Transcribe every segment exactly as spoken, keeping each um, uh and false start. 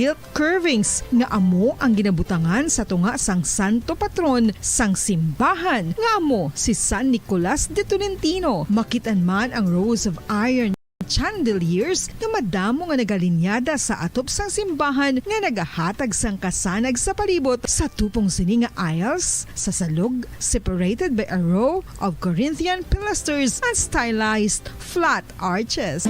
gilt curvings nga amo ang ginabutangan sa tunga sang santo patron sang simbahan nga amo si San Nicolas de Tolentino. Makit-an man ang rows of iron chandeliers nga madamo nga nagalinyada sa atop sang simbahan nga nagahatag sang kasanag sa palibot. Sa tupong sini nga aisles, sa salog, separated by a row of Corinthian pilasters and stylized flat arches.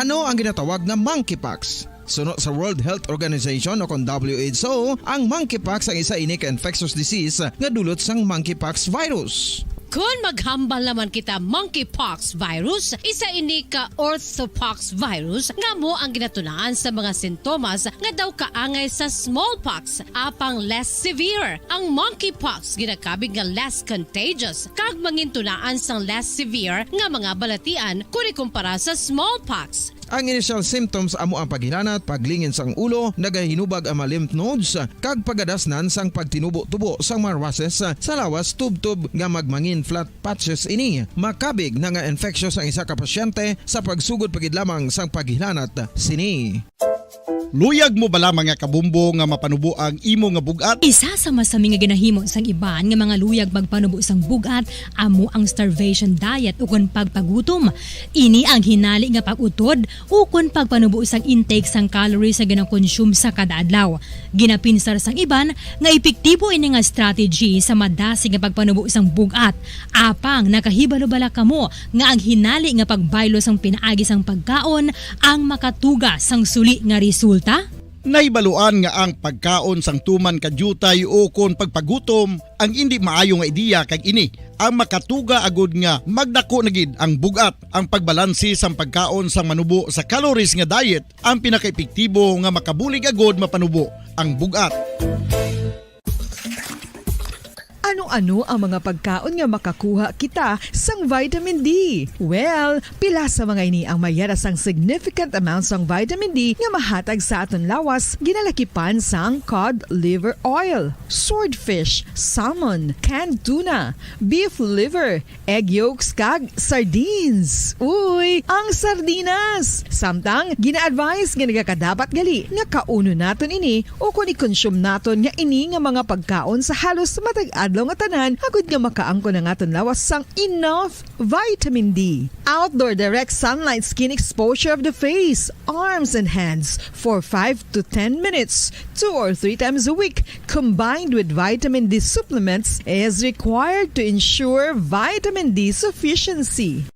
Ano ang ginatawag nga monkeypox? Suno sa World Health Organization o kon W H O, ang monkeypox ang isa ini ka infectious disease nga dulot sang monkeypox virus. Kon maghambal naman kita monkeypox virus, isa ini ka orthopox virus nga amo ang ginatunaan sa mga sintomas nga daw kaangay sa smallpox, apang less severe. Ang monkeypox ginakabig nga less contagious kag mangintunaan sang less severe nga mga balatian kon ikumpara sa smallpox. Ang initial symptoms amo ang paghilanat, paglingin sang ulo, nagahinubag ang mga lymph nodes, kag pagadasnan sang pagtinubo-tubo sang mga rushes sa lawas, tubtob nga magmangin flat patches ini. Makabig na nga infectious ang isa ka pasyente sa pagsugod pa gid lamang sang paghilanat sini. Luyag mo bala, mga kabombo, nga mapanubo ang imo nga bug-at? Isa sa masami nga ginahimo sang iban nga mga luyag magpanubo sang bug-at amo ang starvation diet ukon pagpagutom. Ini ang hinali nga pag-utod ukon pagpanubo sang intake sang calories nga ginakonsume sa kada adlaw. Ginapinsar sang iban nga epektibo ini nga strategy sa madasig nga pagpanubo sang bug-at. Apang nakahibalo bala kamo nga ang hinali nga pagbaylo sang pinaagi sang pagkaon ang makatuga sang suli nga resulta? Nahibaluan nga ang pagkaon sang tuman ka diutay ukon pagpagutom ang indi maayo nga ideya, kag ini ang makatuga agud nga magdako na gid ang bug-at. Ang pagbalanse sang pagkaon sang manubo sa calories nga diet ang pinakaepektibo nga makabulig agud mapanubo ang bug-at. Ano-ano ang mga pagkaon nga makakuha kita sang vitamin D? Well, pila sa mga ini ang may yara sang significant amount sang vitamin D nga mahatag sa aton lawas, ginalakipan sang cod liver oil, swordfish, salmon, canned tuna, beef liver, egg yolks, kag sardines. Uy, ang sardinas! Samtang, gina-advise nga nagakadapat gali nga kaunon naton ini ukon i-consume naton nga ini nga mga pagkaon sa halos matag adlaw nga tanan, agud nga makaangkon ang aton lawas sang enough vitamin D. Outdoor direct sunlight skin exposure of the face, arms, and hands for five to ten minutes, two or three times a week, combined with vitamin D supplements, is required to ensure vitamin D sufficiency.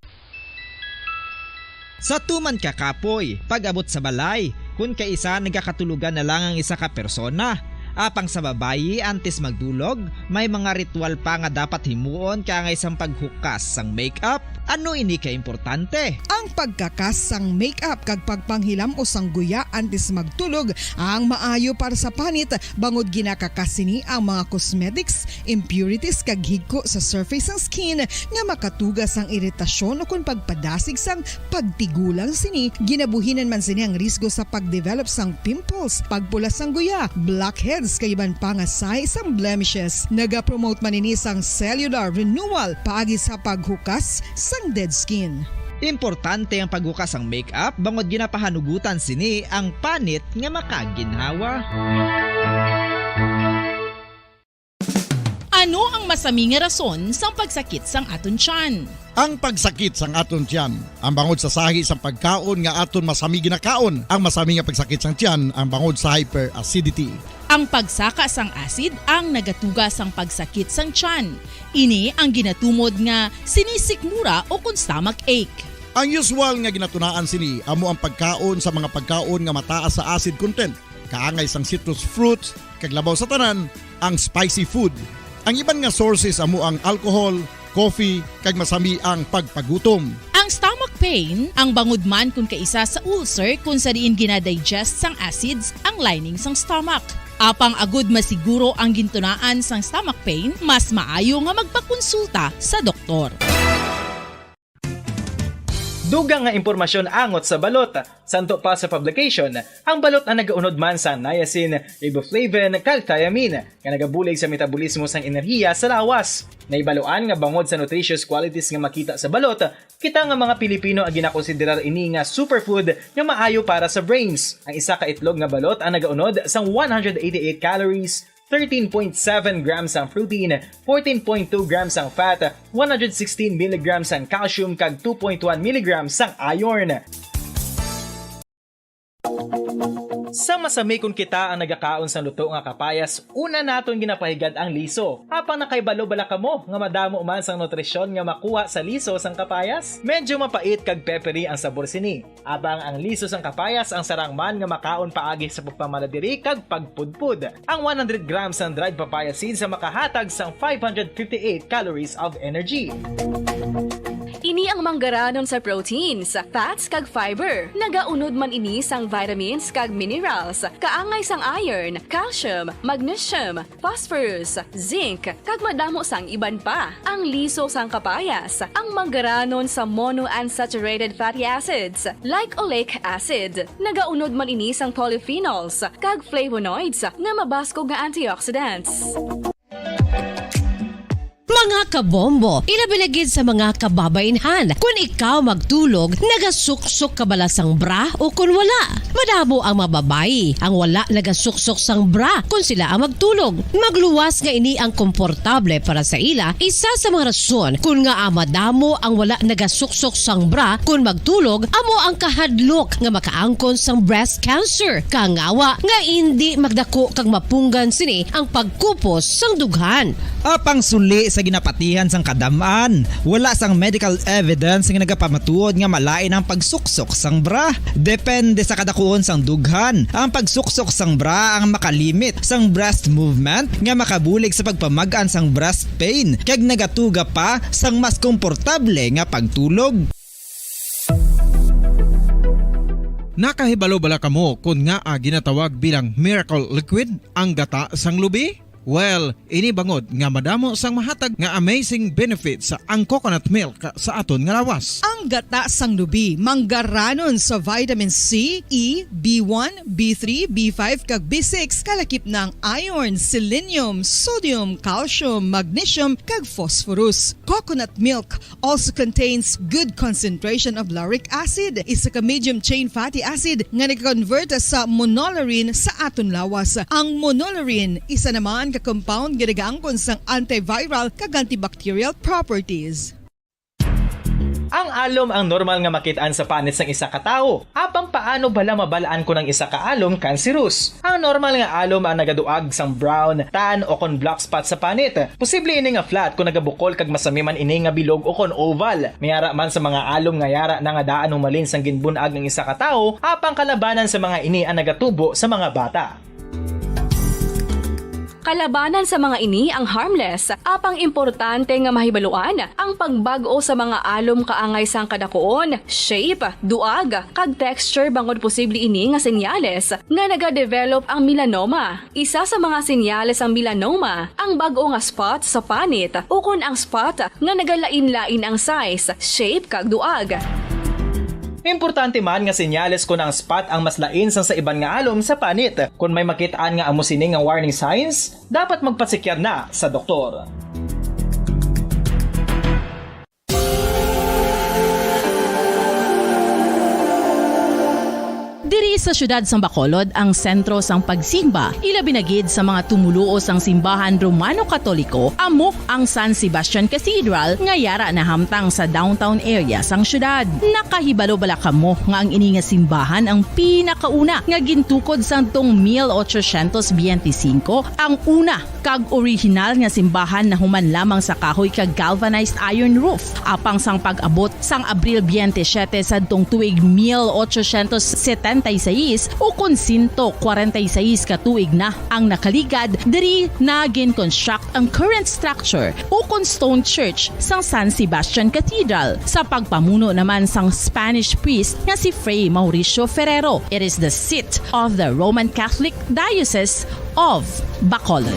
Sa tuman ka kapoy, pag-abot sa balay, kun kaisa nagakatulogan na lang ang isa ka persona. Apang sa babayi, antes magdulog, may mga ritual pa nga dapat himuon kaangay sang paghukas sang makeup. Ano ini ka importante? Ang pagkakas sang makeup kag pagpanghilam-os sang guya antes magtulog ang maayo para sa panit, bangod ginakakas sini ang mga cosmetics, impurities, kag higko sa surface sang skin nga makatuga sang iritasyon ukon pagpadasig sang pagtigulang sini. Ginabuhinan man sini ang risgo sa pagdevelop sang pimples, pagpula sang guya, blackheads, kag iban pa nga sahi sang blemishes. Nagapromote man ini sang cellular renewal paagi sa paghukas sang dead skin. Importante ang paghukas sang makeup bangod ginapahanugutan sini ang panit nga makaginhawa. Ano ang masami nga rason sang pagsakit sang aton tiyan? Ang pagsakit sang aton tiyan, ang bangod sa sahi sang pagkaon nga aton masami ginakaon. Ang masami nga pagsakit sang tiyan, ang bangod sa hyperacidity. Ang pagsaka sang acid ang nagatuga sang pagsakit sang tiyan. Ini ang ginatumod nga sinisikmura ukon stomach ache. Ang usual nga ginatunaan sini amo ang pagkaon sa mga pagkaon nga mataas sa acid content, kaangay sang citrus fruits, kag labaw sa tanan, ang spicy food. Ang iban nga sources amo ang alcohol, coffee, kag masami ang pagpagutom. Ang stomach pain, ang bangod man kon kaisa sa ulcer kon sa diin gina-digest sang acids ang lining sang stomach. Apang agud masiguro ang gintunaan sang stomach pain, mas maayo nga magpakonsulta sa doktor. Dugang nga impormasyon angot sa balot. Santo pa sa publication, ang balot ang nagaunod man sa niacin, riboflavin, kag thiamine, nga nagabulig sa metabolismo sang enerhiya sa lawas. Nahibaluan nga bangod sa nutritious qualities nga makita sa balot, kita nga mga Pilipino ang ginakonsiderar ini nga superfood nga maayo para sa brains. Ang isa ka itlog nga balot ang nagaunod sang one hundred eighty-eight calories, thirteen point seven grams ang protein, fourteen point two grams ang fat, one hundred sixteen milligrams ang calcium, kag two point one milligrams ang iron. Sa masami kon kita ang nagakaon sang luto nga kapayas, una naton ginapahigad ang liso. Apang nakahibalo bala kamo nga madamo man sang nutrisyon nga makuha sa liso sang kapayas? Medyo mapait kag peppery ang sabor sini. Apang ang liso sang kapayas ang sarang man nga makaon paagi sa pagpamala diri kag pagpudpod. Ang one hundred grams sang dried papaya seeds ang makahatag sang five hundred fifty-eight calories of energy. Ini ang manggaranon sa proteins, fats, kag fiber. Nagaunod man ini sang vitamins kag minerals, kaangay sang iron, calcium, magnesium, phosphorus, zinc, kag madamo sang iban pa. Ang liso sang kapayas, ang manggaranon sa monounsaturated fatty acids, like oleic acid. Nagaunod man ini sang polyphenols kag flavonoids nga mabaskog nga antioxidants. Mga kabombo, ilabi na gid sa mga kababainhan, kun ikaw magtulog, nagasuksok ka bala sang bra o kun wala? Madamo ang mga babayi ang wala nagasuksok sang bra kun sila ang magtulog. Magluwas nga ini ang komportable para sa ila. Isa sa mga rason kun ngaa madamo ang wala nagasuksok sang bra kun magtulog amo ang kahadlok nga makaangkon sang breast cancer. Kangawa nga indi magdako kag mapunggan sini ang pagkupos sang dughan. Apang suli sa ginapatihan sang kadam-an, wala sang medical evidence nga nagapamatuod nga malain ang pagsuksok sang bra. Depende sa kadakuon sang dughan, ang pagsuksok sang bra ang makalimit sang breast movement nga makabulig sa pagpamag-an sang breast pain kag nagatuga pa sang mas komportable nga pagtulog. Nakahibalo bala kamo kon ngaa ginatawag bilang miracle liquid ang gata sang lubi? Well, ini bangod nga madamo sang mahatag nga amazing benefits ang coconut milk sa aton nga lawas. Ang gata sang lubi manggaranon sa vitamin C, E, B one, B three, B five, kag B six, kalakip na ang iron, selenium, sodium, calcium, magnesium, kag phosphorus. Coconut milk also contains good concentration of lauric acid, isa ka medium chain fatty acid nga nagakonvert sa monolaurin sa aton lawas. Ang monolaurin isa naman ka compound nga nagaangkon sang antiviral kag antibacterial properties. Ang alom ang normal nga makit-an sa panit sang isa ka tawo. Apang paano bala mabal-an kon ang isa ka alom kanserus? Ang normal nga alom ang nagaduag sang brown, tan, o kon black spot sa panit. Posible ini nga flat kon nagabukol kag masami man ini nga bilog o kon oval. May ara man sa mga alom nga yara na nga daan humalin sang ginbun-ag ang isa ka tawo, apang kalabanan sa mga ini ang nagatubo sa mga bata. Kalabanan sa mga ini ang harmless, apang importante nga mahibaluan ang pagbag-o sa mga alom kaangay sang kadakuon, shape, duag, kag texture bangod posible ini nga senyales nga nagadevelop ang melanoma. Isa sa mga senyales sang melanoma ang bag-o nga spot sa panit ukon ang spot nga nagalain-lain ang size, shape, kag duag. Importante man nga senyales kon ang spot ang mas lain sang sa iban nga alom sa panit. Kon may makit-an nga amo sini nga warning signs, dapat magpasekyar na sa doktor. Diri sa siyudad sang Bacolod ang sentro sang pagsimba, ilabi na gid sa mga tumoluo sang simbahan Romano-Katoliko, amo ang San Sebastian Cathedral nga yara nahamtang sa downtown area sang siyudad. Nakahibalo bala kamo nga ang ini nga simbahan ang pinakauna nga gintukod sadtong mil ochocientos biyente singko, ang una kag orihinal nga simbahan nahuman lamang sa kahoy kag galvanized iron roof. Apang sang pag-abot sang Abril biyente siyete sadtong tuig mil ochocientos setenta y seis, ukon sento kwarenta y seis ka tuig na ang nakaligad, diri na gin-construct ang current structure ukon stone church sang San Sebastian Cathedral sa pagpamuno naman sang Spanish priest nga si Fray Mauricio Ferrero. It is the seat of the Roman Catholic Diocese of Bacolod.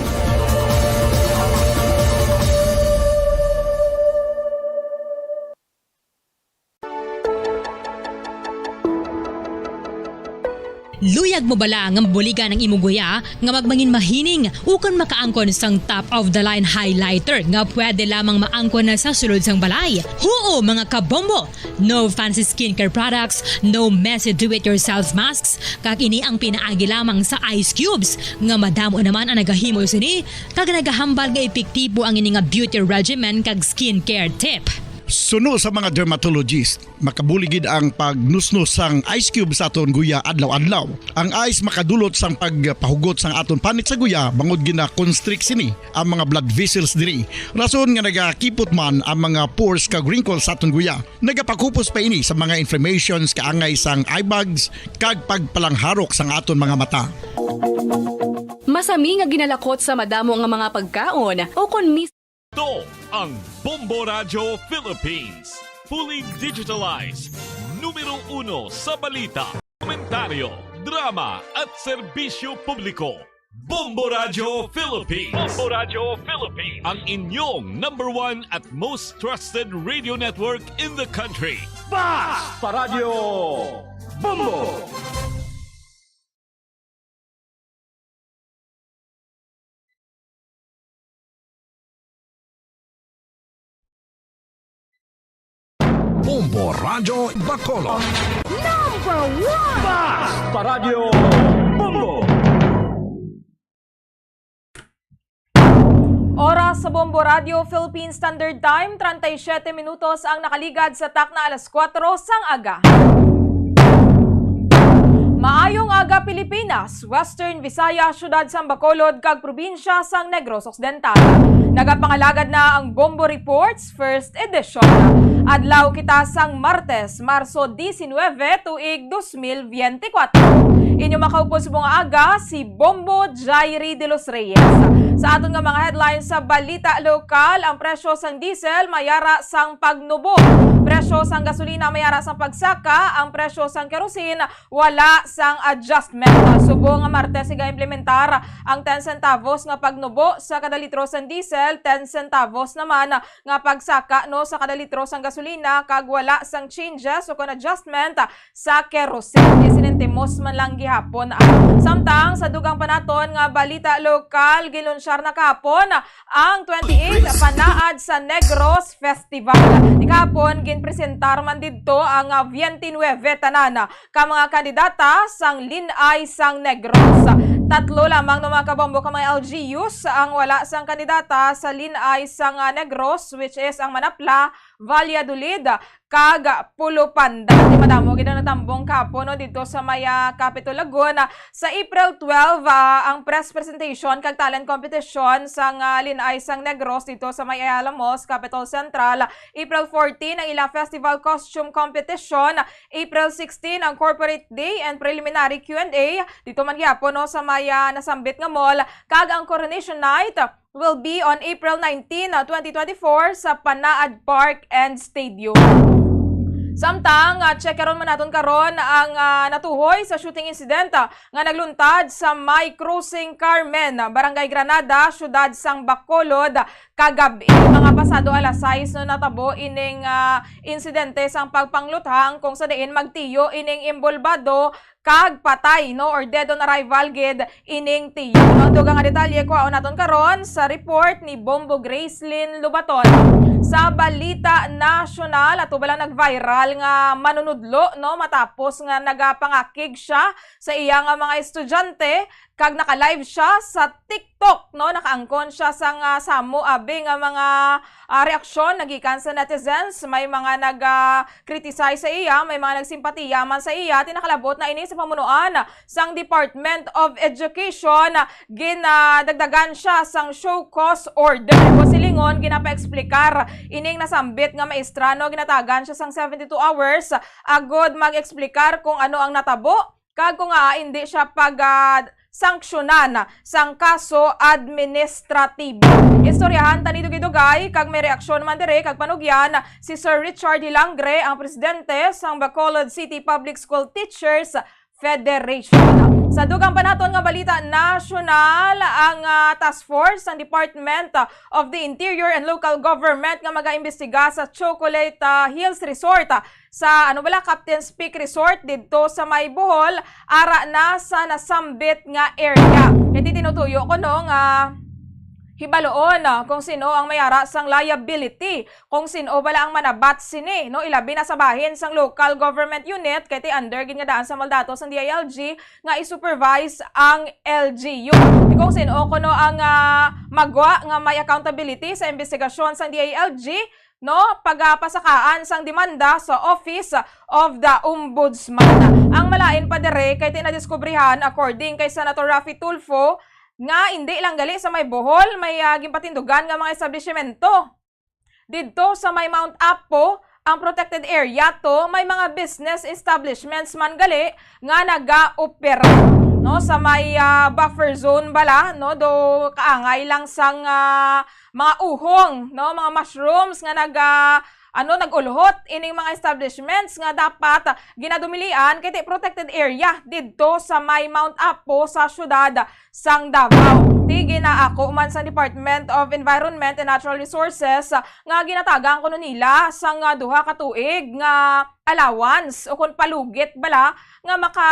Luyag mo bala nga mabuligan ang imong guya nga magmangin mahining ukon makaangkon sang top of the line highlighter nga pwede lamang maangkon na sa sulod sang balay? Huo, mga kabombo! No fancy skincare products, no messy do-it-yourself masks, kag ini ang pinaagi lamang sa ice cubes nga madamo naman ang nagahimo sini kag nagahambal nga epektibo ang ini nga beauty regimen kag skincare tip. Suno sa mga dermatologist, makabuli gid ang pagnusnos sang ice cube sa aton guya adlaw-adlaw. Ang ice makadulot sang pagpahugot sang aton panit sa guya bangod gina-constrict sini ang mga blood vessels diri, rason nga nagakipot man ang mga pores kag wrinkles sa aton guya. Nagapakupos pa ini sa mga inflammations, kaangay sang eye bags, kag pagpalangharok sang aton mga mata. Masami nga ginalakot sa madamo nga mga pagkaon o kon mis- Ito ang Bombo Radyo Philippines. Fully digitalized. Numero uno sa balita, komentaryo, drama, at serbisyo publiko. Bombo Radyo Philippines. Bombo Radyo Philippines. Ang inyong number one at most trusted radio network in the country. Basta Radyo Bombo! Bombo Radyo Bacolod. Number one! Basta Radyo Bombo! Oras sa Bombo Radyo Philippine Standard Time, treinta y siete minutos ang nakaligad sa takna alas kuwatro sang aga. Maayong aga, Pilipinas, Western Visayas, siyudad sang Bacolod, kag probinsya sang Negros Occidental. Nagapangalagad na ang Bombo Reports First Edition. Adlaw kita sang Martes, Marso diecinueve, tuig dos mil biyentikuwatro. Inyo makaupod subong nga aga, si Bombo Jairi de los Reyes. Sa aton nga mga headlines sa balita lokal, ang presyo sang diesel mayara sang pagnubo. Presyo sang gasolina mayara sang pagsaka. Ang presyo sang kerosene wala sang adjustment. Subong nga Martes, iga-implementar ang ten centavos nga pagnubo sa kada litro sang diesel, ten centavos naman nga pagsaka, no, sa kada litro sang gasolina, kag wala sang changes o kon adjustment sa kerosene. Diez centimos man lang gihapon. Samtang sa dugang pa naton nga balita lokal, ginlunsyar na kahapon ang twenty-eighth Panaad sa Negros Festival. Ti kahapon, ginpresentar man didto ang, ah, twenty-nine tanan ka mga kandidata sang Lin-ay sang Negros. Tatlo lamang, no, mga kabombo, ka mga L G Us ang wala sang kandidata sa Lin-ay sang, ah, Negros, which is ang Manapla, Valladolid, kag Pulupanda. Ti madamo gid ang natambong kahapon, no, didto sa may, ah, Capitol Lagoon. Sa April twelve, ah, ang press presentation kag talent competition sang, ah, Lin-ay sang Negros didto sa may Ayala Malls, Capitol Central. April fourteen, ang ilang festival costume competition. April sixteen, ang corporate day and preliminary Q and A. Didto man gihapon, no, sa may, ah, nasambit nga mall. Kag ang coronation night will be on April nineteen, ah, twenty twenty-four sa Panaad Park and Stadium. Samtang, ah, check karon man naton karon ang, ah, natuhoy sa shooting incident, ah, nga nagluntad sa may Crossing Carmen, Barangay Granada, siyudad sang Bacolod, kagab-i. Mga pasado alas sais, no, natabo ining, ah, insidente sang pagpangluthang kung sa diin magtiyo ining imbolbado kag patay, no, or dead on arrival gid ining tiyo. Ang dugang nga detalye kuhaon naton karon sa report ni Bombo Gracelyn Lubaton. Sa balita nasyonal, ato ba lang nag-viral nga manunudlo, no, matapos nga nagapangakig siya sa iya nga mga estudyante kag naka-live siya sa TikTok, no? Nakaangkon siya sang, ah, samo abi nga mga, ah, reaksyon nagikan sa netizens. May mga nag, ah, criticize sa iya, may mga nagsimpatiya man sa iya. Ti nakalabot na ini sa pamunuan sang Department of Education. Ginadagdagan siya sang show cause order. Kung silingon, ginapa-explicar ining nasambit nga maestra, no? Ginatagan siya sang seventy-two hours agod mag-explicar kung ano ang natabo. Kag kung, ah, indi siya pag, ah, sanksyonan sang kaso administratibo. Istoryahan ta ni dugay-dugay kag may reaksyon man diri kag panugyan si Sir Richard Hilangre, ang presidente sang Bacolod City Public School Teachers Federation. Sa dugang pa naton, Aton nga balita nasyonal, ang, ah, task force sang Department of the Interior and Local Government nga magaimbestiga sa Chocolate, ah, Hills Resort, ah, sa, ano bala, Captain's Peak Resort didto sa may Bohol, ara na sa nasambit nga area. Kay tinutuyo ko, no, nga hibaloon, ah, kung sino ang may ara sang liability, kung sino bala ang manabat sini, no, ilabi na sa bahin sang local government unit, kay ti under gid nga daan sa maldato sang D I L G nga i-supervise ang L G U. Kung sino kuno ang, ah, magwa nga may accountability sa investigasyon sang D I L G, no, pagapasakaan sang demanda sa Office of the Ombudsman. Ang malain pa dire kay ti nadiskubrihan, according kay Senator Raffy Tulfo, nga indi lang gali sa may Bohol may, ah, ginpatindugan nga mga establishmento. Didto sa may Mount Apo, ang protected area to, may mga business establishments man gali nga nagaopera, no, sa may, ah, buffer zone bala, no, do kaangay lang sang, ah, mga uhong, no, mga mushrooms nga nag, ah, ano, nag-ulhot ining mga establishments nga dapat, ah, ginadumilian kay ti protected area didto sa may Mount Apo sa siyudad sang Davao. Ti ginaako man sa Department of Environment and Natural Resources, ah, nga ginatagan kuno nila sang, ah, duha ka tuig nga allowance o kon palugit bala nga maka,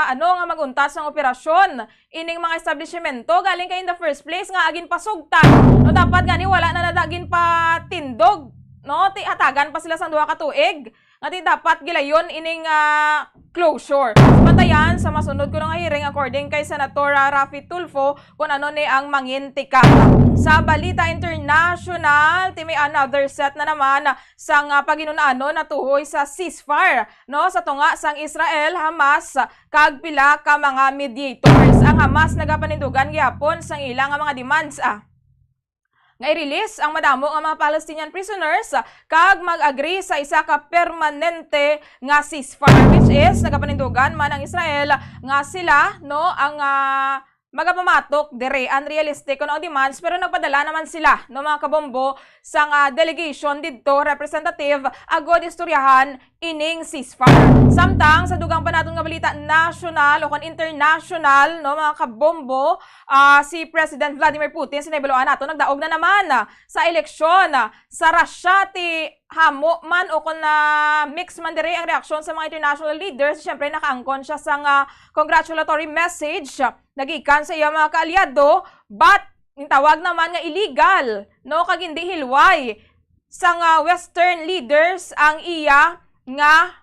ano, nga mag-untat sang operasyon ining mga establishmento, galing kay in the first place nga agin pasugtan. No, dapat gani wala na nada ginpatindog, no? Ti hatagan pa sila sang duha ka tuig nga ti dapat gilayon ining, ah, closure. Bantayan sa masunod kuno nga hearing, according kay Senator, ah, Raffy Tulfo, kung ano ni ang mangin tikang. Sa balita international, ti may another set na naman sang, ah, paginunaanon natuhoy sa ceasefire, no, sa tunga sang Israel, Hamas, kag pila ka mga mediators. Ang Hamas nagapanindugan gihapon sang ila nga mga demands, ah, nga i-release ang madamo nga mga Palestinian prisoners, ah, kag mag-agree sa isa ka permanente nga ceasefire, which is nagapanindugan man ang Israel nga sila, no, ang, ah, magapamatok diri, unrealistic kuno ang demands, pero nagpadala naman sila, no, mga kabombo, sang, ah, delegation didto, representative, agod istoryahan ining ceasefire. Samtang sa dugang pa naton nga balita nasyonal o kon international, no, mga kabombo, ah, si President Vladimir Putin, sa nahibaluan nato, nagdaog na naman, ah, sa eleksyon, ah, sa Russia. Ti hamo man o kon na mix man diri ang reaksyon sa mga international leaders, siyempre nakaangkon siya sang, ah, congratulatory message, ah, nagikan sa iya mga kaalyado, but gintawag naman nga illegal, no, kag hindi hilway sang, ah, Western leaders ang iya nga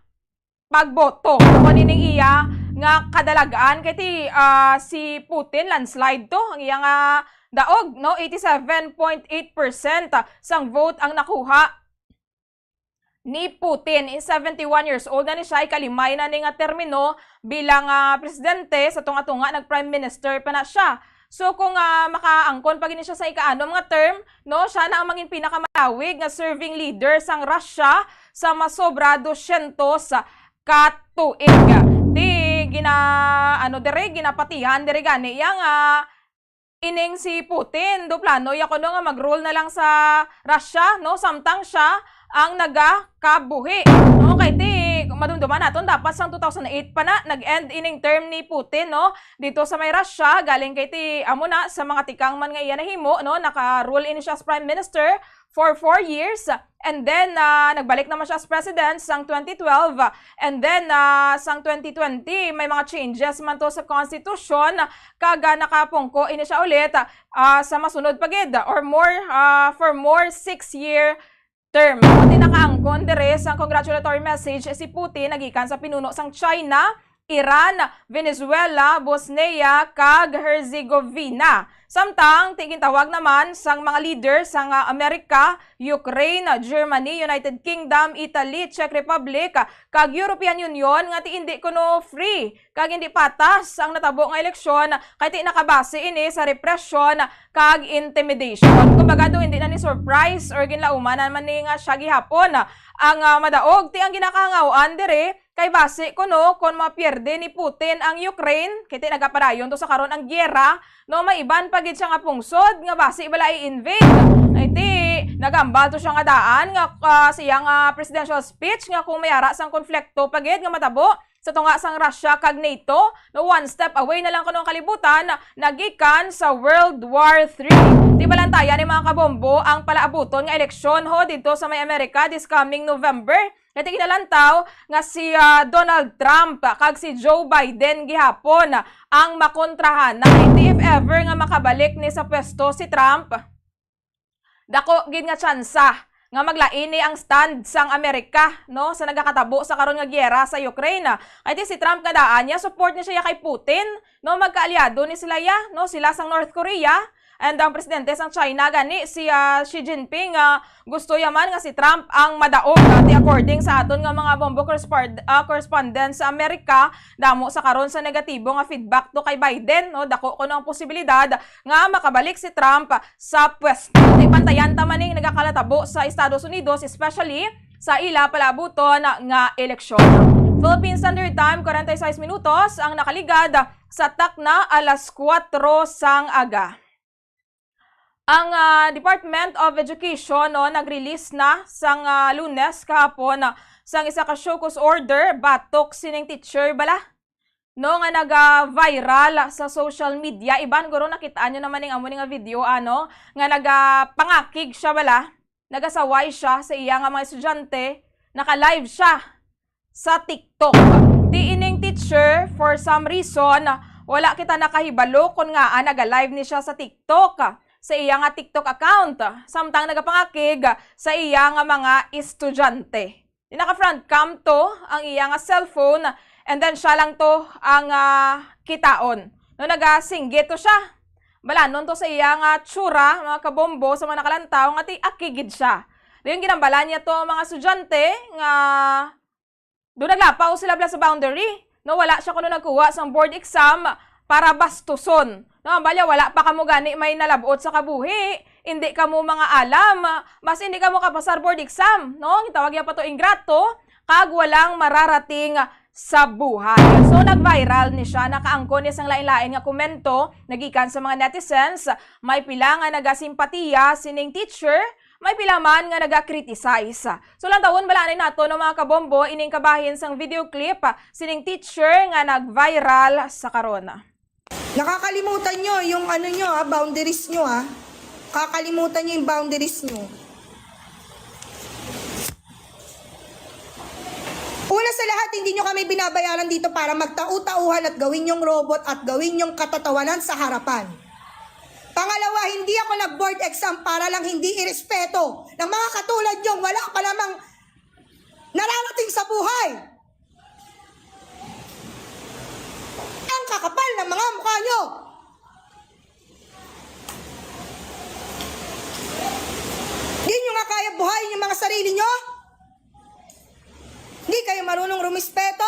pagboto. Kung nining iya nga kadalag-an, kay ti, ah, si Putin, landslide to ang iya nga daog, no? Eighty-seven point eight percent sang vote ang nakuha ni Putin. Is seventy-one years old na ni siya, ikalimay na ni nga termino bilang, ah, presidente, sa tunga-tunga nag-prime minister pa na siya. So, kung, ah, makaangkon pa gini siya sa ikaanom nga term, no, siya na ang mangin pinakamalawig nga serving leader sang Russia sa masobra dosyentos ka tuig. Ti gina-, ano, diri, ginapatihan diri gani iya nga ining si Putin, do plano iya kuno nga mag-rule na lang sa Russia, no, samtang siya ang nagakabuhi, no? Kay ti madumduman naton, dapat sang two thousand eight pa na nag-end ining term ni Putin, no, dito sa may Russia, galing kay ti amo na sa mga tikang man nga iya nahimo, no, naka-rule ini siya as prime minister for four years, and then, ah, nagbalik naman siya as president sang twenty twelve, and then, ah, sang twenty twenty, may mga changes man to sa constitution, kag, ah, nakapungko ini siya ulit, ah, sa masunod pa gid, or more, ah, for more six-year term. Pati nakaangkon diri sang congratulatory message si Putin nagikan sa pinuno sang China, Iran, Venezuela, Bosnia, kag Herzegovina. Samtang, ti gintawag naman sang mga leader sang, ah, Amerika, Ukraine, Germany, United Kingdom, Italy, Czech Republic, kag European Union nga ti indi kuno free kag indi patas ang natabo nga eleksyon, kay ti nakabase ini sa represyon kag intimidation. Kumbaga, do hindi na ni surprise or ginlauman naman ni nga siya gihapon ang, ah, madaog, ti ang ginakahangawan diri kay basi kuno kon mapierde ni Putin ang Ukraine, kay ti nagapadayon to sa karon ang giyera, no, may iban pa gid siya nga pungsod nga basi bala i-invade. Ay ti, nagambal to siya nga daan nga, ah, siya nga presidential speech nga kung may ara sang konflikto pa gid nga matabo, sa tunga sang Russia kag NATO, no, one step away na lang kuno ang kalibutan nagikan sa World War Three. Di balantayan ni mga kabombo ang palaabuton nga eleksyon ho didto sa may Amerika this coming November. Kay ginalantaw nga si, ah, Donald Trump kag si Joe Biden gihapon ang makontrahan. Na hindi if ever nga makabalik ni sa pwesto si Trump, dako gid nga tsansa nga maglain ni ang stand sang Amerika, no, sa nagakatabo sa karon nga giyera sa Ukraine. Kay ti si Trump nga daan niya, support ni siya kay Putin, no, magkaalyado ni sila ya, no, sila sang North Korea, and ang presidente sang China gani si, ah, Xi Jinping, ah, gusto ya man nga si Trump ang madaog. Ati according sa aton nga mga bombo correspond-, ah, correspondent sa Amerika, damo sa karon sa negatibo nga feedback to kay Biden, no, dako kuno ang posibilidad nga makabalik si Trump sa pwesto. Di bantayan ta man ning nagakalatabo sa Estados Unidos, especially sa ila palaabuton nga eleksyon. Philippine Standard Time, forty-six minutos ang nakaligad sa takna alas kuwatro sang aga. Ang, ah, Department of Education, no, nag-release na sang, ah, Lunes kahapon, ah, sang isa ka show cause order batok sining teacher bala, no, nga naga-viral sa social media. Iban guro nakit-an nyo naman ning amo ni nga video, ano, nga nagapangakig siya bala, nagasaway siya sa iya nga mga estudyante, naka-live siya sa TikTok. Ti ining teacher, for some reason, wala kita nakahibalo kon ngaa naga-live ni siya sa TikTok, sa iya nga TikTok account, samtang nagapangakig sa iya nga mga estudyante. Di naka-front cam to ang iya nga cellphone, and then siya lang to ang, ah, kitaon. No, nagasinggit to siya. Balanon to sa iya nga tsura, mga kabombo, sa mga nakalantaw, nga ti akig gid siya. Dayon ginambalan niya to ang mga estudyante nga do naglapaw sila bala sa boundary. No, wala siya kuno nagkuha sang board exam para bastuson. No, ang balya, wala pa kamo gani may nalabot sa kabuhi. Hindi kamo mga alam. Mas hindi kamo kapasar board exam. No, gitawag niya pa to ingrato, kag walang mararating sa buhay. So, nag-viral ni siya. Nakaangkon ni sang lain-lain nga komento nagikan sa mga netizens. May pila nga nagasimpatiya sining teacher, may pila man nga naga-criticize. So, lantawon bala ni nato, no, mga kabombo, ining kabahin sang video clip, ah, sining teacher nga nag-viral sa karon. Nakakalimutan nyo yung ano nyo, ah, boundaries nyo, ah. Kakalimutan nyo yung boundaries nyo. Una sa lahat, hindi nyo kami binabayaran dito para magtau-tauhan at gawin yung robot at gawin yung katatawanan sa harapan. Pangalawa, hindi ako nag-board exam para lang hindi irespeto ng mga katulad nyong wala pa namang nararating sa buhay. Ang kakapal ng mga mukha nyo! Di nyo nga kaya buhayin yung mga sarili nyo? Di kayo marunong rumispeto?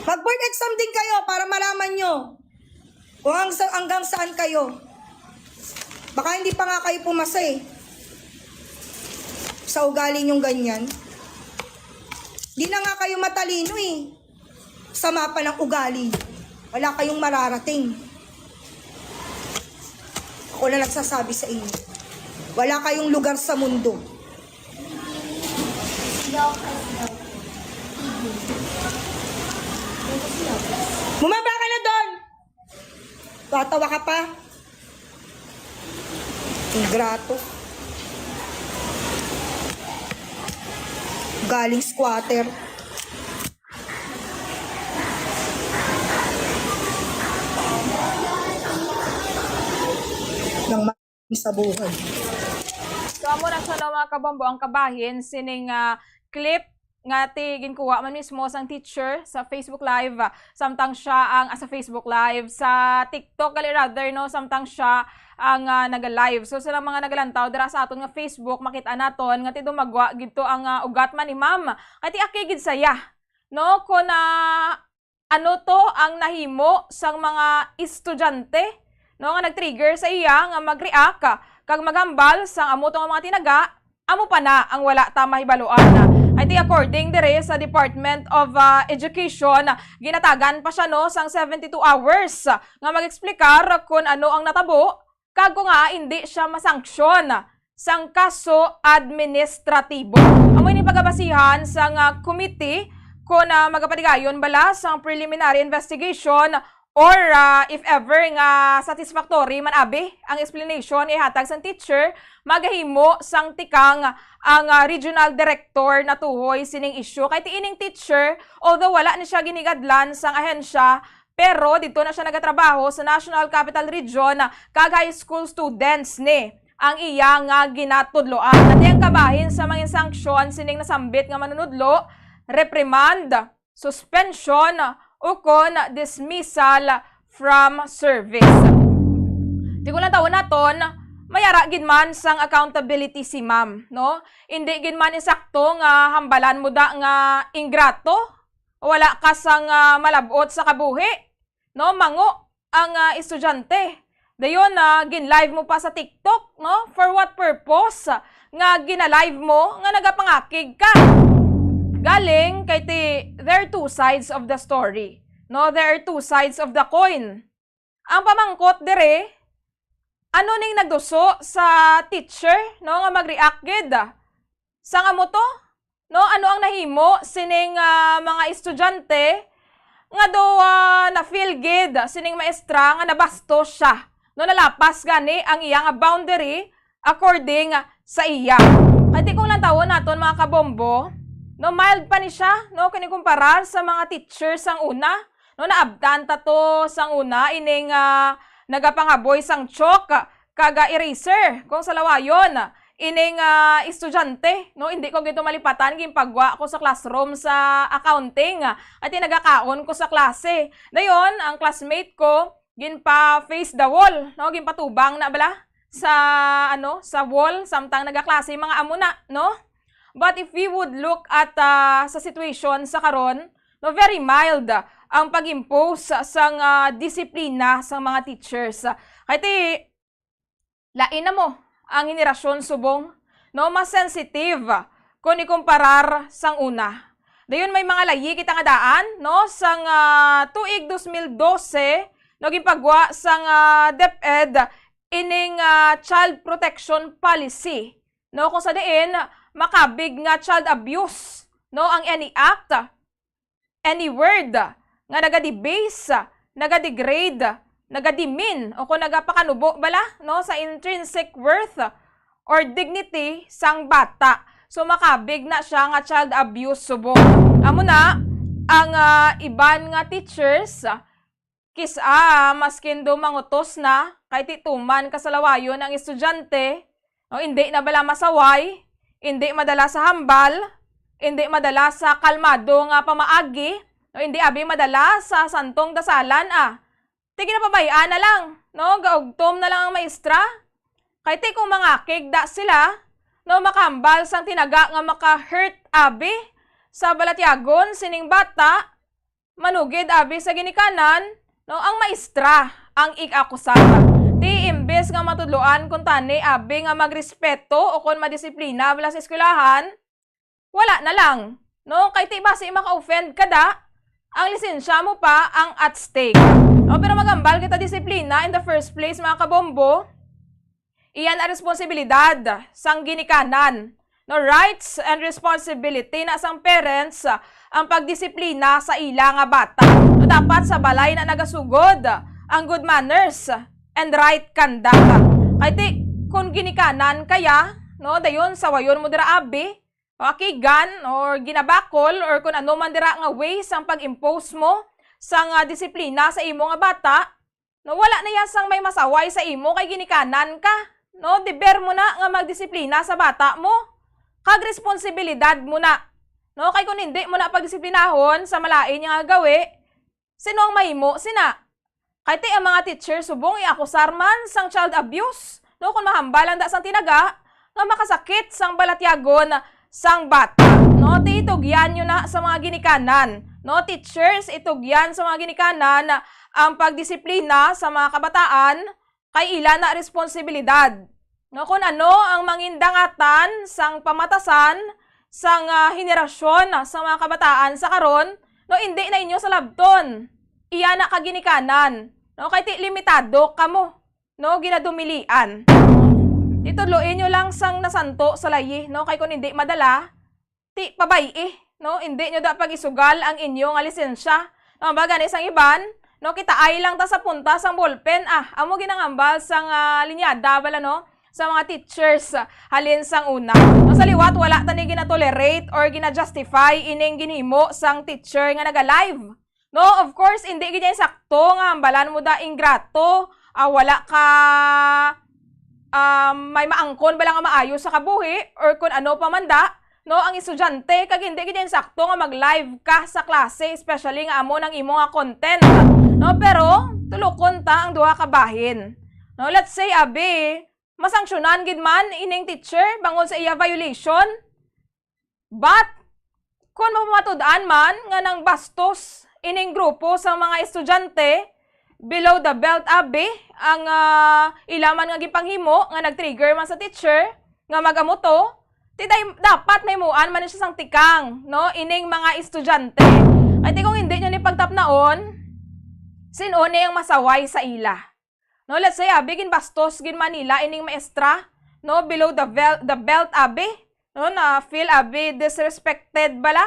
Mag-board exam din kayo para malaman nyo kung ang, hanggang saan kayo. Baka hindi pa nga kayo pumasa eh. Sa ugali nyong ganyan. Di na nga kayo matalino eh. Sama pa ng ugali. Wala kayong mararating. Ako na nagsasabi sa inyo. Wala kayong lugar sa mundo. Bumaba ka na doon! Tatawa ka pa. Ingrato. Galing squatter. Ng ma-, sa buhay. So, amo na siya, no, mga kabombo, ang kabahin sining, ah, clip nga ti ginkuha man mismo sang teacher sa Facebook Live, ah, samtang siya ang, ah, sa Facebook Live, sa TikTok, gali rather, no, samtang siya ang, ah, naga-live. So, sa mga nagalantaw dira sa aton nga Facebook, makita naton nga ti dumagwa gid to ang, ah, ugat man ni ma'am. Kay ti aki gid saya, no, kon, ah, ano to ang nahimo sang mga estudyante, no, nga nag-trigger sa iya nga mag-react kag maghambal sang amo to nga mga tinaga, amo pa na ang wala ta mahibaluan. Iti according diri sa Department of, ah, Education, ginatagan pa siya, no, sang seventy-two hours nga mag-eksplikar kun ano ang natabo kag kung ngaa indi siya masanksyon sang kaso administratibo. Amo ini pagabasihan sang, ah, committee kun, ah, magapatigayon bala sang preliminary investigation or, ah, if ever nga satisfactory man abi ang explanation nga ihatag sang teacher, magahimo sang tikang ang, ah, regional director natuhoy sining issue. Kay ti ining teacher, although wala ni siya ginigadlan sang ahensya, pero didto na siya nagatrabaho sa National Capital Region kag high school students ni ang iya nga ginatudloan. Ati ang kabahin sa mga sanksyon sining nasambit nga manunudlo, reprimand, suspension, o kon dismissal from service. Di ko lang tawon naton, may ara gid man sang accountability si ma'am, no? Indi gid man isakto nga hambalan mo da nga ingrato, wala ka sang, ah, malab-ot sa kabuhi, no? Mango ang, ah, estudyante. Dayon, ah, gin-live mo pa sa TikTok, no? For what purpose nga gina-live mo nga nagapangakig ka? Galing kay ti, there are two sides of the story, no? There are two sides of the coin. Ang pamangkot dire, ano ning nagduso sa teacher, no, nga mag-react gid? Sang amo to, no, ano ang nahimo sining, ah, mga estudyante nga daw, ah, na-feel gid sining maestra nga nabastos siya, no, nalapas gani ang iya nga boundary according sa iya. Kay ti kung lantawon naton, mga kabombo, no, mild pa ni siya, no, kung ikumparar sa mga teacher sang una, no, naabtan ta to sang una ining, ah, nagapangaboy sang chalk kag, ah, eraser kung sa lawayon ining, ah, estudyante, no, hindi ko gito malipatan, ginpagwa ko sa classroom sa accounting, ah, at nagakaon ko sa klase. Dayon, ang classmate ko, ginpa-face the wall, no, ginpatubang na bala sa, ano, sa wall samtang nagaklase mga amo na, no? But if we would look at, ah, sa situation sa karon, no, very mild ang pag-impose sang, ah, disiplina sang mga teachers. Kay ti, lain na mo ang henerasyon subong, no, mas sensitive kung ikumparar sang una. Dayon may mga layi kita nga daan, no, sang, ah, tuig dos mil dose, no, ginpagwa sang, ah, DepEd ining, ah, child protection policy, no, kung sa diin makabig nga child abuse, no, ang any act, any word nga naga-debase, naga-degrade, naga-demean, o kung nagapakanubo bala, no, sa intrinsic worth or dignity sang bata. So, makabig na siya nga child abuse subong. Amo na, ang, ah, iban nga teachers, ah, kis-a, maskin daw mangutos na, kay ti tuman kasalawayon ang estudyante, no, indi na bala masaway, indi madala sa hambal, indi madala sa kalmado nga pamaagi, no, indi abi madala sa santong dasalan, ah. Ti ginapabay-an na lang, no, gaugtom na lang ang maestra. Kay ti kung mangakig da sila, no, makahambal sang tinaga nga maka-hurt abi sa balatyagon sining bata, manugid abi sa ginikanan, no, ang maestra ang ig-akusar. Ti imbes nga matudloan kuntani abi nga magrespeto o kon madisiplina bala sa eskwelahan, wala na lang, no? Kay ti basi maka-offend ka da, ang lisensya mo pa ang at stake. No, pero magambal kita disiplina in the first place, mga kabombo. Iyan ang responsibilidad sang ginikanan. No, rights and responsibility na sang parents, ah, ang pagdisiplina sa ila nga bata. No, dapat sa balay na nagasugod ang good manners and right conduct. Kay ti, kung ginikanan kaya, no, dayon sawayon mo dira abi, o akigan, or ginabakol, or kung ano man dira nga ways ang pag-impose mo sang, ah, disiplina sa imo nga bata, no, wala na iya sang may masaway sa imo kay ginikanan ka, no? Deber mo na nga magdisiplina sa bata mo, kag responsibilidad mo na, no? Kay kung hindi mo na pagdisiplinahon sa malain niya nga gawi, sino ang mahimo sina? Kay ti ang mga teacher subong i-akusar man sang child abuse, no, kung mahambal lang da sang tinaga nga makasakit sang balatyagon sang bata, no? Ti itugyan nyo na sa mga ginikanan, no? Teachers, itugyan sa mga ginikanan ang pagdisiplina sa mga kabataan kay ila na responsibilidad, no? Kung ano ang mangindangatan sang pamatasan, sang, ah, henerasyon, ah, sa mga kabataan sa karon, no, indi na inyo salabton. Iya na ka ginikanan, no, kay ti limitado kamo, no, ginadumilian. Ti tudloi nyo lang sang nasanto sa layi, no, kay kun indi madala, ti pabay-i, no, indi nyo da pag-isugal ang inyo nga lisensya. No, ba gani sang iban, no, kitaay lang ta sa punta sang ballpen, ah, amo ginangambal sang, ah, linyada bala, no, sa mga teachers, ah, halin sang una. No, sa liwat, wala ta ni ginatolerate or gina-justify ining ginhimo sang teacher nga naga-live. No, of course, hindi gid niya sakto nga hambalan mo da ingrato, ah, wala ka, um, may maangkon bala nga maayo sa kabuhi or kun ano pa man da, no, ang estudyante, kag hindi gid niya sakto nga mag-live ka sa klase, especially nga amo nang imo nga content, no? Pero tulukon ta ang duha ka bahin. No, let's say, abi, masanksyonan gid man ining teacher bangod sa iya violation. But, kung mapamatud-an man nga nang bastos ining grupo sa mga estudyante, below the belt, abi, ang, ah, ila man nga gipanghimo nga nag-trigger man sa teacher nga mag-amo to, ti day-, dapat mahimuan man siya sang tikang, no, ining mga estudyante. Kay ti kung hindi nyo ni pagtapnaon, sin-o ni ang masaway sa ila? No, let's say, abi, ginbastos gid man nila ining maestra, no, below the bel-, the belt, abi, no, na feel, abi, disrespected bala.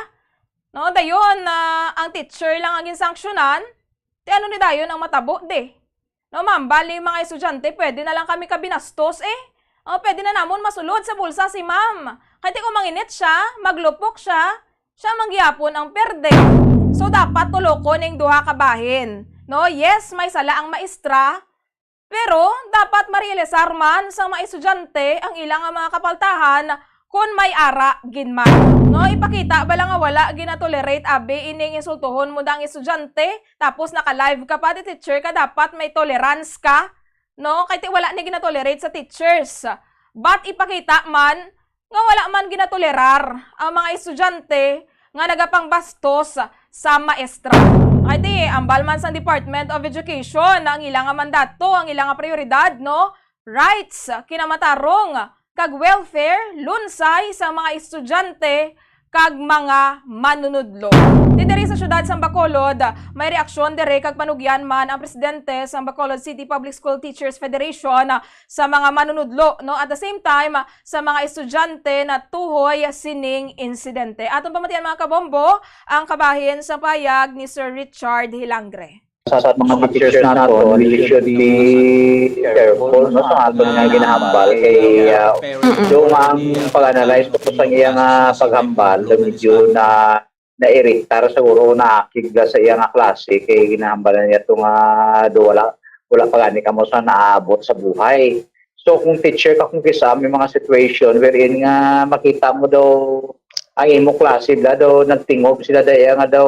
No, dayon, ah, ang teacher lang ang ginsanksyonan, ti ano ni dayon ang matabo, di? No, ma'am, bali, mga estudyante, pwede na lang kami ka binastos, eh. O, pwede na namon masulod sa bulsa si ma'am. Kay ti kung manginit siya, maglupok siya, siya man gihapon ang perde. So, dapat tulokon ning duha ka bahin. No, yes, may sala ang maestra, pero dapat marealisar man sa mga estudyante ang ila nga mga kapaltahan kon may ara gid man. No, ipakita bala nga wala ginatolerate, abi, ining insultuhon mo da ang estudyante, tapos naka-live ka pa, di teacher ka, dapat may tolerance ka, no? Kay ti wala ni ginatolerate sa teachers. But ipakita man nga wala man ginatolerar ang mga estudyante nga nagapangbastos sa maestra. Ay ti, ambal man sang Department of Education ang ila nga mandato, ang ila nga prioridad, no? Rights, kinamatarong, kag welfare, lunsay sa mga estudyante kag mga manunudlo. Ti diri sa siyudad sang Bacolod, may reaksyon diri kag panugyan man ang presidente sang Bacolod City Public School Teachers Federation sa mga manunudlo, no? At the same time, sa mga estudyante na tuhoy sining insidente. Aton pamatian, mga kabombo, ang kabahin sa payag ni Sir Richard Hilangre. Sa mga teachers naton, we should be careful, no, sa aton nga ginahambal kay, ah, Mm-mm. do nga ang pag-analyze ko sa iya nga paghambal, medyo na nairitar siguro, naakig na sa iya nga klase kay ginahambalan niya to nga do wala, wala pa gani kamo sa naabot sa buhay. So, kung teacher ka, kung kisa may mga situation wherein nga makita mo daw ang imo klase bla daw nagtingog sila daya nga daw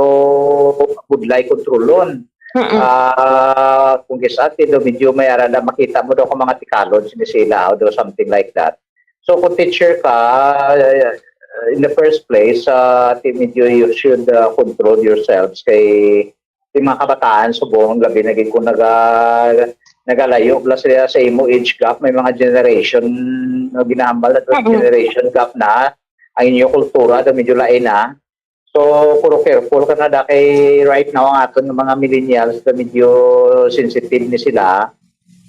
budlay kontrolon. Mm-mm. Ah, kung kisa ti daw medyo may ara na makita mo daw kung mga tikalon sini sila o daw something like that. So, kung teacher ka, uh, in the first place, uh, ti medyo you should, uh, control yourselves kay ti mga kabataan subong, labi na gid kung naga-, nagalayo bla sila sa imo age gap, may mga generation, no, ginahambal na to, Mm-mm. generation gap na, ang inyo kultura daw medyo lain na. So, puro careful ka na da kay right now ang aton nga mga millennials na medyo sensitive ni sila,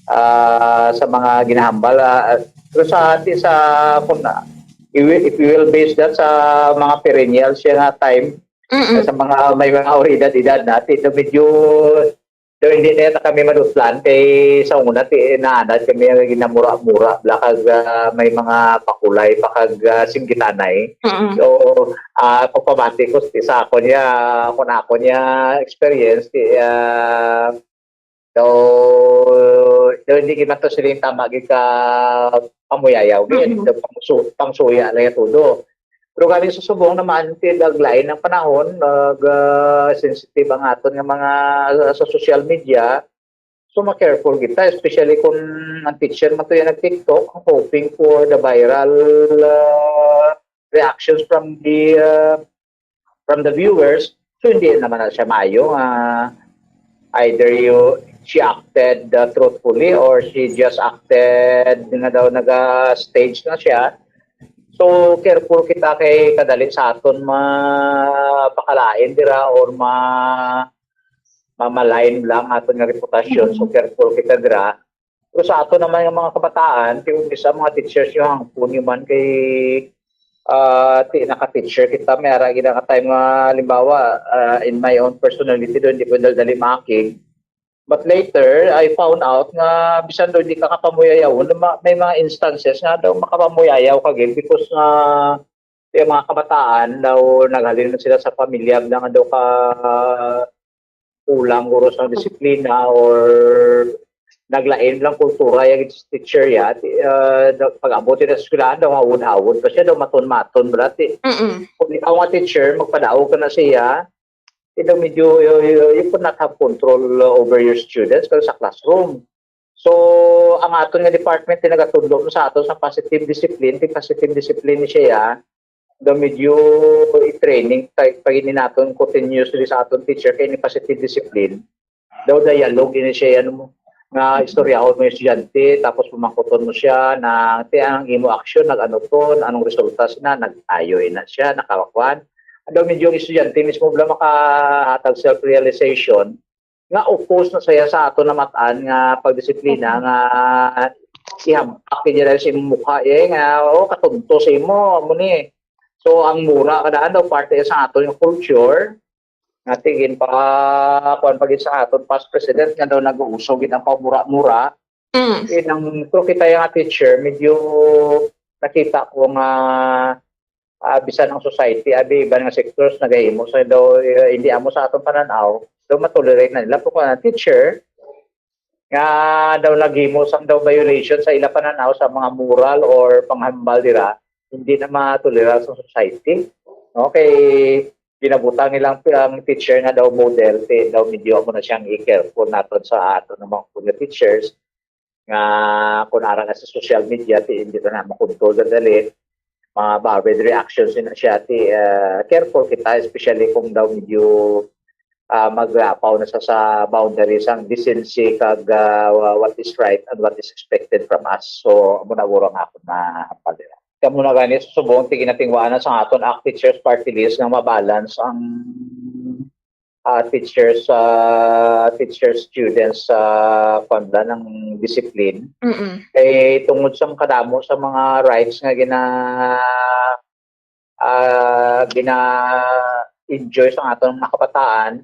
ah, sa mga ginahambal, ah, pero sa ati sa, kung na, if we, if we will base that sa mga perennials siya nga time, Mm-mm. sa mga may mga edad-edad na, ti, medyo, daw hindi na yata kami madutlan kay sa una, ti, naanad kami nga ginamura-mura, bla, kag, ah, may mga pakulay pa kag, ah, singgitanay. Mm-mm. So, ah, pagpamati ko, ti, sa ako niya, kung ako niya experience, ti, ah, So, so, hindi kita to siling tama gid ka pamuyayaw gid. Mm-hmm. So, pangsu-, pangsuya lang yung todo. Pero kami sa subong naman, ti naglain ng panahon, nag, ah, sensitive ang aton nga mga, ah, sa social media. So, ma-careful kita, especially kung ang teacher man to yung nag-TikTok, hoping for the viral, ah, reactions from the, ah, from the viewers. So, hindi naman na siya maayo. Ah, either you, she acted, uh, truthfully or she just acted nga daw naga-stage na siya. So, careful kita kay kadali sa aton mapakalain dira or ma-, mamalain lang aton nga reputasyon. So, careful kita dira. Pero sa ato naman nga mga kabataan, ti, kung isa mga teachers yung hangpon yung man kay, ah, ti, naka-teacher kita, may ara gina nga time nga, halimbawa, ah, in my own personality, do, hindi ko dali-dali maakig. But later, I found out nga bisan daw di ka kapamuyayaw, na ma-, may mga instances nga daw makapamuyayaw ka gid because nga yung mga kabataan daw naghalin na sila sa pamilya nga daw ka kulang guro sa disiplina or naglain lang kultura yung teacher ya. Ti-, ah, daw pag-abot nila sa eskwelahan daw hawod-hawod pa siya, daw maton-maton ba ti. Mm-mm. Kung ikaw nga teacher, magpadaog ka na siya, you know, medyo you, you, you could not have control over your students pero sa classroom. So, ang aton nga department ti nagatudlo sa ato sa positive discipline, ti positive discipline ni siya, daw medyo i-training ta-, pag ini naton continuously sa aton teacher kay ni positive discipline. Daw dialogue ini siya, ano mo, nga istoryahon mo yung estudyante, tapos pamangkuton mo siya na, "Ti, ang imo action, nag-ano to, anong resulta sina, nag-ayo na siya, nakakuan." Daw medyo ang estudyante mismo wala makahatag self-realization nga oppose na siya sa ato namatan nga pagdisiplina nga ihampak kay dira sa imong mukha, eh, nga, "Oh, katunto sa imo, amo ni." So, ang mura kadaan daw parte sa aton nga culture, nga tigin pa, kuwan pa gid sa aton past president nga daw nag-uuso gid ang pamura-mura. Mm. Eh, nang, pero kita yung nga teacher, medyo nakita ko nga, ah, bisan ang society, abi, iban nga sectors, nagahimo sa daw, eh, hindi amo sa atong pananaw, daw matolerate na nila. Pero kung ang teacher, nga daw naghimo sang daw violation sa ila pananaw sa mga moral or panghambal dira, hindi na matolerar sa society. No? Kay ginabutang nilang ang teacher nga daw model, kay daw medyo amo na siyang i-careful naton sa aton nga mga teachers nga kung ara na sa social media, ti hindi na makontrol na dali. Mga bad reactions na siya, ti, ah, careful kita, especially kung daw medyo, ah, maglapaw na sa, sa boundaries ang decency kag, ah, what is right and what is expected from us. So, amo na guro nga ako na palira. Kamo na gani sa subong, tiginatingwaan na sa aton act teachers party list nga mabalance ang, ah, teachers, ah, teacher students sa, kuwan ba, ng discipline. Mm-mm. Eh, tungod sa kadamo sa mga rights nga gina-, ah, gina-enjoy sa aton mga kabataan,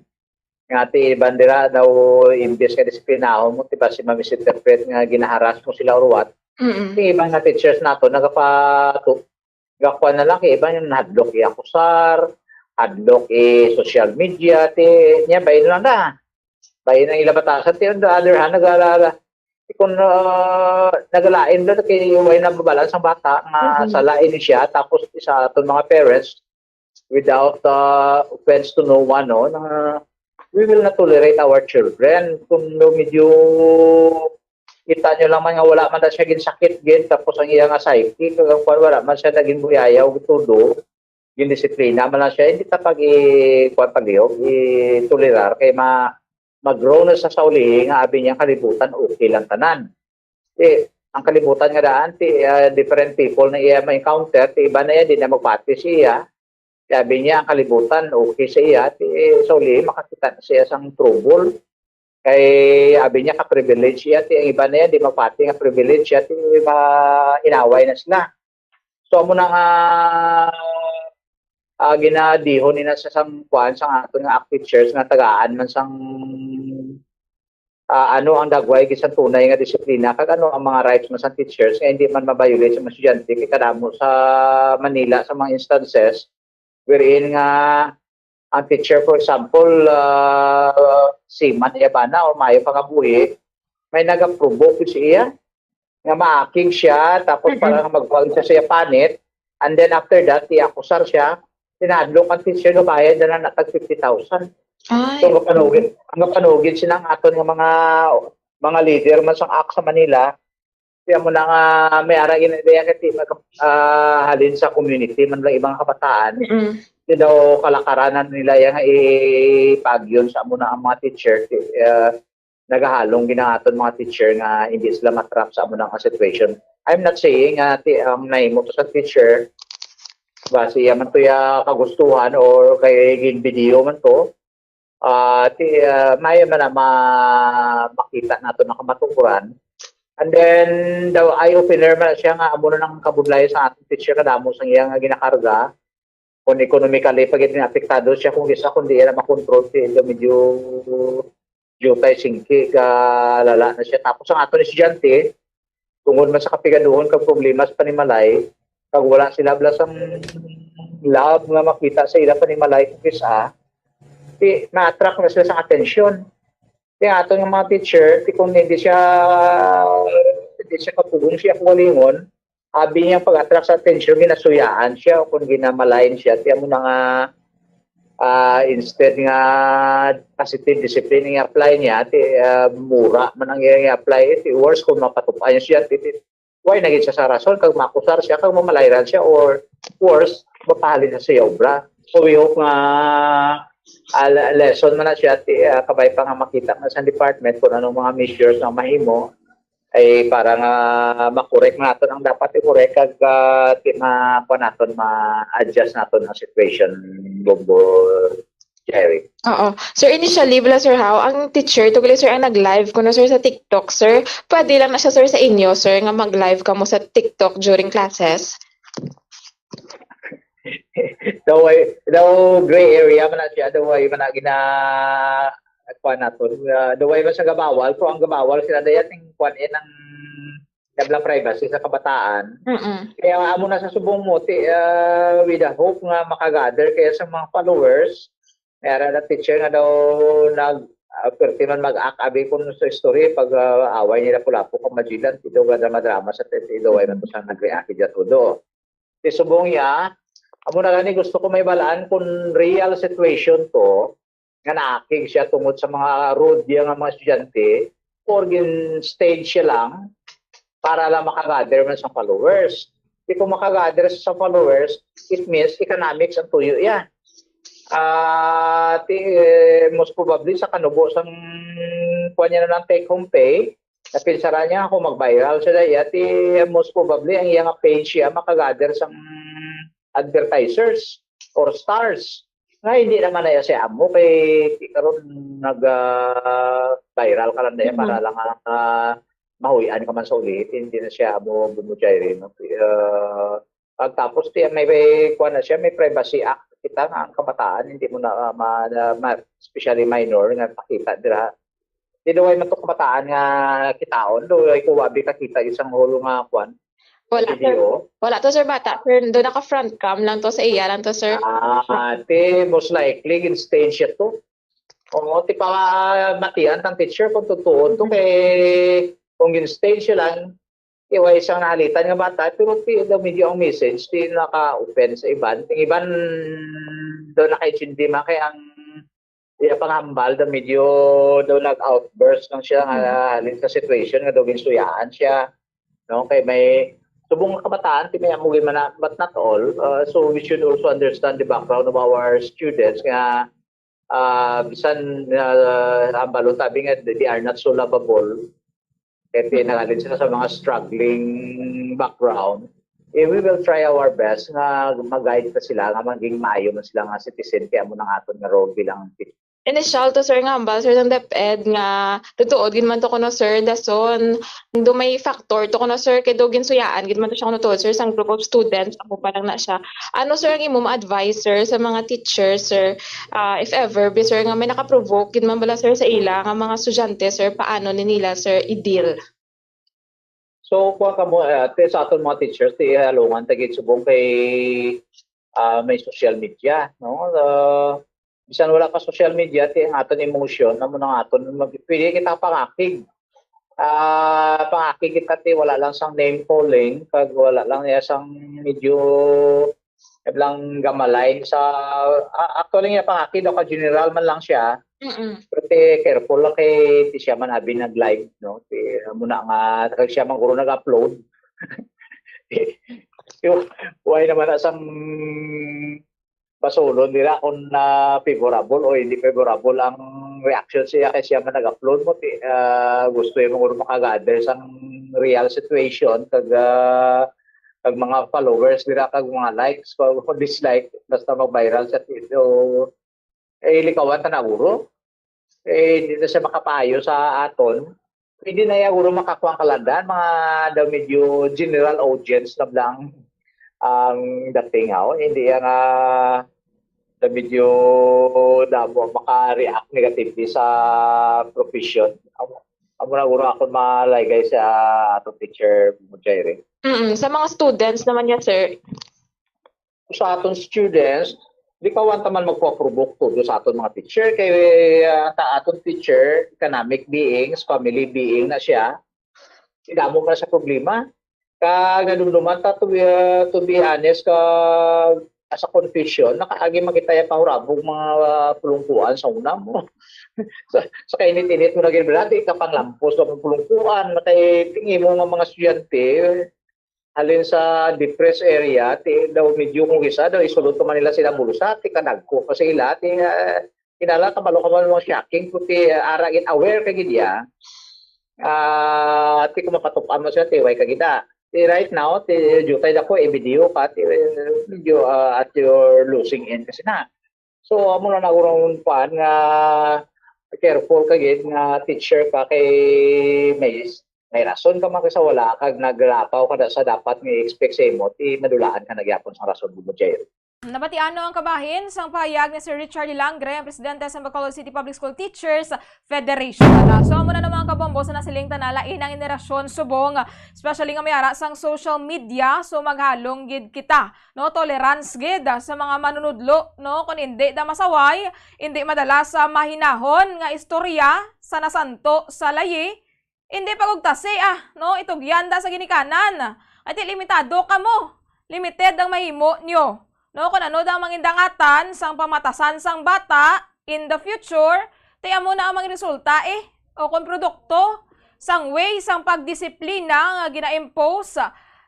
nga ti iban dira daw, imbes nga disiplinahon mo, ti ba, si ma-misinterpret nga ginaharas mo sila or what, Mm-mm. ti iban nga teachers nato nagapatu-, gakuan na lang, kay iban yung hadlok i-akusar, hadlok i-social media, ti niya, bayin lang na. Bayin ang ila batasan, ti on the other hand, nag-, kung, ah, nagalain na kay way na mabalaan sang bata nga Mhm. sala ini siya, tapos sa aton mga parents, without, ah, offense to no one, no, na we will not tolerate our children kung no, medyo kita nyo lang man nga wala man na siya ginsakit gid, tapos ang iya nga psyche, kag ang kwan, wala man siya naging buyayaw, todo, gindisiplina man lang siya, hindi ta pag i-, kwan, palihog, i-tolerar, kay ma-, mag-grow na sa, sa ulihi nga abi niya kalibutan, okay lang tanan. Eh, ang kalibutan nga daan, ti, ah, different people na iya ma-encounter, ti iba na iya, di na magpati siya. Sabi niya, ang kalibutan, okay sa iya, ti, sa ulihi, makakita na siya sang trouble. Kay, abi niya, ka-privilege siya, ti, ang iba na yan, di magpati nga privilege siya, ti, ma-, inaway na sila. So, amo na nga, ah, ginadihon nila sa sang, kuan, sang aton nga act teachers nga tagaan man sang, ah, ano ang dagway gid sang tunay nga disiplina, kag ano ang mga rights man sang teachers nga hindi man ma-violate sa mga estudyante, kay kadamo sa Manila sa mga instances wherein nga ang teacher, for example, ah, seaman iya bana o maayo pa nga buhi, may nagaprovoke sa iya nga maakig siya, tapos Mm-mm. para nga magkuha siya sa iya panit, and then after that, i-akusar siya, tinadlok ang teacher nga bayad na lang na tag fifty thousand. Ay. So, ang kapanugid, ang kapanugid sila ang aton nga mga, mga leader man sang act sa Manila, kaya mo na nga may ara gina-, kaya kasi mag-, ah, halin sa community man lang ibang kabataan, Mm-mm. you know, kalakaranan nila yung ipagyon sa amo na ang mga teacher, eh, nagahalong ginahaton mga teacher nga hindi sila matrap sa amo na nga situation. I'm not saying nga ti-, ang nahimo to sa teacher, basi iya man to ya kagustuhan or kay gin-video man to, ah, ti, ah, may man na ma-, makita nato na kamatuoran. And then, daw eye-opener man siya nga amo na nang kabudlay sa ating teacher kadamo sang iya nga ginakarga. Kung economically pa gid apektado siya, kung isa, kung di na makontrol, ti medyo jutay singki ka lala na siya. Tapos ang aton estudyante, tungod man sa kapigaduhon kag problema sa panimalay, kag wala sila bala sang love nga makita sa ila panimalay kung kis-a, ti na-attract na sila sa atensyon. Ti aton nga mga teacher, ti kung hindi siya, hindi siya kapugong siya kuwalingon, abi niya pag-attract sa atensyon, ginasuyaan siya o kung ginamalayan siya, ti amo na nga, ah, instead nga positive discipline ang i-apply niya, ti, ah, mura man ang i-apply, ti worse kung mapatupan siya, ti, ti, why na gid siya sa rason, kag makusar siya, kag mamalayran siya, or worse, mapahalin siya sa obra. So we hope nga, ah, le-, lesson man na siya, ti, ah, kabay pa nga makita na sa department kung anong mga measures nga mahimo, ay para nga ma-correct naton ang dapat i-correct kag, ah, ti-, ma-, kuwan naton, ma-adjust naton ang situation, Bombo Jerry. Oo. Sir, initially, bala, sir, how ang teacher, tugli, sir, ang nag-live kuno, sir, sa TikTok, sir. Pwede lang na siya, sir, sa inyo, sir, nga mag-live kamo sa TikTok during classes? Daw ay, daw gray area man na siya, daw ay man na gina-, kuwan naton. Ah, daw ay man sa gabawal, pero ang gabawal sila daya ting kuwan, eh, ng nabla privacy sa kabataan. Mm-mm. Kaya amo na sa subong mo, ti, ah, with the hope nga makagather kaya sa mga followers, may ara na teacher nga daw nag, ah, perti man mag-act, abi kun sa story, pag, ah, away nila Pulapu kag Magellan, ti daw drama-drama sa ti, ti daw ay man to sa nag-react dyan todo. Ti subong ya, amo na gani gusto ko may balaan kung real situation to, nga naakig siya tungod sa mga rude ya nga mga estudyante, or gin-stage siya lang para lang makagather man sa followers. Di kung makagather sa followers, it means economics ang tuyo ya. Ah, ti, eh, most probably sa kanubo sang kuwan niya na ng take-home pay, napinsaran niya kung mag-viral siya daya, ti most probably ang iya nga page siya makagather sang advertisers or stars. Nga hindi naman na siya amo kay ti karon nag, ah, viral ka lang daya Mm. para lang, ah, mahuy-an ka man sa ulit. Hindi na siya amo bumudjay rin, no? Ah, pagtapos ti may, may kuwan na siya, may Privacy Act kita nga ang kabataan hindi mo na, ah, ma-, na, ma-, especially minor nga pakita dira. Di daw ay man to kabataan nga kitaon, daw ay kuwabi kakita isang hulo nga kuwan, Wala, sir. Video. Wala to, sir, bata. Sir, do naka-front cam lang to, sa iya lang to, sir. Ah, ti, most likely, gin-stage siya to. Oo, ti pa matian tang teacher kung totoo to, Mhm. kay kung gin-stage siya lang, ti, way isang nahalitan nga bata, pero ti, daw medyo ang message, ti naka-open sa iban. Ang iban, daw nakaintindi man kay ang iya panghambal daw medyo daw nag-outburst lang siya nga Mhm. halin sa situation nga daw ginsuyaan siya, no? Kay may subong nga kabataan, ti may amo gid man na, but not all. Uh, so we should also understand the background of our students nga, ah, bisan, ah, hambalon tabi nga they are not so lovable. Kay Mhm. pinangalit sila sa mga struggling background. Eh, we will try our best nga mag-guide pa sila nga maging maayo man sila nga citizen kay amo nang aton nga role bilang teacher. Initial to, sir, nga hambal, sir, sang DepEd nga tutuod gid man to kuno, sir, dason do may factor to kuno, sir, kay do ginsuyaan gid man to siya kuno tuod, sir, sang group of students, ako pa lang na siya. Ano, sir, ang imo ma-advise, sir, sa mga teacher, sir, ah, if ever bi, sir, nga may nakaprovoke gid man bala, sir, sa ila nga mga estudyante, sir, paano ni nila, sir, i-deal? So, kuha ka mo, ah, ti sa aton mga teachers, ti halungan ta gid subong kay, ah, may social media, no? Ah, bisan wala ka social media, ti ang aton emotion, amo nang aton mag-, pwede kita pangakig. Ah, pangakig kita, ti wala lang sang name calling, kag wala lang niya sang medyo lang gamalay sa, ah, actually nga pangakig daw ka general man lang siya. Mm-mm. Pero ti careful lang kay ti siya man abi nag-live, no? Ti, amo na nga, kag siya man guro nag-upload. Yung, why naman na sang basulon nila kung na favorable o hindi favorable ang reaction siya kay siya man nag-upload mo, ti, ah, gusto yung mga makagather sang real situation, kag, ah, kag mga followers dira, kag mga likes, kag dislike, basta mag-viral sa T V, o, eh, likawan ta na guro. Eh, hindi na siya makapaayo sa aton. Pwede na ya guro makakuha ang kalandahan, mga daw medyo general audience na lang ang dating, aw. Hindi ya nga daw medyo damo maka-react negatively sa profession. Amo, amo na guro akon malaygay sa ato teacher mo, Jaire. Mm, sa mga students naman niya, sir. Sa aton students, di ka wan taman magpaprodukto do sa aton mga teacher. Kay ah, ta aton teacher, economic beings, family being na siya. Idamo man sa problema. Kag nadumduman ta, to be, ah, to be honest, ka as a confession, nakaagi man kita ya pahurabog mga ah, pulungkuan sa una mo. sa, sa kainit-init mo na gid, brad, di ka panglampos sa mga pulungkuan, kay tingin mo nga mga estudyante, halin sa depressed area, ti daw medyo kung isa daw isulod pa man nila sila bulsa, ti kadagko pa sa ila, ti ah, kinala kabalo ka man mga shocking, ti ah, ara gid aware ka gid ya. Ah, ti kung mapatupan mo sila, ti way ka gid ah. Ti right now, ti jutay na ko, i-video ka, ti medyo ah, at your losing end kasi na. So amo na nagurong pan nga careful ka gid nga teacher ka kay may may rason ka man sa wala kag nagrapaw ka na sa dapat nga i-expect sa imo, ti madulaan ka na gyapon sa rason mo, Jair. Nabatian no ang kabahin sang pahayag ni Sir Richard Hilangre, ang presidente sa Bacolod City Public School Teachers Federation. So amo na no, mga kabombo, sa nasiling ta na, lain ang henerasyon subong, especially nga may ara sang social media, so maghalong gid kita, no, tolerance gid sa mga manunudlo, no, kun indi da masaway, indi madala sa mahinahon nga istorya sa nasanto sa layi, indi pagugtasi, ah, no, itugyan da sa ginikanan. Kay ti limitado kamo, limited ang mahimo nyo, no, kun ano da ang mangindangatan sang pamatasan sang bata in the future, ti amo na ang mangin resulta, eh, o kon produkto sang way sang pagdisiplina nga gina-impose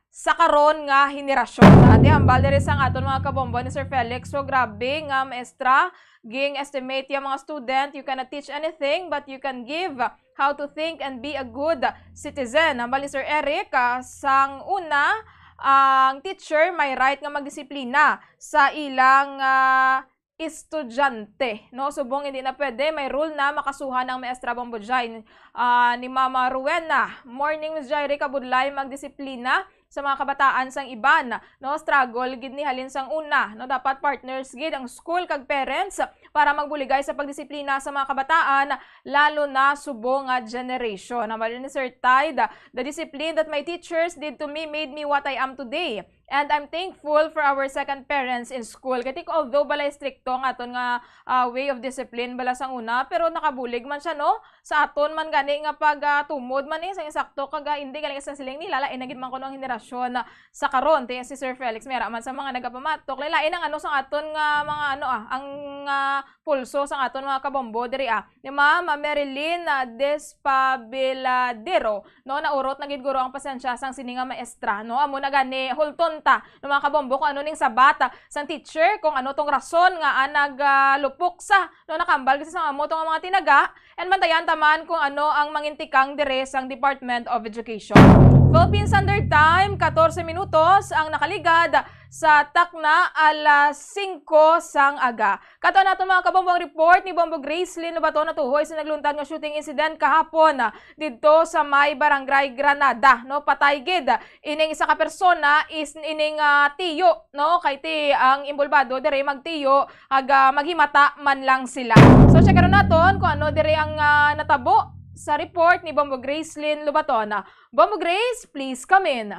sa karon nga henerasyon. Ati hambal diri sang aton mga kabombo ni Sir Felix. So grabe nga maestra, ging estimate ya mga student, you cannot teach anything but you can give how to think and be a good citizen. Hambal ni Sir Eric, ah, sang una, ang teacher may right nga magdisiplina sa ilang ah, estudyante, no? Subong hindi na pwede, may rule na makasuhan ang maestra Bombo Jai. Ah, ni Mama Rowena, morning, Miss Jairi, kabudlay magdisiplina sa mga kabataan sang iban, no? Struggle gid ni halin sang una, no? Dapat partners gid ang school kag parents para magbuligay sa pagdisiplina sa mga kabataan, lalo na subong nga generation. Ang ni Sir Tide, the discipline that my teachers did to me made me what I am today. And I'm thankful for our second parents in school. Kay tik-, although balay stricto ang aton nga ah, way of discipline bala sang una, pero nakabulig man siya, no? Sa aton man gani nga pag ah, tumod man eh, sang insakto kag ah, hindi galing sa siling nila, lain na gid man kuno ang henerasyon ah, sa karon. Ti si Sir Felix, may ara man sa mga nagapamatok, lain ang ano sang aton nga mga ano ah, ang ah, pulso sang aton mga kabombo diri ah. Ni Ma'am Marilyn ah, Despabiladero, no, naurot na gid guro ang pasensya sang sini nga maestra, no? Amo na gani, hulton ta, no, mga kabombo, kung ano ning sabat sang teacher, kung ano tong rason nga ah, nagalupok sa, no, nakambal kasi sang amo tong mga tinaga, and bantayan ta man kung ano ang mangintikang dire sang Department of Education. Philippine Standard Time, katorse minutos ang nakaligad sa takna alas singko sang aga. Kato naton mga kabombo ang report ni Bombo Gracelyn Lobaton natuhoy sa nagluntad nga shooting incident kahapon, ah, didto sa may Barangay Granada, no? Patay gid ining isa ka persona is ining ah, tiyo, no? Kay ti ang imbolbado diri magtiyo ag ah, maghimata man lang sila. So checkaron naton kung ano diri ang ah, natabo sa report ni Bombo Gracelyn Lobaton. Bombo Grace, please come in.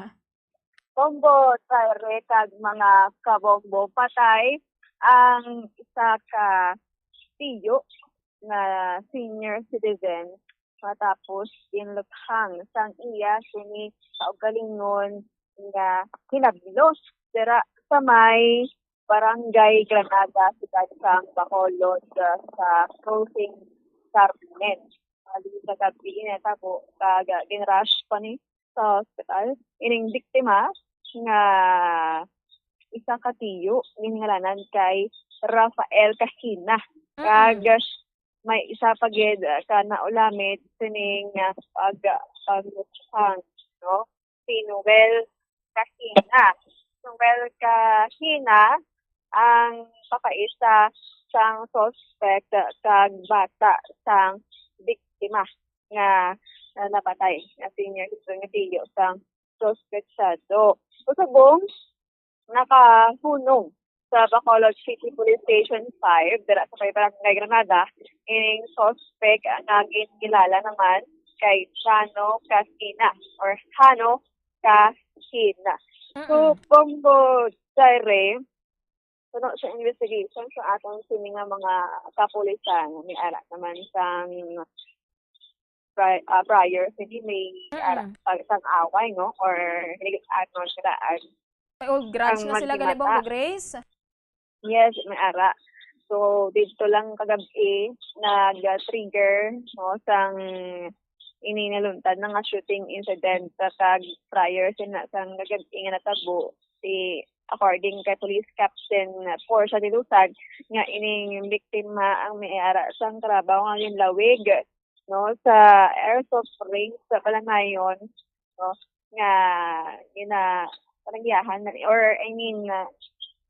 Bombo, Jaire, kag mga kabombo, patay ang isa ka tiyo nga senior citizen matapos ginluthang sang iya sini kaugalingon nga hinablos dira sa may Barangay Granada, siyudad sang Bacolod, ah, sa Crossing Carmen. Dili sa gabi ini natabo kag ginrush pa ni sa hospital. Ining biktima nga isa ka tiyo, ginhingalanan kay Rafael Kahina. Kag may isa pa gid, ah, ka naulamid sining, ah, pag-, pagluthang, no? Si Noel Kahina. Noel Kahina ang pakaisa sang suspect kag bata sang biktima nga, nga napatay, nga senior citizen nga tiyo sang suspetsado. Usubong, nakahunong sa Bacolod City Police Station five, dira sa may Barangay Granada, ining suspect nga ginkilala naman kay Jano Casina or Hano Casina. So, Mm-mm. Bombo Dire, puno sa investigation sa aton sini nga mga kapulisan, may ara naman sang pri-, ah, prior sini may ara Mm. pag sang away, no? Or hilig ano sila, ah, May old grudge ang na sila gali, maghimata. Bombo Grace? Yes, may ara. So, dito lang kagabi nag-trigger, no, sang ini naluntad na nga shooting incident sa kag prior sina sang kagabi nga natabo si, according kay Police Captain Portia Dilusag, nga ining biktima ang may ara sang trabaho nga ginlawig, no, sa airsoft range sa Balanayon, no, nga gina-, parang giyahan man, or, I mean, uh,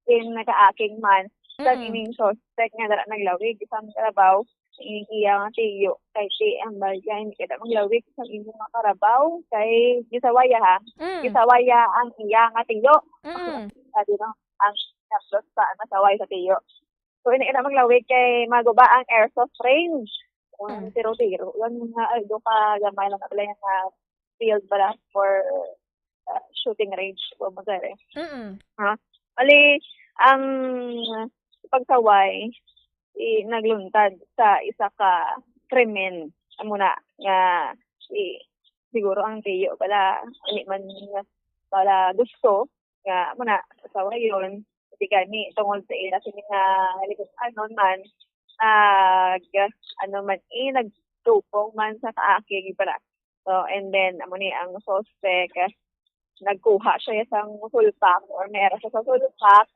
in nagaaking man sa Mm. ining suspect nga dara naglawig sa trabaho, ining iya nga tiyo, kay T M Balya, hindi ka na maglawig sa imo nga karabaw, kay gisawaya, ha? Mm. Gisawaya ang iya nga tiyo. Mm. Sabi, no, ang tapos pa, nasaway sa tiyo. So, hindi ka na maglawig kay maguba ang airsoft range. Kung Mm. tiro-tiro, yung nga, ay, do ka, gamay lang na pala yung, ah, field pala for, ah, shooting range, kung magkari. Mm-mm. Ha? Ali, ang pagsaway, i-, nagluntad sa isa ka krimen. Amo na nga, i-, siguro ang tiyo pala, hindi man pala gusto, nga, amo na, sawayon. Kasi gani, tungod sa ila sini nga, ano man, nag, ano man, eh, nagtupong man sa kaakig, para. So, and then, amo ni ang suspect, eh, nagkuha siya sang sulpak, or meron siya sa sulpak,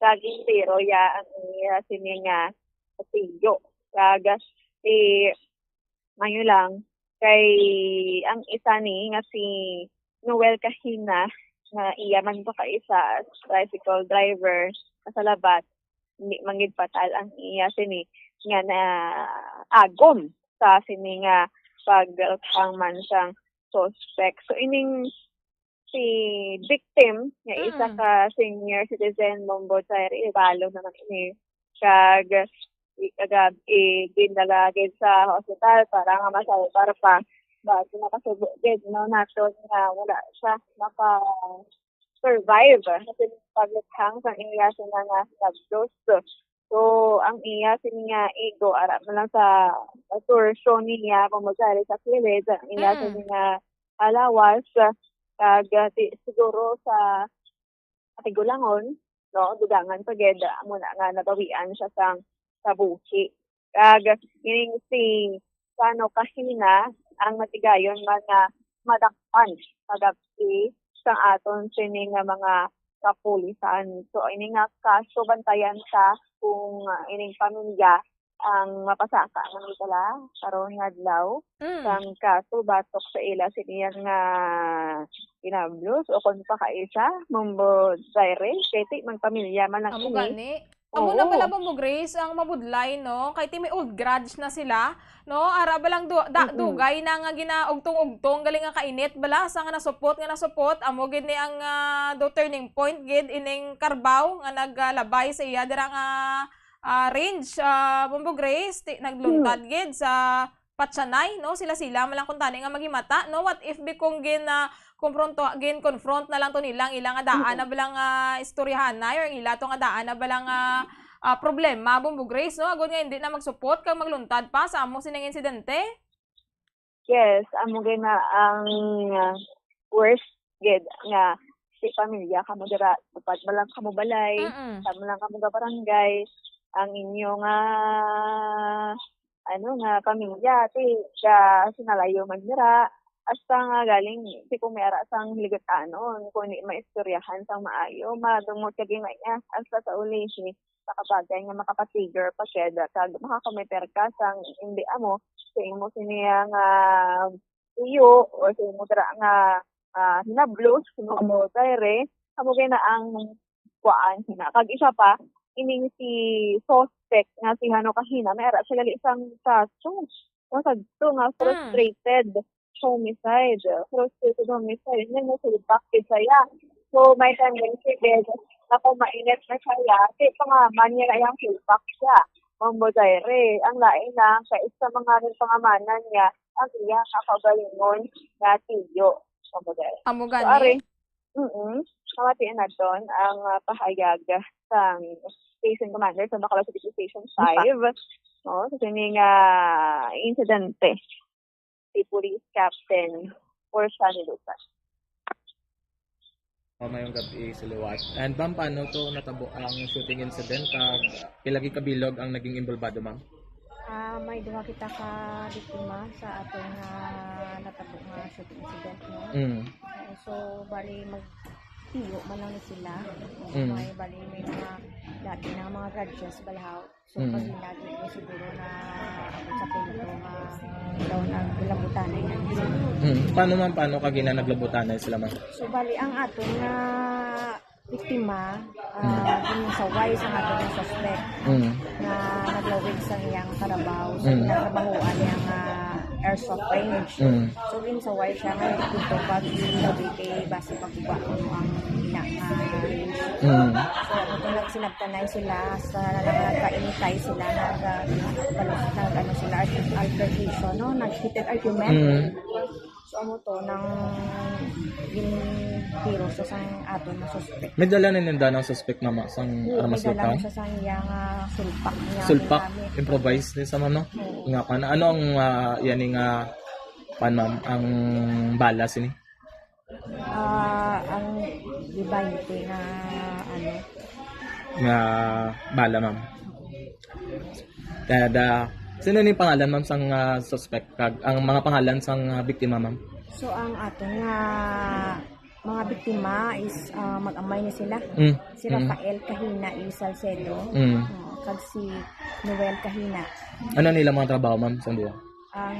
sa gintiro ya ang iya sini nga kutsilyo. Kag si, mayo lang, kay ang isa ni nga si Noel Kahina, nga iya man pa kaisa as tricycle driver, kasalabat, hindi man gid fatal ang iya sini nga naagom sa sini nga pagtangman sang suspect. So, ining si victim nga isa Mm. ka senior citizen, Bombo Chair, Ibalo naman ini. Kag i-, kagab-, i-, dinala gid sa hospital para nga masalbar pa. But nakasubo gid, no, naton nga wala siya maka-survive sa pagluthang sa iya sa mga nabdos. So, ang iya sini nga igo, ara man lang sa torso niya, pamagari sa kilid, ang iya Mm. sini nga, ah, lawas, kag, ah, ti-, siguro sa katigulangon, no, dugangan pa gid, amo na nga nabawian siya sang kabuhi. Kag ining si Sano Kahina ang natigayon man nga madakpan kagabi sang aton sini nga mga kapulisan. So, ini nga kaso bantayan sa kung, ah, ining pamilya ang mapasaka man gid sila karon nga adlaw Mm. sang kaso batok sa ila sini nga ginablos o kon pa kaisa, Bombo Zaire, kay ti magpamilya man lang Amo ini. gani. Amo na Oo. pala, Bombo Grace, ang mabudlay, no? Kay ti may old grudge na sila, no? Ara ba lang du-, da-, Mm-mm. dugay na nga ginaugtong-ugtong, galing nga kainit bala, sa nga nasupot, nga nasupot, amo gid ni ang, ah, do turning point gid ining karbaw nga naglabay sa iya dira nga, ah, range, ah, Bombo Grace, ti-, nagluntad Hmm. gid sa patsanay, no? Sila-sila man lang kuntani nga maghimata, no? What if bikong gin, ah, kompronto, gin-confront na lang to nila ang ila nga daan Mm. na bala nga istoryahanay or ang ila to nga daan na bala nga, ah, problema, Bombo Grace, no? Agod nga hindi na magsupot kag magluntad pa sa amo sining insidente? Yes, amo gid na ang, ah, worst gid nga si pamilya kamo dira, upad man lang kamo balay, Mm. upad man lang kamo ga barangay, ang inyo nga, ano, nga pamilya, ti, ga sinalayo man dira, hasta nga galing, ti, kung may ara sang hiligatanon, kung di maistoryahan sang maayo, madumot ka gid niya, hasta sa ulihi, makabagay nga makapatigor pa keda, kag makakometer ka sang hindi amo, sa imo sini nga iyo, or sa imo dira nga ah, hinablos, no, amo dire, amo gani na ang kuan hina. Kag isa pa, ining si suspect nga si Hano Kahina, may ara siya gali sang kaso. Masagto nga Ah. frustrated homicide. Frustrated homicide. May nasulbak gid siya. So, may tendency gid na kung mainit na siya, di pa nga man niya na iyang sulbak siya. Mambo dire. Ang lain lang, kay isa mga rin pangamanan niya, ang iya nga kaugalingon nga tiyo. Mambo dire. Amo So, gani? Ari, mm, pamatiin naton ang, ah, pahayag sang Station Commander sa Bacolod City Station five, no, sa sining, ah, insidente, si Police Captain Portia Nilusa. Oh, mayong gabi sa liwat. And ma'am, paano to natabo ang shooting incident? Kag pila gid ka bilog ang naging involbado, ma'am? Ah, may duha kita ka biktima sa aton nga natabo nga shooting incident, no? Mm. So, bali, magtiyo man lang ni sila. Mm. May, bali, may mga dati na mga grudges, balahaw. So, Mm. pag ginagit mo siguro na abot sa punto nga daw naglabutanay na sila. Mm. Paano, ma'am? Paano ka gina naglabutanay sila, ma'am? So, bali, ang aton nga biktima, ah, Mm. ginsaway sa aton nga suspect Mm. na naglawig sa iyang karabaw sa Mm. ginatrabahoan niya nga airsoft range. Mm. So, ginsaway siya nga dito pag hindi kay base pagkuha ko ang ina nga range. Mm. So, ito nagsinabtanay sila sa nagkainitay sila, nag, ah, balos, nag, ano sila, argu-, altercation, no? Nag-heated argument. Mm. So, amo to nang gintiro sa sang aton nga suspect. May dala na ninda ng suspect, mama, sang Oo, may armas dala lupa? Sa sang iya nga sulpak niya, Sulpak, gamit. Improvise din sa, ma'am, no? Oo. Nga, ano, ano ang, ah, yan nga, pan, ma'am, ang bala sini? Ah, ang di baynte nga, ano? Nga bala, ma'am. Da, da, sino ni pangalan, ma'am, sang, ah, suspect? Kag ang mga pangalan sang, ah, biktima, ma'am? So, ang aton nga mga biktima is, ah, mag-amay ni sila. Mm. Si Mm. Rafael Kahina y Salcedo, Mm. ah, kag si Noel Kahina. Ano nila mga trabaho, ma'am, sang duha? Ang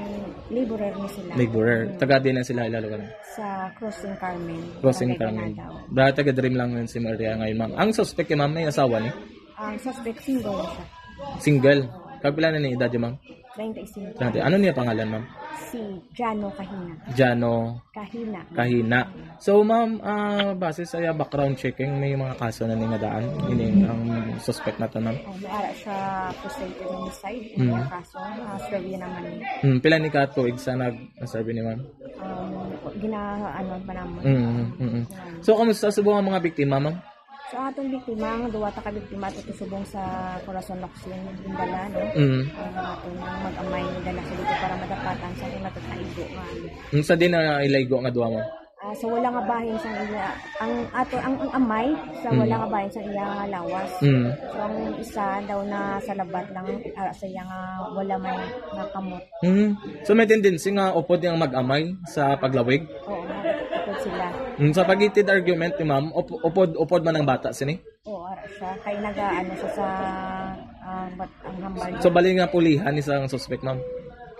laborer ni sila. Laborer. Mm. Taga din na sila ila lugar? Sa Crossing Carmen. Crossing Barangay Carmen. Ganadaw. Dahil taga Dream lang yun si Maria ngayon, ma'am. Ang suspect kay ma'am, may asawa ni? Ang suspect, single na siya. Single? Kag pila na ni edad, ma'am? Treinta y cinco. Treinta. Ano niya pangalan, ma'am? Si Jano Kahina. Jano Kahina. Kahina. So, ma'am, ah, base sa iya background checking, may mga kaso na ni nga daan? Ini ang suspect na to, ma'am? Oh, may ara siya frustrated homicide. Mm. May kaso, ah, survey naman. Mm, pila ni ka tuig sa nag-, na-survey ni ma'am? Um, gina-, ano pa naman. Mm, mm, mm. Um, So, kamusta subong ang mga biktima, ma'am? So, atong biktima, ang duwa ta ka biktima, ato subong sa Corazon Locsin, Bindala, no? Mm. Ang aton mag-amay, dala sa dito para madapatan sa kung nagkakaigo nga, ano. Mm, sa din na ilaigo nga duwa, ma'am? Ah, sa wala nga bahin sa iya, ang ato, ang, ang amay, sa Mm. wala nga bahin sa iya nga lawas. Mm. So, ang isa daw na sa labat lang, ah, sa iya nga wala may nakamot. Mm. So, may tendency nga upod niyang mag-amay sa paglawig? Oo, upod sila. Mm, sa pag-heated argument ni ma'am, up-, upod, upod man ang bata sini? Oo, ara siya. Kay naga-, ano siya sa, ah, bat-, ang hambal niya. So, bali nga pulihan ni sang suspect, ma'am?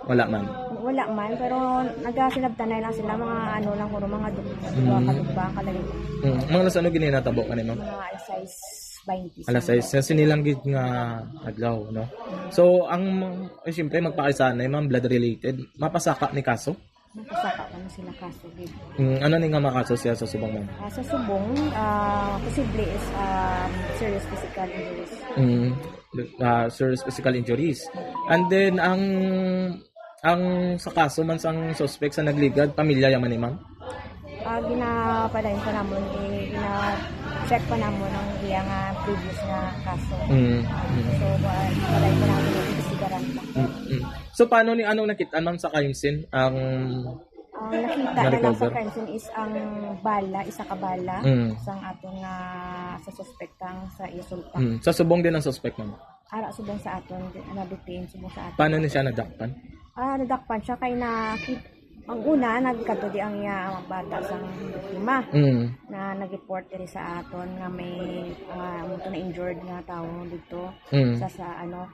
Wala man? Wala man, pero nagasinabtanay lang sila, mga ano lang, puro mga dug-, Mm. dugba, kadugba, kalayo. Mm. Mga alas ano gini natabo ka ni, ma'am? Mga alas sais baynte. Alas sais, sa sinilang gid nga adlaw, no? So, ang, eh, siyempre, magpakaisanay, ma'am, blood related. Mapasaka ni kaso? Mapasaka pa na sila kaso, gid. Mm, ano ni nga makaso siya sa subong, ma'am? Ah, sa subong, ah, posible is, um, serious physical injuries. Mm, ah, serious physical injuries. And then, ang, ang sa kaso man sang suspect sa nagligad, pamilya yaman ni, ma'am? Ah, ginapadayon pa namon, eh, gina-check pa namon ang iya nga previous nga kaso. Mm, mm. So, ah, padayon pa namon, imbestigaran pa. Mm, mm. So, paano ni, anong nakita, ma'am, sa crime scene? Ang Ang nakita na lang sa na-recover? Crime scene is ang bala, isa ka bala, Mm. sang aton nga sa suspect kang sa iya sulpak. Mm. Sa subong din ang suspect, ma'am? Ara subong sa aton, di-, na-detain subong sa aton. Paano ni siya nadakpan? Ah, nadakpan siya kay nakit-, ang una, nagkadto di ang iya, ang bata sang biktima Mm. na nag-report diri sa aton nga may, ah, amo to na injured nga tawo dito Mm. sa, sa ano,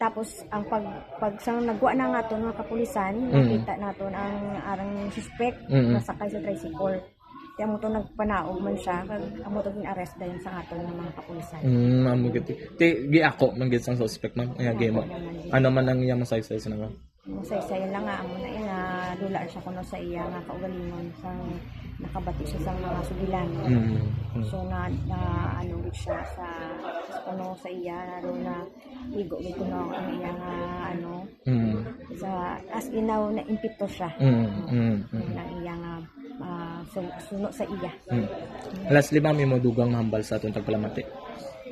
Tapos ang pag, pag sa nagwa na nga to nga kapulisan, Mm. nakita naton ang arang suspect Mm. nasakay sa tricycle. Kaya mo to nagpanaog man siya, kag amo to gin-arrest dayon sa aton nga mga kapulisan. Mm, amo gid. Ti, giako man gid sang suspect, ma'am. Ay, Giako gimo. naman gid. Ano man ang iyang masaysay sa naman? Masaysay lang nga, amo na iya, dula siya kuno sa iya nga kaugalingon, sa nakabati siya sa mga sugilanon. Mm, mm. So, na, na, ano, gid siya sa, sa kuno sa iya, lalo na igo gid kuno ang iya nga, ano, Mm. sa, as in now, na impito siya. Mm, mm, mm. Ang iya nga, ah, sun-, suno sa iya. Mm. Lastly, ma'am, imo dugang mahambal sa aton tagpalamati?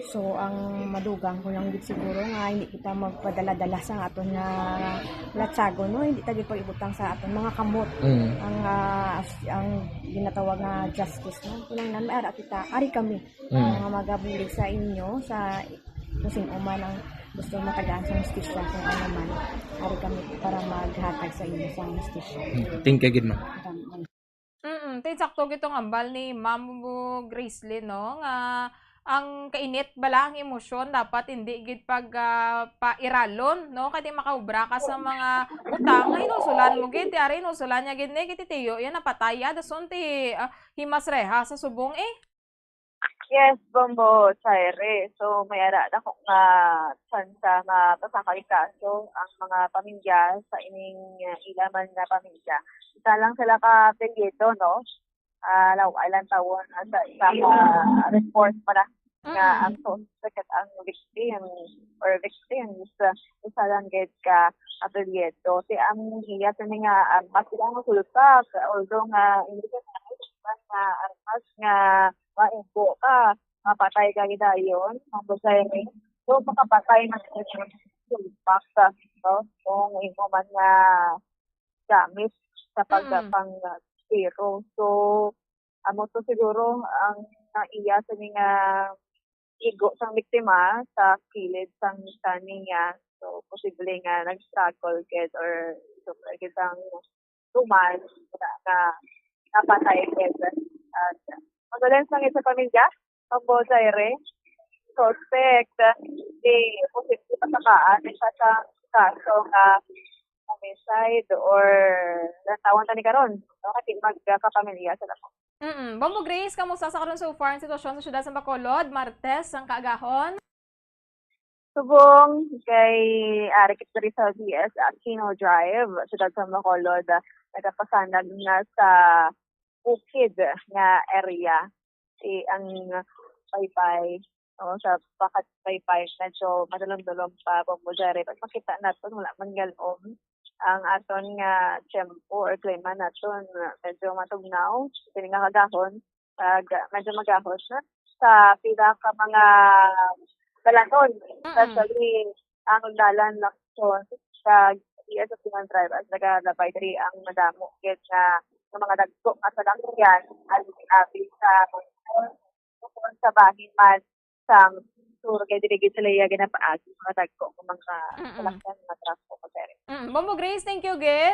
So, ang madugang ko lang gid siguro nga hindi kita magpadala-dala sa aton nga latsagon, no? Hindi ta gid pag-ibutang sa aton mga kamot Mm. ang, ah, as-, ang ginatawag nga justice, no? Kinahanglan may ara kita, ari kami Mm. nga magabulig sa inyo, sa kung sino man ang gusto matagaan sa hustisya, kung ano man, ari kami para maghatag sa inyo sa hustisya. Mm. Thank you gid, ma'am. Maraming Mm, ti, sakto gid tong hambal ni Ma'am Gracelyn, no, nga ang kainit bala, ang emosyon dapat hindi gid pag, ah, pairalon, no, kay di makaobra ka sa mga utang nga hinusulan mo gid, ti ari hinusulan niya gid ni, kay ti tiyo iya napatay, ah, dason ti, ah, himas reha sa subong, eh. Yes, Bombo Chaire. So, may ara na ko nga tsansa nga pasaka kaso ang mga pamilya sa ining, uh, ila man nga pamilya. Isa lang sila ka apelyido, no? Ah, law-ay lang tawon, ah, sa isa ka report pa na nga Mm. ang suspect at ang victim or victims, ah, isa lang gid ka apelyido. Ti ang iya sini nga, ah, mas ilang sulpak, although nga hindi ka nga armas nga maigo ka, mapatay ka gidayon, ang Jose Rey. So, makapatay na siya sa sulpak, no? Kung imo man nga gamit sa Mm. pagpang tiro. So, amo to siguro ang naiya sa mga igo sang biktima sa kilid sang kani niya. So, posible nga nag-struggle gid or sobra gid ang tuman nga, nga napatay gid. At condolence lang sa pamilya, Bombo Chaire. Suspect, di posible patakaan siya sa kaso nga homicide or lantawon tani karon, no? Kasi magkapamilya sila po. Mm. Bombo Grace, kamusta sa karon so far ang sitwasyon sa siyudad sa Bacolod, Martes ang kaagahon? Subong kay ari kita diri sa B S Aquino Drive, siyudad sa Bacolod, ah, nagapasanag na sa bukid nga area. Si ang paypay, o, sa pakat paypay, medyo madulom-dulom pa, Bombo Jerry. Pag makita naton, wala man galom ang aton nga tiyempo or klima naton, medyo matugnaw. Sini nga kagahon, pag medyo magahos na sa pila ka mga dalanon, Mm. especially ang dalan Lacson sa D S F Drive as nagalabay diri ang madamo gid nga, nga mga dagko nga salakyan, abi sa Bukon, sa bahin man sang sur, kay diri gid sila iya ginapaagi mga dagko nga mga Mm-mm. salakyan, mga truck o kagari. Mm, Bombo Grace, thank you gid.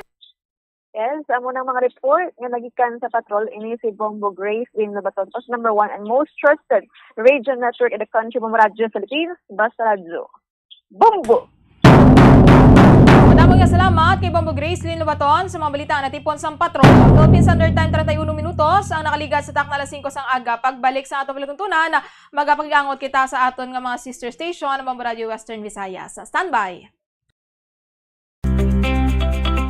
Yes, amo nang mga report nga nagikan sa patrol. Ini si Bombo Grace Lynn Lobaton, post number one and most trusted radio network in the country, Bombo Radyo Philippines, Basta Radyo. Bombo! Madamo nga salamat kay Bombo Grace Lynn Lobaton sa mga balita nga natipon sang patrol. Philippine Standard Time, treinta y uno minutos ang nakaligat sa takna alas singko sang aga. Pagbalik sa atong palatuntunan, magapag-angot kita sa aton nga mga sister station, Bombo Radio Western Visayas. Standby!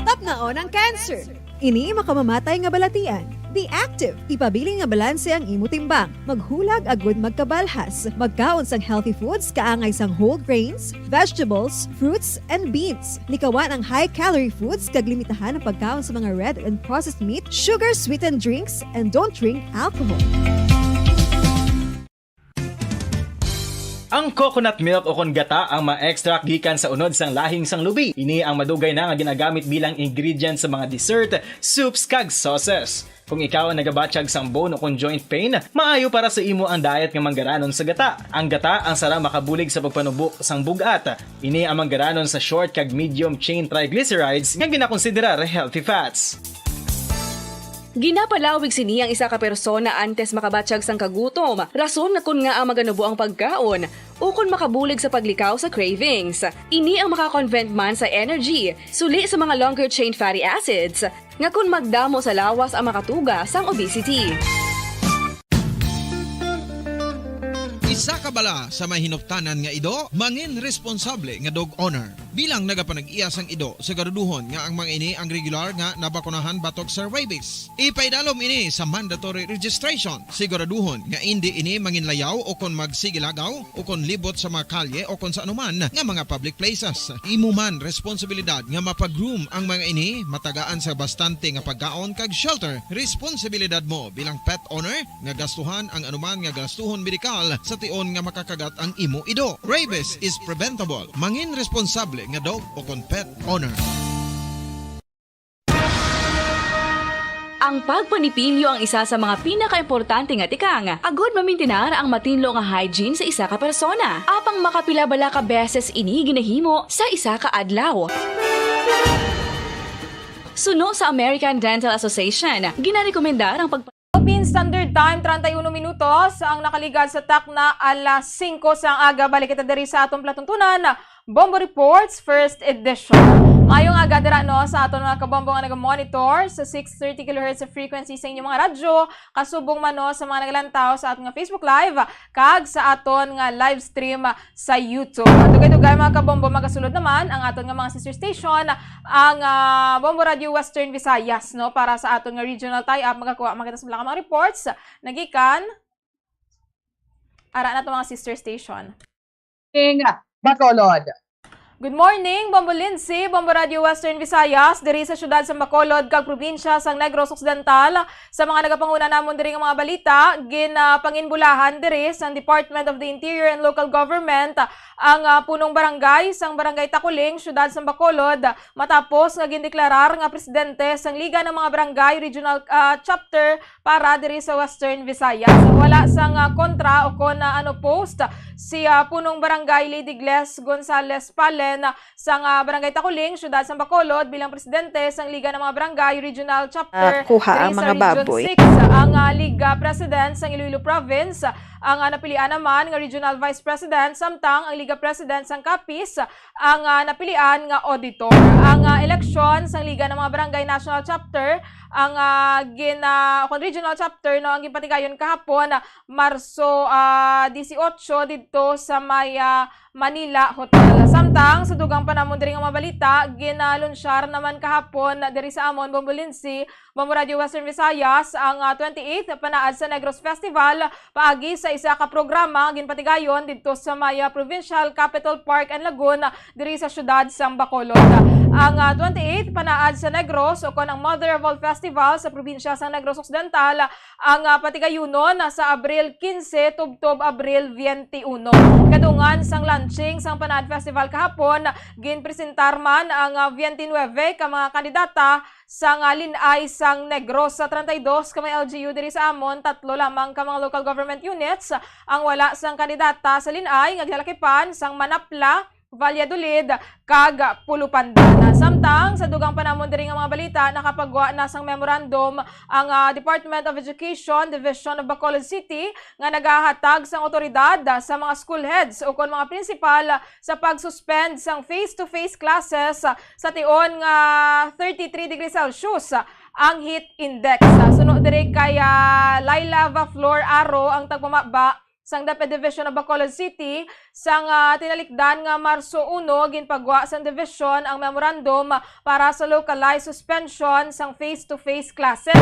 Tapnaon ang cancer. Ini makamamatay nga balatian. Be active. Ipabilin nga balanse ang imo timbang. Maghulag agud magkabalhas. Magkaon sang healthy foods, kaangay sang whole grains, vegetables, fruits, and beans. Likawan ang high-calorie foods kag limitahan ang pagkaon sa mga red and processed meat, sugar-sweetened drinks, and don't drink alcohol. Ang coconut milk o kon gata ang ma-extract gikan sa unod sang lahing sang lubi. Ini ang madugay na nga ginagamit bilang ingredient sa mga dessert, soups, kag sauces. Kung ikaw ang nagabatyag sang bone o kon joint pain, maayo para sa imo ang diet nga manggaranon sa gata. Ang gata ang sara makabulig sa pagpanubo sang bug-at. Ini ang manggaranon sa short kag medium chain triglycerides nga ginakonsiderar healthy fats. Ginapalawig sini ang isa ka persona antes makabatyag sang kagutom, rason nga kon ngaa maganubo ang pagkaon, ukon makabulig sa paglikaw sa cravings. Ini ang maka-convert man sa energy, suli sa mga longer chain fatty acids, nga kon magdamo sa lawas ang makatuga sang obesity. Isa ka bala sa may hinuptanan nga ido, mangin responsable nga dog owner. Bilang nagapanag-iya sang ido, siguraduhon nga ang mga ini ang regular nga nabakunahan batok sa rabies. Ipaidalom ini sa mandatory registration. Siguraduhon nga indi ini manginlayaw o kon magsigilagaw o kon libot sa mga kalye o kon sa anuman nga mga public places. Imo man responsibilidad nga mapag-groom ang mga ini, matagaan sa bastante nga pagkaon kag shelter. Responsibilidad mo bilang pet owner nga gastuhan ang anuman nga gastuhon medikal sa tion nga makakagat ang imo ido. Rabies is preventable. Mangin responsable nga dog o kon pet owner. Ang pagpanipilyo ang isa sa mga pinakaimportante nga tikang agod mamintinar ang matinlo nga hygiene sa isa ka persona. Apang makapila bala ka beses ini ginahimo sa isa ka adlaw? Suno sa American Dental Association, ginarekomendar ang pag Philippine Standard Time, treinta y uno minutos ang nakaligad sa takna alas singko sang aga. Balik kita diri sa atong palatuntunan, Bombo Reports, first edition. Maayong aga dira, no, sa aton mga kabombo nga naga-monitor sa six thirty kilohertz sa frequency sa inyong mga radyo, kasubong man, no, sa mga nagalantaw sa aton nga Facebook Live kag sa aton nga live stream sa YouTube. At dugay-dugay, mga kabombo, magasulod naman ang aton nga mga sister station, ang, ah, Bombo Radio Western Visayas, no, para sa aton nga regional tie-up. Magakuha man kita sa mga reports nagikan ara na to mga sister station. King Bacolod. Good morning, Bombo Lindsay, Bombo Radio Western Visayas, diri sa siyudad sa Bacolod kag probinsya sang Negros Occidental. Sa mga nagapanguna namon diri nga mga balita, ginapanginbulahan diri sang Department of the Interior and Local Government ang, ah, punong barangay sang Barangay Takuling, siyudad sang Bacolod, matapos nga gindeklarar nga presidente sang Liga ng mga Barangay Regional, ah, Chapter para diri sa Western Visayas. Wala sang, ah, kontra o kon, ah, ano, post si, ah, punong barangay Lady Gles Gonzales Palen, ah, sang, ah, Barangay Takuling, siyudad sang Bacolod, bilang presidente sang Liga ng mga Barangay Regional Chapter, ah, kuha diri ang sa mga Region baboy. Six. Ang, ah, Liga President sang Iloilo Province, ang, ah, napilian naman nga Regional Vice President, samtang ang Liga President sang Capiz, ang, ah, napilian nga auditor. Ang, ah, eleksyon sang Liga ng mga Barangay National Chapter, ang, ah, gin-, ah, kon Regional Chapter, no, ang ginpatigayon kahapon, ah, Marso, ah, disiotso didto sa may, ah, Manila Hotel. Samtang sa dugang panamon diri nga mga balita, ginalunsyar naman kahapon diri sa amon, Bombo Lindsay, Bombo Radio Western Visayas, ang, ah, twenty-eighth Panaad sa Negros Festival paagi sa isa ka programa nga ginpatigayon didto sa may, ah, Provincial Capitol Park and Lagoon diri sa siyudad sang Bacolod. Ang, ah, twenty-eighth Panaad sa Negros, o kon ang Mother of All Festivals sa probinsya sang Negros Occidental, ang, ah, patigayunon sa Abril quince tubtob Abril twenty-uno. Kadungan sang launching sang Panaad Festival kahapon, ginpresentar man ang, ah, twenty-nine ka mga kandidata sang, ah, Lin-ay sang Negros. Sa treinta y dos ka mga L G U diri sa amon, tatlo lamang ka mga local government units ang wala sang kandidata sa Lin-ay, nga ginalakipan sang Manapla, Valladolid, kag Pulupandan. Samtang sa dugang panamon diri nga mga balita, nakapagwa na sang memorandum ang, ah, Department of Education, Division of Bacolod City, nga nagahatag sang awtoridad sa mga school heads o kon mga principal sa pag-suspend sang face-to-face classes sa tion nga thirty-three degrees Celsius ang heat index. Suno diri kay, ah, Laila Vaflor Aro, ang tagpamaba sang DepEd Division of Bacolod City, sang, ah, tinalikdan nga Marso uno, ginpagwa sang division ang memorandum para sa localized suspension sang face-to-face classes.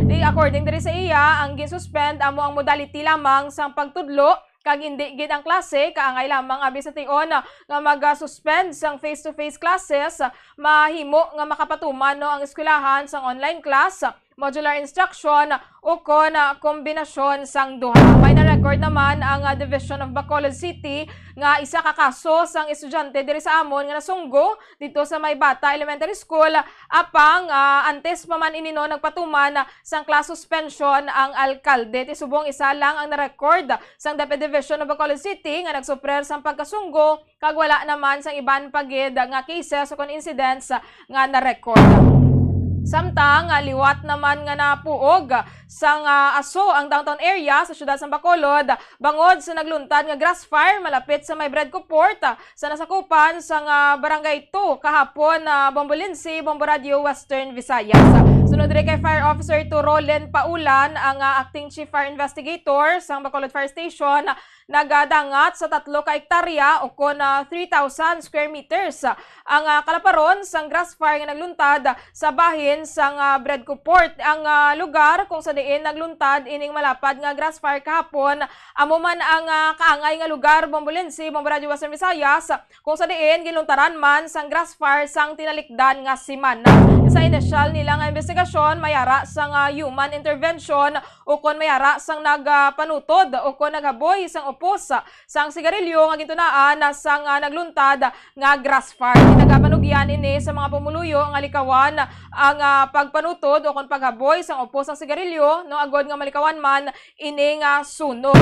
Di, according diri sa iya, ang ginsuspend amo ang modality lamang sang pagtudlo, kag indi gid ang klase, kaangay lamang abi sa tion nga mag-suspend sang face-to-face classes, mahimo nga makapatuman, no, ang eskwelahan sang online class, modular instruction, o kon, ah, kombinasyon sang duha. May na-record naman ang, ah, Division of Bacolod City nga isa ka kaso sang estudyante diri sa amon nga nasunggo didto sa may Bata Elementary School, apang, ah, antes pa man ini, no, nagpatuman sang class suspension ang alkalde. Ti subong isa lang ang na-record sang DepEd Division of Bacolod City nga nagsuprer sang pagkasunggo, kag wala naman sang iban pa gid nga cases o kon incidents nga na-record. Samtang, ah, liwat naman nga napuog sang, ah, aso ang downtown area sa siyudad sang Bacolod bangod sa nagluntad nga grass fire malapit sa may Bredco Port, ah, sa nasakupan sang, ah, Barangay two kahapon, ah, Bombolinsi, Bombo Radio, Western Visayas. Sunod diri kay Fire Officer two Roland Paulan, ang, ah, Acting Chief Fire Investigator sang Bacolod Fire Station, nagadangat sa tatlo ka ektarya o kon, ah, three thousand square meters ang, ah, kalaparon sang grass fire nga nagluntad sa bahin sang, ah, Bredco Port. Ang, ah, lugar kung sa diin nagluntad ining malapad nga grass fire kahapon amo man ang, ah, kaangay nga lugar, Bombolinsi, Bombo Radio Western Visayas, kung sa diin ginluntaran man sang grass fire sang tinalikdan nga semana. Sa inisyal nila nga investigasyon, may ara sang, ah, human intervention ukon may ara sang nagpanutod ukon naghaboy sang upos sang sigarilyo nga gintunaan sang, ah, nagluntad nga grass fire. Nagapanugyan ini sa mga pumuluyo nga likawan ang, ah, pagpanutod ukon paghaboy sang upos sang sigarilyo, no, agod nga malikawan man ini nga sunog.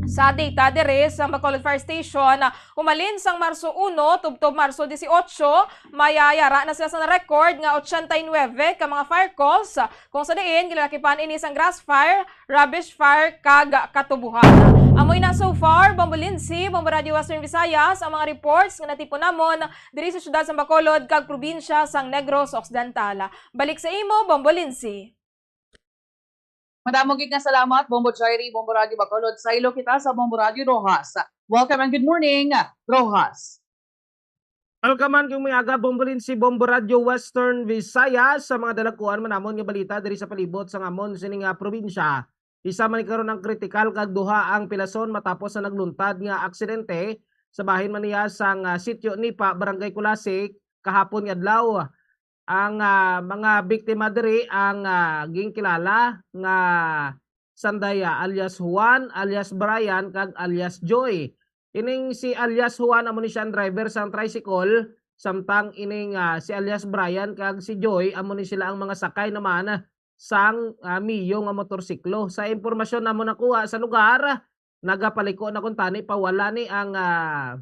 Sa data diri sa Bacolod Fire Station, humalin sang Marso uno tubtob Marso dieciocho, may, ah, yara na sila sa na-record nga ochenta y nuebe ka mga fire calls, kung sa diin ginalakipan ini sang grass fire, rubbish fire, kag katubuhan. Amoy na so far, Bombolinsi, Bombo Radio Western Visayas, ang mga reports nga natipon namon diri sa siyudad sang Bacolod kag probinsya sang Negros Occidental. Balik sa imo, Bombolinsi. Madamo gid nga salamat, Bombo Jairi, Bombo Radio Bacolod. Saylo kita sa Bombo Radio Roxas. Welcome and good morning, Roxas. Welcome man kung may aga, Bombolinsi, Bombo Radio Western Visayas, sa mga dalagkuan man namon nga balita diri sa palibot sang amon sini nga probinsya. Isa man ni karon ang kritikal kag duha ang pilason matapos sa nagluntad nga aksidente sa bahin man niya sang, ah, Sitio Nipa, Barangay Culasi, kahapon nga adlaw. Ang, ah, mga biktima diri ang, ah, ginkilala nga Sandaya alias Juan, alias Brian, kag alias Joy. Ining si alias Juan amo ni siya ang driver sang tricycle, samtang ining, ah, si alias Brian kag si Joy amo ni sila ang mga sakay naman sang, ah, Mio nga motorsiklo. Sa impormasyon namo nakuha sa lugar, nagapaliko na kuntani pa, wala ni ang, ah,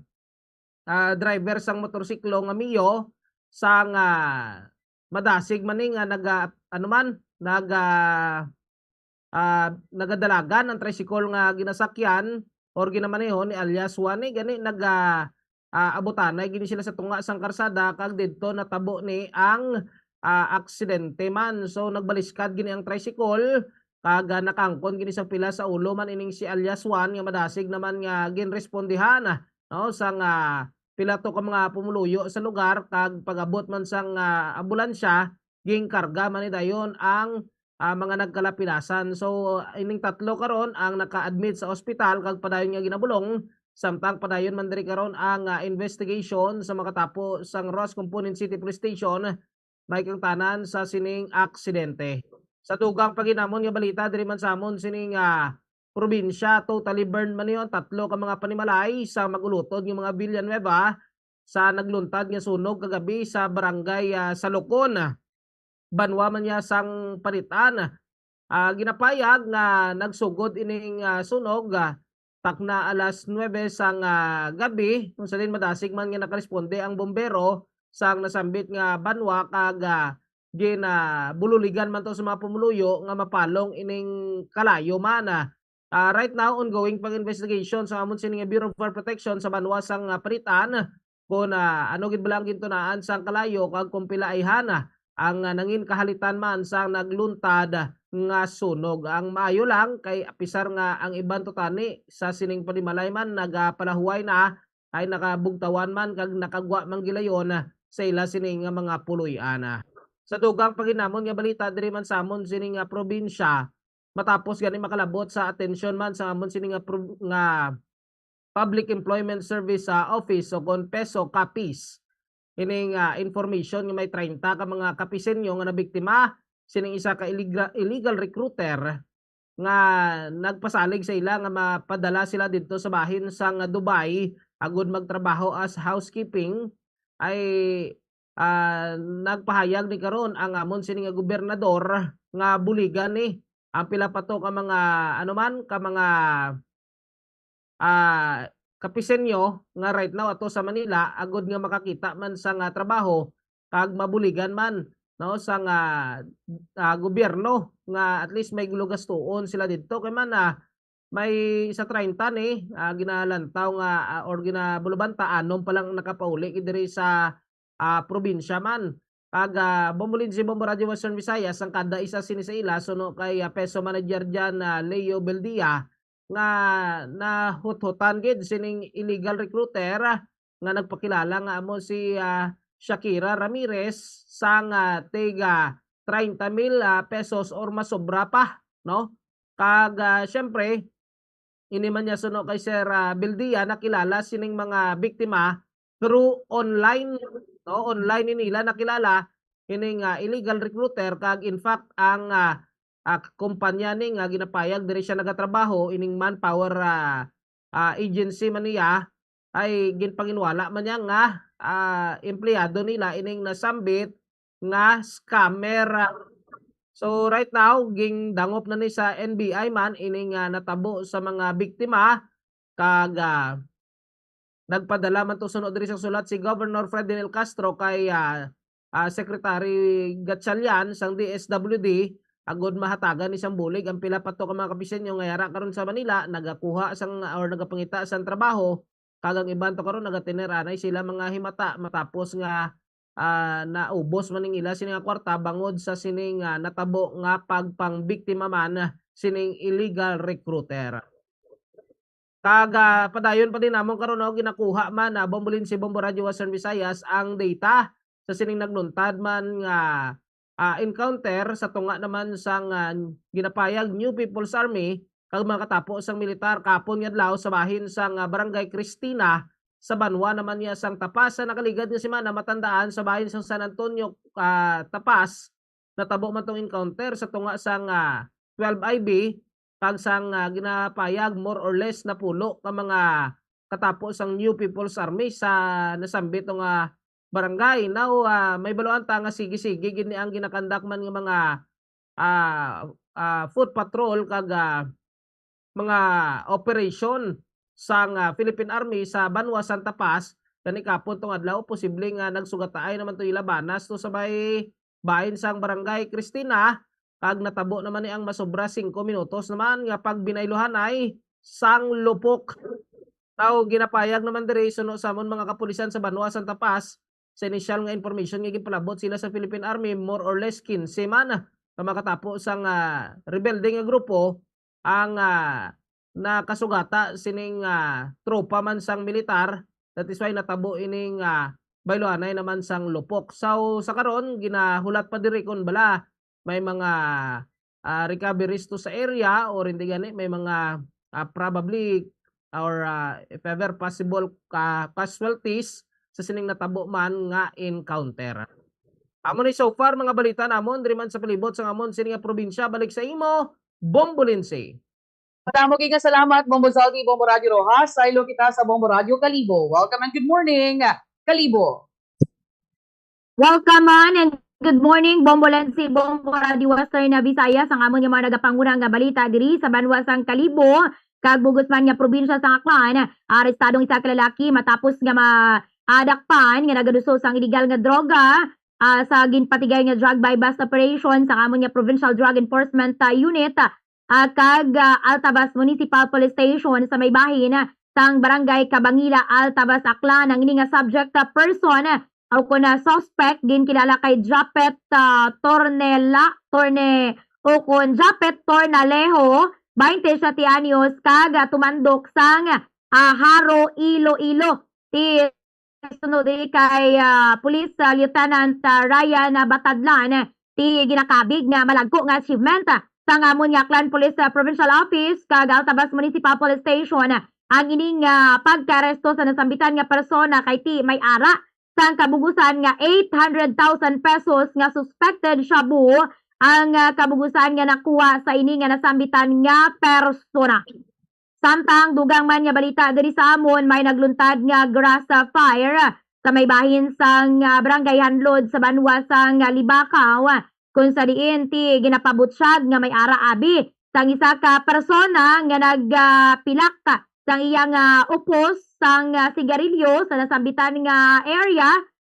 ah, driver sang motorsiklo nga Mio sang, ah, madasig man ni nga naga-, ano man, naga-, ah, nagadalagan ang tricycle nga ginasakyan or ginamaneho ni alias Juan ni gani naga-, ah, abutanay gini sila sa tunga sang karsada kag didto natabo ni ang, ah, aksidente man. So nagbaliskad gini ang tricycle kag, ah, nakaangkon gini sang pila sa ulo man ining si alias Juan nga madasig naman nga ginrespondihan, no, sang, ah, pila to ka mga pumuluyo sa lugar kag pag-abot man sang, ah, ambulansya, ginkarga man ni dayon ang, ah, mga nagkalapilasan. So, ining tatlo karon ang naka-admit sa ospital kag padayon nga ginabulong, samtang padayon man diri karon ang, ah, investigation sa makatapo sang Roxas Component City Police Station, may kangtanan sa sining aksidente. Sa dugang pa gid namon nga balita diri man sa amon sining, ah, probinsya, totally burned man niyo ang tatlo ka mga panimalay sa mag-ulutod nga mga Villanueva sa nagluntad nga sunog kagabi sa barangay, ah, Salocon, banwa man niya sang Panitan. Ah, ginapayag nga nagsugod ining, ah, sunog, ah, takna alas nuebe sang, ah, gab-i, kung sa diin madasig man nga nakaresponde ang bombero sang nasambit nga banwa kag, ah, gin-, ah, bululigan man to sa mga pumuluyo nga mapalong ining kalayo man, ah. Ah, right now, ongoing pang investigation sa amon sini nga Bureau of Fire Protection sa banwa sang, ah, Panitan, kung, ah, ano gid bala ang gintunaan sang kalayo kag kung pila ayhan, ah, ang, ah, nangin kahalitan man sang nagluntad nga sunog. Ang maayo lang kay apisar nga ang iban to tani sa sining panimalay man nagapalahuway na, ay nakabugtawan man kag nakagwa man gilayon sa ila sini nga mga puloy-an. Sa dugang pa gid namon nga balita diri man sa amon sini nga probinsya, matapos gani makalabot sa atensyon man sa amon sini nga prob-, nga Public Employment Service, ah, Office o kon PESO, CAPES, ining, ah, information nga may treinta ka mga Capiseño nga nabiktima sining isa ka iligra-, illegal recruiter nga nagpasalig sa ila nga mapadala sila didto sa bahin sang Dubai agud magtrabaho as housekeeping, ay, ah, nagpahayag ni karon ang amon sini nga gobernador nga buligan ni ang pila pa to ka mga, ano man, ka mga, ah, Capiseño nga right now ato sa Manila agud nga makakita man sang, ah, trabaho kag mabuligan man. no, sang, ah, ah, gobyerno nga at least may lugastuon sila didto. Kay man, ah, may sa treinta ni, ah, ginalantaw nga, ah, or ginabulubanta, anom pa lang nakapauli gid diri sa, ah, probinsya man. Kag, ah, Bombolinsi, Bombo Radyo Western Visayas, ang kada isa sini sa ila, suno kay, ah, Peso Manager dyan, ah, Leo Beldia, nga nahuthutan gid sining illegal recruiter, ah, nga nagpakilala nga amo si, ah, Shakira Ramirez sang, ah, tiga treinta mil, ah, pesos or masobra pa, no? Kag, ah, siyempre, ini man niya suno kay Sir, ah, Bildia, nakilala sining mga biktima through online, no? Online ni nila nakilala ining, ah, illegal recruiter, kag in fact ang, ah, ah, kumpanya ni nga ginapayag diri siya nagatrabaho, ining manpower, ah, ah, agency man niya, ay ginpanginwala man niya nga, ah, empleyado nila ining nasambit nga scammer. So right now, gindangop na ni sa N B I man ining, ah, natabo sa mga biktima, kag, ah, nagpadala man to suno diri sang sulat si Governor Ferdinand Castro kay, ah, ah, Secretary Gatchalian sang D S W D, agod mahatagan ni sang bulig ang pila pa to ka mga kapisenyo nga yara karon sa Manila, nagakuha sang, or nagapangita sang trabaho, kag ang iban to karon nagatener anay sila mga himata matapos nga, ah, naubos man ning ila sini nga kwarta bangod sa sining, ah, natabo nga pagpangbiktima man sining illegal recruiter. Kag, ah, padayon pa din namon karon, no, ginakuha man, ah, Bombolinsi, Bombo Radyo Western Visayas ang data sa sining nagluntad man nga, ah, encounter sa tunga naman sang, ah, ginapayag New People's Army kag mga katapo sang militar kapon nga adlaw sa bahin sang, ah, Barangay Cristina sa banwa naman niya sang Tapas. Sa nakaligad nga semana, matandaan sa bahin sang San Antonio, ah, Tapas, natabo man tong encounter sa tunga sang, ah, twelve I B, kag sang, ah, ginapayag more or less napulo ka mga katapo sang New People's Army sa nasambit nga barangay. Now, ah, may baluan ta nga sige-sige gid ni ang ginakandak man nga mga, ah, ah, foot patrol kag, ah, mga operasyon sang, ah, Philippine Army sa banwa Santa Paz, gani kapon tong adlaw, posible nga nagsugataay naman to ila banas to sa may bahin sang Barangay Cristina, kag natabo naman ni ang masobra singko minutos naman nga pagbinayluhanay sang lupok. Now, ginapayag naman diri suno sa amon mga kapulisan sa banwa Santa Paz, sa inisyal nga information nga ginpalabot sila sa Philippine Army, more or less quince man ka makatapo sang, ah, rebelde nga grupo ang, ah, nakasugata sining, ah, tropa man sang militar. That is why natabo ining, ah, bayluanay naman sang lupok. So, sa karon, ginahulat pa diri kon bala may mga, ah, recoveries to sa area or hindi gani may mga, ah, probably or, ah, if ever possible, ka-, casualties sa sining natabo man nga encounter. Amo ni so far mga balita namon diri man sa palibot sang amon sini nga probinsya. Balik sa imo, Bombolinsi. Madamo gid nga salamat, Bombo Zaldi, Bombo Radyo Rojas. Saylo kita sa Bombo Radyo Kalibo. Welcome and good morning, Kalibo. Welcome, man, and good morning, Bombolensi, Bombo Radio Western na Visayas. Ang amon nga mga nagapanguna nga balita diri sa banwa sang Kalibo, kag bugos man nga probinsya sang Aklan. Arestado ang isa ka lalaki matapos nga maadakpan nga nagaduso sang iligal nga droga, ah, sa ginpatigay nga drug buy-bust operation sang amon nga Provincial Drug Enforcement, ah, Unit, ah, kag, ah, Altavas Municipal Police Station sa may bahin, ah, sang Barangay Kabangila, Altavas, Aklan. Ang ini nga subject, ah, person, ah, o kon, ah, suspect, ginkilala kay Japet, ah, Tornela, Torne, o kon Japet Tornalejo, bainte siyete anyos, kag, ah, tumandok sang, ah, Jaro, Iloilo. Ti Sunod diri kay, ah, Police, ah, Lieutenant, ah, Ryan, ah, Batadlan, ti ginakabig nga malagko nga achievement, ah, sang amon nga Aklan Police, ah, Provincial Office kag Altavas Municipal Police Station, ah, ang ining, ah, pagkaaresto sa nasambitan nga persona kay ti may ara sang kabugusan nga eight hundred thousand pesos nga suspected shabu ang, ah, kabugusan nga nakuha sa ini nga nasambitan nga persona. Samtang dugang man nga balita diri sa amon, may nagluntad nga grass fire sa may bahin sang, ah, Barangay Hanlod sa banwa sang, ah, Libacao, kung sa diin ti ginapabutyag nga may ara abi sang isa ka persona nga nagpilak sang iyang, ah, upos sang, ah, sigarilyo sa nasambitan nga area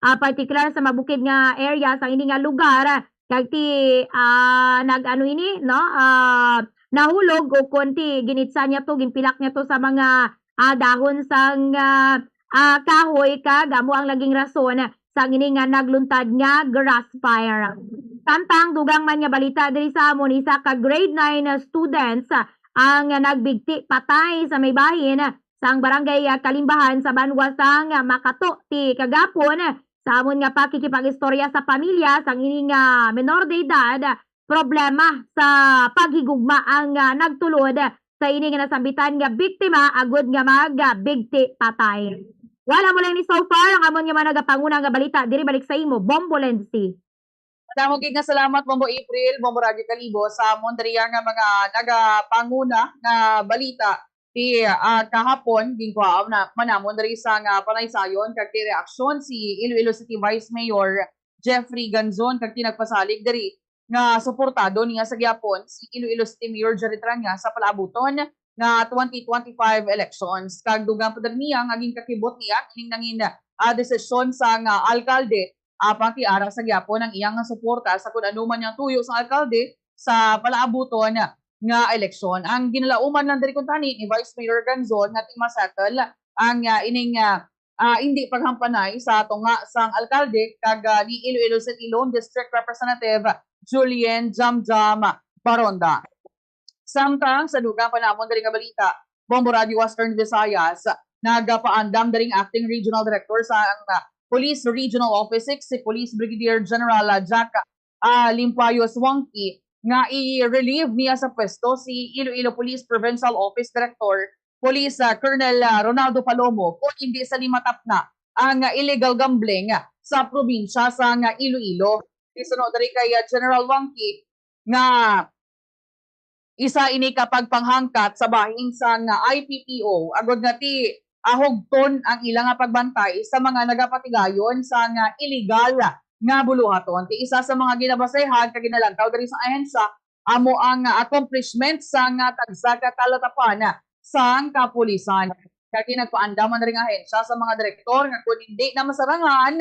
ah, partikular sa mabukid nga area sang ini nga lugar, kag ti, ah, nag-ano ini, no? Ah, nahulog o kon ti ginitsa niya to, ginpilak niya to sa mga, ah, dahon sang, ah, ah, kahoy, kag amo ang naging rason sang ini nga nagluntad nga grass fire. Samtang dugang man nga balita diri sa amon, isa ka grade nine students, ah, ang nagbigti patay sa may bahin sang barangay, ah, Kalimbahan sa banwa sang Makato ti kagapon. Sa amon nga pakikipag-istorya sa pamilya sang ini nga menor de edad, problema sa paghigugma ang, ah, nagtulod sa ini nga nasambitan nga biktima agud nga magbigti patay. Wala mo lang ni so far ang amon nga mga nagapanguna nga balita diri. Balik sa imo, Bombo Lenzi. Madamo gid nga salamat, Bombo April, Bombo Radyo Kalibo, sa amon diriya nga mga nagapanguna nga balita. Ti, ah, kahapon, ginkuha na manamon diri sa nga panaysayon kag ti reaksyon si Iloilo City Vice Mayor Jeffrey Ganzon, kag ti nagpasalig diri nga suportado niya sa gihapon si Iloilo City Mayor Jerry Tranya sa palaabuton nga twenty twenty-five elections. Kag dugang pa diri niya nga ginkakibot niya ining nangin, ah, desisyon sang alkalde, apang ti ara sa gihapon ang iyang suporta sa kun ano man ang tuyo sang alkalde sa palaabuton nga eleksyon. Ang ginalauman lang diri kuntani ni Vice Mayor Ganzon nga ti ma-settle ang, ah, ining, ah, ah, indi paghampanay sa tunga sang alkalde kag, ah, ni Iloilo City Lone District Representative Julian Jamjam Baronda. Samtang sa dugang pa namon diri nga balita, Bombo Radyo Western Visayas, nagapaandam diri ang Acting Regional Director sa, ah, Police Regional Office six, si Police Brigadier General, ah, Jack, ah, Limpayos Wangki nga i-relieve niya sa pwesto si Iloilo Police Provincial Office Director, Police, ah, Colonel, ah, Ronaldo Palomo, kung hindi sa limatap na ang, ah, illegal gambling, ah, sa probinsya sa, ah, Iloilo. Isuno diri kay, ah, General Wangki nga isa ini ka pagpanghangkat sa bahin sang I P P O agud nga ti, ah, hugton ang ila nga pagbantay sa mga nagapatigayon sang illegal nga buluhaton. Ti isa sa mga ginabasehan kag ginalantaw diri sa ahensya amo ang accomplishment sang tagsa ka talatapan sang kapulisan. Kag nagpaandam man ring ahensya sa mga direktor nga kun hindi na masarangan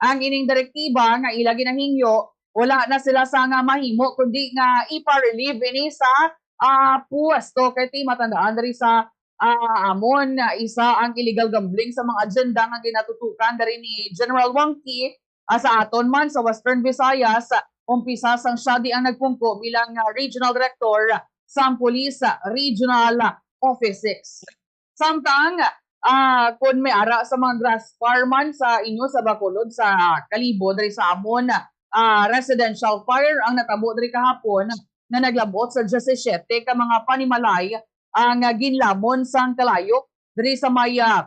ang ining direktiba nga ila ginahingyo, wala na sila sa nga mahimo kundi nga ipa-relieve ini sa, ah, puwesto. Kay ti matandaan diri sa, ah, amon, ah, isa ang illegal gambling sa mga agenda nga ginatutukan diri ni General Wangki, ah, sa aton man sa Western Visayas, umpisa sang siya di ang nagpungko bilang, ah, Regional Director sang Police, ah, Regional Office six. Samtang, ah, kun may ara sa mga grass fire man sa inyo sa bakulod sa Kalibo, diri sa amon, ah, residential fire ang natabo diri kahapon nga naglab-ot sa diyesisiete ka mga panimalay ang, ah, ginlamon sang kalayo diri sa may, ah,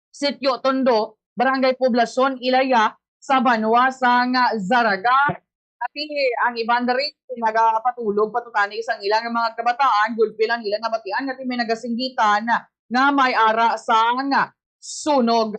Sitio Tondo, Barangay Poblacion, Ilaya, sa banwa sang Zarraga. Ati ang iban diri nagapatulog patutani sang ilang mga kabataan, gulpi lang nila nabatian nga ti may nagasinggitan nga may ara sang sunog.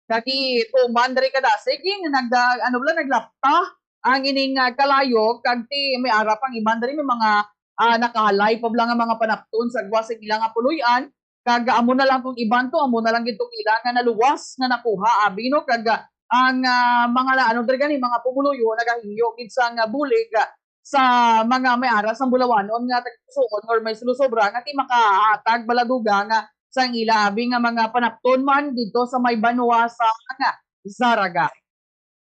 Kag tuman diri kadasig, nag-, ano bala, naglapta ang ining, ah, kalayo, kag ti may ara pang iban diri may mga, ah, nakahalay pa bala nga mga panapton sa gwa sa ilang nga puloy-an. Kag amo na lang kung iban to, amo na lang gid tong ila nga naluwas nga nakuha, abi, no? Kag, ah, ang, ah, mga la-, ano diri gani, mga pumuluyo nagahingyo gid sang, ah, bulig, ah, sa mga may ara sang bulawanon nga taga-Suon or may sulusobra nga ti makahatag bala dugang, ah, sang ila abi nga mga panapton man didto sa may banwa sa, nga, Zarraga.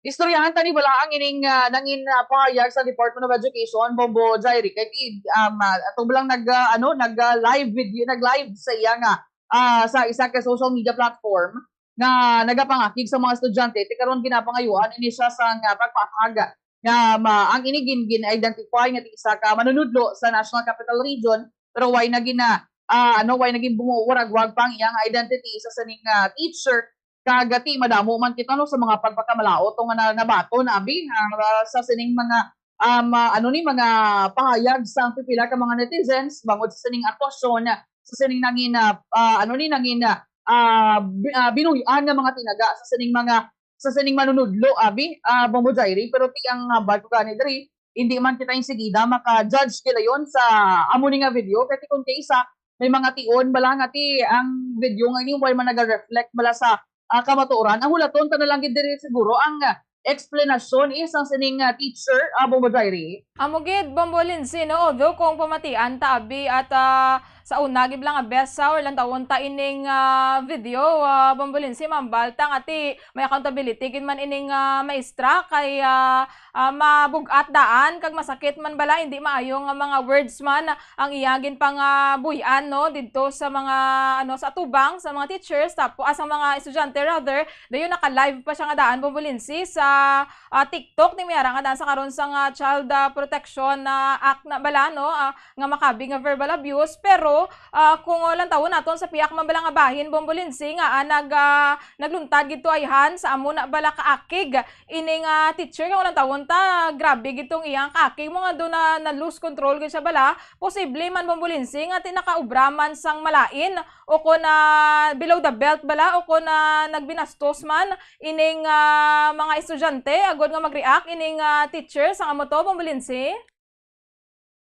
Istoryahan ta ni bala ang ining, ah, nangin, ah, pahayag sa Department of Education, Bombo Jairi, kay ti, um, ah, ato lang nag, ah, ano, nag, ah, live video, nag-live sa iya nga, ah, sa isa ka social media platform nga nagapangakig sa mga estudyante. Ti karon ginapangayuan ini siya sa nga pagpahayag nga ma-, ang ini gin, gin-identify nga ti isa ka manunudlo sa National Capital Region, pero way na gina-, ah, ano, way na ginbumuragwag pa ang iyang identity sa sining, ah, teacher. Kag ti madamo man kita, no, sa mga pagpakamalaut nga na, nabaton, abi, ah, sa sining mga, um, ah, ano ni, mga pahayag sa pipila ka mga netizens bangod sa sining aktwasyon, sa sining nangin, ah, ah, ano ni, nangin, ah, ah, bi-, ah, binuy-an nga mga tinaga sa sining mga, sa sining manunudlo, abi, ah, Bombo Jairi. Pero ti ang hambal ko gani diri, hindi man kita insigida maka-judge gilayon sa amo ni nga video, kay ti kun kay isa, may mga tion bala nga ti ang video nga ini way man naga-reflect bala sa, ah, kamatuoran. Ang hulaton ta na lang gid diri siguro ang, ah, eksplanasyon isang sining, ah, teacher, ah, Bombo Jairi. Amo gid, Bombo Lindsay, no? Although kung pamatian ta, abi, at, ah, sa una, gid lang nga best sa or lang tawon ta ining, ah, video, ah, Bombo Lindsay, mambal ta nga ti may accountability gid man ining, ah, maestra kay, ah, ah, mabug-at daan kag masakit man bala, hindi maayo nga mga words man ang iya ginpangabuy-an, no, didto sa mga, ano, sa atubang sa mga teachers, tapo, ah, sa mga estudyante rather. Dayon naka-live pa siya nga daan, Bombo Lindsay, sa, ah, TikTok ni Miara nga daan sa karon sa nga Child, ah, Protection, ah, Act na bala, no, ah, nga makabi nga verbal abuse. Pero, ah, kung, ah, lantawon naton sa pihak man bala nga bahin, Bombo Lindsay, nga, ah, nag, ah, nagluntad gid to ayhan sa amo na bala kaakig ining, ah, teacher nga walang tawon ta, grabe gid tong iyang kaakig mo nga do na, na-lose control gid siya bala. Posible man, Bombo Lindsay, nga ti nakaubra man sang malain o kon, ah, below the belt bala o kon, ah, nagbinastos man ining, ah, mga estudyante agod nga mag-react ining, ah, teacher sang amo to, Bombo Lindsay?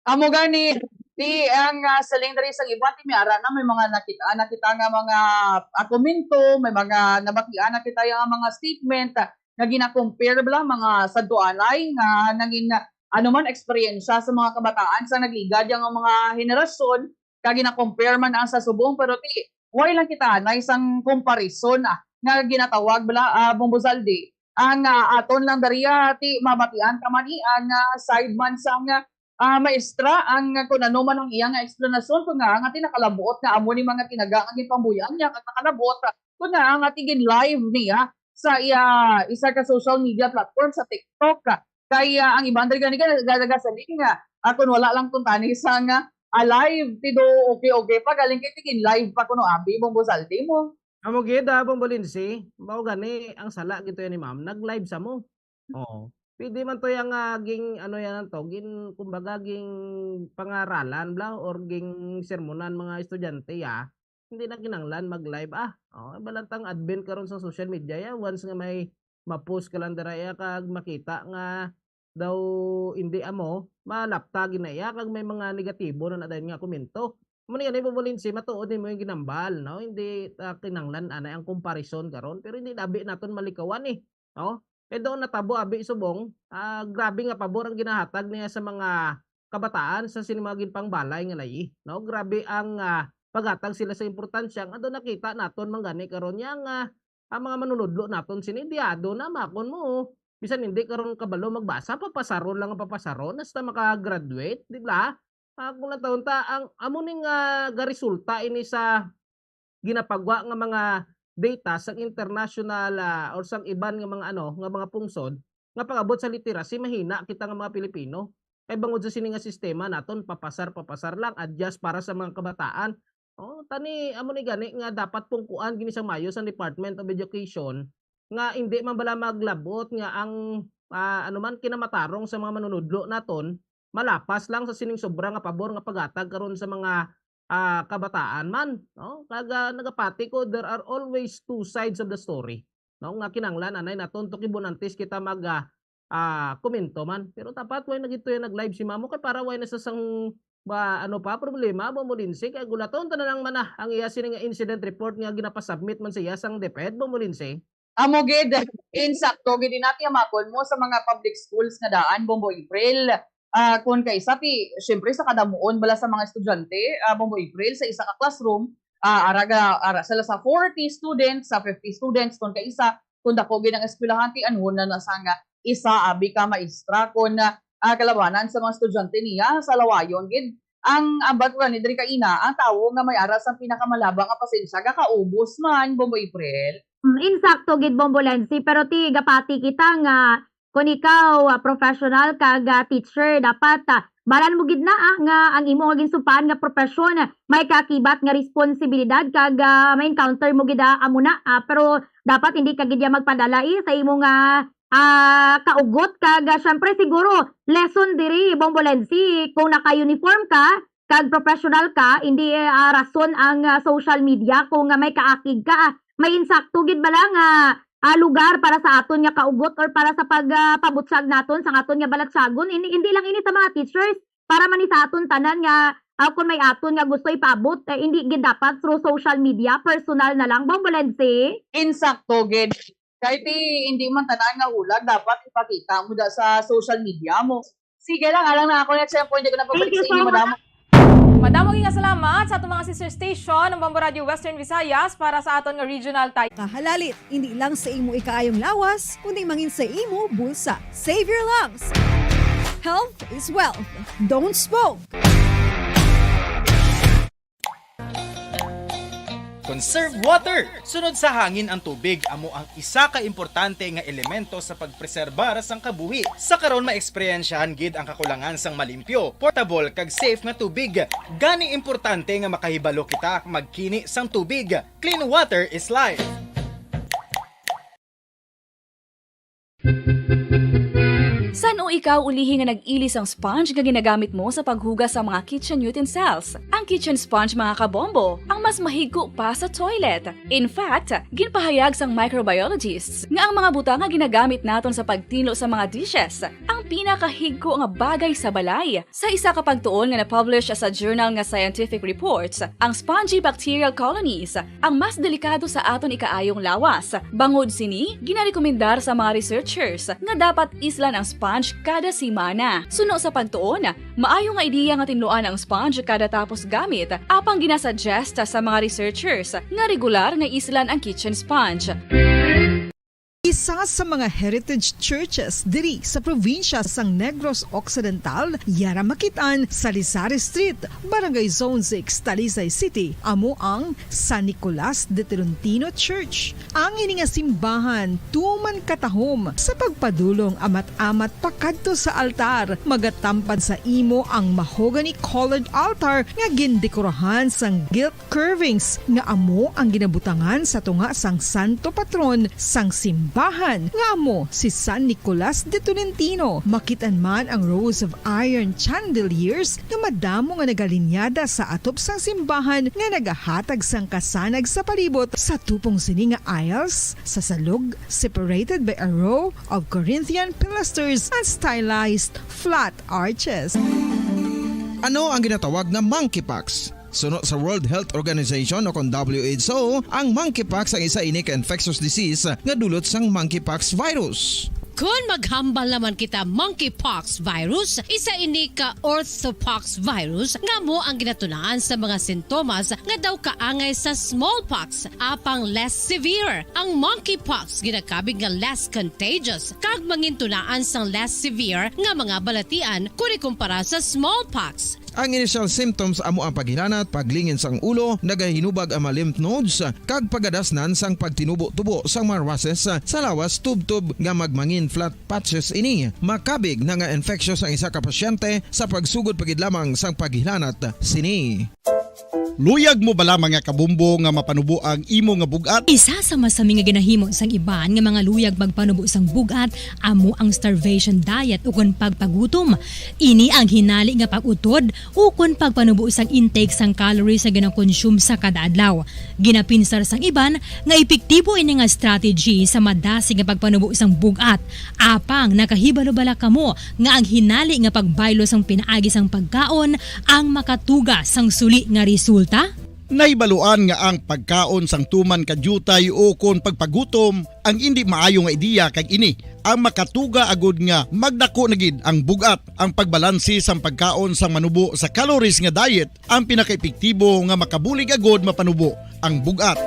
Amo gani, ti ang, ah, siling diri sang iban, ti may ara na may mga nakita, nakita nga mga, ah, komento, may mga nabatian na kita nga mga statement, ah, nga gina-compare bala mga sadtuanay nga nangin, ah, ano man, eksperyensya sa mga kabataan sa nagligad yang mga henerasyon, kag gina-compare man ang sa subong, pero ti, why lang kita anay sang comparison, ah, nga ginatawag bala, ah, Bombo Zaldi? Ang, ah, aton lang dariya, ti mabatian ka man, eh, ang, ah, side man sang, ah, maestra, ang, ah, kung ano man ang iya nga eksplanasyon, kung nga nga ti nakalabuot nga amo ni mga tinaga nga ginpambuy-an niya, kag nakalabuot, ah, kung nga nga ti gin-live niya sa iya isa ka social media platform sa TikTok, ah, kay, ah, ang iban diri gani ga-, ga-, gasiling nga, ah, kung wala lang kuntani sa nga, ah, live, ti do okay-okay pa, galing kay ti gin-live pa kuno abi, Bombo Zaldi mo. Amo gid, ah, Bombo Lindsay, mao gani ang sala gid to yan ni ma'am, nag-live sa mo. Oo. Pwede man to yang, ah, ging, ano yan to, gin, kumbaga, ging pangaralan bla, or ging sermonan mga estudyante, ya. Hindi na kinahanglan mag-live, ah. Oh, balantang advent karon sa social media, ya. Once nga may ma-post ka lang dira, ya, kag makita nga daw hindi amo, malapta gid na iya, kag may mga negatibo na, na dayon nga komento. Amo ni gani, Bombo Lindsay, matuod nimo yung ginambal, no? Hindi, ah, kinahanglan anay ang comparison karon, pero hindi na abi naton malikawan, eh, no? Kay doon natabo abi subong, ah, grabe nga pabor ang ginahatag niya sa mga kabataan sa sini mga ginpangbalay nga layi, no? Grabe ang, ah, paghatag sila sa importansya nga doon nakita naton man gani karon niya nga ang mga manunudlo naton sini diado na makon mo. Bisan hindi karon kabalo magbasa, papasaron lang ang papasaron hasta maka-graduate, di ba? Ah, kung natawon ta, ang amo ning, ah, garesulta ini sa ginapagwa nga mga data sang international, ah, or sang iban nga mga, ano, nga mga pungsod nga pag-abot sa literacy, mahina kita nga mga Pilipino. Kay bangod sa sini nga sistema naton, papasar, papasar lang, adjust para sa mga kabataan. Oh, tani, amo ni gani nga dapat pungkuan gini sa mayo sang Department of Education nga hindi man bala maglabot nga ang, ah, ano man, kinamatarong sa mga manunudlo naton malapas lang sa sining sobra nga pabor nga paghatag karon sa mga, ah, kabataan man, no? Kag, ah, nagapati ko, there are always two sides of the story, no? Nga kinahanglan anay naton tukibunan antes kita mag, ah, ah, komento man. Pero dapat way na gid to yan nag-live si Mamo kay para way na sa sang ba, ano pa, problema, Bombo Lindsay, kay gulaton ta na lang man, ah, ang iya sini nga incident report nga ginapasubmit man sa iya sang DepEd, Bombo Lindsay. Amo gid, insakto gid inati, amakon mo sa mga public schools nga daan, Bombo April. Ah, kun kaisa ti, siyempre sa kadamuon bala sa mga estudyante, ah, Bombo April, sa isa ka classroom, ah, ara ga-, ara sila sa forty students, sa fifty students, kun kaisa, kun dako gid ang eskwelahan, ti anhon na na sang isa abi ka maestra, kun, ah, kalabanan sa mga estudyante niya sa lawayon gid. Ang ambat ko gani diri kaina, ang tawo nga may ara sang pinakamalaba nga pasensya gakaubos man, Bombo April. Mm, insakto gid, Bombo Lency, pero ti gapati kita nga kon ikaw, ah, professional kag, ah, teacher, dapat, ah, balan mo gid na, ah, nga ang imo nga ginsumpaan nga profesyon, ah, may kaakibat nga responsibilidad kag, ah, ma-encounter mo gid, ah, amo na, ah, pero dapat hindi ka gid ya magpadala, eh, sa imo nga, ah, kaugot kag, ah, syempre siguro lesson diri, Bombo Lency, kung naka-uniform ka kag professional ka, hindi, eh, ah, rason ang, ah, social media kung, ah, may kaakig ka, ah, may insakto gid bala nga, ah, lugar para sa aton nga kaugot or para sa pag, ah, pabutyag naton sa aton nga balatyagon. Hindi, hindi lang ini sa mga teachers, para man ni sa aton tanan nga, Ah, kung may aton nga gusto ipaabot, eh, hindi gid dapat through social media, personal na lang, Bombolense? Insakto gid. Kahit i-, hindi man tanan nga hulag dapat ipakita mo da sa social media mo. Sige lang, alang na ako next time po, hindi ko na Thank pabalik you sa so inyo, much. Madam. Madamo nga salamat sa atong mga sister station, ang Bombo Radio Western Visayas, para sa aton nga regional time. Kahalalit, hindi lang sa imo ikaayong lawas, kundi mangin sa imo bulsa. Save your lungs. Health is wealth. Don't smoke. Conserve water. Sunod sa hangin ang tubig amo ang isa ka importante nga elemento sa pagpreserbar sang kabuhi. Sa karon, maeksperiensyahan gid ang kakulangan sang malimpyo, portable, kag safe nga tubig. Gani importante nga makahibalo kita magkini sang tubig. Clean water is life. San-o ikaw ulihi nga nag-ili sang sponge nga ginagamit mo sa paghugas sa mga kitchen utensils? Ang kitchen sponge, mga kabombo, ang mas mahigko pa sa toilet. In fact, ginpahayag sang microbiologists nga ang mga butang nga ginagamit naton sa pagtinlo sa mga dishes ang pinakahigko nga bagay sa balay. Sa isa ka pagtuon nga na-publish sa journal nga Scientific Reports, ang spongy bacterial colonies ang mas delikado sa aton ikaayong lawas. Bangod sini, ginarekomendar sa mga researchers nga dapat islan ang sponge kada semana. Suno sa pagtuon, maayo nga ideya nga tinluan ang sponge kada tapos gamit, apang ginasuggest sa mga researchers nga regular nga islan ang kitchen sponge. Isa sa mga heritage churches diri sa probinsya sang Negros Occidental, yara makit-an sa Lizares Street, Barangay Zone six, Talisay City, amo ang San Nicolas de Tolentino Church. Ang ini nga simbahan tuman katahom sa pagpadulong amat-amat pakadto sa altar. Magatampad sa imo ang mahogany colored altar nga gindekorahan sang gilt curvings nga amo ang ginabutangan sa tunga sang santo patron sang simbahan, nga amo si San Nicolas de Tolentino. Makit-an man ang rows of iron chandeliers nga madamo nga nagalinyada sa atop sang simbahan nga nagahatag sang kasanag sa palibot. Sa tupong sini nga aisles, sa salog, separated by a row of Corinthian pilasters and stylized flat arches. Ano ang ginatawag nga monkeypox? Suno sa World Health Organization o kon W H O, ang monkeypox ang isa ini ka infectious disease nga dulot sang monkeypox virus. Kon maghambal naman kita monkeypox virus, isa ini ka orthopox virus nga amo ang ginatunaan sa mga sintomas nga daw kaangay sa smallpox, apang less severe. Ang monkeypox ginakabig nga less contagious kag mangintunaan sang less severe nga mga balatian kon ikumpara sa smallpox. Ang initial symptoms amo ang paghilanat, paglingin sang ulo, nagahinubag ang mga lymph nodes, kag pagadasnan sang pagtinubo-tubo sang mga rushes sa lawas tubtob nga magmangin flat patches ini. Makabig na nga infectious ang isa ka pasyente sa pagsugod pa gid lamang sang paghilanat sini. Luyag mo bala, mga kabombo, nga mapanubo ang imo nga bug-at? Isa sa masami nga ginahimo sang iban nga mga luyag magpanubo sang bug-at amo ang starvation diet ukon pagpagutom. Ini ang hinali nga pag-utod ukon pagpanubo sang intake sang calories nga ginakonsume sa kada adlaw. Ginapinsar sang iban nga epektibo ini nga strategy sa madasig nga pagpanubo sang bug-at. Apang nakahibalo bala kamo nga ang hinali nga pagbaylo sang pinaagi sang pagkaon ang makatuga sang suli nga resulta? Nahibaluan nga ang pagkaon sang tuman ka diutay ukon pagpagutom ang indi maayo nga ideya, kag ini ang makatuga agud nga magdako na gid ang bug-at. Ang pagbalanse sang pagkaon sang manubo sa calories nga diet ang pinakaepektibo nga makabulig agud mapanubo ang bug-at.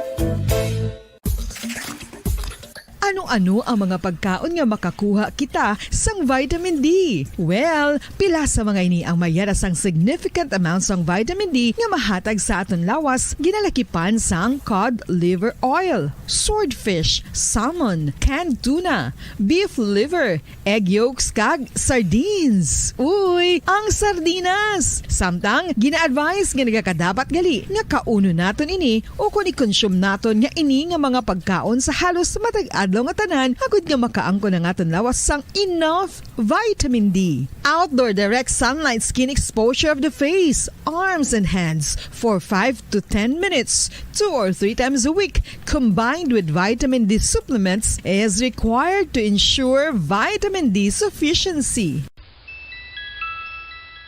Ano-ano ang mga pagkaon nga makakuha kita sang vitamin D? Well, pila sa mga ini ang may yara sang significant amount sang vitamin D nga mahatag sa aton lawas, ginalakipan sang cod liver oil, swordfish, salmon, canned tuna, beef liver, egg yolks, kag sardines. Uy, ang sardinas! Samtang, gina-advise nga nagakadapat gali nga kaunon naton ini ukon i-consume naton nga ini nga mga pagkaon sa halos matag adlaw nga tanan, agud nga makaangkon ang aton lawas sang enough vitamin D. Outdoor direct sunlight skin exposure of the face, arms, and hands for five to ten minutes, two or three times a week, combined with vitamin D supplements, is required to ensure vitamin D sufficiency.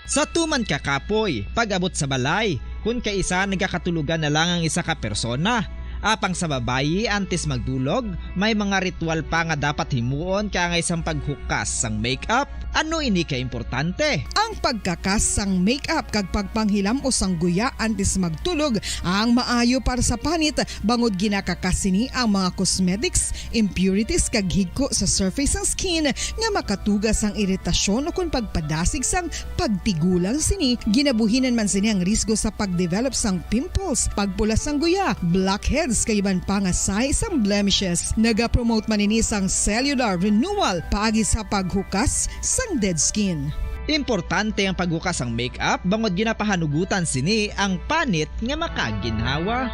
Sa tuman ka kapoy, pag-abot sa balay, kun kaisa nagakatulogan na lang ang isa ka persona. Apang sa babayi, antes magdulog, may mga ritual pa nga dapat himuon kaangay sang paghukas sang makeup. Ano ini ka importante? Ang pagkakas sang makeup kag pagpanghilam-os sang guya antes magtulog ang maayo para sa panit, bangod ginakakas sini ang mga cosmetics, impurities kag higko sa surface sang skin nga makatuga sang iritasyon ukon pagpadasig sang pagtigulang sini. Ginabuhinan man sini ang risgo sa pagdevelop sang pimples, pagpula sang guya, blackheads kag iban pa nga sahi sang blemishes. Nagapromote man ini sang cellular renewal paagi sa paghukas sang dead skin. Importante ang paghukas sang makeup bangod ginapahanugutan sini ang panit nga makaginhawa.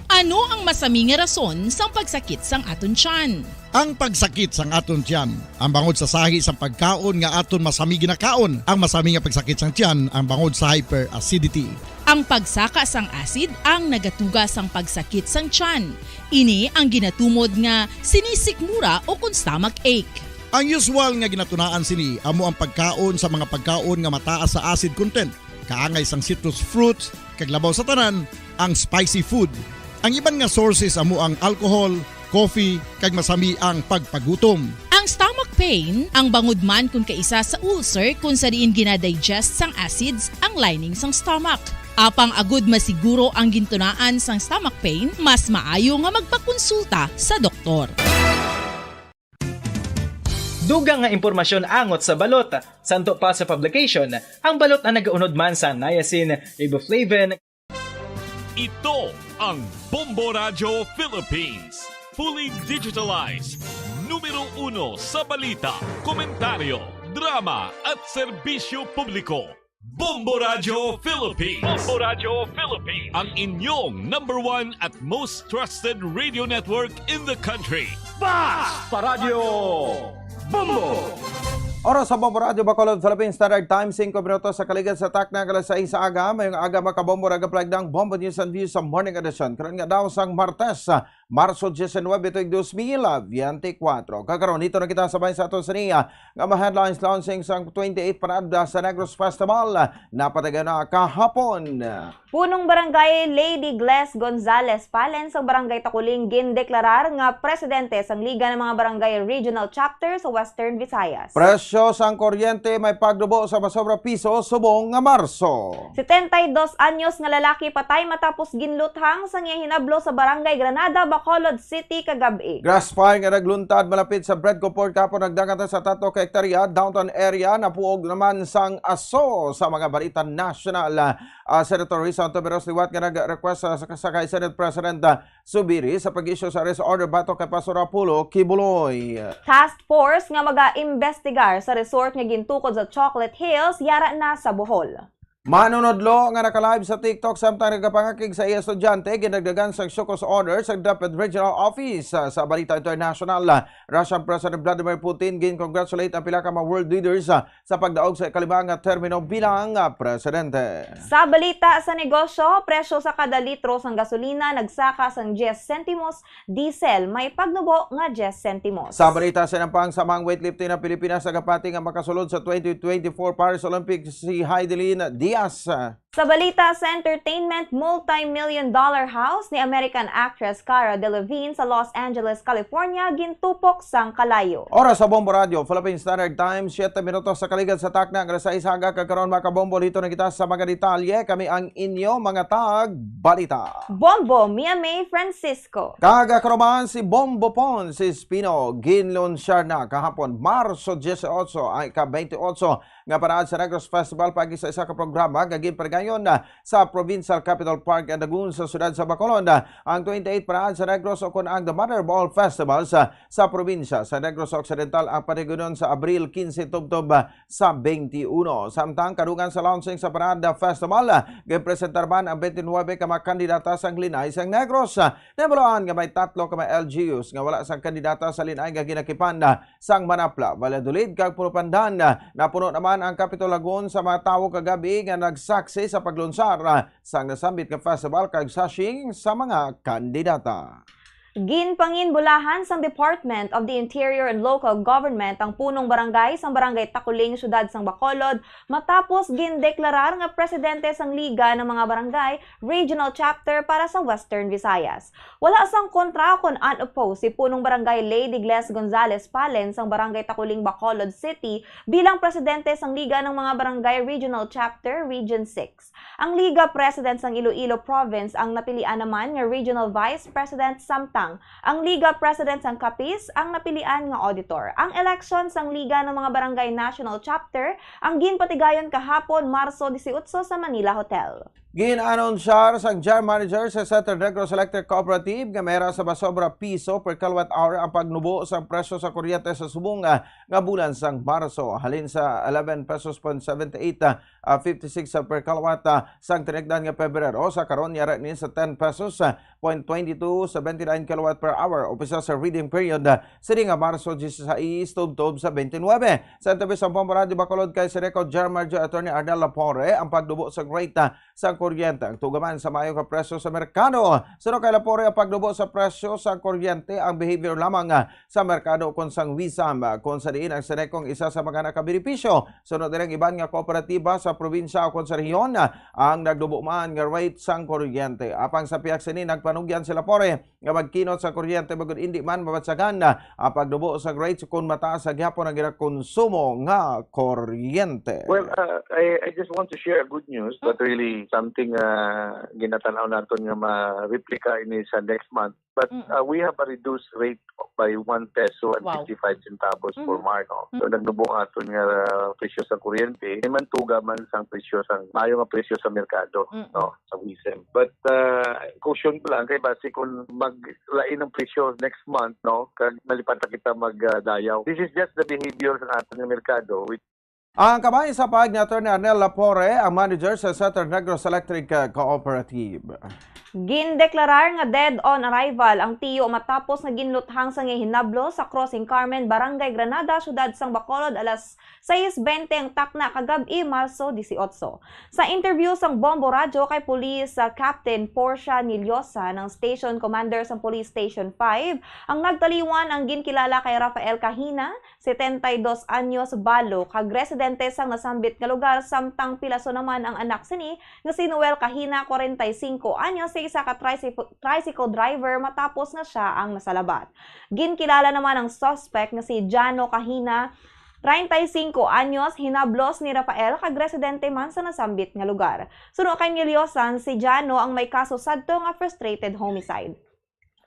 Ano ang masami nga rason sang pagsakit sang aton tiyan? Ang pagsakit sang aton tiyan, ang bangod sa sahi sang pagkaon nga aton masami ginakaon. Ang masami nga pagsakit sang tiyan, ang bangod sa hyperacidity. Ang pagsaka sang acid ang nagatuga sang pagsakit sang tiyan. Ini ang ginatumod nga sinisikmura ukon stomach ache. Ang usual nga ginatunaan sini amo ang pagkaon sa mga pagkaon nga mataas sa acid content, kaangay sang citrus fruits, kag labaw sa tanan, ang spicy food. Ang iban nga sources amo ang alcohol, coffee, kag masami ang pagpagutom. Ang stomach pain, ang bangod man kun kaisa sa ulcer kun sa diin ginadigest sang acids ang lining sang stomach. Apang agud masiguro ang gintunaan sang stomach pain, mas maayo nga magpakonsulta sa doktor. Dugang nga impormasyon angot sa balot. Santo pa sa publication, ang balot ang nagaunod man sa niacin, riboflavin. Ito ang Bombo Radyo Philippines. Fully digitalized. Numero uno sa balita, komentaryo, drama at serbisyo publiko. Bombo Radyo Philippines. Bombo Radyo Philippines. Ang inyong number one at most trusted radio network in the country. Basta Radyo Bombo! Oras sa Bombo Radyo Bacolod, Philippine Standard Time, singko minutos sa kaligad sa takna, alas sais sa aga. Mayong aga, mga kabombo, nagaplagdang Bombo News and Views sa Morning Edition. Karon nga daw sang Martes, ah, Marso diecinuebe, tuig dos mil veinticuatro. Kakaron, dito na kita sabay sa ato sa niya nga mga headlines launching sang twenty-eighth Parada sa Negros Festival. Napatagan na kahapon. Punong Barangay Lady Gles Gonzales Palen sang Barangay Taculing gindeklarar nga presidente sang Liga ng mga Barangay Regional Chapter sa Western Visayas. Presyo sang kuryente may pagdubo sa masobra piso subong nga Marso. Setenta y dos anyos nga lalaki patay matapos ginluthang sang iya hinablo sa Barangay Granada, Bacolod City kagab-i. Grass fire nga nagluntad malapit sa Bredco Port kahapon nagdagat sa tatlo ka hektarya, downtown area, napuog naman sang aso sa mga balita nasyonal. Ah, Senator Risa Ontiveros liwat nga nag-request sa, sa, sa kay Senate President, ah, Zubiri sa pag-issue sa arrest order batok kay Pastor Apollo Quiboloy. Task force nga maga-imbestigar sa resort nga gintukod sa Chocolate Hills yara na sa Bohol. Manunodlo nga naka-live sa TikTok samtang nagapangakig sa iya estudyante, ginagdagan sa show cause order sa DepEd Regional Office. Sa, sa balita international, Russian President Vladimir Putin gin-congratulate ang pila ka mga world leaders, ah, sa pagdaog sa ikalima nga termino bilang, ah, presidente. Sa balita sa negosyo, presyo sa kada litro sang gasolina nagsaka sang diyes sentimos, diesel may pagnubo nga diyes sentimos. Sa balita sa nampang, samang weightlifting ang Pilipinas nagapati nga makasulod sa twenty twenty-four Paris Olympics si Heidelin Diaz. Sa balita sa entertainment, multi-million dollar house ni American actress Cara Delevingne sa Los Angeles, California, gintupok sang kalayo. Oras sa Bombo Radyo, Philippine Standard Time, siyete minutos sa kaligad sa takna, alas sais sa aga, kag karon, mga kabombo, dito na kita sa mga detalye. Kami ang inyo mga tag balita. Bombo, Mia May Francisco. Kag ako naman si Bombo Pons Espino, ginlunsyar na kahapon, Marso dieciocho, ang ika-twenty-eight nga paraan sa Negros Festival paagi sa isa ka programa nga ginpadayon, ah, sa Provincial Capitol Park and Lagoon sa siyudad sa Bacolod. Ah, ang twenty-eight Paraan sa Negros, o kon ang The Mother of All Festivals, ah, sa probinsya sa Negros Occidental ang patigunon sa Abril quince tubtob, ah, sa twenty-one. Samtang kadungan sa launching sa Parada Festival, ah, ginpresentar man ang twenty-nine ka mga kandidata sang Linay sang Negros. Ah, nabalaan nga may tatlo ka mga L G Us nga wala sang kandidata sa Linay nga ginakipan, ah, sang Manapla, Valladolid, kag Puno Pandan. Napuno naman ang Capitol Lagoon sa mga tawo kagab-i nga nagsaksi sa paglunsar, ah, sang nasambit nga festival kag sashing sa mga kandidata. Ginpanginbulahan sang Department of the Interior and Local Government ang punong barangay sang Barangay Takuling, Syudad sang Bacolod, matapos gindeklarar nga presidente sang Liga ng mga Barangay Regional Chapter para sa Western Visayas. Wala sang kontra kon unopposed si punong barangay Lady Gles Gonzales Palen sang Barangay Takuling, Bacolod City bilang presidente sang Liga ng mga Barangay Regional Chapter, Region six. Ang Liga President sang Iloilo Province ang napilian naman nga Regional Vice President, samtang ang Liga President sang Capiz ang napilian nga auditor. Ang eleksyon sang Liga ng mga Barangay National Chapter ang ginpatigayon kahapon, Marso dieciocho, sa Manila Hotel. Gin-anunsyar sang General Manager sa Centro Negros Electric Cooperative nga may ra sa masobra piso per kilowatt hour ang pagnubo sang presyo sa kuryente sa subong nga, nga bulan sang Marso, halin sa eleven pesos point seventy-eight, ah, fifty-six per kilowatt, ah, sang tinigdan nga Pebrero, sa karon yara ni sa ten pesos, ah, point twenty-two sa twenty-nine kilowatt per hour, umpisa sa reading period, ah, sini nga Marso dieciséis tubtob sa twenty-nine. Sa interview sa Bombo Radio Bacolod kay Sereco General Manager Attorney Arnel Lapore, ang pagnubo sa rate, ah, sa kuryente ang tugaman sa maayo nga presyo sa merkado. Suno kay Lapore, ang pagnubo sa presyo sa kuryente ang behavior lamang, ah, sa merkado kon sang WISAM, ah, kon sa diin ang Sereco ang isa sa mga nakabenepisyo. Suno diri ang iban nga kooperatiba sa probinsya o kon sa rehiyon, ah, ang nagnubo man nga rate sang kuryente. Apang sa pihak sini, nagpanugyan si Lapore nga magkinot sa kuryente bangod indi man mabatyagan, ah, ang pagnubo sa rate kon mataas sa gihapon ang ginakonsumo nga kuryente. Well, uh, I, I just want to share a good news, but really something, uh, ginatanaw naton nga ma-replika ini sa next month. But, Mm. uh, we have a reduced rate by one peso and Wow. fifty-five centavos for Mm-hmm. Mar, no? So, Mm-hmm. nagnubo ang aton nga, uh, presyo sa kuryente, may mantuga man sang presyo sang, maayo nga presyo sa merkado, Mm-mm. no? Sa WISAM. But, uh, caution ko lang kay basi kung maglain ang presyo next month, no? Kag malipat na kita mag, uh, dayaw. This is just the behavior sa aton nga merkado, which Ang kamay sa pahayag ni Attorney Arnel Lapore, ang manager sa Centro Negros Electric, uh, Cooperative. Gindeklarar nga dead on arrival ang tiyo matapos nga ginluthang sang iya hinablos sa Crossing Carmen, Barangay Granada, Syudad sang Bacolod, alas sais bente ang takna kagab-i, Marso dieciocho. Sa interview sang Bombo Radyo kay Police, ah, Captain Portia Niliosa, ng Station Commander sang Police Station five, ang nagtaliwan ang ginkilala kay Rafael Kahina, setenta y dos anyos, balo, kag residente sang nasambit nga lugar, samtang pilaso naman ang anak sini nga si Noel Kahina, kwarenta y singko anyos, sa isa ka tricycle, tricycle driver matapos nga sia ang nasalabat. Ginkilala naman ang suspect nga si Jano Kahina, treinta y cinco anyos, hinablos ni Rafael kag residente man sa nasambit nga lugar. Suno kay Niliosan, si Jano ang may kaso sadto nga frustrated homicide.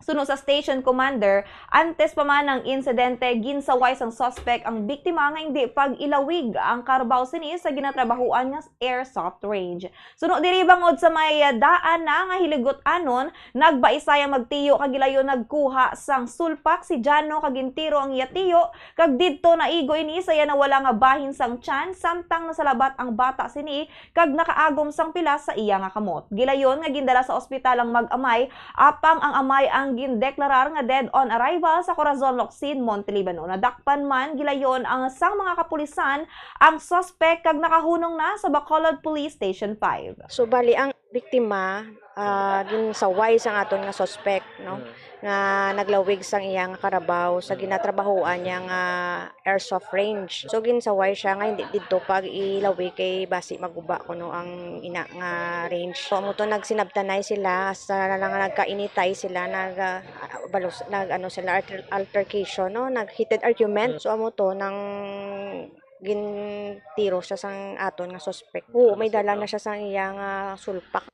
Suno sa station commander, antes pa man ang insidente, ginsaway sang suspect ang biktima nga indi pag-ilawig ang karabaw sini sa ginatrabahuan nga airsoft range. Suno diri, bangod sa may daan na nga hiligot-anon, nagbaisay ang magtiyo kag gilayon nagkuha sang sulpak si Jano kag gintiro ang iya tiyo, kag didto naigo ini sa iya nawala nga bahin sang tiyan, samtang nasalabat ang bata sini kag nakaagom sang pilas sa iya nga kamot. Gilayon nga gindala sa ospital ang mag-amay, apang ang amay ang gindeklarar nga dead on arrival sa Corazon Locsin, Monte Libano. Nadakpan man gilayon ang sang mga kapulisan ang suspect kag nakahunong na sa Bacolod Police Station five. So, bali, ang biktima, ah, ginsaway sang aton nga suspect, no? Mm. Nga naglawig sang iya nga karabaw sa ginatrabahoan niya nga airsoft range. So, ginsaway siya nga hindi didto pag-ilawig kay basi maguba kuno ang ina nga range. So, amo to, nagsinabtanay sila, sa na lang nagkainitay sila, nag, ah, balos, nag, ano sila, alter-, altercation, no? Nag-heated argument. Mm. So, amo to, nang gintiro siya sang aton nga suspect. Oo, may dala na siya sang iya nga sulpak.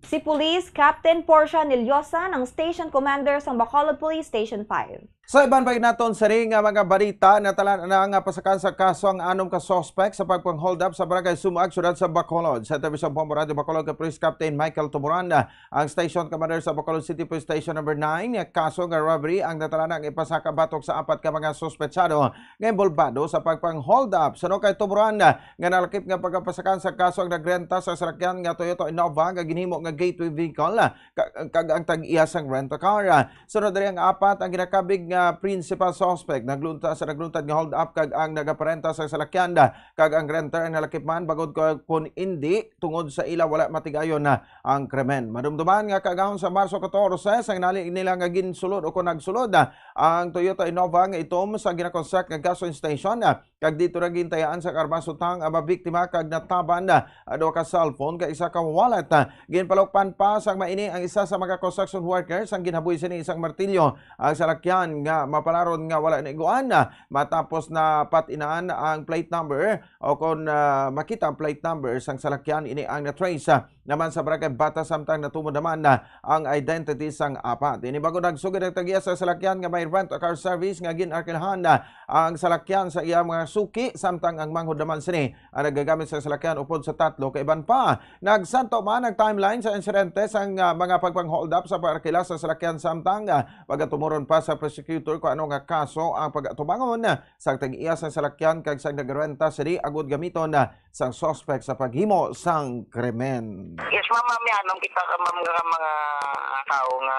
Si Police Captain Portia Niliosa, ng Station Commander sang Bacolod Police Station five. Sa iban pa naton sini nga mga balita, natala na nga pasakan sa kaso ang anom ka suspect sa pagpang-hold up sa Barangay Sumuag, Syudad sa Bacolod. Sa interview sa Bombo Radio Bacolod kay Police Captain Michael Tuburan, ang Station Commander sa Bacolod City Police Station Number nine, nga kaso nga robbery ang natala na ang ipasaka batok sa apat ka mga suspetsado nga involbado sa pagpang-hold up. Suno kay Tuburan, nga nalakip nga pagkapasakan sa kaso ang nagrenta sa salakyan nga Toyota Innova nga ginhimo nga gateway vehicle, ka-, kag ang tag-iya sang rent-a-car. Sunod diri ang apat ang ginakabig nga ah, principal suspect nagluntad sa nagluntad nga hold up kag ang nagaparenta sa salakyan, ah, kag ang renter ang nalakip man, bangod ko kon indi tungod sa ila wala matigayon na ang krimen. Madumduman nga kaagahon sa Marso katorse, sang nali nila nga ginsulod o kon nagsulod, ah, ang Toyota Innova nga itom sa ginakonstruct nga gasoline station, ah, kag dito na gintayaan sa karmasutang ang mga biktima kag nataban, ah, duha ka cellphone kag isa ka wallet. Ah, ginpalukpan pa sang maini ang isa sa mga construction workers ang ginhaboy sini isang martilyo ang salakyan nga mapalaron nga wala naiguan, ah, matapos na pat-inan ang plate number o kon, ah, makita ang plate number sang salakyan. Ini ang na-trace, ah, naman sa Barangay Bata, samtang natumod naman na ang identity sang apat. Ini bangod nagsugid ang tag-iya sa salakyan nga may rent a car service nga gin-arkilhan na ang salakyan sa iya mga suki, samtang ang manghod naman sini ang nagagamit sa salakyan upod sa tatlo ka iban pa. Nagsanto man ang timeline sa insidente sang, ah, mga pagpang-hold up sa pag-arkila sa salakyan, samtang, ah, pagatumuron pa sa prosecutor kung ano nga kaso ang pag-atubangon, ah, sang tag-iya sang salakyan kag sang nagrenta sini agud gamiton, ah, sang suspect sa paghimo sang krimen. Yes, ma'am, ma'am, yan ang kita ka, ma'am, nga mga tao nga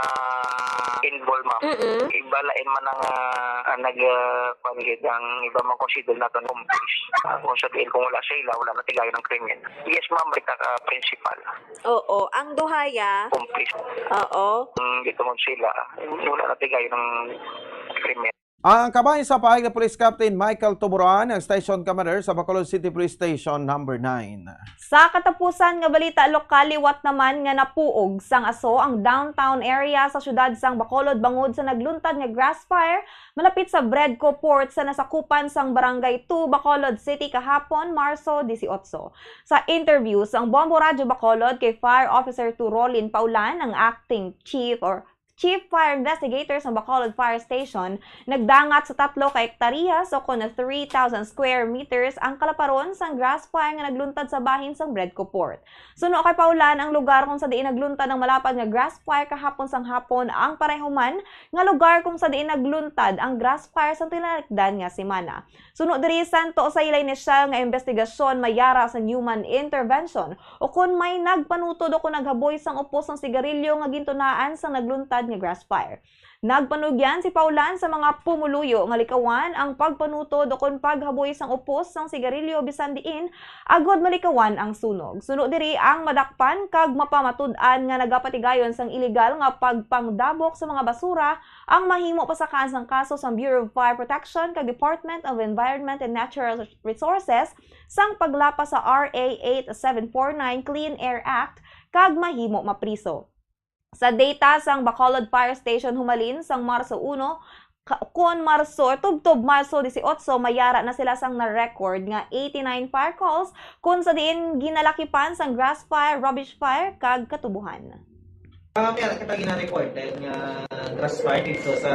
involved, ma'am. Mm-mm. Iba lain man ang, ah, ang nag, ah, kwan gid, ang iba man consider naton complice. Ah, kung sa diin, kung wala sila, wala na tigayon ang krimen. Yes, ma'am, kita ka principal. Oo, ang duhaya. Complice. Oo. Mm, dito mo sila, wala na tigayon ang krimen. Ang kabahin sa pahayag ni Police Captain Michael Tuburan, ang Station Commander sa Bacolod City Police Station Number nine. Sa katapusan nga balita lokal, liwat naman nga napuog sang aso ang downtown area sa siyudad sang Bacolod bangod sa nagluntad nga grass fire malapit sa Bredco Port sa nasakupan sang Barangay two, Bacolod City, kahapon, Marso dieciocho. Sa interview sang Bombo Radyo Bacolod kay Fire Officer two Rolin Paulan, ang acting chief or Chief Fire Investigator sa Bacolod Fire Station, nagdangat sa tatlo ka ektaryas o kon three thousand square meters ang kalaparon sang grass fire nga nagluntad sa bahin sang Bredco Port. Suno kay Paulan, ang lugar kung sa diin nagluntad ang malapad nga grass fire kahapon sang hapon ang pareho man nga lugar kung sa diin nagluntad ang grass fire sang tinalikdan nga semana. Suno diri, santo sa ila inisyal nga investigasyon, may yara sang human intervention o kon may nagpanutod o kon naghaboy sang upos sang sigarilyo nga gintunaan sang nagluntad nga grass fire. Nagpanugyan si Paulan sa mga pumuluyo nga likawan ang pagpanutod o kon paghaboy sang upos sang sigarilyo bisan diin, agod malikawan ang sunog. Suno diri, ang madakpan kag mapamatud-an nga nagapatigayon sang iligal nga pagpangdabok sa mga basura ang mahimo pasakaan sang kaso sang Bureau of Fire Protection kag Department of Environment and Natural Resources sang paglapas sa R A eight seven four nine Clean Air Act kag mahimo mapriso. Sa data sang Bacolod Fire Station, humalin sang Marso uno, ka-, kon Marso, tubtob Marso dieciocho, may yara na sila sang na-record nga eighty-nine fire calls, kon sa diin ginalakipan sang grass fire, rubbish fire, kag katubuhan. Ah, may ara kita gina-reported nga grass fire dito sa,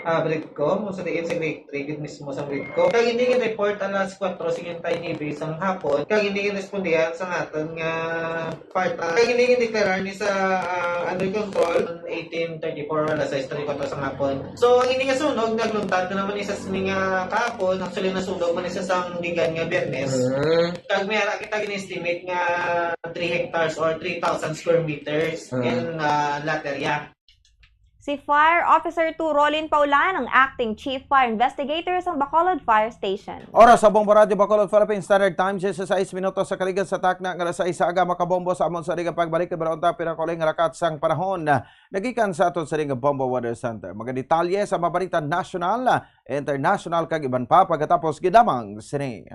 ah, Bredco, mo sa diin sa Grade three, gid mismo sa Bredco. Kag hindi gin-report ang alas kuwatro sa gintaynibi sang hapon, kag hindi gin-respondihan sa aton nga part. Kag hindi gin-deklarar ni sa, ah, under control, eighteen thirty-four, alas sais treinta y cuatro sang hapon. So, ang ini nga sunog, nagluntad na naman isa sa mga kahapon. Actually, nasunog man isa sa gikan nga Biyernes. Mm. Kag may ara kita gin-estimate nga three hectares or three thousand square meters Mm. in, ah, lot area. Si Fire Officer two Rolin Paulan ang Acting Chief Fire Investigator sa Bacolod Fire Station. Oras sa Bombo Radyo Bacolod, Philippine Standard Time, diyesisais minutos sa kaligan sa takna nga alas sais sa aga. Makabombo sa amon sa digang pagbalik, pero unta pinakuling rakat sang panahon. Nagikan sa aton sa Ring Bombo Weather Center. Mga detalye sa mga balita nasyonal, internasyonal, kag iban pa pagkatapos gid lamang sini.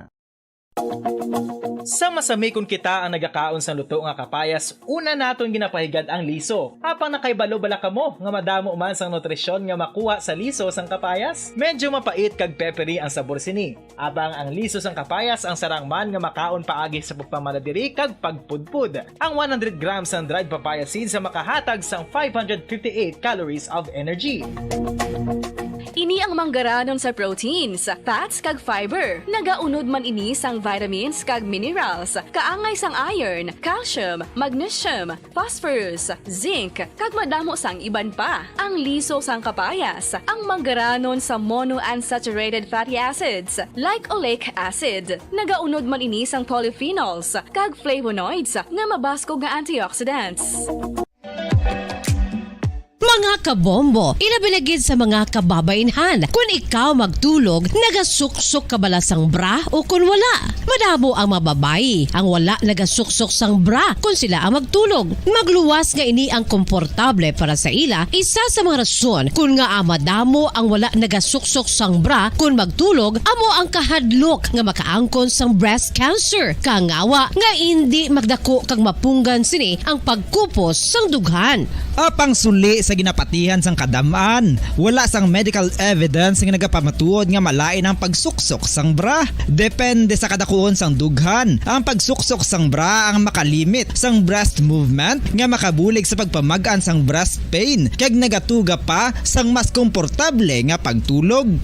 Sa masami kon kita ang nagakaon sang luto nga kapayas, una naton ginapahigad ang liso. Apang nakahibalo bala kamo nga madamo man sang nutrisyon nga makuha sa liso sang kapayas? Medyo mapait kag peppery ang sabor sini. Apang ang liso sang kapayas ang sarang man nga makaon paagi sa pagpamanadiri kag pagpudpod. Ang one hundred grams sang dried papaya seeds ang makahatag sang five hundred fifty-eight calories of energy. Ini ang manggaranon sa proteins, fats, kag fiber. Nagaunod man ini sang vitamins kag minerals, kaangay sang iron, calcium, magnesium, phosphorus, zinc, kag madamo sang iban pa. Ang liso sang kapayas, ang manggaranon sa monounsaturated fatty acids, like oleic acid. Nagaunod man ini sang polyphenols kag flavonoids nga mabaskog nga antioxidants. Mga Kabombo, ilabi na gid sa mga kababainhan. Kun ikaw magtulog, nagasuksok ka bala sang bra o kun wala? Madamo ang mga babayi ang wala nagasuksok sang bra kun sila ang magtulog. Magluwas nga ini ang komportable para sa ila, isa sa mga rason kun ngaa madamo ang wala nagasuksok sang bra kun magtulog, amo ang kahadlok nga makaangkon sang breast cancer. Kangawa nga indi magdako kag mapunggan sini ang pagkupos sang dughan. Apang suli sa ginapatihan sang kadam-an, wala sang medical evidence nga nagapamatuod nga malain ang pagsuksok sang bra. Depende sa kadakuon sang dughan, ang pagsuksok sang bra ang makalimit sang breast movement nga makabulig sa pagpamag-an sang breast pain kag nagatuga pa sang mas komportable nga pagtulog.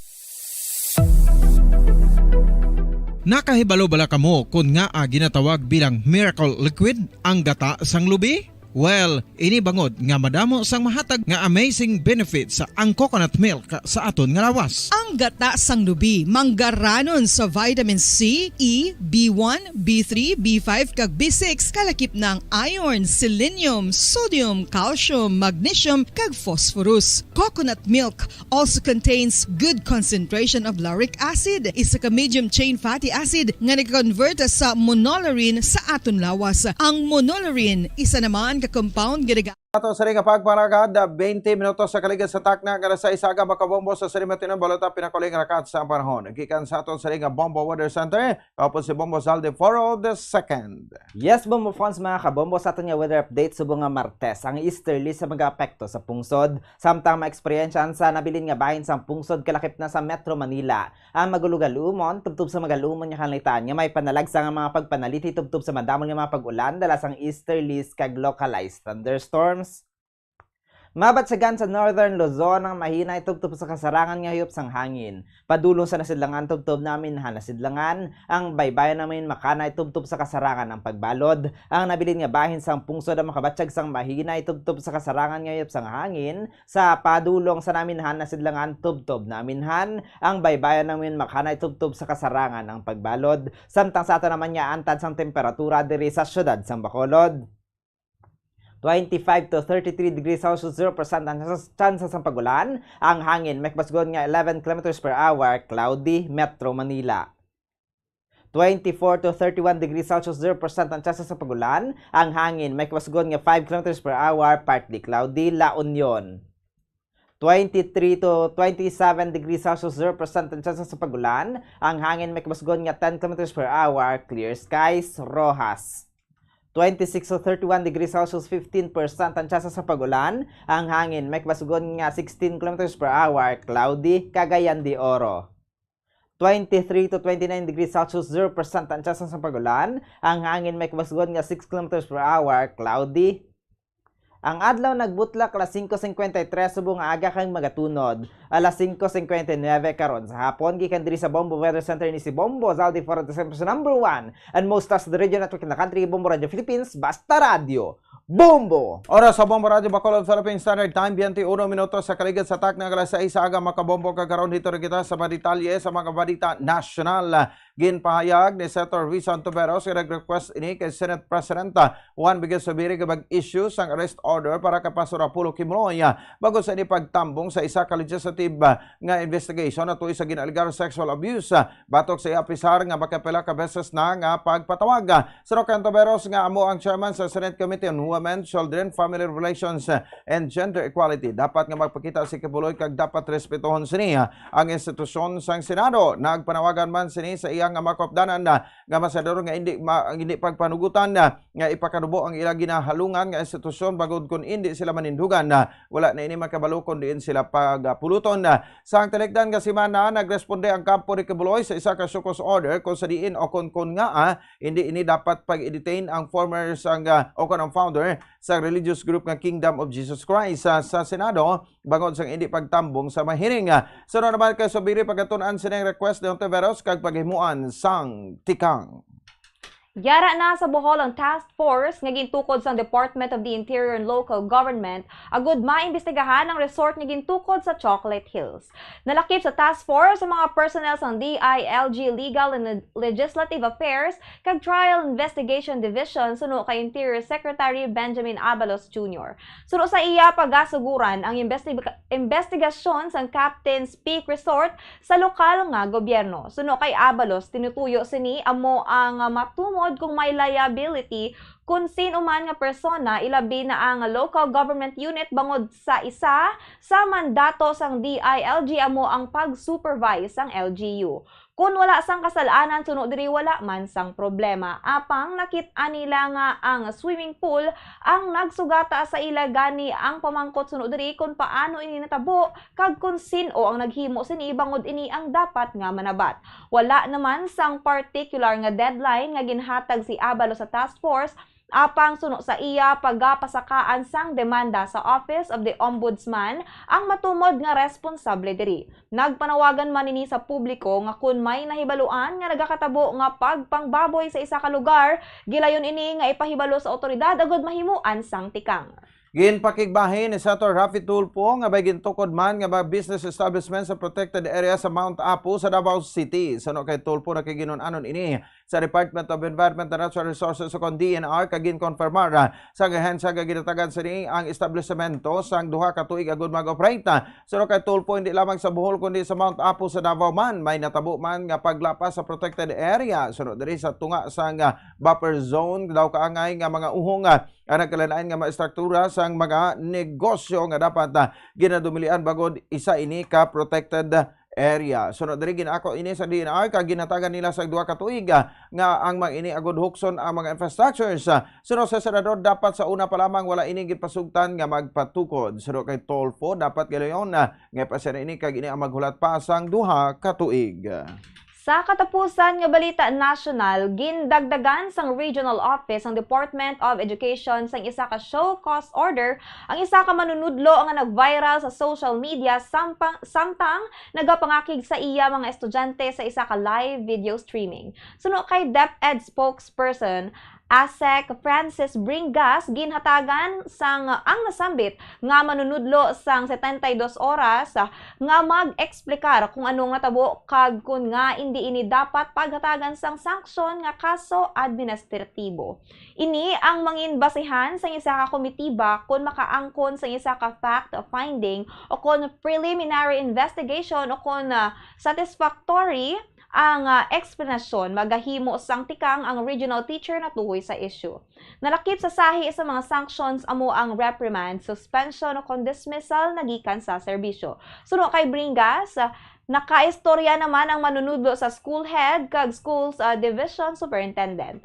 Nakahibalo bala kamo kon ngaa ginatawag bilang miracle liquid ang gata sang lubi? Well, ini bangod nga madamo sang mahatag nga amazing benefits ang coconut milk sa aton nga lawas. Ang gata sang lubi manggaranon sa vitamin C, E, B one, B three, B five, kag B six, kalakip na ang iron, selenium, sodium, calcium, magnesium, kag phosphorus. Coconut milk also contains good concentration of lauric acid, isa ka medium chain fatty acid nga nag-convert sa monolaurin sa aton lawas. Ang monolaurin, isa naman ka compound nga nag- Ato sa ring pagpanagad, twenty minutos sa kaligid sa takna nga alas sais sa aga, makabombo sa Sarimatinong Balota, pinakaling rakat sa panahon. Gikan sa aton sa ring Bombo Weather Center, ako po si Bombo Zaldi Foro the second. Yes, Bombo fans, mga kabombo, sa aton nga weather update subong nga Martes, ang easterly sa mga apekto sa pungsod. Samtang maeksperiensyahan sa nabilin nga bahin sang pungsod kalakip na sa Metro Manila ang magulugalumon tubtob sa magalumon nga kanalitan nga may panalagsa nga mga pagpanaliti tubtob sa madamol nga mga pag-ulan dala sang easterlies kag localized thunderstorms. Mabatyagan sa Northern Luzon ang mahinay tubtob sa kasarangan nga huyop sang hangin. Padulong sa nasidlangan tubtob namin han nasidlangan, ang baybayon namin makanay tubtob sa kasarangan ang pagbalod. Ang nabilin nga bahin sang pungsod ang makabatyag sang mahinay tubtob sa kasarangan nga huyop sang hangin, sa padulong sa naminhan nasidlangan tubtob naminhan, ang baybayon namin makanay tubtob sa kasarangan ang pagbalod. Samtang sa ato naman nga antad sang temperatura diri sa siyudad sang Bacolod. Twenty-five to thirty-three degrees Celsius, zero percent ang chance, chance sang pag-ulan. Ang hangin may kabasgon nga eleven kilometers per hour, cloudy, Metro Manila. Twenty-four to thirty-one degrees Celsius, zero percent ang tsansa sa pag-ulan. Ang hangin may kabasgon nga five kilometers per hour, partly cloudy, La Union. Twenty-three to twenty-seven degrees Celsius, zero percent ang tsansa sa pag-ulan. Ang hangin may kabasgon nga ten kilometers per hour, clear skies, Roxas. Twenty-six to thirty-one degrees Celsius, fifteen percent ang tsansa sa pag-ulan. Ang hangin may kabasgon nga sixteen kilometers per hour, cloudy, Cagayan de Oro. Twenty-three to twenty-nine degrees Celsius, zero percent ang tsansa sa pag-ulan. Ang hangin may kabasgon nga six kilometers per hour, cloudy. Ang adlaw nagbutlak alas singko singkwenta y tres subong nga aga kag magatunod alas singko singkwenta y nuebe karon sa hapon. Gikan diri sa Bombo Weather Center, ini si Bombo Zaldi Foro, the number one and most trusted radio network in the country, Bombo Radio Philippines, basta radyo, Bombo! Oras sa Bombo Radio Bacolod, Philippine Standard Time, twenty-one minutos sa kaligid sa takna nga alas sais sa aga, makabombo, kag karon hito na kita sa mga detalye sa mga balita nasyonal. Ginpahayag ni Senator Risa Ontiveros nga nag-request ini kay Senate President, ah, Juan Miguel Zubiri nga mag-issue sang arrest order para kay Pastor Apollo Quiboloy, ah, bangod sa ini pagtambong sa isa ka legislative, ah, nga investigation natuy sa gin-alegar sexual abuse, ah, batok sa iya pisar nga makapila ka beses na nga pagpatawag. Suno kay Ontiveros nga amo ang chairman sa Senate Committee on Women, Children, Family Relations, and Gender Equality, dapat nga magpakita si Quiboloy kag dapat respetuhon sini ang institusyon sang Senado. Nagpanawagan man sini sa iya nga mga kaupdanan, ah, nga mga senador nga hindi ma-, hindi pagpanugutan, ah, nga ipakanubo ang ila ginahalungan nga institusyon, bangod kon indi sila manindugan, ah, wala na ini makabalo kon diin sila pagapuluton. Ah, sang talikdan nga semana, nagresponde ang kampo ni Quiboloy sa isa ka show cause order kung sa diin o kon, kon ngaa, ah, hindi ini dapat pag-detain ang former sang, ah, o kon ang founder sa religious group nga Kingdom of Jesus Christ sa, sa Senado, bangod sang hindi pagtambong sa mga hearing. Ah, suno naman kay Zubiri, pagatun-an sining request ni Ontiveros kag paghimuan sang tikang. Yara na sa Bohol ang task force nga gintukod sang Department of the Interior and Local Government agud maimbestigahan ang resort nga gintukod sa Chocolate Hills. Nalakip sa task force ang mga personnel sang D I L G Legal and Legislative Affairs kag Trial Investigation Division suno kay Interior Secretary Benjamin Abalos Junior. Suno sa iya pagasuguran ang imbestiga- imbestigasyon sang Captain's Peak Resort sa lokal nga gobyerno. Suno kay Abalos, tinutuyo sini amo ang matumod kung may liability kon sin-o man nga persona, ilabi na ang local government unit, bangod sa isa sa mandato sang D I L G amo ang pag-supervise sang L G U. Kon wala sang kasal-anan, suno diri wala man sang problema. Apang nakit-an nila nga ang swimming pool ang nagsugata sa ila, gani ang pamangkot suno diri kon paano ini natabo kag kon sin-o ang naghimo sini, bangod ini ang dapat nga manabat. Wala naman sang particular nga deadline nga ginhatag si Abalos sa task force, apang suno sa iya pagapasakaan sang demanda sa Office of the Ombudsman ang matumod nga responsable diri. Nagpanawagan man ini sa publiko nga kon may nahibaluan nga nagakatabo nga pagpangbaboy sa isa ka lugar, gilayon ini nga ipahibalo sa awtoridad agud mahimuan sang tikang. Ginpakigbahin ni Senator Raffy Tulfo nga may gintukod man nga mga business establishment sa protected area sa Mount Apo sa Davao City. Suno kay Tulfo, nakigin-un-anon ini sa Department of Environment and Natural Resources o kon D N R, kag ginkonfirmar, ah, sa ahensya nga ginatagan sini ang establisemento sang duha ka tuig agud mag-operate. Suno kay Tulfo, hindi lamang sa Bohol kundi sa Mount Apo sa Davao man may natabo man nga paglapas sa protected area. Suno diri sa tunga sang, ah, buffer zone daw kaangay nga mga uhong, ah, ang nagkalain-lain nga mga estruktura sang mga negosyo nga dapat, ah, ginadumilian bangod isa ini ka protected area. Suno diri, gin-ako ini sa D N R kag ginhatagan nila sa duha ka tuig, ah, nga ang mga ini agud hukson ang mga infrastructures. Ah, suno sa senador, dapat sa una pa lamang wala ini ginpasugtan nga magpatukod. Suno kay Tulfo, dapat gilayon, ah, nga ipasira ini kag ini ang maghulat pa sang duha ka tuig. Sa katapusan nga balita nasyonal, gindagdagan sang Regional Office sang Department of Education sang isa ka show cause order ang isa ka manunudlo nga nag-viral sa social media sampang, samtang nagapangakig sa iya mga estudyante sa isa ka live video streaming. Suno kay DepEd spokesperson Asek Francis Bringas, ginhatagan sang ang nasambit nga manunudlo sang setenta y dos oras, ah, nga mag-eksplikar kung ano ang natabo kag kon nga indi ini dapat paghatagan sang sanksyon nga kaso administratibo. Ini ang mangin basihan sang isa ka komitiba kon makaangkon sang isa ka fact finding o kon preliminary investigation o kon, ah, satisfactory ang, ah, eksplanasyon, magahimo sang tikang ang regional teacher natuhoy sa issue. Nalakip sa sahi sa mga sanctions amo ang reprimand, suspension o kon dismissal na gikan sa serbisyo. Suno kay Bringas, ah, nakaistorya naman ang manunudlo sa school head kag schools, ah, division superintendent.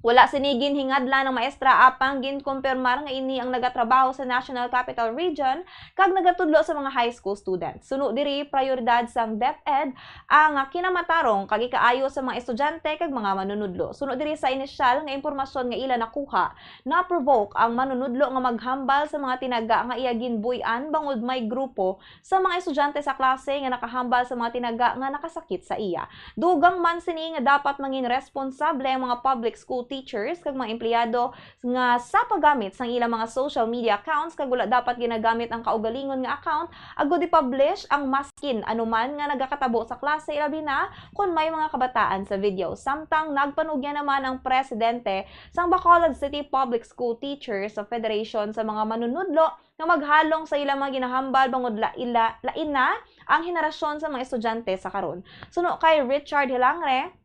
Wala sini ginhingadlan ang maestra, apang ginkumpirmar nga ini ang nagatrabaho sa National Capital Region kag nagatudlo sa mga high school students. Suno diri, prayoridad sang DepEd ang kinamatarong kag ikaayo sa mga estudyante kag mga manunudlo. Suno diri sa inisyal nga impormasyon nga ila nakuha, na-provoke ang manunudlo nga maghambal sa mga tinaga nga iya ginbuy-an bangod may grupo sa mga estudyante sa klase nga nakahambal sa mga tinaga nga nakasakit sa iya. Dugang man sini nga dapat mangin responsable ang mga public school teachers kag mga empleyado nga sa paggamit sang ilang mga social media accounts, kag wala dapat ginagamit ang kaugalingon nga account agud i-publish ang maskin anuman nga nagakatabo sa klase, labi na kon may mga kabataan sa video. Samtang nagpanugyan naman ang presidente sang Bacolod City Public School Teachers Federation sa mga manunudlo nga maghalong sa ilang mga ginahambal bangod la-, ila-, lain na ang henerasyon sa mga estudyante sa karon. Suno kay Richard Hilangre,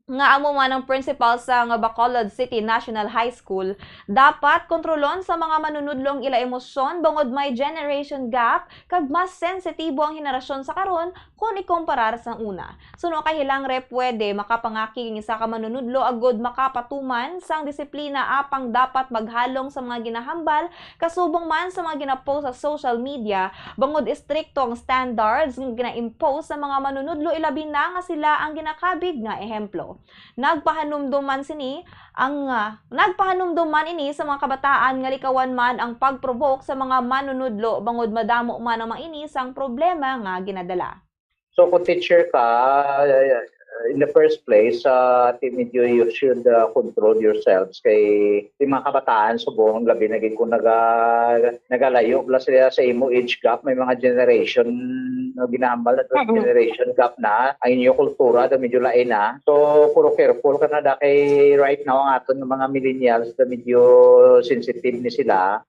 nga amo man ang principal sa nga Bacolod City National High School, dapat kontrolon sa mga manunudlo ang ila emosyon bangod may generation gap kag mas sensitibo ang henerasyon sa karon kon ikumparar sa una. Suno kay Hilangre, pwede makapangakig ang isa ka manunudlo agud makapatuman sang disiplina, apang dapat maghalong sa mga ginahambal kasubong man sa mga ginapost sa social media, bangod istrikto ang standards nga gina-impose sa mga manunudlo, ilabi na nga sila ang ginakabig nga ehemplo. Nagpahanumdom man sini ang, ah, nagpahanumdom man ini sa mga kabataan nga likawan man ang pag-provoke sa mga manunudlo, bangod madamo man ang mga ini sang problema nga ginadala. So, kung teacher ka, ah, In the first place, uh, ti medyo you should uh, control yourselves kay ti mga kabataan subong labi na gid kung naga nagalayo bala sila sa imo age gap, may mga generation no, ginahambal na to, Mm-mm. generation gap na ang inyo kultura do medyo lain na. So puro careful ka na da kay right now ang aton nga mga millennials do medyo sensitive ni sila.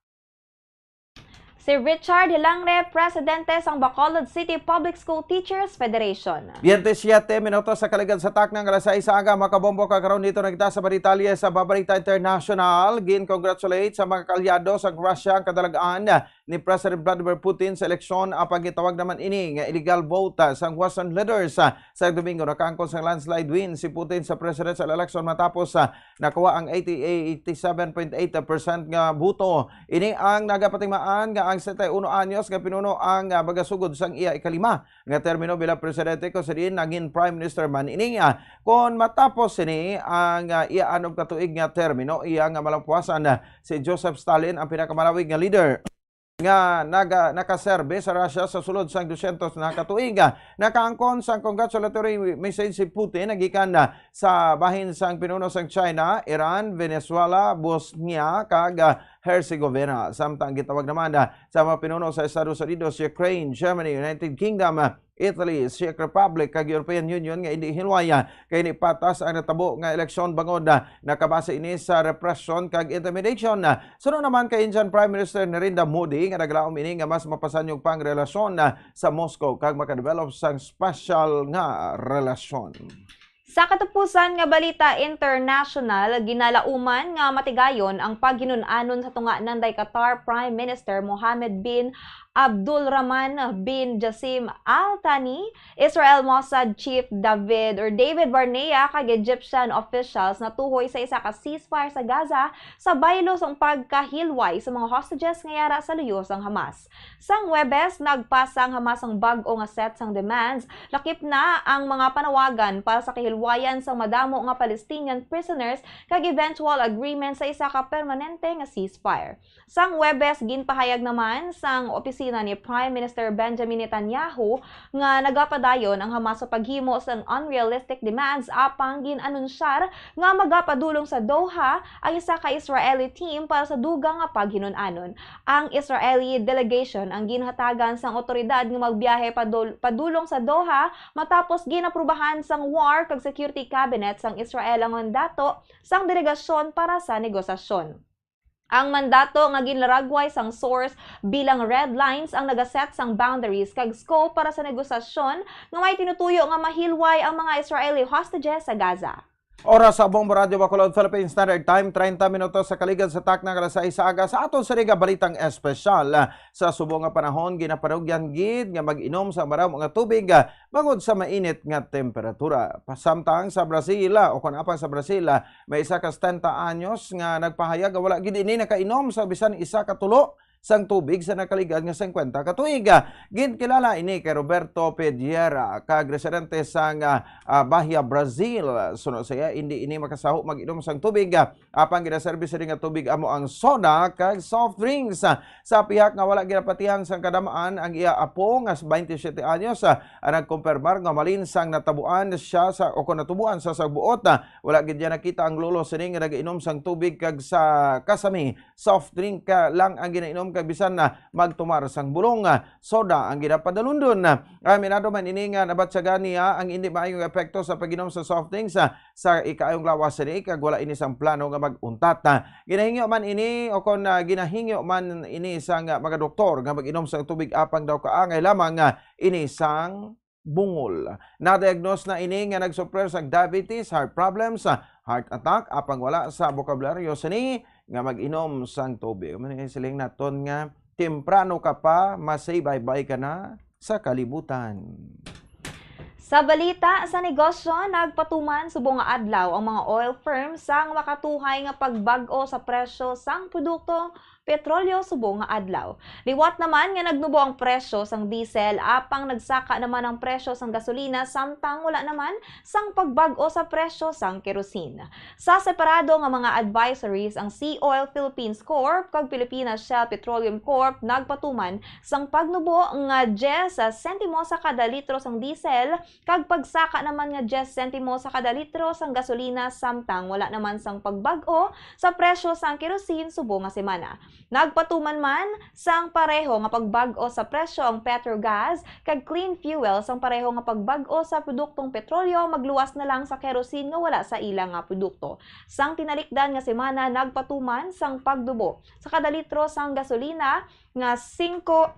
Si Richard Hilangre, presidente sang Bacolod City Public School Teachers Federation. Biyente siyete minutos sa kaligad sa takna nga alas sais sa aga, makabombo ka karon dito na kita sa Baritalye sa Babarita International. Gin-congratulate sa mga kaalyado sa Russia ang kadalagan ni President Vladimir Putin sa eleksyon, apang gitawag naman ini nga illegal vote ah, sang Western leaders. Ah, sa Domingo, nakaangkon sang landslide win si Putin sa presidential election matapos ah, nakuha ang eighty-seven point eight percent nga boto. Ini ang nagapatimaan nga ang setenta y uno anyos nga pinuno ang ah, magasugod sang iya ikalima nga termino bilang presidente, kung sa diin nangin prime minister man ini. Ah, kon matapos sini ang ah, iya anom ka tuig nga termino, iya nga malapuasan ah, si Joseph Stalin ang pinakamalawig nga leader nga naga, nakaserbe sa Russia sa sulod sang dusyentos na ka tuig. Nakaangkon sang congratulatory message si Putin nagikan na sa bahin sang pinuno sang China, Iran, Venezuela, Bosnia, kag ah, Herzegovina. Samtang gitawag naman ah, sa mga pinuno sa Estados Unidos, Ukraine, Germany, United Kingdom, ah, Italy, Czech Republic, kag European Union nga indi hilway ah, kay ini patas ang natabo nga eleksyon bangod ah, nakabase ini sa represyon kag intimidation. Ah, suno naman kay Indian Prime Minister Narendra Modi nga naglaom ini nga mas mapasanyog pa ang relasyon ah, sa Moscow kag makadevelop sang special nga relasyon. Sa katapusan nga balita international, ginalauman nga matigayon ang paghinun-anon sa tunga nanday Qatar Prime Minister Mohammed bin Abdulrahman bin Jassim Al Thani, Israel Mossad Chief David or David Barnea kag Egyptian officials natuhoy sa isa ka ceasefire sa Gaza sa baylo sang pagkahilway sa mga hostages nga yara sa luyo sang Hamas. Sang Huwebes, nagpasa ang Hamas sang bag-o nga set sang demands, lakip na ang mga panawagan para sa kahilwayan sang madamo nga Palestinian prisoners kag eventual agreement sa isa ka permanente nga ceasefire. Sang Huwebes, ginpahayag naman sang opisina ni Prime Minister Benjamin Netanyahu nga nagapadayon ang Hamas sa paghimo sang unrealistic demands, apang gin-anunsyar nga magapadulong sa Doha ang isa ka Israeli team para sa dugang nga paghinun-anon. Ang Israeli delegation ang ginhatagan sang awtoridad nga magbiyahe padul- padulong sa Doha matapos ginaprubahan sang War kag Security Cabinet sang Israel ang mandato sang delegasyon para sa negosasyon. Ang mandato nga ginlaragway sang source bilang red lines ang nagaset sang boundaries kag scope para sa negosasyon nga may tinutuyo nga mahilway ang mga Israeli hostages sa Gaza. Oras sa Bombo Radio Bacolod, Philippine Standard Time, treinta minutos sa kaligad sa takna nga alas sais sa aga. Sa aton sini nga balitang espesyal, sa subong nga panahon, ginapanugyan gid nga mag-inom sa maramo nga tubig, ah, bangod sa mainit nga temperatura. Pasamtang sa Brazil, ah, o kon apang sa Brazil, ah, may isa ka setenta anyos nga nagpahayag nga wala gid ini nakainom sa bisan isa ka tulo sang tubig sa nakaligad nga singkwenta ka tuig. Ginkilala ini kay Roberto Pediera, kag residente sang, ah, ah, Bahia, Brazil. Suno sa iya, indi ini makasaho mag-inom sang tubig, ah, apang ginaserbi sini nga tubig amo ang soda kag soft drinks. Sa pihak nga wala ginapatihan sang kadamaan ang iya apo nga twenty-seven anyos, ah, ang nagkumpirmar nga malin sang natabuan siya sa, o kon natubuan sa sagbuot. Ah, wala gid niya nakita ang lolo sini nga nagainom sang tubig kag sa kasami soft drink, ah, lang ang ginainom kag bisan na magtumar sang bulong, ah, soda ang ginapadalundon. Ah, aminado man ini nga nabatyagan niya ang indi maayong epekto sa pag-inom sa soft drinks, ah, sa ikaayong lawas sini kag wala ini sang plano nga mag-untat. Ah, ginahingyo man ini o kon, ah, ginahingyo man ini sang, ah, mga doktor nga mag-inom sang tubig apang daw kaangay lamang, ah, ini sang bungol. Na-diagnose na ini nga nag-suffer sa diabetes, heart problems, heart attack, apang wala sa bokabularyo sini nga mag-inom sang tubig. Amo ni siling naton nga temprano ka pa, masibaybay ka na sa kalibutan. Sa balita sa negosyo, nagpatuman subong nga adlaw ang mga oil firms sang makatuhay nga pagbag-o sa presyo sang produkto petrolyo subong nga adlaw. Liwat naman nga nagnubo ang presyo sang diesel, apang nagsaka naman ang presyo sang gasolina, samtang wala naman sang pagbag-o sa presyo sang kerosene. Sa separado nga mga advisories, ang Sea Oil Philippines Corp kag Pilipinas Shell Petroleum Corp nagpatuman sang pagnubo nga diyes sentimo sa kada litro sang diesel kag pagsaka naman nga diyes sentimo sa kada litro sang gasolina, samtang wala naman sang pagbag-o sa presyo sang kerosene subong nga semana. Nagpatuman man sang pareho nga pagbag-o sa presyo ang Petrogas kag Clean Fuel sang pareho nga pagbag-o sa produktong petrolyo, magluwas na lang sa kerosene nga wala sa ila nga produkto. Sang tinalikdan nga semana, nagpatuman sang pagnubo sa kada litro sang gasolina nga singko,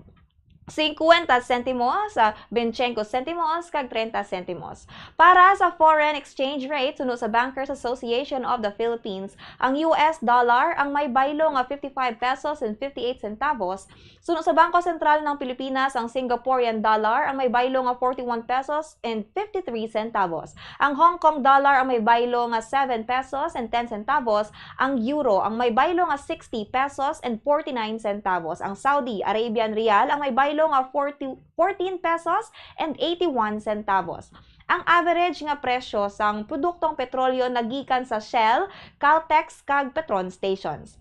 singkwenta sentimos, ah, bentsyengko sentimos, kag trenta sentimos. Para sa foreign exchange rate, suno sa Bankers Association of the Philippines, ang U S dollar ang may baylo nga fifty-five pesos and fifty-eight centavos. Suno sa Bangko Sentral ng Pilipinas, ang Singaporean dollar ang may baylo nga forty-one pesos and fifty-three centavos. Ang Hong Kong dollar ang may baylo nga seven pesos and ten centavos. Ang euro ang may baylo nga sixty pesos and forty-nine centavos. Ang Saudi Arabian rial ang may baylo nga forty, fourteen pesos and eighty-one centavos. Ang average nga presyo sang produktong petrolyo nagikan sa Shell, Caltex, kag Petron stations.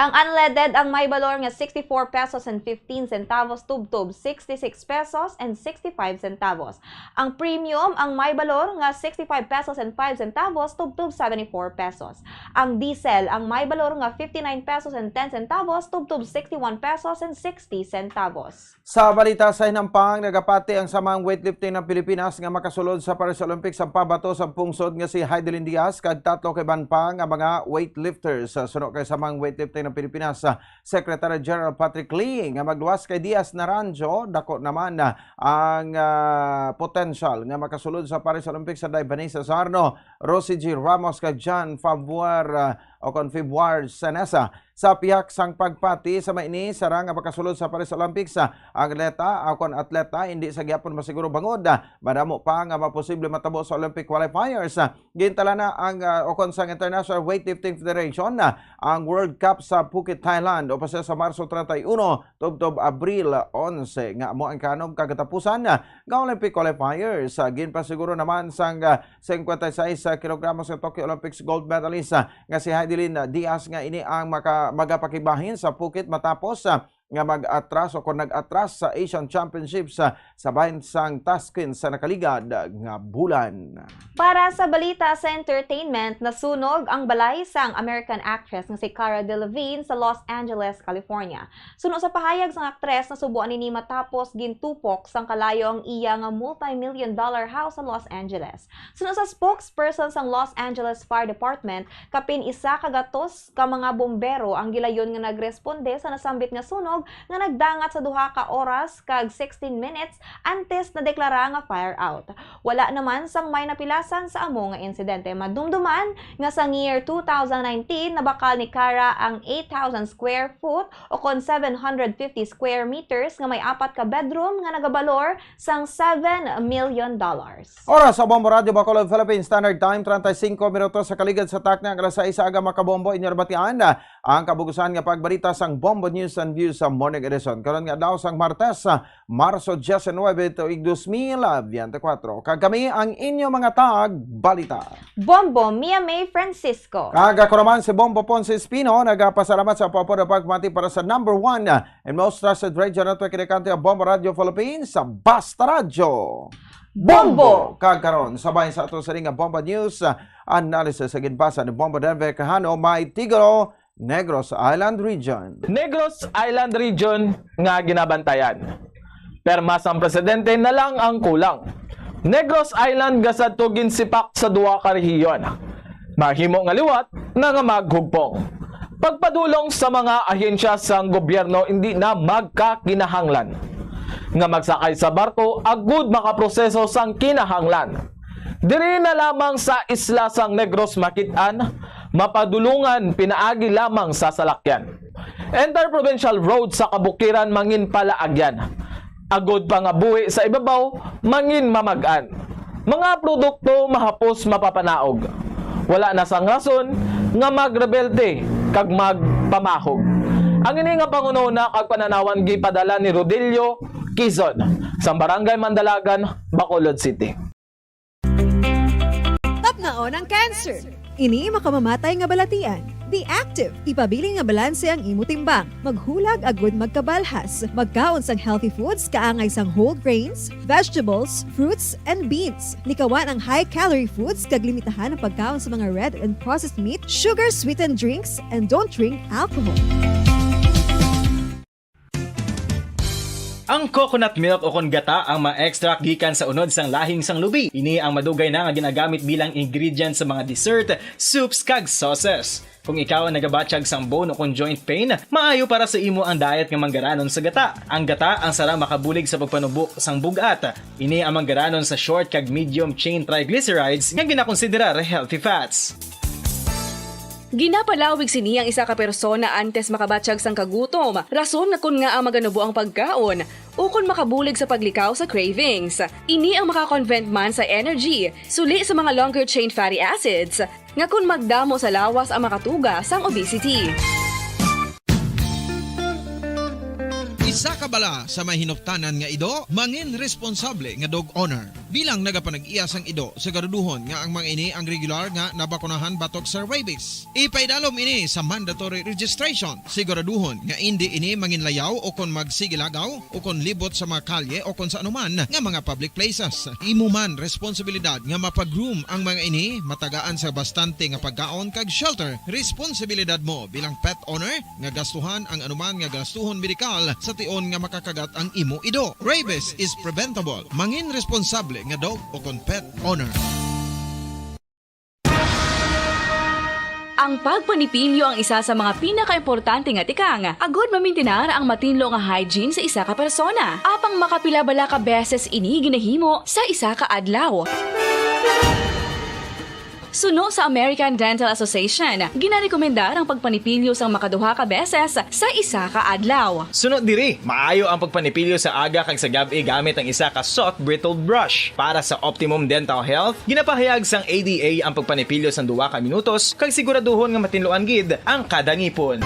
Ang unleaded ang may balor nga sixty-four pesos and fifteen centavos tubtob sixty-six pesos and sixty-five centavos. Ang premium ang may balor nga sixty-five pesos and five centavos tubtob seventy-four pesos. Ang diesel ang may balor nga fifty-nine pesos and ten centavos tubtob sixty-one pesos and sixty centavos. Sa balita sa hinampang, nagapati ang Samang Weightlifting ng Pilipinas nga makasulod sa Paris Olympics ang pabato sa pungsod nga si Heidelin Diaz kag tatlo ka iban pa nga mga weightlifters. Sa suno kay Samang Weightlifting ng Pilipinas, ah, Secretary General Patrick Lee, nga magluwas kay Diaz Naranjo, dako naman, ah, ang, ah, potensyal nga makasulod sa Paris Olympics sa day Vanessa Sarno, Rosie G Ramos kag John Fabuar, ah, o kon Februar Senesa. Sa pihak sang pagpati sa may ini, sarang nga makasulod sa Paris Olympics, ah, ang atleta, ah, kon atleta, hindi sa gihapon masiguro bangod, ah, madamo pa nga maposible matabo sa Olympic qualifiers. Ah, gintala na ang, ah, o kon sang International Weightlifting Federation, ah, ang World Cup sa Phuket, Thailand, o pa sa Marso treinta y uno tubtob Abril onse, nga amo ang kanog kagatapusan, ah, nga Olympic qualifiers. Ah, ginpasiguro naman sang, ah, singkwenta y seis kilogramos nga Tokyo Olympics gold medalist, ah, nga si Heidelin Diaz nga ini ang maka-, magapakibahin sa Phuket matapos, ah, nga mag-atras o kon nag-atras sa Asian Championships, ah, sa bahin sang Tashkent sa nakaligad nga bulan. Para sa balita sa entertainment, nasunog ang balay sang American actress nga si Cara Delevingne sa Los Angeles, California. Suno sa pahayag sang aktres, nasubuan ini matapos gintupok sang kalayo ang iya nga multi-million dollar house sa Los Angeles. Suno sa spokesperson sang Los Angeles Fire Department, kapin isa ka gatos ka mga bombero ang gilayon nga nagresponde sa nasambit nga sunog nga nagdangat sa duha ka oras kag sixteen minutes antes nadeklara nga fire out. Wala naman sang may napilasan sa amo nga insidente. Madumduman nga sang year two thousand nineteen, nabakal ni Cara ang eight thousand square foot o kon seven hundred fifty square meters nga may apat ka bedroom nga nagabalor sang seven million dollars. Oras sa Bombo Radyo Bacolod, Philippine Standard Time, treinta y cinco minutos sa kaligad sa takna, ang alas sais sa aga, mga kabombo. Inyo nabatian ang kabugusan nga pagbalita sang Bombo News and Views sa Morning Edition karon nga adlaw sang Martes, ah, Marso diecinuebe, tuig dos mil veinticuatro. Kag kami ang inyo mga tagbalita, Bombo Mia May Francisco. Kag ako naman si Bombo Ponce Espino, nagapasalamat sa pagpapati para sa number one and most trusted radio network in the country, ang Bombo Radio Philippines, sa Basta Radyo Bombo. Kag karon, sa bahin sa ato sa nga Bombo News, ah, analysis sa ginbasa ni Bombo Denver Cajano, may titulo, Negros Island Region. Negros Island Region nga ginabantayan. Perma sang presidente na lang ang kulang. Negros Island nga sadto ginsipak sa duha ka rehiyon. Mahimo nga liwat na nga maghugpong. Pagpadulong sa mga ahensya sang gobyerno hindi na magkakinahanglan nga magsakay sa barko agud makaproseso sang kinahanglan. Diri na lamang sa isla sang Negros makit-an, mapadulungan pinaagi lamang sa salakyan. Interprovincial road sa kabukiran mangin palaagyan. Agud pa nga buhi sa ibabaw, mangin mamag-an. Mga produkto mahapos mapapanaog. Wala na sang rason nga magrebelte kag magpamahog. Ang ini nga panghunahuna kag pananawan gipadala ni Rodelio Quizon, sang Barangay Mandalagan, Bacolod City. Tapnaon ang cancer. Ini makamamatay nga balatian. Be active. Ipabilin nga balanse ang imo timbang. Maghulag agud magkabalhas. Magkaon sang healthy foods kaangay sang whole grains, vegetables, fruits, and beans. Likawan ang high-calorie foods kag limitahan ang pagkaon sa mga red and processed meat, sugar-sweetened drinks, and don't drink alcohol. Ang coconut milk o kon gata ang ma-extract gikan sa unod sang lahing sang lubi. Ini ang madugay na nga ginagamit bilang ingredient sa mga dessert, soups, kag sauces. Kung ikaw ang nagabatyag sang bone o kon joint pain, maayo para sa imo ang diet nga manggaranon sa gata. Ang gata ang sara makabulig sa pagpanubo sang bug-at. Ini ang manggaranon sa short kag medium chain triglycerides nga ginakonsiderar healthy fats. Ginapalawig sini ang isa ka persona antes makabatyag sang kagutom, rason nga kon ngaa maganubo ang pagkaon, ukon makabulig sa paglikaw sa cravings. Ini ang makakonvent man sa energy, suli sa mga longer chain fatty acids, nga kon magdamo sa lawas ang makatuga sang obesity. Isa ka bala sa may hinuktanan nga ido, mangin responsable nga dog owner. Bilang nagapanag-iya sang ido, siguraduhon nga ang mga ini ang regular nga nabakunahan batok sa rabies. Ipaidalom ini sa mandatory registration. Siguraduhon nga indi ini manginlayaw o kon magsigilagaw o kon libot sa mga kalye o kon sa anuman nga mga public places. Imo man responsibilidad nga mapag-groom ang mga ini, matagaan sa bastante nga pagkaon kag shelter. Responsibilidad mo bilang pet owner nga gastuhan ang anuman nga gastuhon medikal sa tion nga makakagat ang imo ido. Rabies is preventable. Mangin responsable nga dog o kon pet owner. Ang pagpanipilyo ang isa sa mga pinakaimportante nga tikang agud mamintinar ang matinlo nga hygiene sa isa ka persona. Apang makapila bala ka beses ini ginahimo sa isa ka adlaw? Suno sa American Dental Association, ginarekomendar ang pagpanipilyo sang makaduha ka beses sa isa ka adlaw. Suno diri, maayo ang pagpanipilyo sa aga kag sa gab-i gamit ang isa ka soft bristled brush. Para sa optimum dental health, ginapahayag sang A D A ang pagpanipilyo sang duha ka minutos kag siguraduhon nga matinluan gid ang kada ngipon.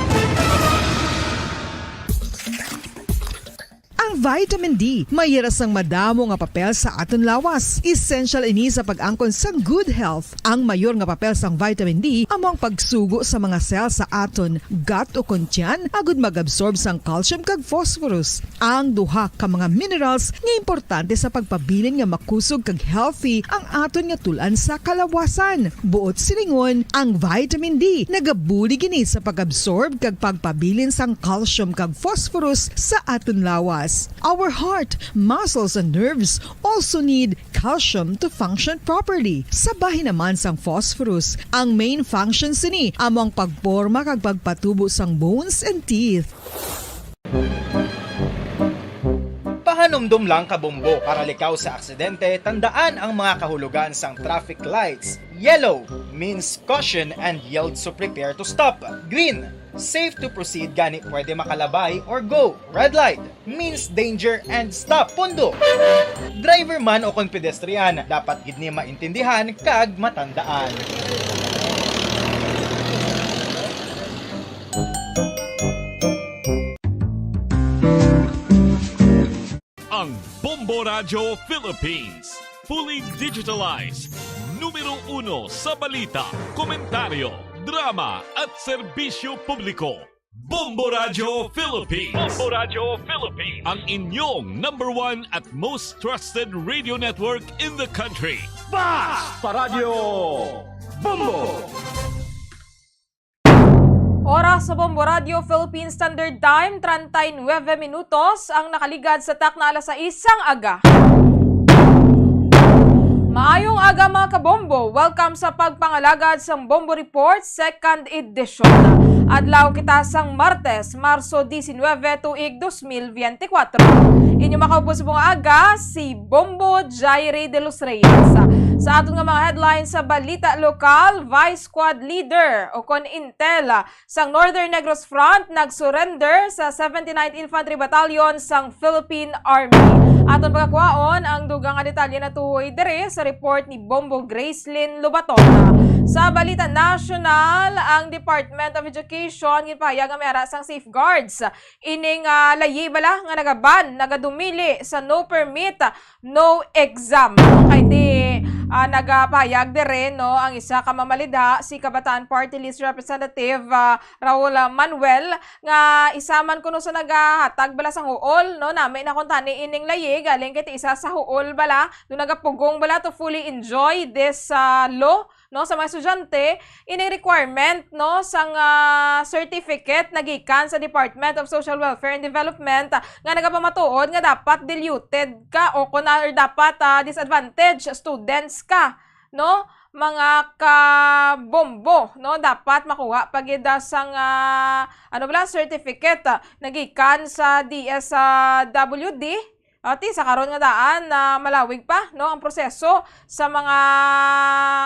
Ang vitamin D may hira sang madamo nga papel sa aton lawas. Essential ini sa pag-angkon sang good health. Ang mayor nga papel sang vitamin D amo ang pagsugo sa mga cell sa aton gut o kon tiyan agud mag-absorb sang calcium kag phosphorus, ang duha ka mga minerals nga importante sa pagpabilin nga makusog kag healthy ang aton nga tul-an sa kalawasan. Buot silingon, ang vitamin D nagabulig ini sa pag-absorb kag pagpabilin sang calcium kag phosphorus sa aton lawas. Our heart, muscles, and nerves also need calcium to function properly. Sa bahin naman sang phosphorus, ang main function sini amo ang pagporma kag pagpatubo sang bones and teeth. Pahanumdom lang, kabombo, para likaw sa aksidente, tandaan ang mga kahulogan sang traffic lights. Yellow means caution and yield, so prepare to stop. Green, safe to proceed, gani pwede makalabay or go. Red light means danger and stop. Pundo, driver man o kon pedestrian, dapat gid ni maintindihan kag matandaan. Ang Bombo Radyo Philippines, fully digitalized, numero uno sa balita, komentaryo, drama at serbisyo publiko. Bombo Radyo Philippines. Bombo Radyo Philippines. Ang inyong number one at most trusted radio network in the country. Basta Radyo Bombo! Oras sa Bombo Radio Philippine Standard Time, treinta y nueve minutos ang nakaligad sa takna alas sais sang aga. Maayong aga, mga kabombo. Welcome sa pagpangalagad sang Bombo Report, second edition. Adlaw kita sang Martes, Marso diecinueve, tuig dos mil veinticuatro. Inyo makaupod sa bungag aga, si Bombo Jaire de los Reyes. Sa aton nga mga headlines sa balita lokal, Vice Squad Leader o kon Intel sang Northern Negros Front nag-surrender sa seventy-ninth Infantry Battalion sang Philippine Army. Aton pagakwaon ang dugang nga detalye natuhoy diri sa Report ni Bombo Gracelyn Lobatona. Sa balita nasyonal, ang Department of Education ginpahayag nga may ara sang safeguards ining, ah, layi bala nga nagaban, nagadumili sa no permit, no exam. Kay di, ah, nagapahayag dire, no, ang isa ka mamalidha, si Kabataan Party List Representative, ah, Raul, ah, Manuel, nga isa man kuno sa nagahatag bala sang huol, no? Nami na kuntani ining layi, galing kay ti isa sa huol bala, no, nagapugong bala to fully enjoy this, ah, law, no, sa mga estudyante, ining requirement, no, sang, ah, certificate na gikan sa Department of Social Welfare and Development, ah, nga nagapamatuod nga dapat diluted ka o kun, ah, or dapat, ah, disadvantaged students ka, no? Mga kabombo, no? Dapat makuha pa gid, ah, sang, ah, ano bala, certificate, ah, nagikan sa D S W D. Ati, sa karon nga daan, ah, malawig pa, no, ang proseso sa mga,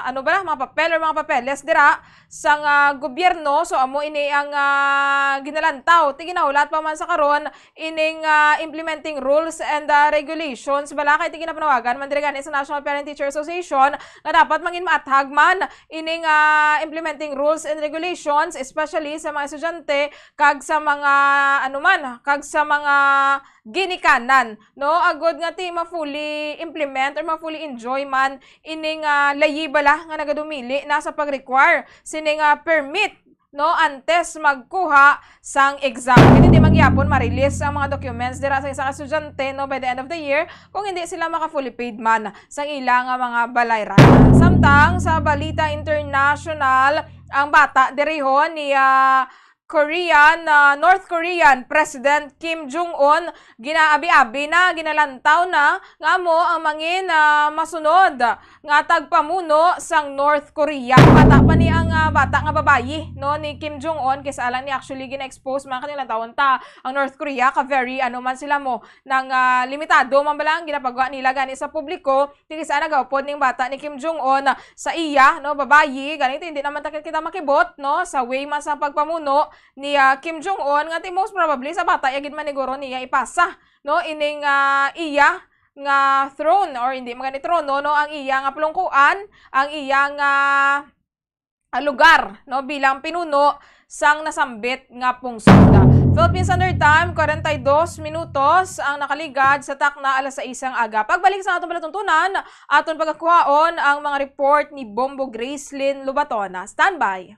ano bala, mga papel or mga papeles dira sang, ah, gobyerno. So, amo ini ang, ah, ginalantaw. Ti ginahulat pa man sa karon, ining, ah, implementing rules and, ah, regulations bala, kay ti ginapanawagan man diri gani sa National Parent Teacher Association nga dapat mangin maathag man ining, ah, implementing rules and regulations, especially sa mga estudyante kag sa mga, ano man, kag sa mga ginikanan, no, agud nga ti ma-fully implement or ma-fully enjoy man ining, ah, layi bala nga nagadumili na sa pag-require sining, ah, permit, no, antes magkuha sang exam. Kay hindi man gyapon ma-release ang mga documents dira sa isa ka estudyante, no, by the end of the year kung hindi sila maka-fully paid man sang ila nga mga balayran. Samtang sa balita international, ang bata diri ho ni, ah, Korean, ah, North Korean President Kim Jong-un ginaabi-abi na, ginalantaw na nga amo ang mangin, ah, masunod nga tagpamuno sang North Korea. Bata pa ni ang, ah, bata nga babayi, no, ni Kim Jong-un, kay sa alang ni actually gina-expose man kanila tawon ta ang North Korea ka very, ano man sila mo, nang, ah, limitado man bala ang ginapagawa nila gani sa publiko. Ti kis-a nagaupod ning bata ni Kim Jong-un sa iya, no, babayi, gani ti hindi naman ta kita makibot, no, sa way man sa pagpamuno ni, ah, Kim Jong-un, nga ti most probably sa bata ya gid maniguro niya ipasa, no, ining, ah, iya nga throne, or hindi man gani trono, no, ang iya nga pulungkuan, ang iya nga, ah, lugar, no, bilang pinuno sang nasambit nga pungsod. Philippine Standard Time, kwarenta y dos minutos ang nakaligad sa takna alas sais sang aga. Pagbalik sa atong palatuntunan, aton pagakuhaon ang mga report ni Bombo Gracelyn Lobatona. Standby.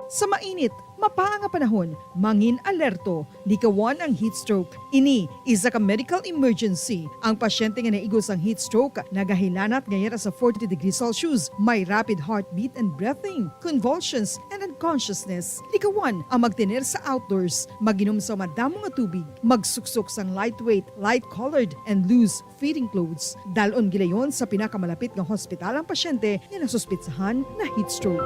Sa mainit, mapaa nga panahon, mangin alerto, likawan ang heat stroke. Ini isa ka medical emergency. Ang pasyente nga naigo sang heat stroke nagahilanat nga yara sa forty degrees Celsius, may rapid heartbeat and breathing, convulsions, and unconsciousness. Likawan ang magtener sa outdoors, mag-inom sa madamo nga tubig, magsuksok sang lightweight, light-colored, and loose fitting clothes. Dalon gilayon sa pinakamalapit nga hospital ang pasyente nga nasuspetsahan na heat stroke.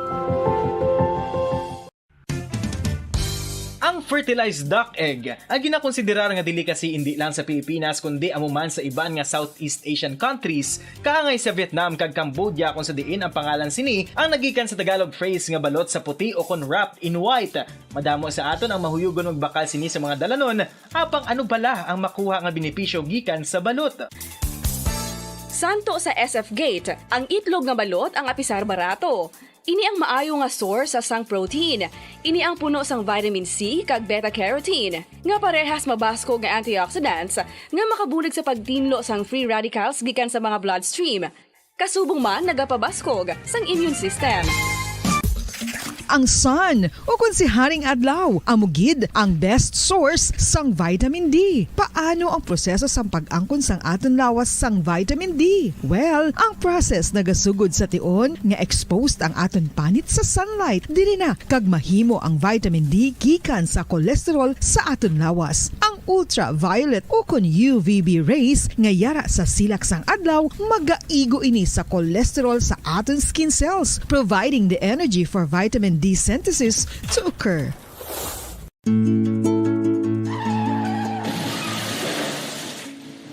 Ang fertilized duck egg, ang ginakonsiderar nga delicacy indi lang sa Pilipinas, kundi amo man sa iban nga Southeast Asian countries, kaangay sa Vietnam kag Cambodia, kung sa diin ang pangalan sini ang nagikan sa Tagalog phrase nga balot sa puti o kon wrapped in white. Madamo sa aton ang mahuyugon magbakal sini sa mga dalanon, apang ano bala ang makuha nga benepisyo gikan sa balot? Santo sa S F Gate, ang itlog nga balot ang apisar barato. Ini ang maayo nga source sang protein. Ini ang puno sang vitamin C kag beta carotene, nga parehas mabaskog nga antioxidants nga makabulig sa pagtinlo sang free radicals gikan sa mga bloodstream. Kasubong man nagapabaskog sang immune system. Ang sun, o kon si Haring Adlaw, amo gid ang best source sang vitamin D. Paano ang proseso sang pag-angkon sang aton lawas sang vitamin D? Well, ang process nagasugod sa tion nga exposed ang aton panit sa sunlight. Diri na kag mahimo ang vitamin D gikan sa cholesterol sa aton lawas. Ang ultraviolet o kon U V B rays nga yara sa silak sang adlaw magaigo ini sa cholesterol sa aton skin cells, providing the energy for vitamin D synthesis to occur.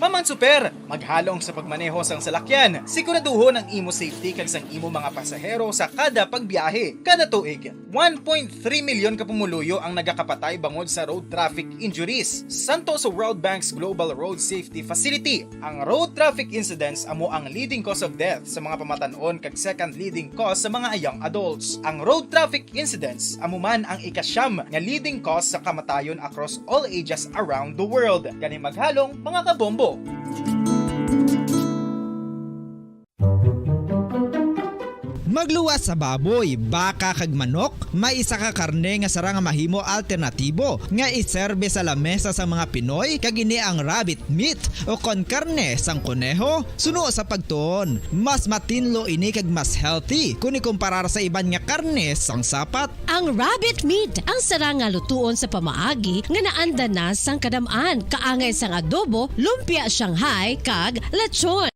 Mamang Super, maghalong sa pagmaneho sang salakyan. Siguraduhon ang imo safety kag sang imo mga pasahero sa kada pagbiyahe. Kada tuig, one point three milyon ka pumuluyo ang nagakapatay bangod sa road traffic injuries. Santo sa World Bank's Global Road Safety Facility, ang road traffic incidents amo ang leading cause of death sa mga pamatan-on kag second leading cause sa mga young adults. Ang road traffic incidents amo man ang ikasyam nga leading cause sa kamatayon across all ages around the world. Gani maghalong, mga kabombo! Magluwas sa baboy, baka kag manok, may isa ka karne nga sarang nga mahimo alternatibo nga iserbe sa lamesa sang mga Pinoy, kag ini ang rabbit meat o kon karne sang koneho. Suno sa pagtuon, mas matinlo ini kag mas healthy kon ikumparar sa iban nga karne sang sapat. Ang rabbit meat ang sarang nga lutuon sa pamaagi nga naanda na sang kadam-an, kaangay sang adobo, lumpia Shanghai, kag lechon.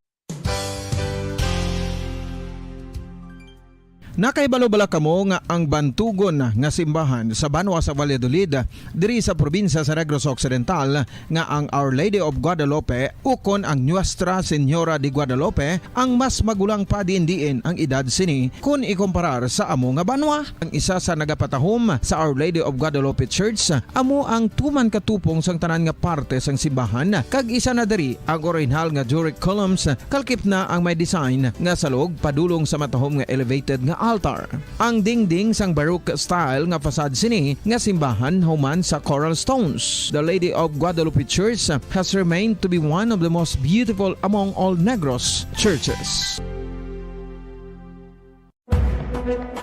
Nakahibalo bala kamo nga ang bantugon nga simbahan sa banwa sa Valladolid, diri sa probinsya sa Negros Occidental, nga ang Our Lady of Guadalupe ukon ang Nuestra Señora de Guadalupe ang mas magulang pa diin-diin ang edad sini kon ikumparar sa amo nga banwa? Ang isa sa nagapatahom sa Our Lady of Guadalupe Church amo ang tuman ka tupong sang tanan nga parte sang simbahan, kag isa na diri ang orihinal nga Doric columns, kalkip na ang may design nga salog padulong sa matahom nga elevated nga altar. Ang dingding sang Baroque style nga facade sini nga simbahan human sa coral stones. The Lady of Guadalupe Church has remained to be one of the most beautiful among all Negros churches.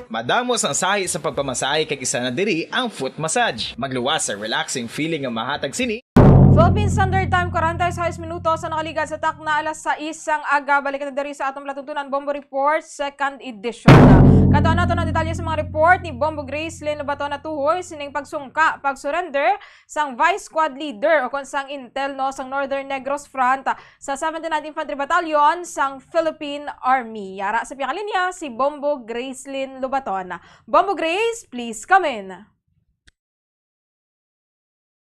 Madamo sang sahi sa pagpamasahe kag isa na diri ang foot massage. Magluwas sa relaxing feeling nga mahatag sini. Philippine Standard Time, kwarenta y seis minutos ang nakaligad sa takna alas sais sang aga. Balik na diri sa atong palatuntunan, Bombo Report, second edition. Katuan nato ang detalye sa mga report ni Bombo Grace Lynn Lobaton. Natuhoy sining pagsungka, pag-surrender sang Vice Squad Leader o kon sang Intel, no, sang Northern Negros Front sa seventy-ninth Infantry Battalion sang Philippine Army. Yara sa pihakalinya si Bombo Grace Lynn Lobaton. Bombo Grace, please come in.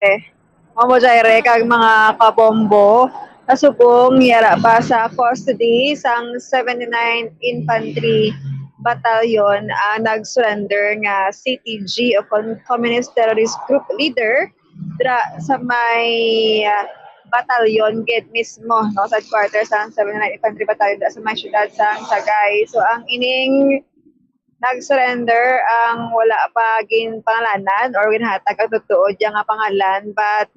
Eh, Mamo Jaire kag mga kabombo, kasubong yara pa sa custody sang seventy-ninth Infantry Battalion ang nag-surrender nga C T G o Com-, Communist Terrorist Group Leader dra sa may, ah, batalyon gid mismo, no, sa headquarters sang seventy-ninth Infantry Battalion dra sa may siyudad sang Sagay. So, ang ining nag-surrender ang wala pa ginpangalanan or ginhatag ang tutuod niya nga pangalan, but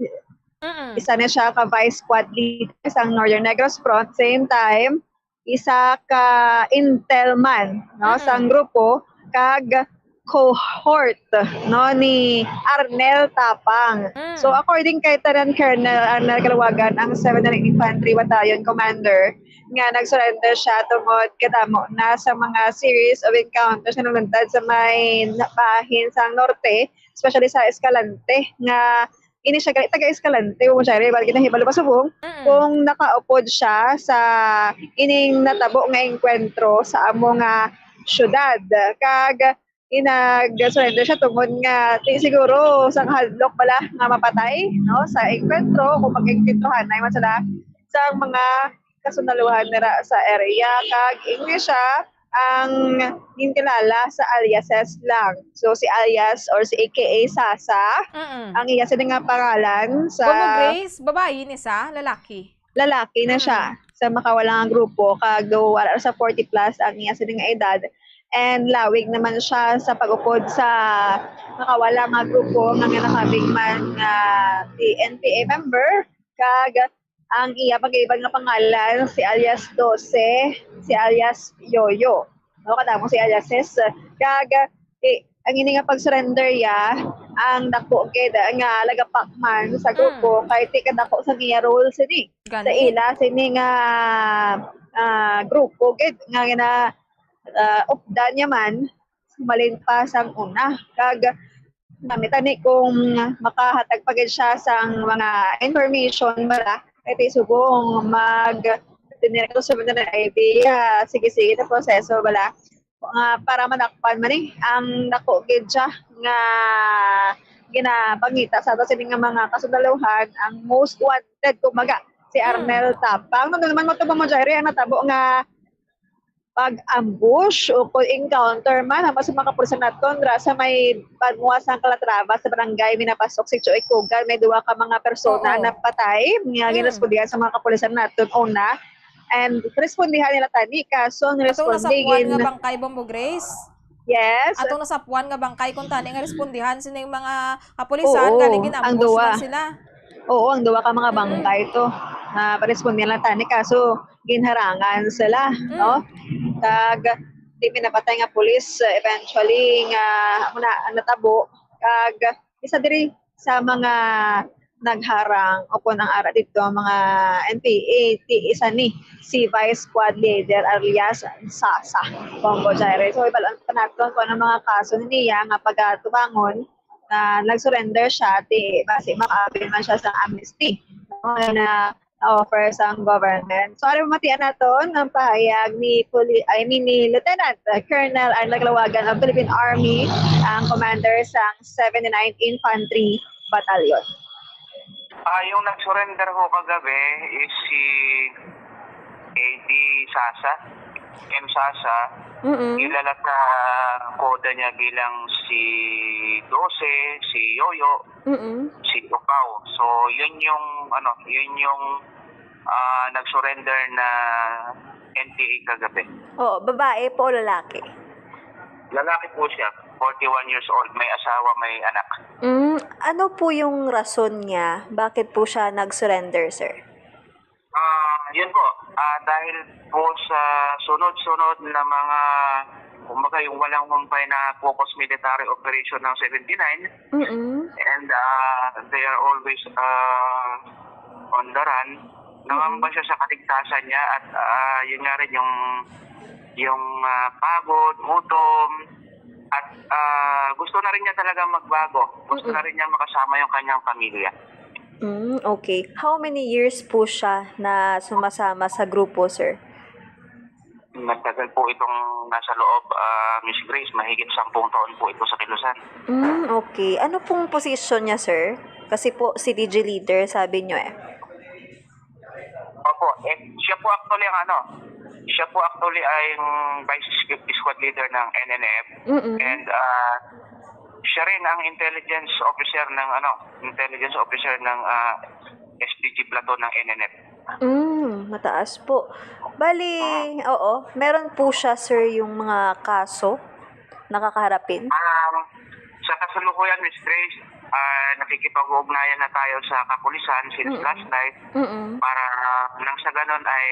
Mm. isa na siya ka vice squad leader sang Northern Negros Front. Same time, isa ka intel man, no, Mm. sang grupo, kag cohort, no, ni Arnel Tapang. Mm. So, according kay Lieutenant Colonel Arnel Calawagan, ang seventy-ninth Infantry Battalion Commander, nga nag-surrender siya tungod kadamo na sa mga series of encounters nga nagluntad sa may na-, bahin sa norte, especially sa Escalante, nga ini siya gali taga Escalante, Bombo Jaire, bali ginahibalo pa subong Mm. kung nakaupod siya sa ining natabo nga engkwentro sa amo nga syudad. Kag ginag-surrender siya tungod nga ti-, siguro sa kahadlok bala nga mapatay, no, sa engkwentro, kung mag-engkwentrohanay man sila sa mga kasundaluhan nira sa area. Kag ingni siya ang ginkilala sa aliases lang. So, si alias or si A K A Sasa, Mm. ang iya sini nga pangalan sa Bombo Grace, babayi ni sa lalaki? Lalaki na siya Mm. sa makawala nga grupo, kag do wala sa forty plus ang iya sini nga edad. And lawig naman siya sa pag-upod sa makawala nga grupo nga ginakabig man nga N P A member, kag ang iya pag-iban nga pangalan si alias Dose, si alias Yoyo. No, kadamo si aliases. Kag, eh, ang ini nga pag-surrender ya, ang dako gid nga lagapak man sa grupo, Mm. kay ti kadako sa iya role sini. Sa Gani. ila sini nga, ah, grupo gid nga gina-, ah, updan niya man, malin pa sang una. Kag Nami tani kung makahatag pa gid siya sang mga information bala, kay ti subong mag-, dinirect to sa mga idea. Sige, sige, ta proseso bala. Nga para manakpan man ni ang dako gid siya nga ginapangita sa ato sini nga mga kasundaluhan, ang most wanted, kumbaga, si Arnel Tapang. Ano naman mo to ba mo, Jairi, ang natabo nga pag-ambush o kung encounter man, ang mas mga kapulisan naton, ra sa may banwa sang Calatrava, sa barangay Minapasok, Sitio Ikugan, may duwa ka mga persona Oo. napatay, nga Mm. ginrespondihan sa mga kapulisan naton una. And respondihan nila tani, kaso ang Atong responde nasapuan gin- nga bangkay, Bombo Grace? Yes. Atong nasapuan nga bangkay, kung tani nga respondihan sining mga kapulisan, Oo, galing ang gin-ambush duwa. man sila. Oo, ang duwa ka mga Mm. bangkay to. Na parespondihan lang tani, kaso ginharangan sila, Mm. no? Kag di may napatay nga pulis, uh, eventually, nga muna ang natabo. Kag isa diri sa mga nagharang o kung ang ara dito, mga N P A, ti isa ni si Vice Squad Leader alias Sasa Bongo Jaire. So, ibalaan pa naton kung anong mga kaso niya nga pagatubangon na nag-surrender siya, ti basi maka-avail man siya sa amnesty. No? Na offer sang government. So, ari, matian naton ang pahayag ni Puli-, I mean, ni Lieutenant Colonel Arnel Calawagan of Philippine Army, ang commander sang seventy-ninth Infantry Battalion. Ah, yung nag-surrender ho kagabi is si A D Sasa, M Sasa. Mm-mm. Kilala sa koda niya bilang si Dose, si Yoyo, Mm-mm. si Ukaw. So, yun yung, ano, yun yung, ah, nag-surrender na N P A kagabi. Oo, babae po o lalaki? Lalaki po siya, forty-one years old, may asawa, may anak. Mm, ano po yung rason niya? Bakit po siya nag-surrender, sir? Ah, yun po. Ah, dahil po sa sunod-sunod na mga, kumbaga, yung walang humpay na focus military operation ng seventy-nine, Mm-mm. and, ah, they are always, ah, on the run. Nangamba Mm-mm. siya sa kaligtasan niya at, ah, yun nga rin yung, yung, ah, pagod, gutom, at, ah, gusto na rin niya talaga magbago. Gusto Mm-mm. na rin niya makasama yung kanyang pamilya. Mm, okay. How many years po siya na sumasama sa grupo, sir? Matagal po itong nasa loob, ah, Miss Grace. Mahigit sampung taon po ito sa kilusan. Mm, okay. Ano pong posisyon niya, sir? Kasi po, C D G leader, sabi niyo eh. Opo, eh, siya po actually ang ano, siya po actually ay yung vice squ-, squad leader ng N N F. Mm-mm. And, ah, siya rin ang intelligence officer ng ano, intelligence officer ng, ah, S D G platoon ng N N F. Mm, mataas po. Bali, Ah. oo, meron po siya, sir, yung mga kaso na kakaharapin? Um, sa kasalukuyan, Miss Grace, ah, nakikipag-ugnayan na tayo sa kapulisan since Mm-mm. last night Mm-mm. para, ah, nang sa ganon ay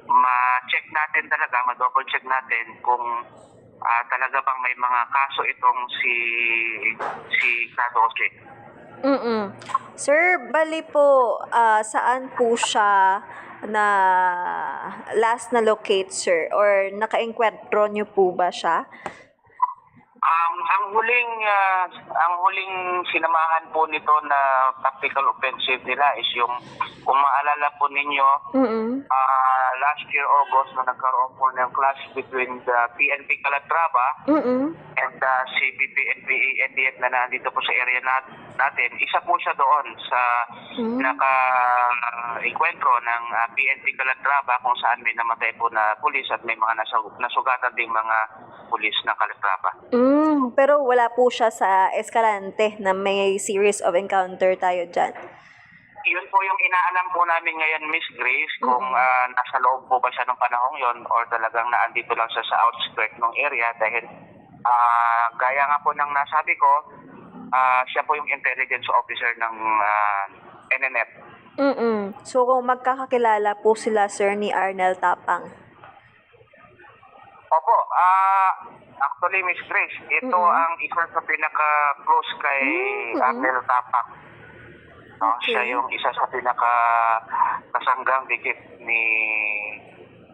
ma-check natin talaga, ma-double check natin kung, ah, talaga bang may mga kaso itong si, si K dose. Mm-mm. Sir, bali po, ah, saan po siya na last na locate, sir? Or nakaengkwentro niyo po ba siya? Ang, ang huling, ah, ang huling sinamahan po nito na tactical offensive nila is yung, kung maalala po ninyo, Mm-mm. ah, last year August na nagkaroon po ng clash between the P N P Calatrava Mm-mm. and, ah, C P P N P A N D F na nandito po sa area nat-, natin. Isa po siya doon sa Mm. naka-enkwentro ng, ah, P N P Calatrava kung saan may namatay po na pulis at may mga nasug-, nasugatan ding mga pulis ng Calatrava. Mm, pero wala po siya sa Escalante na may series of encounter tayo dyan. Yun po yung inaalam po namin ngayon, Miss Grace, kung, Mm. ah, nasa loob po ba siya ng panahong yon or talagang naandito lang siya sa outskirt ng area dahil, ah, gaya nga po ng nasabi ko, ah, siya po yung intelligence officer ng, ah, N N F. Mm-mm. So, kung magkakakilala po sila, sir, ni Arnel Tapang? Opo, ah, actually, Miss Grace, ito Mm-mm. ang isa sa pinaka-close kay Mm-mm. Arnel Tapang. No, siya Okay. yung isa sa pinaka-kasanggang dikit ni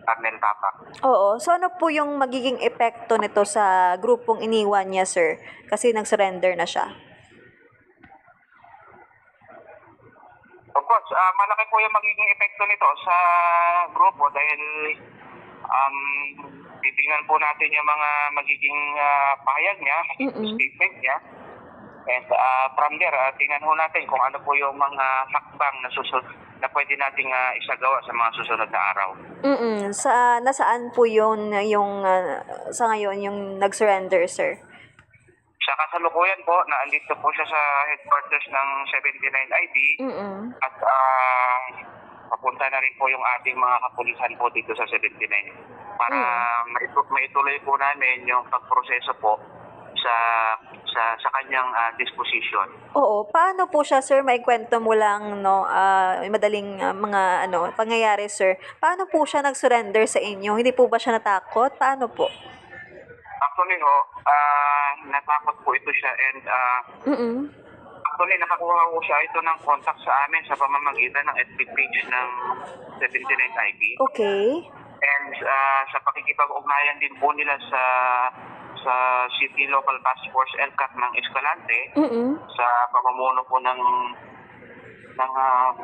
Arnel Tapang. Oo. So, ano po yung magiging epekto nito sa grupong iniwan niya, sir? Kasi nag-surrender na siya. Of course, ah, malaki po yung magiging epekto nito sa grupo dahil, um, titingnan po natin yung mga magiging, ah, pahayag niya, Mm-mm. statement niya. And, ah, from there, ah, tingnan ho natin kung ano po yung mga hakbang na susunod. na pwede nating, ah, isagawa sa mga susunod na araw. Mm, sa, nasaan po yun, yung, ah, sa ngayon, yung nag-surrender, sir? Sa kasalukuyan po, naandito po siya sa headquarters ng seventy-nine I B. Mm. At, ah, papunta na rin po yung ating mga kapulisan po dito sa seventy-nine para Mm. maitu-, maituloy po namin yung pagproseso po sa, sa, sa kanyang, ah, disposition. Oo. Paano po siya, sir? May kwento mo lang, no? Ah, madaling, ah, mga, ano, pangyayari, sir. Paano po siya nag-surrender sa inyo? Hindi po ba siya natakot? Paano po? Actually ho, ah, natakot po ito siya and, ah, Mm-mm. actually, nakakuha ko siya ito ng contact sa amin sa pamamagitan ng F B page ng seventy-nine I B. Okay. And, ah, sa pakikipag-ugnayan din po nila sa, sa City Local Task Force, ELCAT, ng Escalante, Mm-mm. sa pamumuno po ng, ng, ah,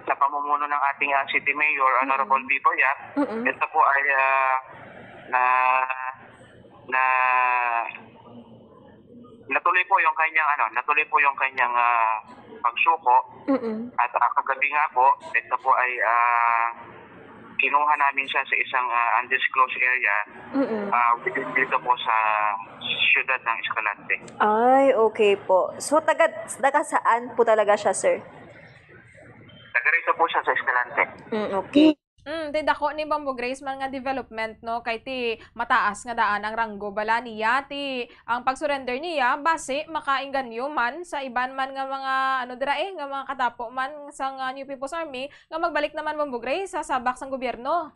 sa pamumuno ng ating, ah, City Mayor, Honorable Mm-mm. Bibo Yap, Mm-mm. ito po ay, ah, na, na natuloy po yung kanyang, ano, natuloy po yung kanyang, ah, pagsuko. Mm-mm. At, ah, kagabi nga po, ito po ay, ah, kinuha namin siya sa isang, ah, undisclosed area, Mm-mm. ah, within dito po sa siyudad ng Escalante. Ay, okay po. So, taga, taga saan po talaga siya, sir? Taga rito po siya sa Escalante. Mm, okay. Mm, ti dako ni Bombo Grace man nga development, no? Kay ti mataas nga daan ang ranggo bala niya, ti ang pag-surrender niya basi makainganyo man sa iban man nga mga, ano dira, eh, nga mga katapo man sang, ah, New People's Army nga magbalik naman, Bombo Grace, sa sabak sang gobyerno.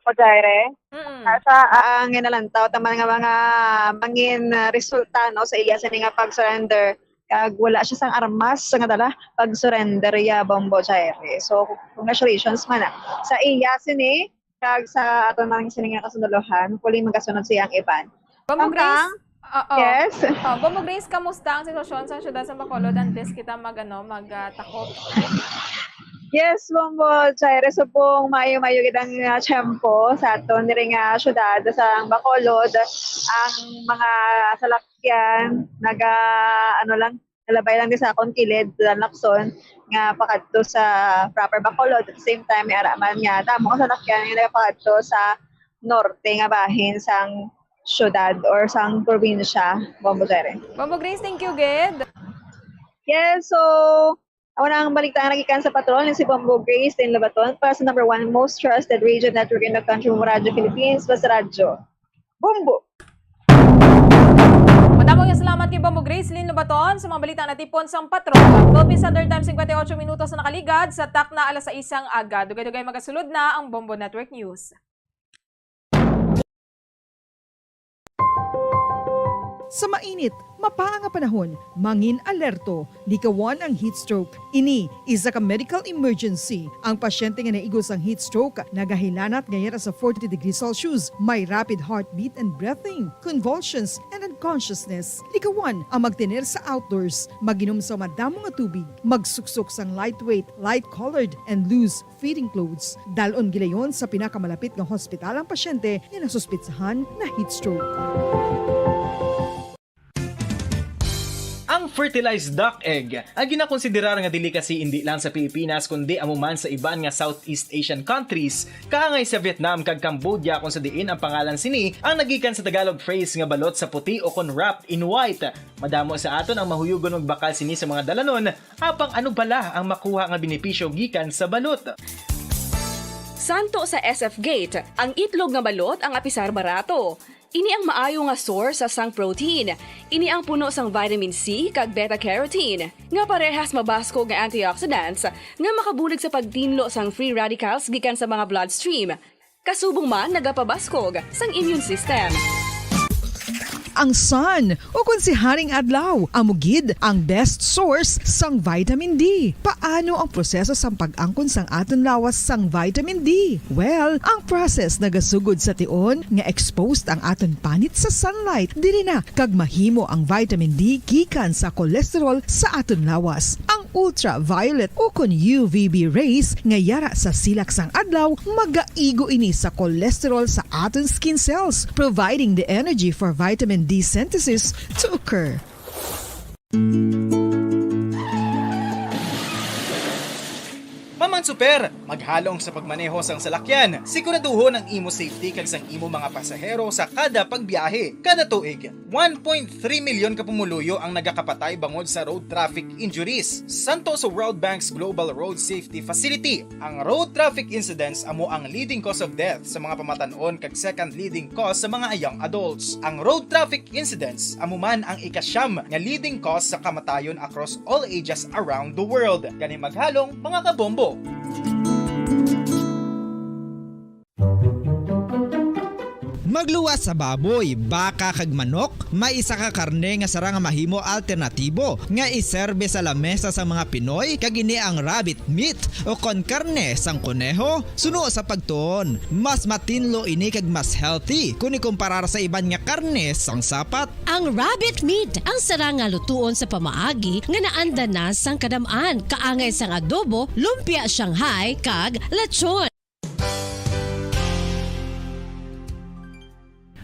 Pagayre. Mm. Sa ang ginalantaw ta man nga mga mangin, ah, resulta, no, sa iya sini nga pag-surrender, kag wala siya sang armas nga dala, pag-surrender ya, Bombo Jaire. So, congratulations man, ah, sa iya sini, kag sa aton man sini nga kasundaluhan, hopefully magasunod siya ang iban. Bombo Grace? Samtang Oo. Yes. Oh, Bombo Grace, kamusta ang sitwasyon sa siyudad sa Bacolod antes kita mag, ano, mag, ah, takop? Yes, Bombo Jaire, subong maayo-maayo gid ang, ah, tiyempo sa aton diri nga siyudad sa Bacolod. Ang mga salakyan naga, ano lang, nalabay lang di sa akon kilid, sa Lacson, nga pakadto sa proper Bacolod. At the same time, may ara man nga damo ka salakyan nga nagapakadto sa norte nga bahin sang syudad or sang probinsya, Bombo Jere. Bombo Grace, thank you gid. Yes, so, ako na ang balita nga nagikan sa patrol ni si Bombo Grace Lynn Lobaton para sa number one most trusted radio network in the country, Bombo Radyo Philippines, Basta Radyo. Bombo! Madamo nga salamat kay Bombo Grace Lynn Lobaton sa mga balita natipon sang patrol. Philippine Standard Time, singkwenta y ocho minutos na nakaligad sa takna alas sais sang aga. Dugay-dugay magasulod na ang Bombo Network News. Sa mainit, mapaa nga panahon, mangin alerto, likawan ang heat stroke. Ini isa ka medical emergency. Ang pasyente nga naigo sang heat stroke nagahilanat nga yara sa forty degrees Celsius, may rapid heartbeat and breathing, convulsions, and unconsciousness. Likawan ang magtener sa outdoors, mag-inom sa madamo nga tubig, magsuksok sang lightweight, light-colored, and loose fitting clothes. Dal-on gilayon sa pinakamalapit nga hospital ang pasyente nga nasuspetsahan na heat stroke. Ang fertilized duck egg, ang ginakonsiderar nga delicacy indi lang sa Pilipinas kundi amo man sa iban nga Southeast Asian countries, kaangay sa Vietnam kag Cambodia, kung sa diin ang pangalan sini ang nagikan sa Tagalog phrase nga balot sa puti o kon wrapped in white. Madamo sa aton ang mahuyugon magbakal sini sa mga dalanon. Apang ano bala ang makuha nga benepisyo gikan sa balot? Santo sa S F Gate, ang itlog nga balot ang apisar barato. Ini ang maayo nga source sang protein. Ini ang puno sang vitamin C kag beta carotene, nga parehas mabaskog nga antioxidants nga makabulig sa pagtinlo sang free radicals gikan sa mga bloodstream. Kasubong man nagapabaskog sang immune system. Ang sun, o kon si Haring Adlaw, amo gid ang best source sang vitamin D. Paano ang proseso sang pag-angkon sang aton lawas sang vitamin D? Well, ang process nagasugod sa tion nga exposed ang aton panit sa sunlight. Diri na kag mahimo ang vitamin D gikan sa cholesterol sa aton lawas. Ang ultraviolet o kon U V B rays nga yara sa silak sang adlaw magaigo ini sa cholesterol sa aton skin cells, providing the energy for vitamin D synthesis to occur. Super! Maghalong sa pagmaneho sang salakyan. Siguraduhon ang imo safety kag sang imo mga pasahero sa kada pagbiyahe. Kada tuig, one point three milyon ka pumuluyo ang nagakapatay bangod sa road traffic injuries. Santo sa World Bank's Global Road Safety Facility, ang road traffic incidents amo ang leading cause of death sa mga pamatan-on kag second leading cause sa mga young adults. Ang road traffic incidents amo man ang ikasyam nga leading cause sa kamatayon across all ages around the world. Gani maghalong, mga kabombo! Magluwas sa baboy, baka kag manok, may isa ka karne nga sarang nga mahimo alternatibo nga iserbe sa lamesa sang mga Pinoy, kag ini ang rabbit meat o kon karne sang koneho. Suno sa pagtuon, mas matinlo ini kag mas healthy kon ikumparar sa iban nga karne sang sapat. Ang rabbit meat ang sarang nga lutuon sa pamaagi nga naanda na sang kadam-an, kaangay sang adobo, lumpia Shanghai, kag lechon.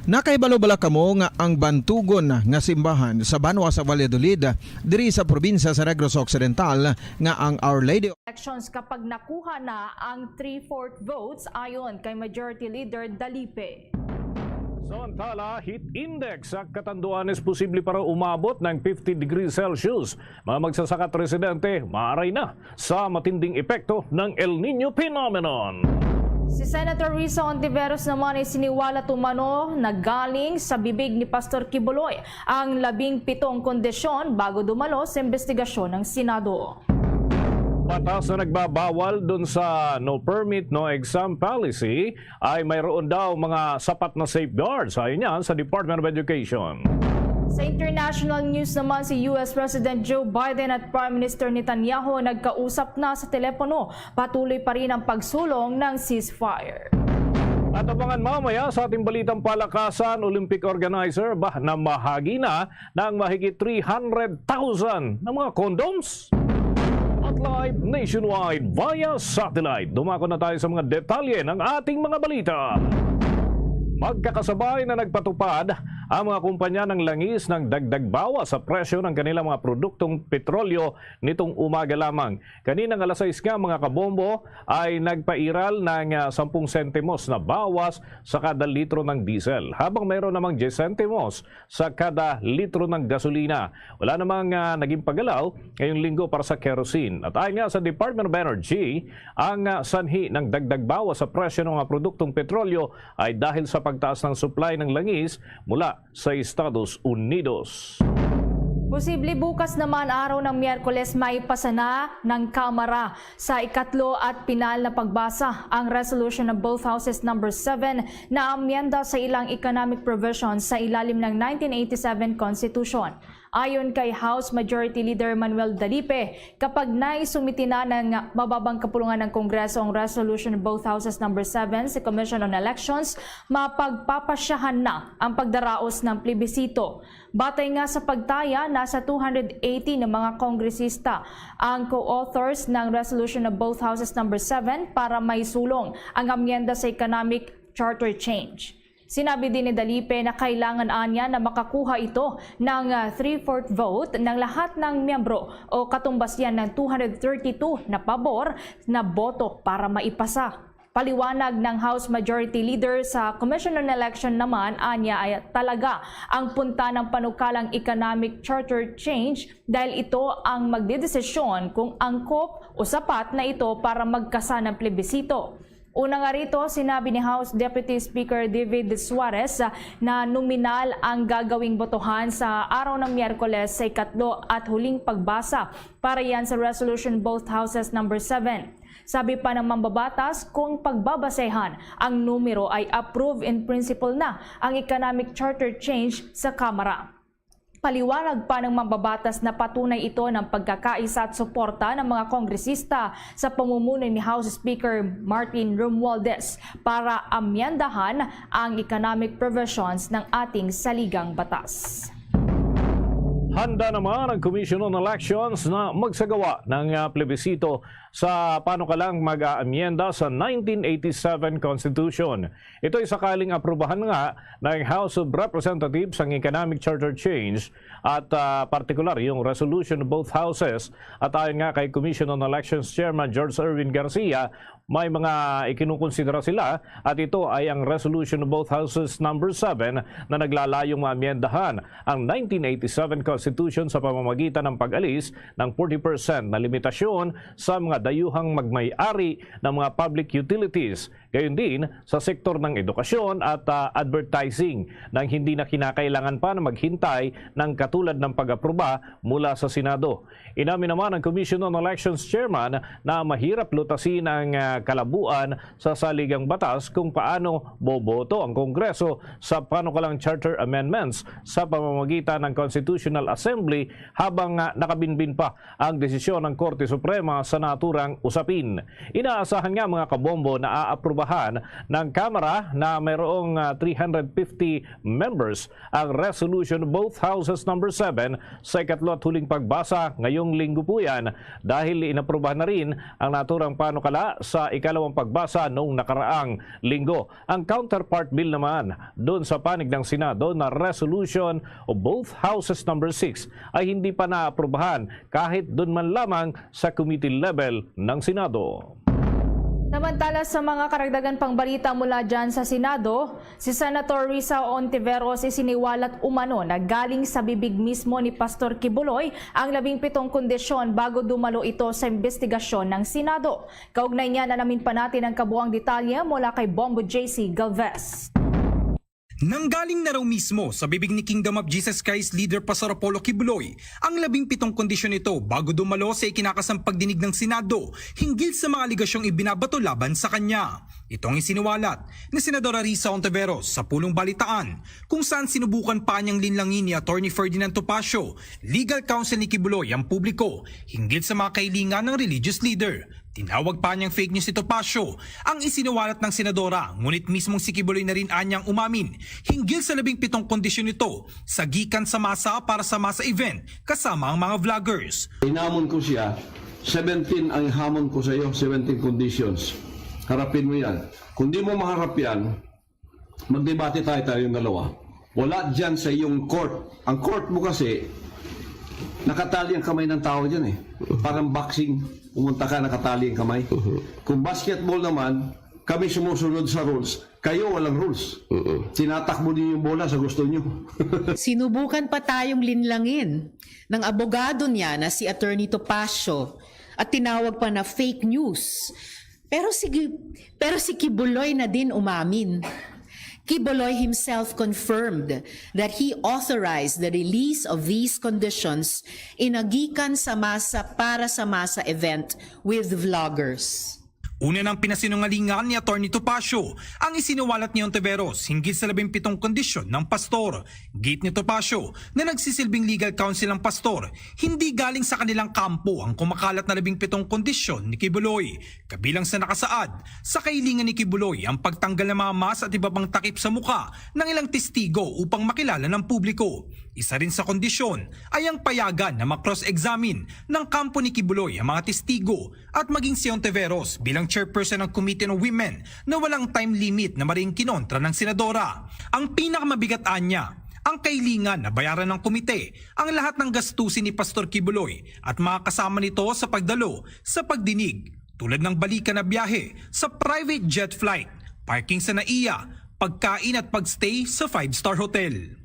Nakahibalo bala kamo nga ang bantugon nga simbahan sa banwa sa Valladolid, diri sa probinsya sa Negros Occidental, nga ang Our Lady Elections kapag nakuha na ang three-fourth votes, ayon kay Majority Leader Dalipe? Samantala, heat index sa Catanduanes posible pa raw umabot ng fifty degrees Celsius. Mga magsasaka at residente, maaray na sa matinding epekto ng El Niño phenomenon. Si Senator Risa Ontiveros naman ay siniwalat umano na galing sa bibig ni Pastor Quiboloy ang labing pitong kondisyon bago dumalo sa investigasyon ng Senado. Batas na nagbabawal dun sa no permit, no exam policy ay mayroon daw mga sapat na safeguards, ayon yan sa Department of Education. Sa international news naman, si U S President Joe Biden at Prime Minister Netanyahu nagkausap na sa telepono. Patuloy pa rin ang pagsulong ng ceasefire. At abangan mamaya sa ating balitang palakasan, Olympic organizer ba na mahagi na ng mahigit three hundred thousand na mga condoms at live nationwide via satellite. Dumako na tayo sa mga detalye ng ating mga balita. Magkakasabay na nagpatupad ang mga kumpanya ng langis ng dagdag bawas sa presyo ng kanilang mga produktong petrolyo nitong umaga lamang. Kaninang alas sais nga, mga kabombo, ay nagpairal ng, ah, sampung sentimos na bawas sa kada litro ng diesel, habang mayroon namang diyes sentimos sa kada litro ng gasolina. Wala namang, ah, naging pagalaw ngayong linggo para sa kerosene. At ayon nga sa Department of Energy, ang, ah, sanhi ng dagdag bawas sa presyo ng mga produktong petrolyo ay dahil sa pagtaas ng supply ng langis mula sa Estados Unidos. Posible bukas naman, araw ng Miyerkules, maipasa na ng Kamara sa ikatlo at pinal na pagbasa ang resolution ng both houses number seven na amyenda sa ilang economic provisions sa ilalim ng nineteen eighty-seven Constitution. Ayon kay House Majority Leader Manuel Dalipe, kapag naisumiti na ng mababang kapulungan ng Kongreso ang resolution ng both houses number seven sa Commission on Elections, mapagpapasyahan na ang pagdaraos ng plebisito. Batay nga sa pagtaya, nasa two hundred eighty na mga kongresista ang co-authors ng resolution of both houses number seven para maisulong ang amyenda sa economic charter change. Sinabi din ni Dalipe na kailangan anya na makakuha ito ng, ah, three-fourth vote ng lahat ng miyembro o katumbas yan ng two hundred thirty-two na pabor na boto para maipasa. Paliwanag ng House Majority Leader sa Commission on Election naman, anya ay talaga ang punta ng panukalang economic charter change dahil ito ang magdedesisyon kung angkop o sapat na ito para magkasa ng plebisito. Una nga rito, sinabi ni House Deputy Speaker David Suarez, ah, na nominal ang gagawing botohan sa araw ng Miyerkules sa ikatlo at huling pagbasa para yan sa Resolution Both Houses number seven. Sabi pa ng mambabatas, kung pagbabasehan, ang numero ay approve in principle na ang economic charter change sa Kamara. Paliwanag pa ng mambabatas na patunay ito ng pagkakaisa at suporta ng mga kongresista sa pamumuno ni House Speaker Martin Romualdez para amyendahan ang economic provisions ng ating saligang batas. Handa naman ang Commission on Elections na magsagawa ng, ah, plebisito sa panukalang mag-aamyenda sa nineteen eighty-seven Constitution. Ito'y sakaling aprubahan nga ng House of Representatives ang economic charter change at, ah, partikular yung resolution of both houses. At ayon nga kay Commission on Elections Chairman George Erwin Garcia, may mga ikinukonsidera sila at ito ay ang Resolution of Both Houses Number seven na naglalayong maamyendahan ang nineteen eighty-seven Constitution sa pamamagitan ng pag-alis ng forty percent na limitasyon sa mga dayuhang magmay-ari ng mga public utilities, gayon din sa sektor ng edukasyon at, ah, advertising, nang hindi na kinakailangan pa na maghintay ng katulad ng pag-aproba mula sa Senado. Inamin naman ng Commission on Elections Chairman na mahirap lutasin ang, ah, kalabuan sa saligang batas kung paano boboto ang Kongreso sa panukalang charter amendments sa pamamagitan ng Constitutional Assembly habang, ah, nakabinbin pa ang desisyon ng Korte Suprema sa naturang usapin. Inaasahan nga, mga kabombo, na aaprubahan ng Kamara na mayroong, ah, three hundred fifty members ang Resolution of Both Houses Number seven sa ikatlo at huling pagbasa ngayong linggo po yan, dahil inaprubahan na rin ang naturang panukala sa ikalawang pagbasa noong nakaraang linggo. Ang counterpart bill naman doon sa panig ng Senado na Resolution of Both Houses Number six ay hindi pa naaprubahan kahit doon man lamang sa committee level ng Senado. Samantala, sa mga karagdagan pang balita mula dyan sa Senado, si Senator Risa Ontiveros isiniwalat umano na galing sa bibig mismo ni Pastor Quiboloy ang labing pitong kondisyon bago dumalo ito sa imbestigasyon ng Senado. Kaugnay niya, alamin pa natin ang kabuang detalye mula kay Bombo J C Galvez. Nanggaling na raw mismo sa bibig ni Kingdom of Jesus Christ leader Pastor Apollo Quiboloy ang labing pitong kondisyon nito bago dumalo sa ikinakasang pagdinig ng Senado hinggil sa mga alegasyong ibinabato laban sa kanya. Ito ang isiniwalat ni Senadora Risa Ontiveros sa Pulong Balitaan, kung saan sinubukan pa niyang linlangin ni Attorney Ferdinand Topacio, legal counsel ni Quiboloy, ang publiko hinggil sa mga kahilingan ng religious leader. Tinawag pa niyang fake news ni Topacio ang isiniwalat ng senadora, ngunit mismong si Quiboloy na rin anyang umamin hinggil sa labing pitong kondisyon nito sa Gikan sa Masa para sa Masa event kasama ang mga vloggers. Hinamon ko siya, seventeen ang hamon ko sa iyo, seventeen conditions. Harapin mo yan. Kung di mo maharap yan, magdebate tayo, tayong dalawa. Wala dyan sa iyong court. Ang court mo kasi, nakatali ang kamay ng tao dyan eh. Parang boxing, pumunta ka, nakatali ang kamay. Mhm. Kung basketball naman, kami sumusunod sa rules, kayo walang rules. Mhm. Tinatakbo niyo yung bola sa gusto niyo. Sinubukan pa tayong linlangin ng abogado niya na si Attorney Topacio at tinawag pa na fake news. Pero si Gi-, pero si Quiboloy na din umamin. Quiboloy himself confirmed that he authorized the release of these conditions in a Gikan sa Masa para sa Masa event with vloggers. Una nang pinasinungalingan ni Attorney Topacio ang isiniwalat ni Ontiveros hinggil sa labing pitong kondisyon ng pastor. Giit ni Topacio na nagsisilbing legal counsel ang pastor, hindi galing sa kanilang kampo ang kumakalat na labing pitong kondisyon ni Quiboloy. Kabilang sa nakasaad sa kahilingan ni Quiboloy ang pagtanggal ng mga mask at iba pang takip sa mukha ng ilang testigo upang makilala ng publiko. Isa rin sa kondisyon ay ang payagan na ma-cross-examine ng kampo ni Quiboloy ang mga testigo at maging si Ontiveros bilang chairperson ng Committee on Women na walang time limit na maring kinontra ng senadora. Ang pinakamabigat anya, ang kahilingan na bayaran ng komite ang lahat ng gastusin ni Pastor Quiboloy at mga kasama nito sa pagdalo sa pagdinig, tulad ng balikan na biyahe sa private jet flight, parking sa NAIA, pagkain at pagstay sa five-star hotel.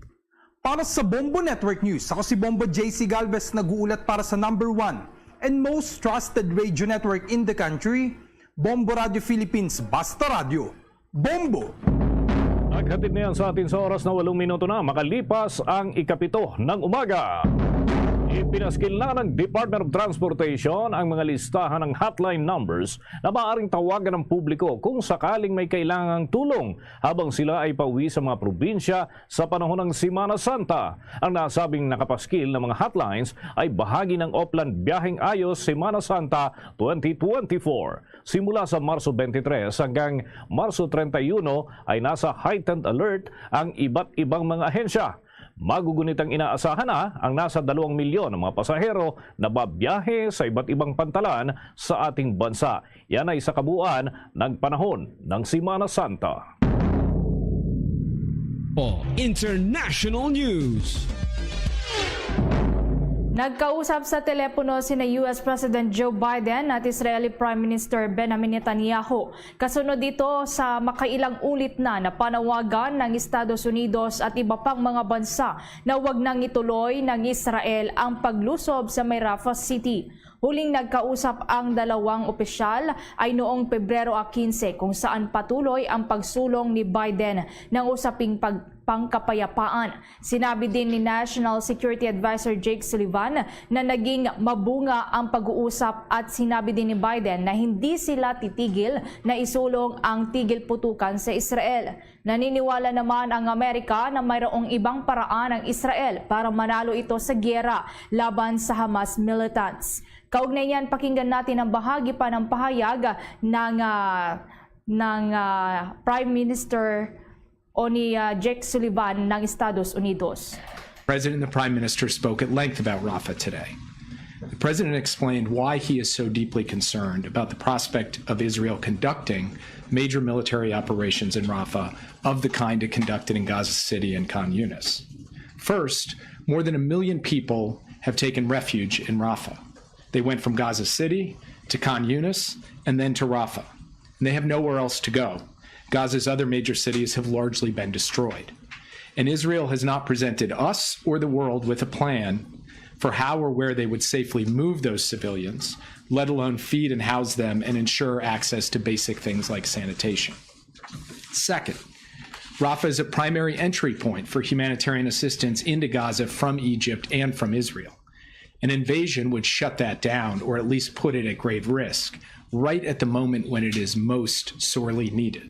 Para sa Bombo Network News, ako si Bombo J C Galvez, nag-uulat para sa number one and most trusted radio network in the country, Bombo Radio Philippines, Basta Radyo. Bombo! Naghatid na yan sa atin sa oras na walong minuto na makalipas ang ikapito ng umaga. Ipinaskil na ng Department of Transportation ang mga listahan ng hotline numbers na maaaring tawagan ng publiko kung sakaling may kailangang tulong habang sila ay pauwi sa mga probinsya sa panahon ng Semana Santa. Ang nasabing nakapaskil na mga hotlines ay bahagi ng Oplan Biyaheng Ayos Semana Santa twenty twenty-four. Simula sa Marso twenty-three hanggang Marso treinta y uno ay nasa heightened alert ang iba't ibang mga ahensya. Magugunit ang inaasahan na ang nasa dalawang milyon na mga pasahero na babiyahe sa iba't ibang pantalan sa ating bansa. Yan ay sa kabuuan ng panahon ng Semana Santa. O International News. Nagkausap sa telepono sina U S President Joe Biden at Israeli Prime Minister Benjamin Netanyahu. Kasunod ito sa makailang ulit na napanawagan ng Estados Unidos at iba pang mga bansa na wag nang ituloy ng Israel ang paglusob sa may Rafah City. Huling nagkausap ang dalawang opisyal ay noong Pebrero a quince, kung saan patuloy ang pagsulong ni Biden ng usaping pag-, pangkapayapaan. Sinabi din ni National Security Advisor Jake Sullivan na naging mabunga ang pag-uusap at sinabi din ni Biden na hindi sila titigil na isulong ang tigil putukan sa Israel. Naniniwala naman ang Amerika na mayroong ibang paraan ang Israel para manalo ito sa giyera laban sa Hamas militants. Kaugnay niyan, pakinggan natin ang bahagi pa ng pahayag ng, ah, ng, ah, Prime Minister o ni, ah, Jake Sullivan ng Estados Unidos. President and the Prime Minister spoke at length about Rafah today. The President explained why he is so deeply concerned about the prospect of Israel conducting major military operations in Rafah of the kind it conducted in Gaza City and Khan Yunis. First, more than a million people have taken refuge in Rafah. They went from Gaza City to Khan Yunis and then to Rafah. And they have nowhere else to go. Gaza's other major cities have largely been destroyed. And Israel has not presented us or the world with a plan for how or where they would safely move those civilians, let alone feed and house them and ensure access to basic things like sanitation. Second, Rafah is a primary entry point for humanitarian assistance into Gaza from Egypt and from Israel. An invasion would shut that down, or at least put it at grave risk, right at the moment when it is most sorely needed.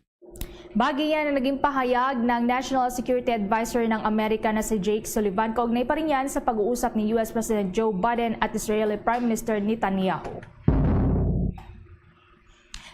Bahagi yan ang naging pahayag ng National Security Advisor ng Amerika na si Jake Sullivan, kaugnay pa rin yan sa pag-uusap ni U S President Joe Biden at Israeli Prime Minister Netanyahu.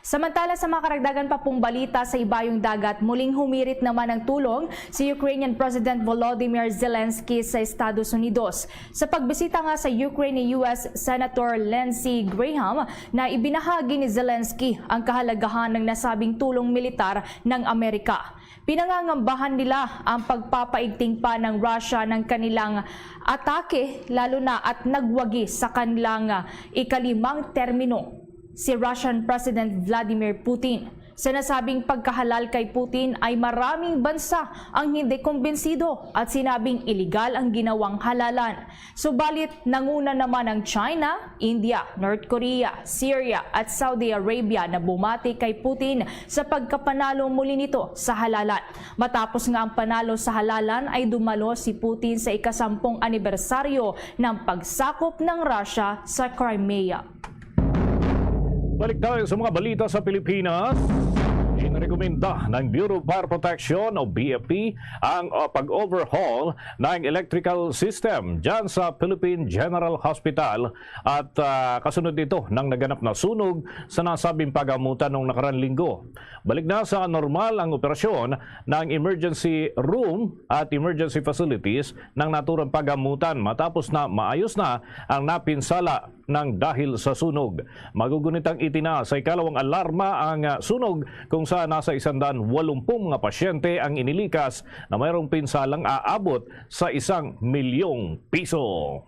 Samantala, sa mga karagdagan pa pong balita sa ibayong dagat, muling humirit naman ang tulong si Ukrainian President Volodymyr Zelensky sa Estados Unidos. Sa pagbisita nga sa Ukraine ni U S Senator Lindsey Graham, na ibinahagi ni Zelensky ang kahalagahan ng nasabing tulong militar ng Amerika. Pinangangambahan nila ang pagpapaigting pa ng Russia ng kanilang atake, lalo na at nagwagi sa kanilang, ah, ikalimang termino si Russian President Vladimir Putin. Sa nasabing pagkahalal kay Putin ay maraming bansa ang hindi kumbinsido at sinabing iligal ang ginawang halalan. Subalit, nanguna naman ang China, India, North Korea, Syria at Saudi Arabia na bumati kay Putin sa pagkapanalo muli nito sa halalan. Matapos nga ang panalo sa halalan ay dumalo si Putin sa ikasampung anibersaryo ng pagsakop ng Russia sa Crimea. Balik tayo sa mga balita sa Pilipinas. Inirekomenda ng Bureau of Fire Protection o B F P ang, uh, pag-overhaul ng electrical system dyan sa Philippine General Hospital at, uh, kasunod nito ng naganap na sunog sa nasabing pagamutan noong nakarang linggo. Balik na sa normal ang operasyon ng emergency room at emergency facilities ng naturang pagamutan matapos na maayos na ang napinsala ng dahil sa sunog. Magugunitang itina sa ikalawang alarma ang, ah, sunog, kung saan nasa isang daan walumpung mga pasyente ang inilikas na mayroong pinsalang aabot sa isang milyong piso.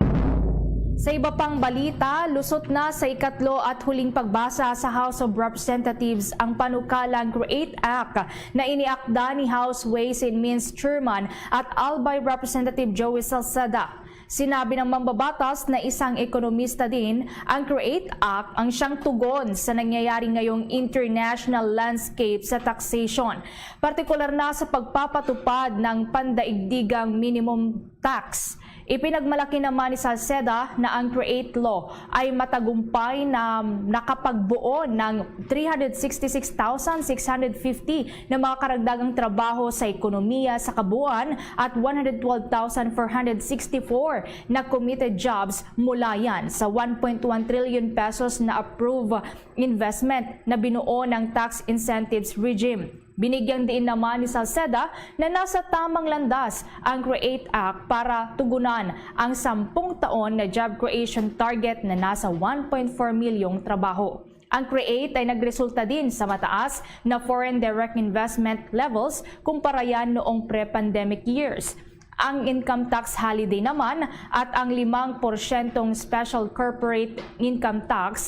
Sa iba pang balita, lusot na sa ikatlo at huling pagbasa sa House of Representatives ang panukalang CREATE Act na iniakda ni House Ways and Means Chairman at Albay Representative Joey Salceda. Sinabi ng mambabatas na isang ekonomista din ang CREATE Act ang siyang tugon sa nangyayari ngayong international landscape sa taxation, partikular na sa pagpapatupad ng pandaigdigang minimum tax. Ipinagmalaki naman ni Salceda na ang CREATE Law ay matagumpay na nakapagbuo ng three hundred sixty-six thousand six hundred fifty na mga karagdagang trabaho sa ekonomiya sa kabuuan at one hundred twelve thousand four hundred sixty-four na committed jobs mula yan sa one point one trillion pesos na approved investment na binuo ng tax incentives regime. Binigyang diin naman ni Salceda na nasa tamang landas ang create Act para tugunan ang sampung taon na job creation target na nasa one point four milyong trabaho. Ang create ay nagresulta din sa mataas na foreign direct investment levels kumpara yan noong pre-pandemic years. Ang income tax holiday naman at ang limang porsyentong special corporate income tax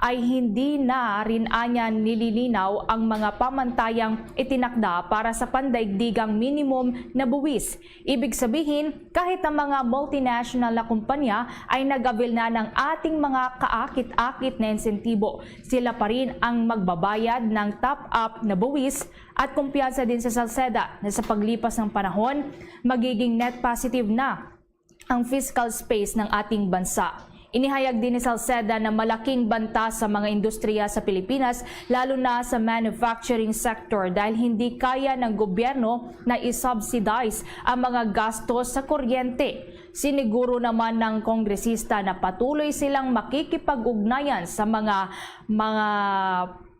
ay hindi na rin anya nililinaw ang mga pamantayang itinakda para sa pandaigdigang minimum na buwis. Ibig sabihin, kahit ang mga multinational na kumpanya ay nag-avail na ng ating mga kaakit-akit na insentibo, sila pa rin ang magbabayad ng top-up na buwis at kumpiyansa din sa Salceda na sa paglipas ng panahon, magiging net positive na ang fiscal space ng ating bansa. Inihayag din ni Salceda na malaking banta sa mga industriya sa Pilipinas, lalo na sa manufacturing sector, dahil hindi kaya ng gobyerno na i-subsidize ang mga gastos sa kuryente. Siniguro naman ng kongresista na patuloy silang makikipag-ugnayan sa mga, mga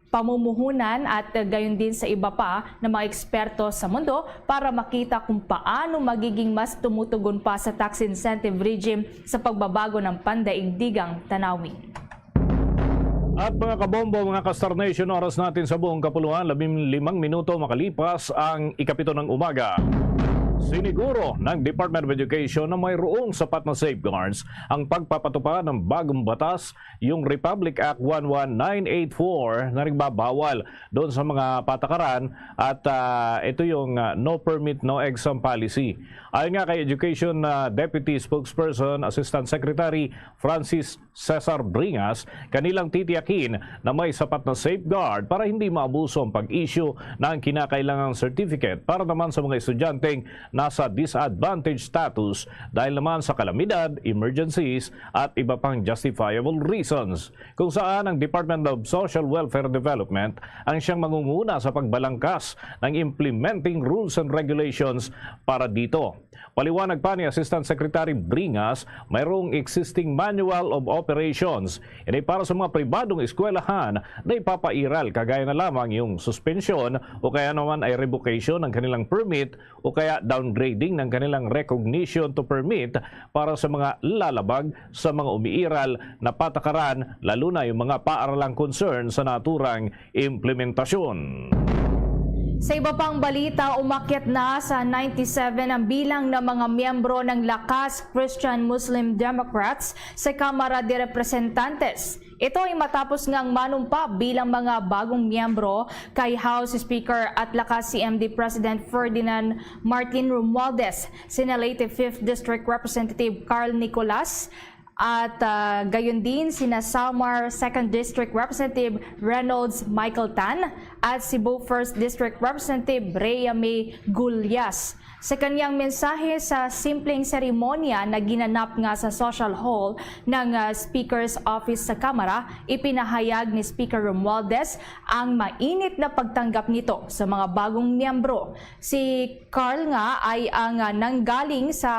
pamumuhunan at gayon din sa iba pa na mga eksperto sa mundo para makita kung paano magiging mas tumutugon pa sa tax incentive regime sa pagbabago ng pandaigdigang tanawin. At mga kabombo, mga ka-Star Nation, oras natin sa buong kapuluan, labing limang minuto makalipas ang ikapito ng umaga. Siniguro ng Department of Education na mayroong sapat na safeguards ang pagpapatupad ng bagong batas, yung Republic Act one one nine eight four, na nagbabawal doon sa mga patakaran at ah, ito yung ah, no permit, no exam policy. Ayon nga kay Education ah, Deputy Spokesperson, Assistant Secretary Francis Cesar Bringas, kanilang titiyakin na may sapat na safeguard para hindi maabuso ang pag-issue ng kinakailangang certificate para naman sa mga estudyanteng nasa disadvantaged status dahil naman sa kalamidad, emergencies, at iba pang justifiable reasons, kung saan ang Department of Social Welfare Development ang siyang mangunguna sa pagbalangkas ng implementing rules and regulations para dito. Paliwanag pa ni Assistant Secretary Bringas, mayroong existing manual of operations. Ini para sa mga pribadong eskwelahan na ipapairal, kagaya na lamang yung suspensyon o kaya naman ay revocation ng kanilang permit o kaya downgrading ng kanilang recognition to permit para sa mga lalabag sa mga umiiral na patakaran, lalo na yung mga paaralang concern sa naturang implementasyon. Sa iba pang balita, umakyat na sa ninety-seven ang bilang ng mga miyembro ng Lakas Christian Muslim Democrats sa Kamara de Representantes. Ito ay matapos ngang manumpa bilang mga bagong miyembro kay House Speaker at Lakas C M D President Ferdinand Martin Romualdez, sina Leyte Fifth District Representative Carl Nicolas, at ah, gayon din sina Samar Second District Representative Reynolds Michael Tan at Cebu First District Representative Rhea May Gullas. Sa kanyang mensahe sa simpleng seremonya na ginanap nga sa Social Hall ng ah, Speaker's Office sa Kamara, ipinahayag ni Speaker Romualdez ang mainit na pagtanggap nito sa mga bagong miyembro. Si Carl nga ay ang ah, nanggaling sa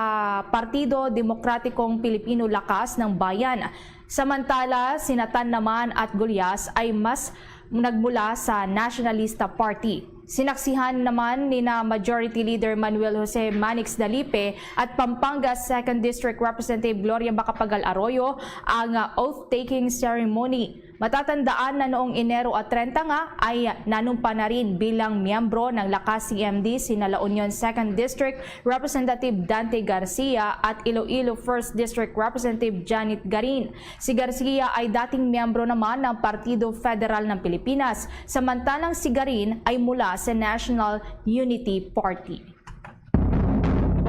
Partido Demokratikong Pilipino Lakas ng Bayan. Samantala, sina Tan naman at Gullas ay mas nagmula sa Nationalista Party. Sinaksihan naman nina Majority Leader Manuel Jose Manix Dalipe at Pampanga Second District Representative Gloria Macapagal Arroyo ang ah, oath-taking ceremony. Matatandaan na noong Enero at treinta nga ay nanumpa na rin bilang miyembro ng Lakas C M D sina La Union Second District Representative Dante Garcia at Iloilo First District Representative Janet Garin. Si Garcia ay dating miyembro naman ng Partido Federal ng Pilipinas, samantalang si Garin ay mula sa National Unity Party.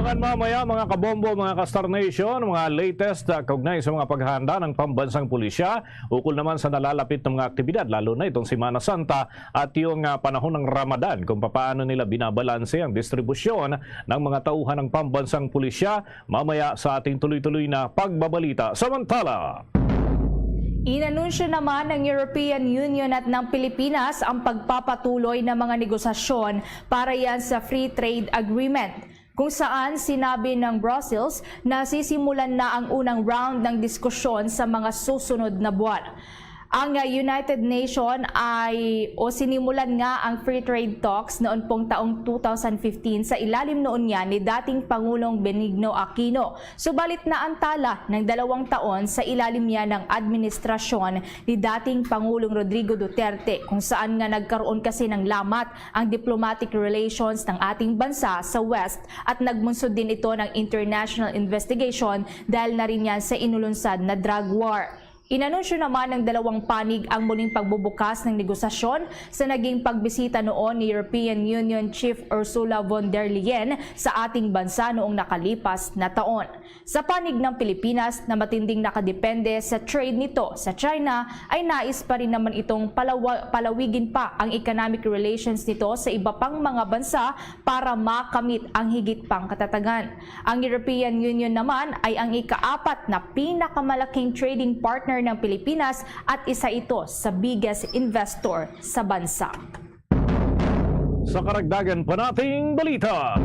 Abangan mamaya, mga kabombo, mga ka-Star Nation, mga latest ah, kaugnay sa mga paghahanda ng pambansang pulisya ukol naman sa nalalapit na mga aktibidad, lalo na itong Semana Santa at yung ah, panahon ng Ramadan, kung papaano nila binabalanse ang distribusyon ng mga tauhan ng pambansang pulisya mamaya sa ating tuloy-tuloy na pagbabalita. Samantala, Inanunsyo naman ng European Union at ng Pilipinas ang pagpapatuloy ng mga negosasyon para yan sa free trade agreement, kung saan sinabi ng Brussels na sisimulan na ang unang round ng diskusyon sa mga susunod na buwan. Ang, ah, United Nation ay, o sinimulan nga ang free trade talks noon pong taong two thousand fifteen sa ilalim noon niya ni dating Pangulong Benigno Aquino. Subalit naantala ng dalawang taon sa ilalim niya ng administrasyon ni dating Pangulong Rodrigo Duterte, kung saan nga nagkaroon kasi ng lamat ang diplomatic relations ng ating bansa sa West at nagmunsod din ito ng international investigation dahil na rin yan sa inulunsad na drug war. Inanunsyo naman ng dalawang panig ang muling pagbubukas ng negosasyon sa naging pagbisita noon ni European Union Chief Ursula von der Leyen sa ating bansa noong nakalipas na taon. Sa panig ng Pilipinas na matinding nakadepende sa trade nito sa China, ay nais pa rin naman itong palawa-, palawigin pa ang economic relations nito sa iba pang mga bansa para makamit ang higit pang katatagan. Ang European Union naman ay ang ikaapat na pinakamalaking trading partner ng Pilipinas at isa ito sa biggest investor sa bansa. Sa karagdagan pa nating balita,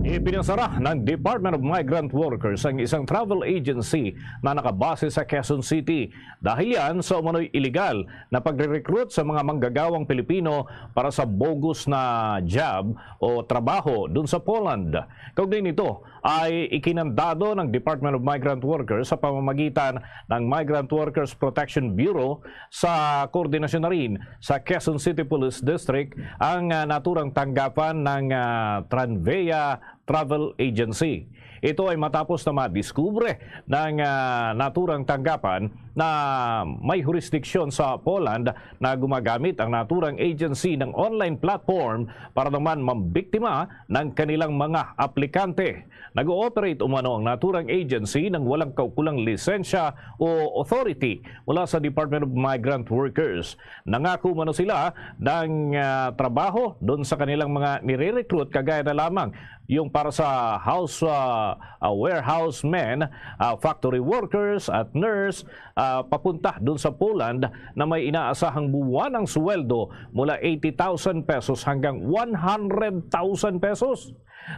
ipinasara ng Department of Migrant Workers ang isang travel agency na nakabase sa Quezon City dahil yan sa umano'y iligal na pagre-recruit sa mga manggagawang Pilipino para sa bogus na job o trabaho dun sa Poland. Kaugnay nito ay ikinandado ng Department of Migrant Workers sa pamamagitan ng Migrant Workers Protection Bureau sa koordinasyon na rin sa Quezon City Police District ang, ah, naturang tanggapan ng, ah, Tranvia Travel Agency. Ito ay matapos na madiskubre ng, ah, naturang tanggapan na may jurisdiction sa Poland na gumagamit ang naturang agency ng online platform para naman mambiktima ng kanilang mga aplikante. Nag-ooperate umano ang naturang agency nang walang kaukulang lisensya o authority mula sa Department of Migrant Workers. Nangako umano sila ng, ah, trabaho doon sa kanilang mga nire-recruit, kagaya na lamang yung para sa house, ah, ah, warehouse men, ah, factory workers at nurse, ah, papunta doon sa Poland na may inaasahang buwanang sweldo mula eighty thousand pesos hanggang one hundred thousand pesos.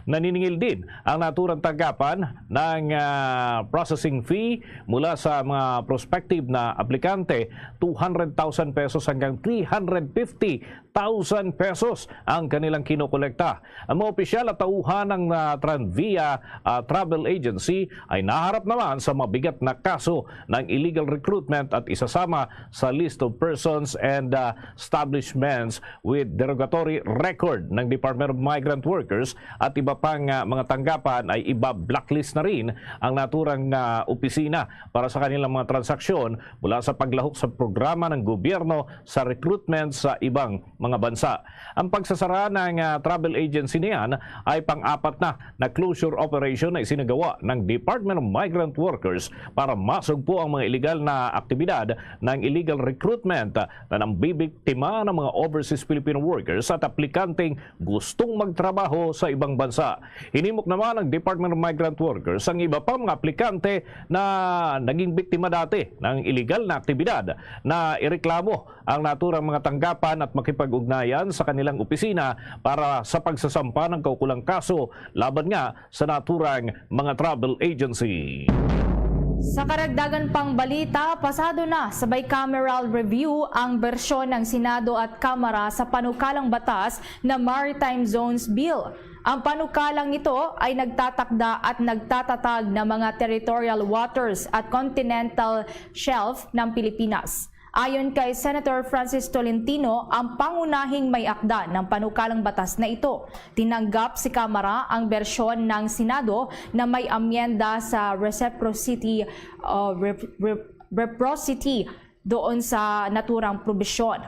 Naniningil din ang naturang tanggapan ng, ah, processing fee mula sa mga prospective na aplikante, two hundred thousand pesos hanggang three hundred fifty thousand pesos ang kanilang kinokolekta. Ang mga opisyal at tauhan ng, ah, Tranvia, ah, Travel Agency ay naharap naman sa mabigat na kaso ng illegal recruitment at isasama sa list of persons and, ah, establishments with derogatory record ng Department of Migrant Workers at iba pang, ah, mga tanggapan ay iba-blacklist na rin ang naturang, ah, opisina para sa kanilang mga transaksyon mula sa paglahok sa programa ng gobyerno sa recruitment sa ibang mga bansa. Ang pagsasara ng, ah, travel agency na yan ay pang-apat na na closure operation na isinagawa ng Department of Migrant Workers para masugpo ang mga iligal na aktibidad ng illegal recruitment na nambibiktima ng mga overseas Filipino workers at aplikanteng gustong magtrabaho sa ibang bansa. Hinimok naman ng Department of Migrant Workers ang iba pang mga aplikante na naging biktima dati ng iligal na aktibidad na ireklamo ang naturang mga tanggapan at makipag-ugnayan sa kanilang opisina para sa pagsasampa ng kaukulang kaso laban nga sa naturang mga travel agency. Sa karagdagan pang balita, pasado na sa bicameral review ang bersyon ng Senado at Kamara sa panukalang batas na Maritime Zones Bill. Ang panukalang ito ay nagtatakda at nagtatatag ng mga territorial waters at continental shelf ng Pilipinas. Ayon kay Senator Francis Tolentino, ang pangunahing may-akda ng panukalang batas na ito. Tinanggap si Kamara ang bersyon ng Senado na may amyenda sa reciprocity, uh, rep-, rep-, reciprocity doon sa naturang probisyon.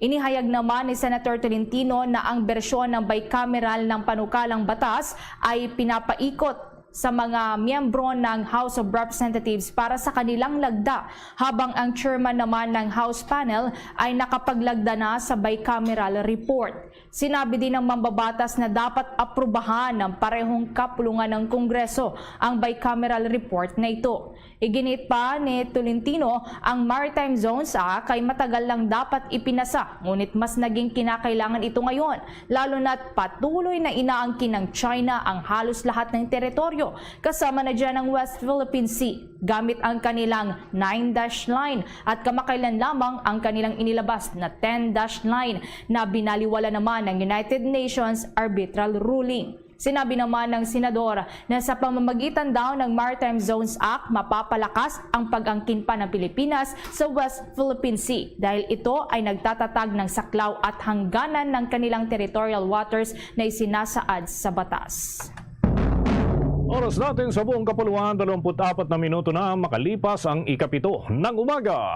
Inihayag naman ni Senator Tolentino na ang bersyon ng bicameral ng panukalang batas ay pinapaikot sa mga miyembro ng House of Representatives para sa kanilang lagda, habang ang chairman naman ng House panel ay nakapaglagda na sa bicameral report. Sinabi din ng mambabatas na dapat aprubahan ng parehong kapulungan ng Kongreso ang bicameral report na ito. Iginit pa ni Tolentino, ang Maritime Zones Act ay matagal lang dapat ipinasa, ngunit mas naging kinakailangan ito ngayon, lalo na't patuloy na inaangkin ng China ang halos lahat ng teritoryo, kasama na dyan ang West Philippine Sea, gamit ang kanilang Nine Dash Line at kamakailan lamang ang kanilang inilabas na Ten Dash Line na binaliwala naman ng United Nations arbitral ruling. Sinabi naman ng senador na sa pamamagitan daw ng Maritime Zones Act, mapapalakas ang pag-angkin pa ng Pilipinas sa West Philippine Sea dahil ito ay nagtatatag ng saklaw at hangganan ng kanilang territorial waters na isinasaad sa batas. Oras natin sa buong kapuluan, dalawampu't apat na minuto na makalipas ang ikapito ng umaga.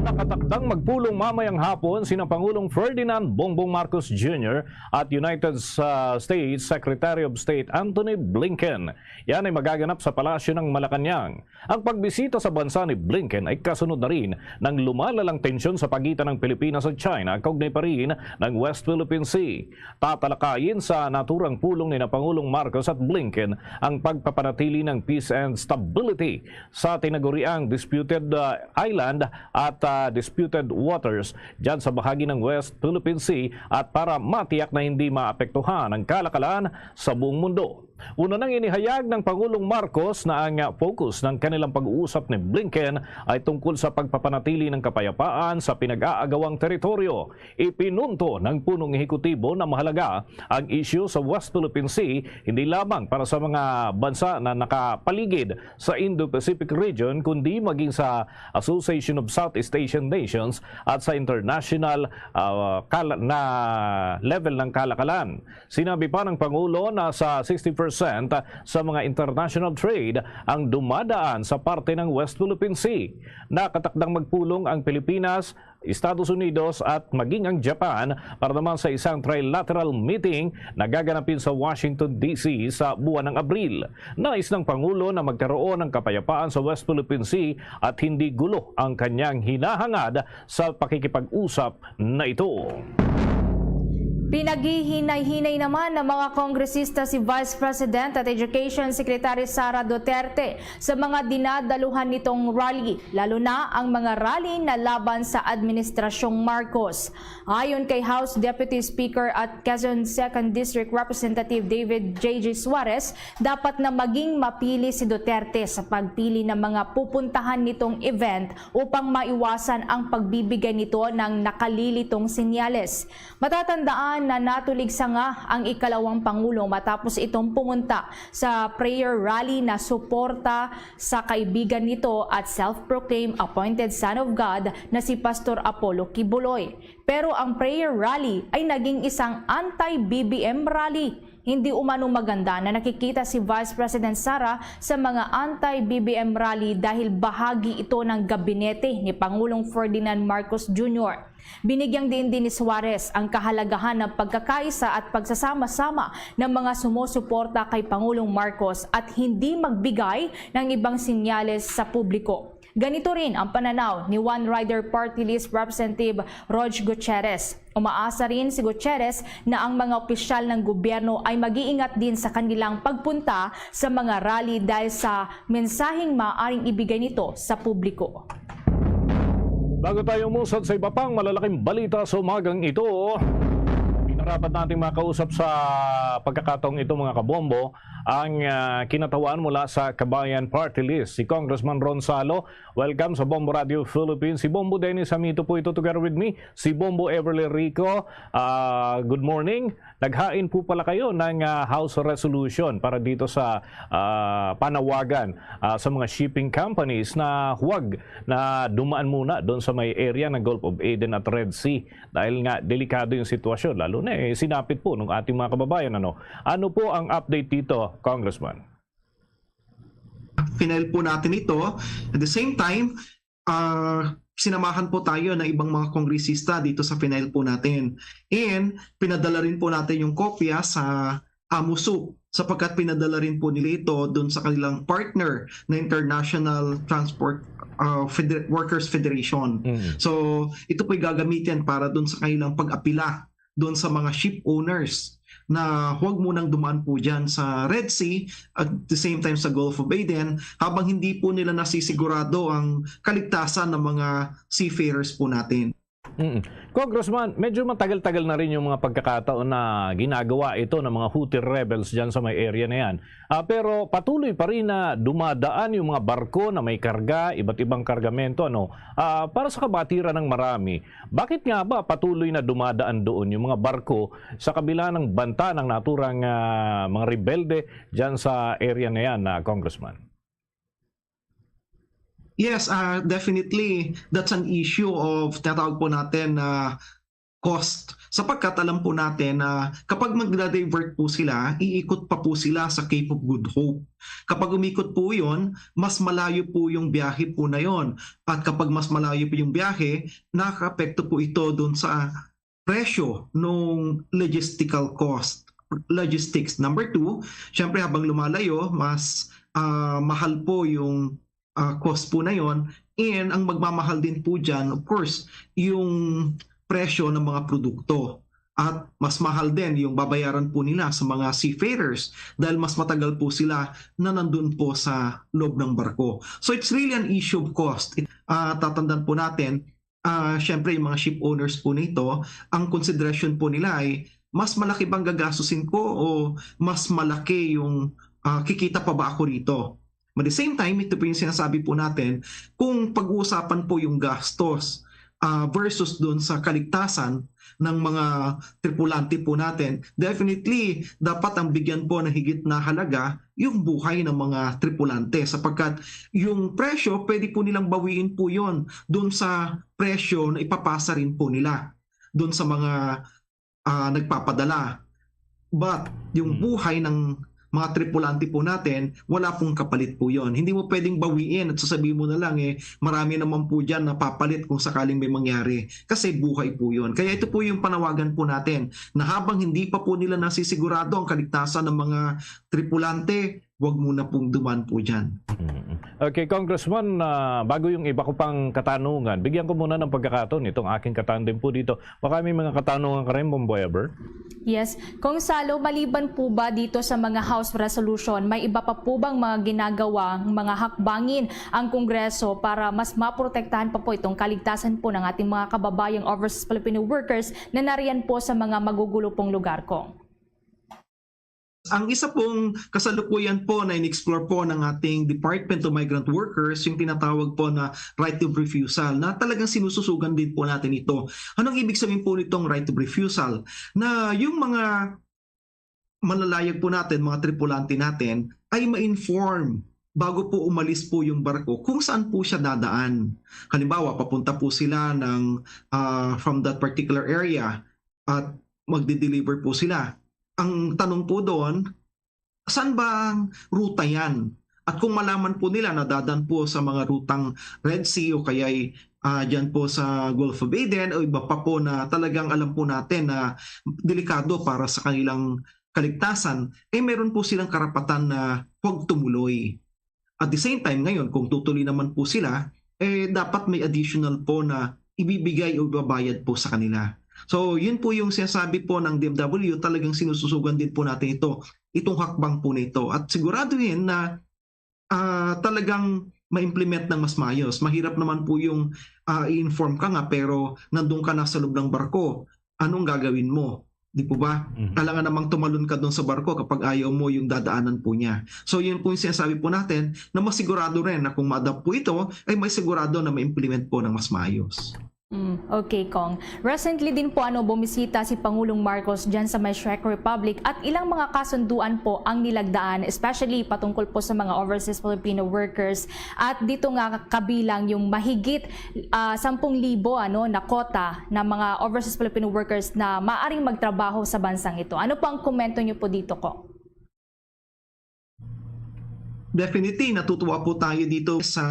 Nakatakdang magpulong mamayang hapon sina Pangulong Ferdinand Bongbong Marcos Junior at United uh, States Secretary of State Antony Blinken. Yan ay magaganap sa Palasyo ng Malacañang. Ang pagbisita sa bansa ni Blinken ay kasunod na rin ng lumalalang tensyon sa pagitan ng Pilipinas at China kaugnay pa rin ng West Philippine Sea. Tatalakayin sa naturang pulong ni na Pangulong Marcos at Blinken ang pagpapanatili ng peace and stability sa tinaguriang disputed uh, island at uh, disputed waters dyan sa bahagi ng West Philippine Sea at para matiyak na hindi maapektuhan ang kalakalan sa buong mundo. Una nang inihayag ng Pangulong Marcos na ang focus ng kanilang pag-uusap ni Blinken ay tungkol sa pagpapanatili ng kapayapaan sa pinag-aagawang teritoryo. Ipinunto ng punong ehekutibo na mahalaga ang isyu sa West Philippine Sea hindi lamang para sa mga bansa na nakapaligid sa Indo-Pacific region kundi maging sa Association of Southeast Asian Nations at sa international uh, na level ng kalakalan. Sinabi pa ng Pangulo na sa sixty percent sa mga international trade ang dumadaan sa parte ng West Philippine Sea. Nakatakdang magpulong ang Pilipinas, Estados Unidos at maging ang Japan para naman sa isang trilateral meeting na gaganapin sa Washington D C sa buwan ng Abril. Nais ng Pangulo na magkaroon ng kapayapaan sa West Philippine Sea at hindi gulo ang kanyang hinahangad sa pakikipag-usap na ito. Pinaghihinay-hinay naman ng mga kongresista si Vice President at Education Secretary Sara Duterte sa mga dinadaluhan nitong rally, lalo na ang mga rally na laban sa Administrasyong Marcos. Ayon kay House Deputy Speaker at Quezon Second District Representative David J J Suarez, dapat na maging mapili si Duterte sa pagpili ng mga pupuntahan nitong event upang maiwasan ang pagbibigay nito ng nakalilitong senyales. Matatandaan na natulig sanga ang ikalawang pangulo matapos itong pumunta sa prayer rally na suporta sa kaibigan nito at self-proclaimed appointed son of God na si Pastor Apollo Quiboloy. Pero ang prayer rally ay naging isang anti-B B M rally. Hindi umano maganda na nakikita si Vice President Sara sa mga anti-B B M rally dahil bahagi ito ng gabinete ni Pangulong Ferdinand Marcos Junior. Binigyang diin din ni Suarez ang kahalagahan ng pagkakaisa at pagsasama-sama ng mga sumusuporta kay Pangulong Marcos at hindi magbigay ng ibang sinyales sa publiko. Ganito rin ang pananaw ni One Rider Party List Representative Rog Gutierrez. Umaasa rin si Gutierrez na ang mga opisyal ng gobyerno ay mag-iingat din sa kanilang pagpunta sa mga rally dahil sa mensaheng maaaring ibigay nito sa publiko. Bago tayo umusad sa iba pang malalaking balita sa umagang ito, pinarapat nating makausap sa pagkakataong ito, mga kabombo, ang uh, kinatawaan mula sa Kabayan Party List, si Congressman Ron Salo. Welcome sa Bombo Radio Philippines. Si Bombo Dennis Hamito po ito together with me, si Bombo Everly Rico. Uh, good morning. Naghain po pala kayo ng uh, House Resolution para dito sa uh, panawagan uh, sa mga shipping companies na huwag na dumaan muna doon sa may area ng Gulf of Aden at Red Sea dahil nga delikado yung sitwasyon, lalo na eh, sinapit po ng ating mga kababayan. Ano, ano po ang update dito, Congressman? Final po natin ito. At the same time, uh, sinamahan po tayo ng ibang mga kongresista dito sa final po natin. And pinadala rin po natin yung kopya sa AMUSU sapagkat pinadala rin po nila ito doon sa kanilang partner na International Transport uh, Feder- Workers Federation. Mm. So, ito po'y gagamitin para doon sa kanilang pag-apila doon sa mga ship owners. na huwag munang dumaan po dyan sa Red Sea at the same time sa Gulf of Aden habang hindi po nila nasisigurado ang kaligtasan ng mga seafarers po natin. Mm. Congressman, medyo matagal-tagal na rin yung mga pagkakataon na ginagawa ito ng mga Houthi rebels dyan sa may area na yan. Ah, pero patuloy pa rin na dumadaan yung mga barko na may karga, iba't ibang kargamento, ano, ah, para sa kabatiran ng marami. Bakit nga ba patuloy na dumadaan doon yung mga barko sa kabila ng banta ng naturang ah, mga rebelde dyan sa area na yan, ah, Congressman? Yes, uh, definitely. That's an issue of tinatawag po natin na cost. Sapagkat alam po natin na kapag magda-divert po sila, iikot pa po sila sa Cape of Good Hope. Kapag umikot po yon, mas malayo po yung biyahe po na yon. At kapag mas malayo po yung biyahe, nakakaapekto po ito doon sa presyo ng logistical cost. Logistics. Number two, syempre habang lumalayo, mas ah, mahal po yung ah, cost po na yon. And ang magmamahal din po dyan, of course, yung presyo ng mga produkto. At mas mahal din yung babayaran po nila sa mga seafarers dahil mas matagal po sila na nandun po sa loob ng barko. So it's really an issue of cost. It, ah, tatandaan po natin, ah, syempre yung mga ship owners po nito, ang consideration po nila ay mas malaki bang gagastusin ko o mas malaki yung ah, kikita pa ba ako rito? But at the same time, ito po yung sinasabi po natin, kung pag-uusapan po yung gastos ah, versus doon sa kaligtasan ng mga tripulante po natin, definitely dapat ang bigyan po ng higit na halaga yung buhay ng mga tripulante sapagkat yung presyo pwede po nilang bawiin po yon doon sa presyo na ipapasa rin po nila doon sa mga ah, nagpapadala. But yung Hmm. buhay ng mga tripulante po natin, wala pong kapalit po yon. Hindi mo pwedeng bawiin at sasabihin mo na lang eh, marami naman po dyan na papalit kung sakaling may mangyari. Kasi buhay po yon. Kaya ito po yung panawagan po natin na habang hindi pa po nila nasisigurado ang kaligtasan ng mga tripulante, wag muna pong duman po dyan. Mm. Okay, Congressman, ah, bago yung iba ko pang katanungan, bigyan ko muna ng pagkakataon itong aking katandem po dito. Baka may mga katanungan ka rin, Bomboy Albert? Yes. Kung Salo, maliban po ba dito sa mga House resolution, may iba pa po bang mga ginagawang mga hakbangin ang Kongreso para mas maprotektahan pa po itong kaligtasan po ng ating mga kababayang overseas Filipino workers na nariyan po sa mga magugulo pong lugar, Kong? Ang isa pong kasalukuyan po na in-explore po ng ating Department of Migrant Workers, yung tinatawag po na right of refusal, na talagang sinususugan din po natin ito. Anong ibig sabihin po nitong right of refusal? Na yung mga malalayag po natin, mga tripulante natin, ay ma-inform bago po umalis po yung barko kung saan po siya dadaan. Halimbawa, papunta po sila ng ah, from that particular area at magde-deliver po sila. Ang tanong po doon, saan ba ang ruta yan? At kung malaman po nila na dadan po sa mga rutang Red Sea o kaya'y ah, dyan po sa Gulf of Aden o iba pa po na talagang alam po natin na delikado para sa kanilang kaligtasan, eh meron po silang karapatan na huwag tumuloy. At the same time, ngayon, kung tutuloy naman po sila, eh dapat may additional po na ibibigay o ibabayad po sa kanila. So, yun po yung sinasabi po ng D M W, talagang sinususugan din po natin ito, itong hakbang po nito. At siguraduhin na ah, talagang ma-implement ng mas maayos. Mahirap naman po yung ah, i-inform ka nga pero nandun ka na sa loob ng barko. Anong gagawin mo? Di po ba? Mhm. Kailangan namang tumalon ka doon sa barko kapag ayaw mo yung dadaanan po niya. So yun po yung sinasabi po natin na masigurado rin na kung ma-adopt po ito, ay may sigurado na ma-implement po ng mas maayos. Mm, okay, Kong. Recently din po ano bumisita si Pangulong Marcos dyan sa may Czech Republic at ilang mga kasunduan po ang nilagdaan, especially patungkol po sa mga overseas Filipino workers at dito nga kabilang yung mahigit ah, sampung libo ano na kota ng mga overseas Filipino workers na maaring magtrabaho sa bansang ito. Ano po ang komento niyo po dito, Kong? Definitely, natutuwa po tayo dito sa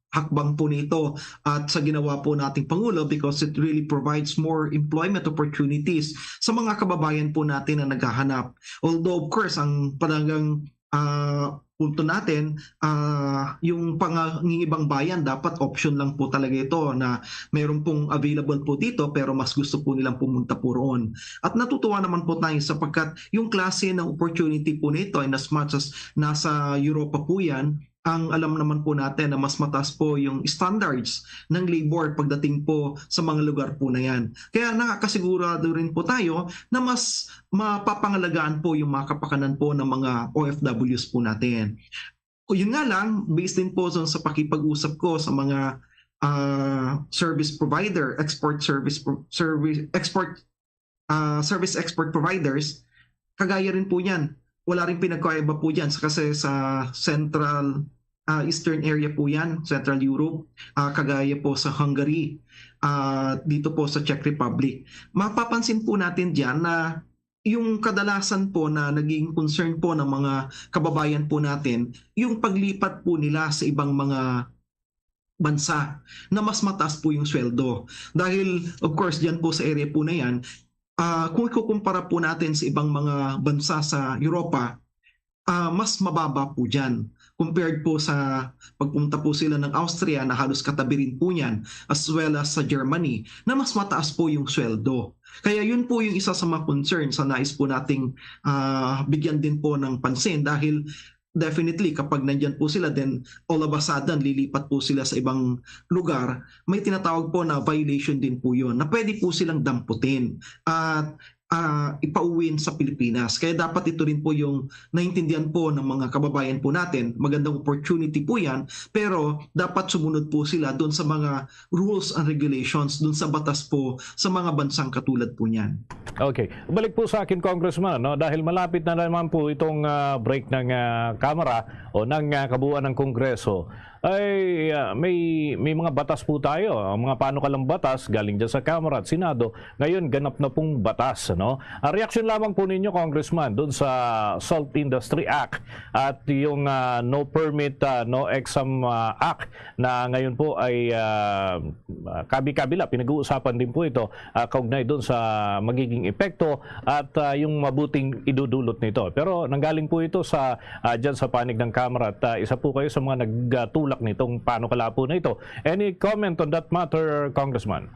hakbang po nito at sa ginawa po nating Pangulo because it really provides more employment opportunities sa mga kababayan po natin na naghahanap. Although, of course, ang talagang ah, punto natin, ah, yung pangangingibang bayan, dapat option lang po talaga ito na meron pong available po dito, pero mas gusto po nilang pumunta po roon. At natutuwa naman po tayo sapagkat yung klase ng opportunity po nito, in as much as nasa Europa po yan, ang alam naman po natin na mas mataas po yung standards ng labor pagdating po sa mga lugar po na yan. Kaya nakakasigurado rin po tayo na mas mapapangalagaan po yung mga kapakanan po ng mga O F Ws po natin. O yun nga lang, based din po sa, sa pakipag-usap ko sa mga, ah, service provider, export service pro-, service, export, ah, service export providers, kagaya rin po yan. Wala rin pinagkaiba po yan sa, kasi sa Central, ah, Eastern area po yan, Central Europe, ah, kagaya po sa Hungary, ah, dito po sa Czech Republic. Mapapansin po natin diyan na yung kadalasan po na naging concern po ng mga kababayan po natin, yung paglipat po nila sa ibang mga bansa na mas mataas po yung sweldo. Dahil, of course, diyan po sa area po na yan, ah, kung ikukumpara po natin sa ibang mga bansa sa Europa, ah, mas mababa po diyan compared po sa pagpunta po sila ng Austria na halos katabi rin po niyan, as well as sa Germany, na mas mataas po yung sweldo. Kaya yun po yung isa sa mga concerns sa nais po nating, ah, bigyan din po ng pansin, dahil definitely kapag nandyan po sila, then all of a sudden lilipat po sila sa ibang lugar, may tinatawag po na violation din po yun na pwede po silang damputin at, ah, ipauwi sa Pilipinas. Kaya dapat ito rin po yung naintindihan po ng mga kababayan po natin. Magandang opportunity po yan, pero dapat sumunod po sila doon sa mga rules and regulations, doon sa batas po sa mga bansang katulad po niyan. Okay. Balik po sa akin, Congressman, no? Dahil malapit na naman po itong, ah, break ng, ah, Kamara o ng, ah, kabuuan ng Kongreso, ay, ah, may, may mga batas po tayo. Ang mga panukalang batas galing dyan sa Kamara at Senado, ngayon ganap na pong batas, no? Ang reaksyon lamang po ninyo, Congressman, doon sa Salt Industry Act at yung, ah, No Permit, ah, No Exam, ah, Act na ngayon po ay, ah, ah, kabi-kabila, pinag-uusapan din po ito, ah, kaugnay doon sa magiging epekto at, ah, yung mabuting idudulot nito. Pero nanggaling po ito sa, ah, dyan sa panig ng Kamara at, ah, isa po kayo sa mga nagtulak nitong panukala po na ito. Any comment on that matter, Congressman?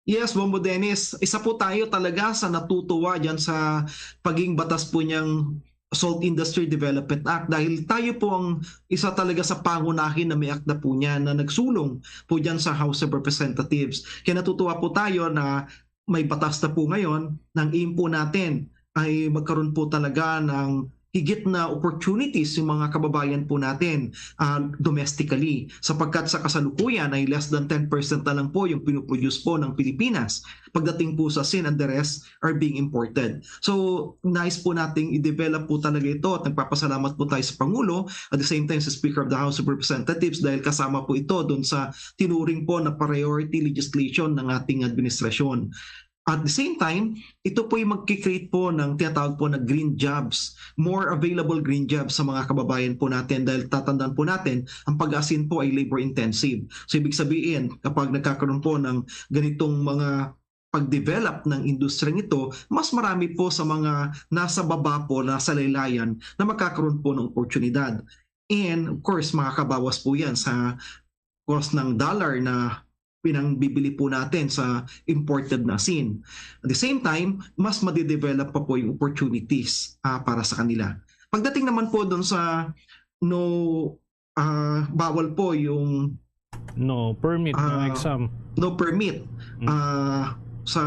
Yes, Bombo Dennis, isa po tayo talaga sa natutuwa diyan sa paging batas po niyang Salt Industry Development Act, dahil tayo po ang isa talaga sa pangunahin na may akda po niya na nagsulong po diyan sa House of Representatives. Kaya natutuwa po tayo na may batas na po ngayon. Ang aim po natin ay magkaroon po talaga ng higit na opportunities yung mga kababayan po natin, ah, domestically, sapagkat sa kasalukuyan ay less than ten percent na lang po yung pinuproduce po ng Pilipinas pagdating po sa sin, and the rest are being imported. So, nais po nating i-develop po talaga ito at nagpapasalamat po tayo sa Pangulo, at the same time sa Speaker of the House of Representatives, dahil kasama po ito doon sa tinuring po na priority legislation ng ating administrasyon. At the same time, ito po yung magkikreate po ng tinatawag po na green jobs, more available green jobs sa mga kababayan po natin, dahil tatandaan po natin, ang pag-asin po ay labor intensive. So, ibig sabihin, kapag nagkakaroon po ng ganitong mga pag-develop ng industriyang ito, mas marami po sa mga nasa baba po, nasa laylayan, na magkakaroon po ng oportunidad. And of course, makakabawas po yan sa cost ng dollar na pinangbibili po natin sa imported na asin. At the same time, mas madidevelop pa po yung opportunities, ah, para sa kanila. Pagdating naman po doon sa no, ah, bawal po yung No permit, no Ah, exam. no permit, Mm. ah, sa,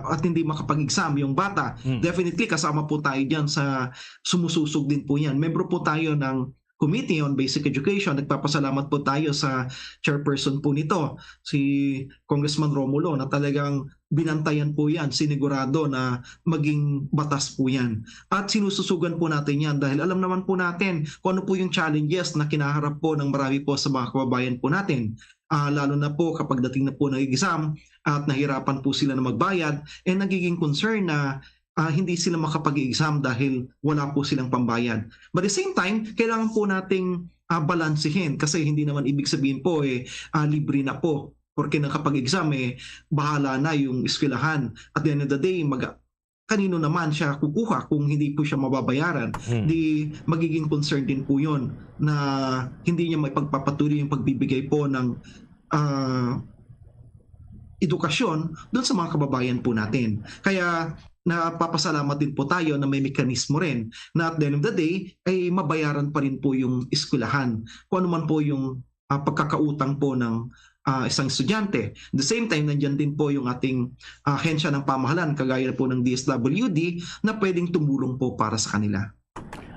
at hindi makapag-exam yung bata. Mm. Definitely, kasama po tayo diyan sa sumususog din po yan. Membro po tayo ng Committee on Basic Education. Nagpapasalamat po tayo sa chairperson po nito, si Congressman Romulo, na talagang binantayan po yan, sinigurado na maging batas po yan. At sinususugan po natin yan dahil alam naman po natin kung ano po yung challenges na kinaharap po ng marami po sa mga kababayan po natin. Ah, lalo na po kapag dating na po ng exam at nahirapan po sila na magbayad, eh, nagiging concern na, ah, hindi sila makapag-exam dahil wala po silang pambayad. But at the same time, kailangan po nating, ah, balansehin, kasi hindi naman ibig sabihin po, eh, ah, libre na po. Porque nakapag-exam, eh, bahala na yung eskwelahan. At the end of the day, mag- kanino naman siya kukuha kung hindi po siya mababayaran? Hmm. Di magiging concern din po yun na hindi niya maipagpapatuloy yung pagbibigay po ng, ah, edukasyon doon sa mga kababayan po natin. Kaya napapasalamat din po tayo na may mekanismo rin na at the end of the day ay mabayaran pa rin po yung eskwelahan. Kung ano man po yung, ah, pagkakautang po ng, ah, isang estudyante. At the same time, nandiyan din po yung ating, ah, ahensya ng pamahalaan, kagaya po ng D S W D, na pwedeng tumulong po para sa kanila.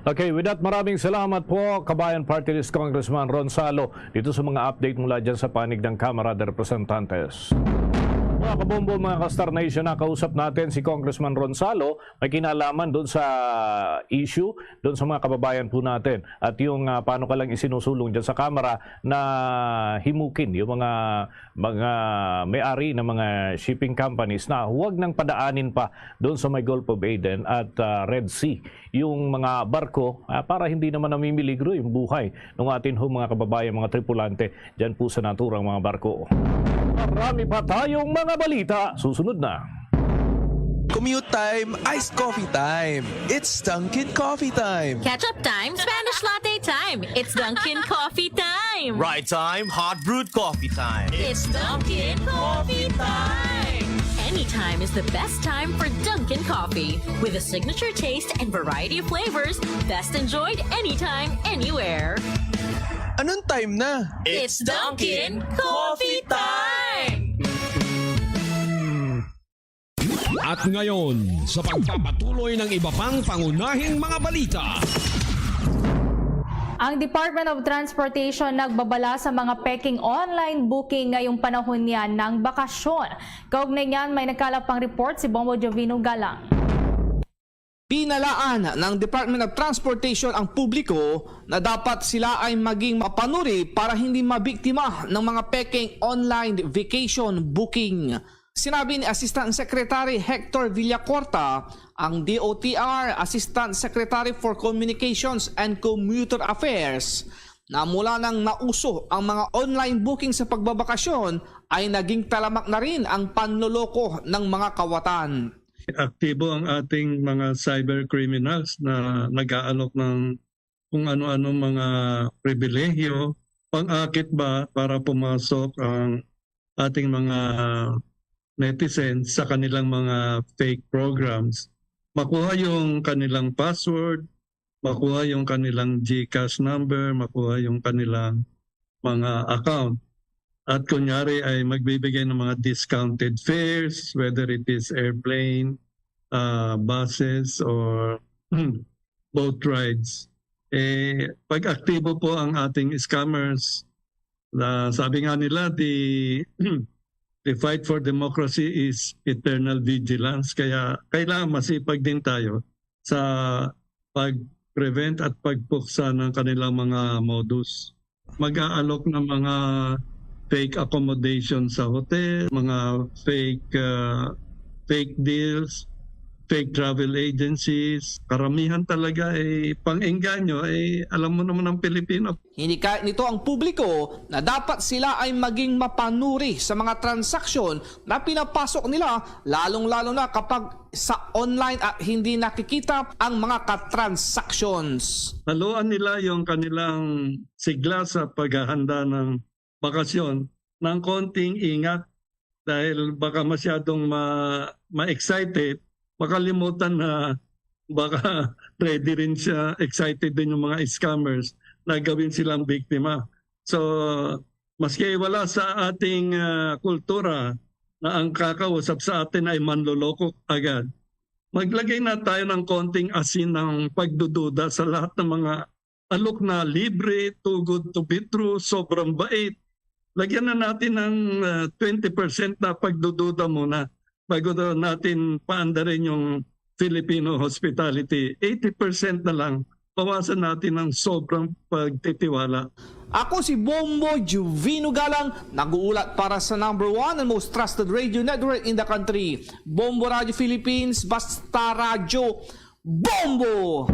Okay, with that, maraming salamat po, Kabayan Party List Congressman Ron Salo, dito sa mga update mula dyan sa panig ng Kamara de Representantes. Mga kabombo, mga ka-Star Nation, nakausap natin si Congressman Ron Salo, may kinalaman doon sa issue, doon sa mga kababayan po natin, at yung, ah, paano ka lang isinusulong dyan sa Kamara na himukin yung mga, mga may-ari ng mga shipping companies na huwag nang padaanin pa doon sa may Gulf of Aden at, ah, Red Sea yung mga barko, ah, para hindi naman namimiligro yung buhay ng atin ho mga kababayan, mga tripulante dyan po sa naturang mga barko. Marami pa tayong mga balita. Susunod na. Commute time, iced coffee time. It's Dunkin' Coffee Time. Ketchup time, Spanish latte time. It's Dunkin' Coffee time. Ride time, hot brewed coffee time. It's Dunkin' Coffee time. Anytime is the best time for Dunkin' Coffee. With a signature taste and variety of flavors, best enjoyed anytime, anywhere. Anong time na? It's Dunkin' Coffee time! At ngayon, sa pagpapatuloy ng iba pang pangunahing mga balita. Ang Department of Transportation nagbabala sa mga peking online booking ngayong panahon niya ng bakasyon. Kaugnay niyan, may nagkalap pang report si Bombo Jovino Galang. Binalaan ng Department of Transportation ang publiko na dapat sila ay maging mapanuri para hindi mabiktima ng mga peking online vacation booking. Sinabi ni Assistant Secretary Hector Villacorta, ang D O T R Assistant Secretary for Communications and Commuter Affairs, na mula nang nauso ang mga online booking sa pagbabakasyon, ay naging talamak na rin ang panloloko ng mga kawatan. Aktibo ang ating mga cyber criminals na nag-aalok ng kung ano-ano mga pribilehiyo, pang-akit ba para pumasok ang ating mga netizens sa kanilang mga fake programs. Makuha yung kanilang password, makuha yung kanilang GCash number, makuha yung kanilang mga account. At kunyari ay magbibigay ng mga discounted fares, whether it is airplane, ah, buses, or boat rides. Eh, pag aktibo po ang ating scammers, na sabi nga nila, the, the fight for democracy is eternal vigilance. Kaya kailangan masipag din tayo sa pag-prevent at pagpuksa ng kanilang mga modus. Mag-aalok ng mga fake accommodation sa hotel, mga fake, ah, fake deals, fake travel agencies. Karamihan talaga ay pang-engganyo, ay alam mo naman ang Pilipino. Hinikayat nito ang publiko na dapat sila ay maging mapanuri sa mga transaksyon na pinapasok nila, lalong-lalo na kapag sa online at hindi nakikita ang mga ka-transactions. Haluan nila yung kanilang sigla sa paghahanda ng bakasyon ng konting ingat dahil baka masyadong ma-, ma-excited, makalimutan na baka ready rin siya, excited din yung mga scammers na gawin silang biktima. So, maski wala sa ating, ah, kultura na ang kakausap sa atin ay manloloko agad, maglagay na tayo ng konting asin ng pagdududa sa lahat ng mga alok na libre, too good to be true, sobrang bait. Lagyan na natin ng, ah, twenty percent na pagdududa muna bago daw natin paandarin yung Filipino hospitality. Eighty percent na lang, bawasan natin ang sobrang pagtitiwala. Ako si Bombo Juvino Galang, nag-uulat para sa number one and most trusted radio network in the country, Bombo Radio Philippines, Basta Radyo, Bombo!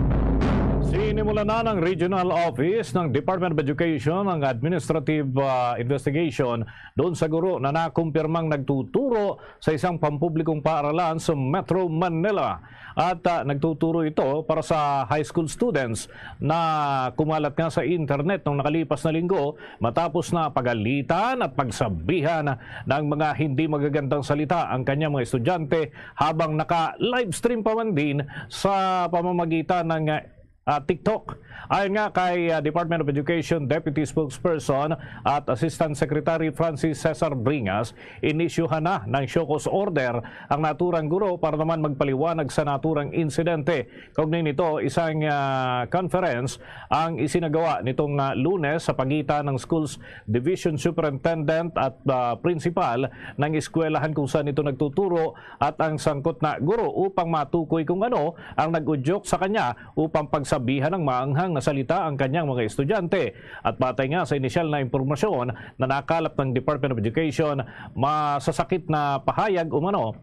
Inimula na ng Regional Office ng Department of Education ang administrative, ah, investigation doon sa guro na nakumpirmang nagtuturo sa isang pampublikong paaralan sa Metro Manila. At, ah, nagtuturo ito para sa high school students na kumalat nga sa internet nung nakalipas na linggo matapos na pagalitan at pagsabihan ng mga hindi magagandang salita ang kanyang mga estudyante habang naka-livestream pa man din sa pamamagitan ng, ah, TikTok. Ayon nga kay, ah, Department of Education Deputy Spokesperson at Assistant Secretary Francis Cesar Bringas, inisyuhan na ng show cause order ang naturang guro para naman magpaliwanag sa naturang insidente. Kaugnay nito, isang, ah, conference ang isinagawa nitong, ah, Lunes sa pagitan ng Schools Division Superintendent at, ah, Principal ng eskwelahan kung saan ito nagtuturo at ang sangkot na guro upang matukoy kung ano ang nag-udyok sa kanya upang pagsabihan ng maanghang na salita ang kanyang mga estudyante. At batay nga sa inisyal na impormasyon na nakalap ng Department of Education, masasakit na pahayag umano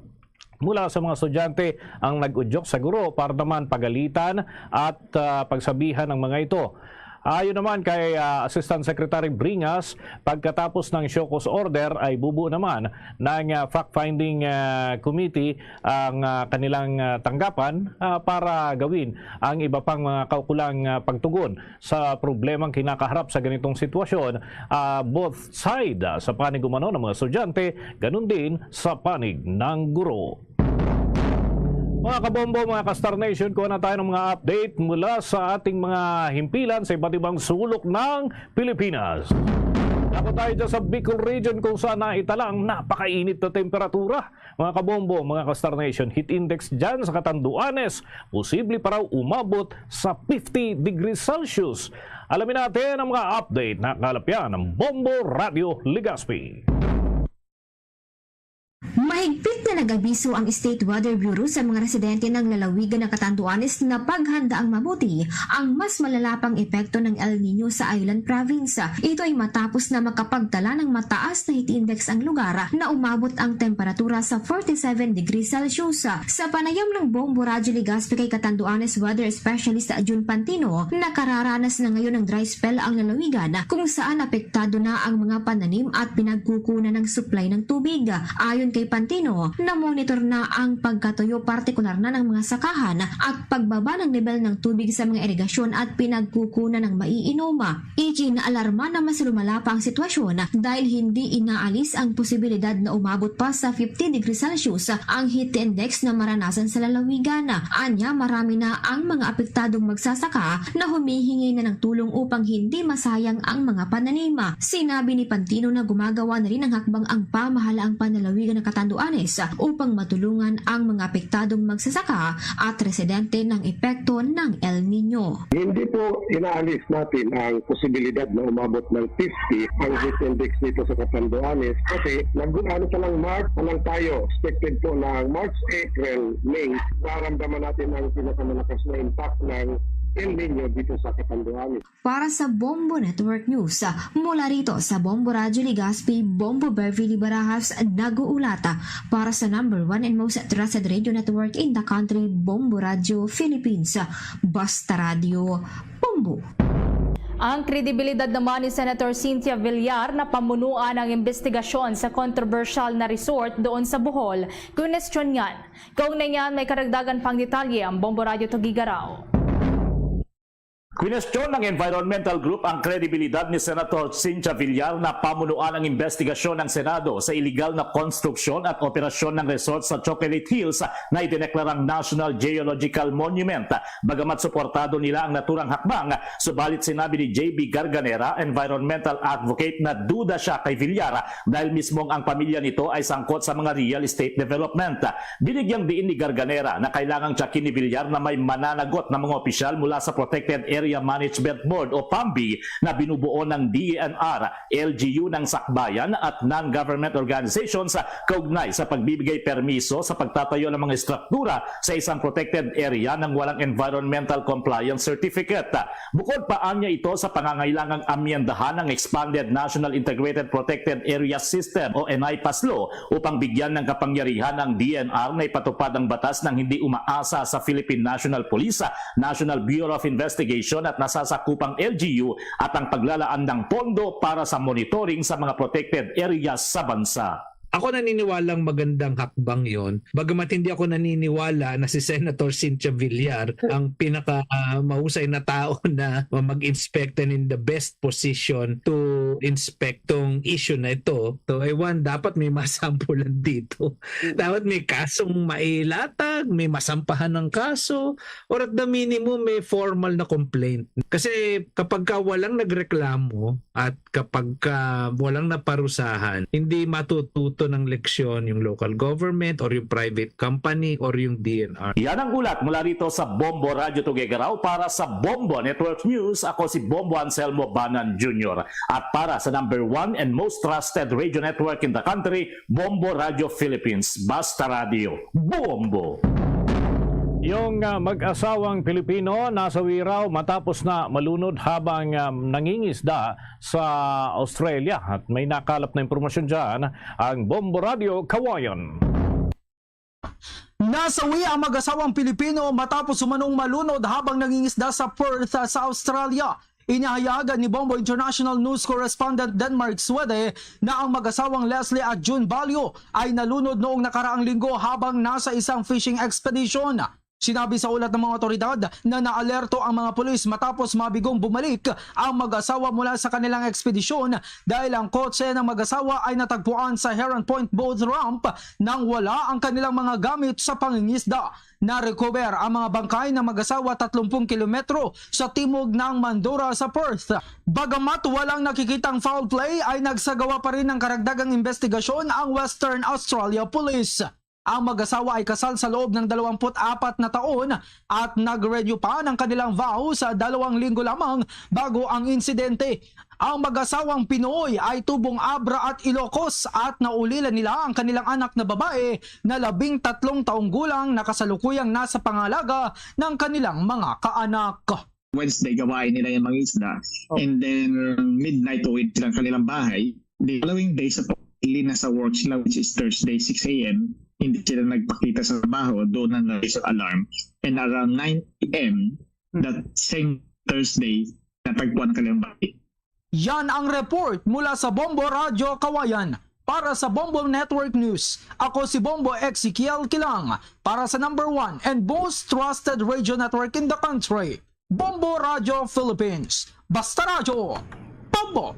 mula sa mga estudyante ang nag-udyok sa guro para naman pagalitan at, ah, pagsabihan ang mga ito. Ayon naman kay, ah, Assistant Secretary Bringas, pagkatapos ng show cause order ay bubuo naman ng, ah, fact-finding, ah, committee ang, ah, kanilang, ah, tanggapan, ah, para gawin ang iba pang mga kaukulang, ah, pagtugon sa problemang kinakaharap sa ganitong sitwasyon, ah, both side, ah, sa panig umano ng mga estudyante, ganun din sa panig ng guro. Mga kabombo, mga ka-Star Nation, kuha na tayo ng mga update mula sa ating mga himpilan sa iba't ibang sulok ng Pilipinas. Ako tayo dyan sa Bicol Region kung saan naitala ang napakainit na temperatura. Mga kabombo, mga ka-Star Nation, heat index dyan sa Catanduanes, posible pa raw umabot sa fifty degrees Celsius. Alamin natin ang mga update na kalapyan ng Bombo Radio Legazpi. Mahigpit na nag-abiso ang State Weather Bureau sa mga residente ng lalawigan ng Catanduanes na paghandaang mabuti ang mas malala pang epekto ng El Nino sa Island Province. Ito ay matapos na makapagtala ng mataas na heat index ang lugar na umabot ang temperatura sa forty-seven degrees Celsius. Sa panayam ng Bombo Radyo Legazpi kay Catanduanes Weather Specialist Jun Pantino, nakararanas na ngayon ng dry spell ang lalawigan kung saan apektado na ang mga pananim at pinagkukunan ng supply ng tubig. Ayon kay Pantino, namonitor na ang pagkatuyo partikular na ng mga sakahan at pagbaba ng nivel ng tubig sa mga irigasyon at pinagkukunan ng maiinom. Iginaalarma na mas lumala pa ang sitwasyon dahil hindi inaalis ang posibilidad na umabot pa sa fifty degrees Celsius ang heat index na maranasan sa lalawigan. Anya, marami na ang mga apektadong magsasaka na humihingi na ng tulong upang hindi masayang ang mga pananim. Sinabi ni Pantino na gumagawa na rin ng hakbang ang pamahalaang panlalawigan ng Catanduanes upang matulungan ang mga apektadong magsasaka at residente ng epekto ng El Nino. Hindi po inaalis natin ang posibilidad na umabot ng fifty ang heat index dito sa Catanduanes kasi nag-, ano pa lang March pa lang tayo, expected po na March, April, May, maramdaman natin ang pinakamalakas na impact ng El Nino dito sa Catanduanes. Para sa Bombo Network News, mula rito sa Bombo Radyo Legazpi, Bombo Beverly Barajas nag-uulat para sa number one and most trusted radio network in the country, Bombo Radyo Philippines. Basta Radyo, Bombo. Ang kredibilidad naman ni Senator Cynthia Villar na pamunuan ang investigasyon sa kontrobersyal na resort doon sa Bohol, kwinestyon niyan. Kaugnay niyan, may karagdagan pang detalye ang Bombo Radyo Tugigarao. Kwinestyon ng environmental group ang kredibilidad ni Senator Cynthia Villar na pamunuan ang investigasyon ng Senado sa iligal na konstruksyon at operasyon ng resort sa Chocolate Hills na idineklarang National Geological Monument. Bagamat suportado nila ang naturang hakbang, subalit sinabi ni J B Garganera, environmental advocate, na duda siya kay Villar dahil mismong ang pamilya nito ay sangkot sa mga real estate development. Binigyang diin ni Garganera na kailangang tiyakin ni Villar na may mananagot na mga opisyal mula sa Protected Area Management Board o PAMBI na binubuo ng D E N R, L G U ng Sakbayan at non-government organizations kaugnay sa pagbibigay permiso sa pagtatayo ng mga estruktura sa isang protected area nang walang environmental compliance certificate. Bukod pa anya ito sa pangangailangang amyendahan ang Expanded National Integrated Protected Area System o NIPAS Law upang bigyan ng kapangyarihan ang D E N R na ipatupad ang batas nang hindi umaasa sa Philippine National Police, National Bureau of Investigation at nasasakupang L G U at ang paglalaan ng pondo para sa monitoring sa mga protected areas sa bansa. Ako naniniwalang magandang hakbang yon. Bagamat hindi ako naniniwala na si Senator Cynthia Villar ang pinaka, ah, mahusay na tao na mag-inspect and in the best position to inspect tong issue na ito. So, ewan, dapat may masampulan dito. Mm. Dapat may kasong mailatag, may masampahan ng kaso, or at the minimum, may formal na complaint. Kasi kapag ka walang nagreklamo at kapag ka walang naparusahan, hindi matututo ng leksyon yung local government or yung private company or yung D N R. Yan ang ulat mula rito sa Bombo Radyo Tuguegarao. Para sa Bombo Network News, ako si Bombo Anselmo Banan Junior. At para sa number one and most trusted radio network in the country, Bombo Radyo Philippines. Basta Radyo, Bombo! Yung, ah, mag-asawang Pilipino nasawi raw matapos na malunod habang, ah, nangingisda sa Australia. At may nakalap na impormasyon dyan ang Bombo Radyo Kawayan. Nasawi ang mag-asawang Pilipino matapos umanong malunod habang nangingisda sa Perth, sa Australia. Inihayag ni Bombo International News Correspondent Denmark Suede na ang mag-asawang Leslie at June Balyo ay nalunod noong nakaraang linggo habang nasa isang fishing expedition. Sinabi sa ulat ng mga otoridad na naalerto ang mga pulis matapos mabigong bumalik ang mag-asawa mula sa kanilang ekspedisyon dahil ang kotse ng mag-asawa ay natagpuan sa Heron Point boat ramp nang wala ang kanilang mga gamit sa pangingisda. Na-recover ang mga bangkay ng mag-asawa tatlumpung kilometro sa timog ng Mandurah sa Perth. Bagamat walang nakikitang foul play, ay nagsagawa pa rin ng karagdagang investigasyon ang Western Australia Police. Ang mag-asawa ay kasal sa loob ng dalawampu't apat na taon at nag-renew pa ng kanilang vows dalawang linggo lamang bago ang insidente. Ang mag-asawang Pinoy ay tubong Abra at Ilocos at naulilan nila ang kanilang anak na babae na labing tatlong taong gulang na kasalukuyang nasa pangalaga ng kanilang mga kaanak. Wednesday, gawain nila yung mga isda. Oh. And then, midnight, uwi silang kanilang bahay. The following day, sa pagpili na sa work sila, which is Thursday, six a m, hindi sila nagpakita sa trabaho. Doon na na-raise ang alarm. And around nine p m, that same Thursday, natagpuan ang kanilang bahay. Yan ang report mula sa Bombo Radyo Kawayan. Para sa Bombo Network News, ako si Bombo Ezekiel Kilang para sa number one and most trusted radio network in the country, Bombo Radyo Philippines. Basta Radyo, Bombo!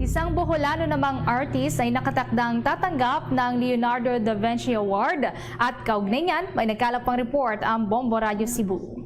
Isang Boholano namang artist ay nakatakdang tatanggap ng Leonardo da Vinci Award at kaugnay niyan may nagkalap pang report ang Bombo Radyo Cebu.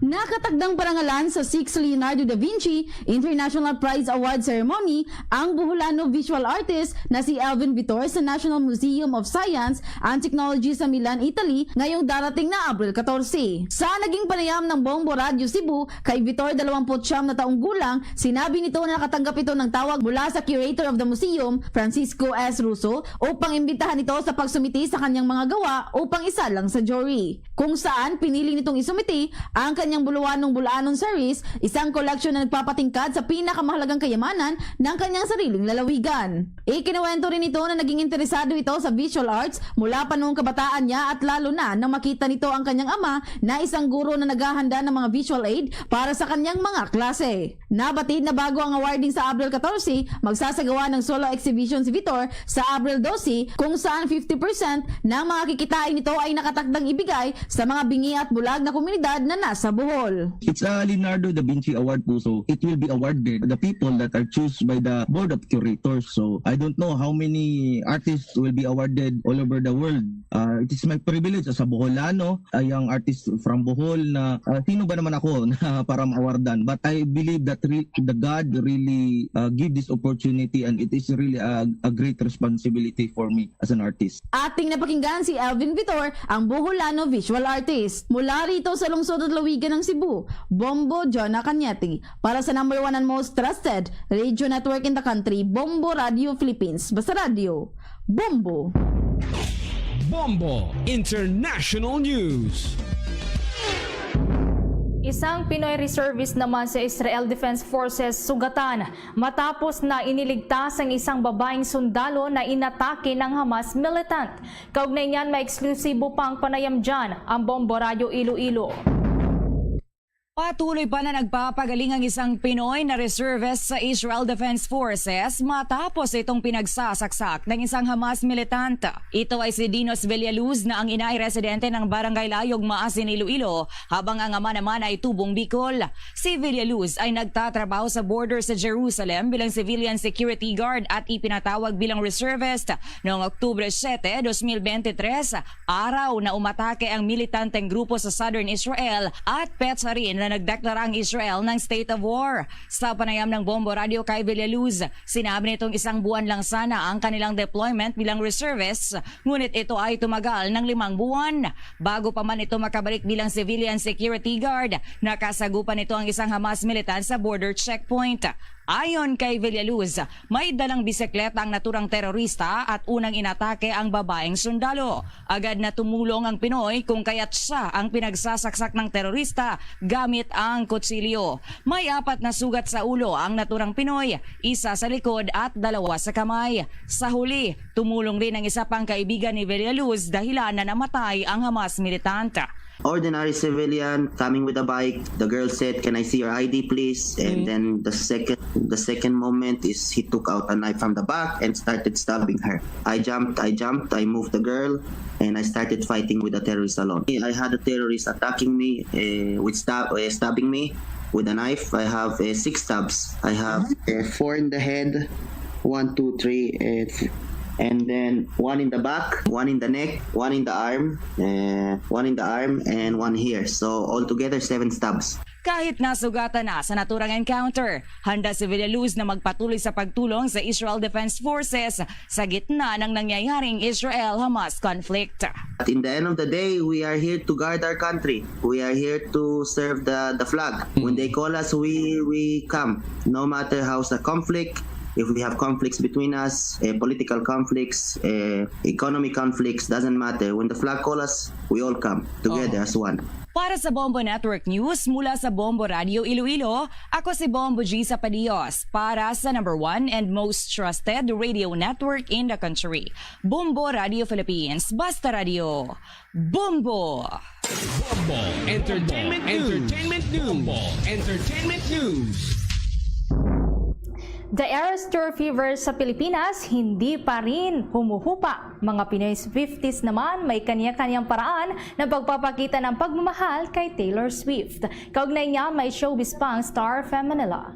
Nakatakdang parangalan sa sixth Leonardo da Vinci International Prize Award Ceremony ang Boholano visual artist na si Alvin Vitor sa National Museum of Science and Technology sa Milan, Italy, ngayong darating na Abril katorse. Sa naging panayam ng Bombo Radyo Cebu kay Vitor, dalawampu't siyam na taong gulang, sinabi nito na nakatanggap ito ng tawag mula sa Curator of the Museum, Francisco S. Russo, upang imbitahan ito sa pagsumiti sa kanyang mga gawa upang isalang sa jury. Kung saan pinili nitong isumiti ang kanyang Buluanong Bulanon Series, isang koleksyon na nagpapatingkad sa pinakamahalagang kayamanan ng kanyang sariling lalawigan. Ikinuwento rin nito na naging interesado ito sa visual arts mula pa noong kabataan niya at lalo na nang makita nito ang kanyang ama na isang guro na naghahanda ng mga visual aid para sa kanyang mga klase. Nabatid na bago ang awarding sa Abril katorse, magsasagawa ng solo exhibition si Vitor sa Abril dose, kung saan fifty percent ng mga kikitain nito ay nakatakdang ibigay sa mga bingi at bulag na komunidad na nasa Bohol. It's a Leonardo da Vinci Award po, so it will be awarded the people that are choose by the Board of Curators. So I don't know how many artists will be awarded all over the world. Uh, it is my privilege as a Boholano, a young artist from Bohol, na uh, sino ba naman ako na para ma-awardan? But I believe that re- the God really uh, give this opportunity, and it is really a, a great responsibility for me as an artist. Ating napakinggan si Elvin Vitor, ang Boholano visual artist. Mula rito sa lungsod at lawigan ng Cebu, Bombo Jonah Cañete. Para sa number one and most trusted radio network in the country, Bombo Radio Philippines. Basta Radio, Bombo! Bombo International News. Isang Pinoy reservist naman sa Israel Defense Forces sugatan matapos na iniligtas ang isang babaeng sundalo na inatake ng Hamas militant. Kaugnay niyan, may eksklusibo pang panayam dyan ang Bombo Radyo Iloilo. Patuloy pa na nagpapagaling ang isang Pinoy na reservist sa Israel Defense Forces matapos itong pinagsasaksak ng isang Hamas militant. Ito ay si Dinos Villaluz na ang ina ay residente ng Barangay Layog, Maasin, Iloilo, habang ang ama naman ay tubong Bicol. Si Villaluz ay nagtatrabaho sa border sa Jerusalem bilang civilian security guard at ipinatawag bilang reservist noong Oktubre siete, dos mil bente tres, araw na umatake ang militanteng grupo sa southern Israel at petsa rin na nagdeklara ang Israel ng state of war. Sa panayam ng Bombo Radio kay Villaluz, sinabi nitong isang buwan lang sana ang kanilang deployment bilang reservists, ngunit ito ay tumagal ng limang buwan. Bago pa man ito makabalik bilang civilian security guard, nakasagupan nito ang isang Hamas militant sa border checkpoint. Ayon kay Villaluz, may dalang bisikleta ang naturang terorista at unang inatake ang babaeng sundalo. Agad na tumulong ang Pinoy kung kaya't siya ang pinagsasaksak ng terorista gamit ang kutsilyo. May apat na sugat sa ulo ang naturang Pinoy, isa sa likod at dalawa sa kamay. Sa huli, tumulong rin ang isa pang kaibigan ni Villaluz dahilan na namatay ang Hamas militant. Ordinary civilian coming with a bike. The girl said, "Can I see your I D, please?" And then the second the second moment is he took out a knife from the back and started stabbing her. I jumped, I jumped, I moved the girl, and I started fighting with the terrorist alone. I had a terrorist attacking me uh, with stab, uh, stabbing me with a knife. I have uh, six stabs. I have uh, four in the head, one, two, three, uh, th- and then one in the back, one in the neck, one in the arm, uh, one in the arm, and one here. So altogether, seven stabs. Kahit nasugatan na sa naturang encounter, handa si Villaluz na magpatuloy sa pagtulong sa Israel Defense Forces sa gitna ng nangyayaring Israel-Hamas conflict. At in the end of the day, we are here to guard our country. We are here to serve the, the flag. When they call us, we we come. No matter how's the conflict, if we have conflicts between us, uh, political conflicts, uh, economic conflicts, doesn't matter. When the flag call us, we all come together as one. Para sa Bombo Network News, mula sa Bombo Radio Iloilo, ako si Bombo G Sapadios para sa number one and most trusted radio network in the country, Bombo Radio Philippines. Basta Radio, Bombo! Bombo Entertainment News. Entertainment News. Bombo Entertainment News. The Eras Tour fever sa Pilipinas hindi pa rin humuhupa. Mga Pinoy Swifties naman may kanya-kanyang paraan na pagpapakita ng pagmamahal kay Taylor Swift. Kaugnay niya, may showbiz pa ang Star F M Manila.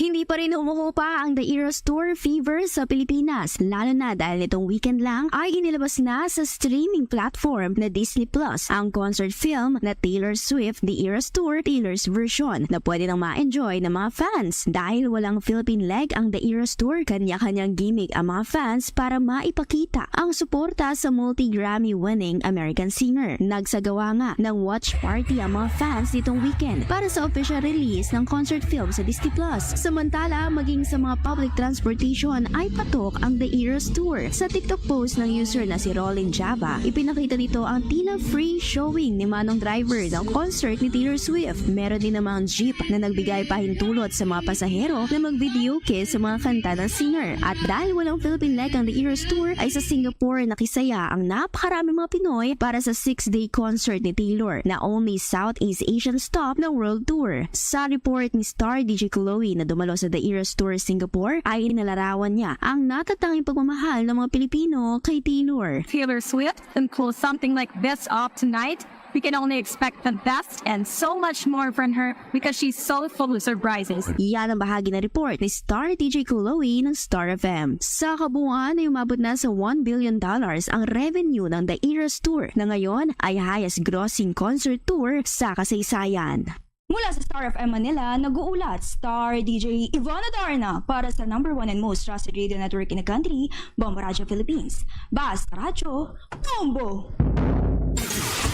Hindi pa rin humuhupa ang The Eras Tour fever sa Pilipinas, lalo na dahil nitong weekend lang ay inilabas na sa streaming platform na Disney Plus ang concert film na Taylor Swift The Eras Tour Taylor's Version na pwede nang ma-enjoy ng mga fans. Dahil walang Philippine leg ang The Eras Tour, kanya-kanyang gimmick ang mga fans para maipakita ang suporta sa multi-Grammy winning American singer. Nagsagawa nga ng watch party ang mga fans nitong weekend para sa official release ng concert film sa Disney Plus. Samantala, maging sa mga public transportation ay patok ang The Eras Tour. Sa TikTok post ng user na si Rolin Java, ipinakita nito ang tila free showing ni Manong Driver ng concert ni Taylor Swift. Meron din namang jeep na nagbigay pahintulot sa mga pasahero na mag-videoke sa mga kanta ng singer. At dahil walang Philippine leg ang The Eras Tour, ay sa Singapore nakisaya ang napakaraming mga Pinoy para sa six-day concert ni Taylor na only Southeast Asian stop ng World Tour. Sa report ni Star D J Chloe na dumalo sa The Eras Tour Singapore, ay inilarawan niya ang natatanging pagmamahal ng mga Pilipino kay Taylor. Taylor Swift and pull something like this off tonight. We can only expect the best and so much more from her because she's so full of surprises. Yan ang bahagi ng report ni Star D J Chloe ng Star F M. Sa kabuuan ay umabot na sa one billion dollars ang revenue ng The Eras Tour, na ngayon ay highest grossing concert tour sa kasaysayan. Mula sa Star F M Manila, nag-uulat Star D J Ivana Darna para sa number one and most trusted radio network in the country, Bombo Radio Philippines. Basta Radyo, Bombo!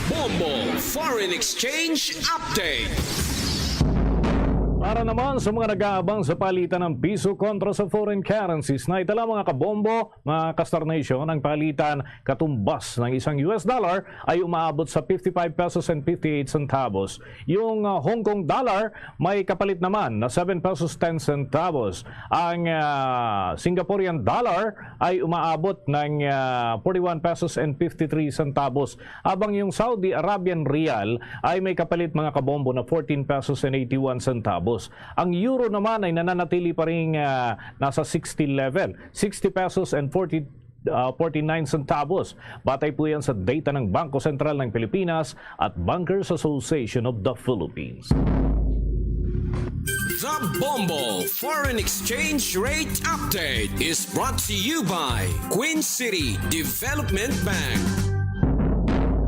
Bombo Foreign Exchange Update. Para naman sa mga nag-aabang sa palitan ng piso kontra sa foreign currencies, na itala, mga kabombo, mga ka-Star Nation, ang palitan katumbas ng isang U S dollar ay umaabot sa fifty-five pesos and fifty-eight centavos. Yung, ah, Hong Kong dollar may kapalit naman na seven pesos ten centavos. Ang, ah, Singaporean dollar ay umaabot ng, ah, forty-one pesos and fifty-three centavos, habang yung Saudi Arabian riyal ay may kapalit, mga kabombo, na fourteen pesos and eighty-one centavos. Ang euro naman ay nananatili pa rin, ah, nasa sixty level, sixty pesos and forty, ah, forty-nine centavos. Batay po yan sa data ng Bangko Sentral ng Pilipinas at Bankers Association of the Philippines. The Bombo Foreign Exchange Rate Update is brought to you by Queen City Development Bank.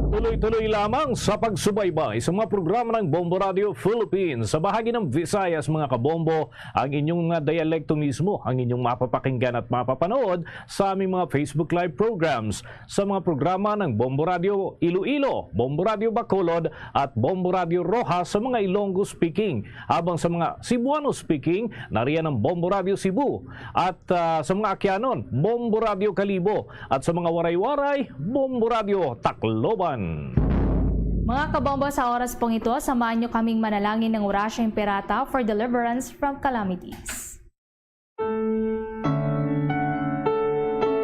Tuloy-tuloy lamang sa pagsubaybay sa mga programa ng Bombo Radio Philippines. Sa bahagi ng Visayas, mga kabombo, ang inyong mga dialekto mismo ang inyong mapapakinggan at mapapanood sa aming mga Facebook Live programs, sa mga programa ng Bombo Radio Iloilo, Bombo Radio Bacolod, at Bombo Radio Roxas sa mga Ilonggo speaking, habang sa mga Cebuano speaking, nariyan ang Bombo Radio Cebu, at, ah, sa mga Aquianon, Bombo Radio Kalibo, at sa mga Waray-Waray, Bombo Radio Tacloban. Mga kabombo, sa oras pong ito, samahan niyo kaming manalangin ng Orasyo Imperata for deliverance from calamities.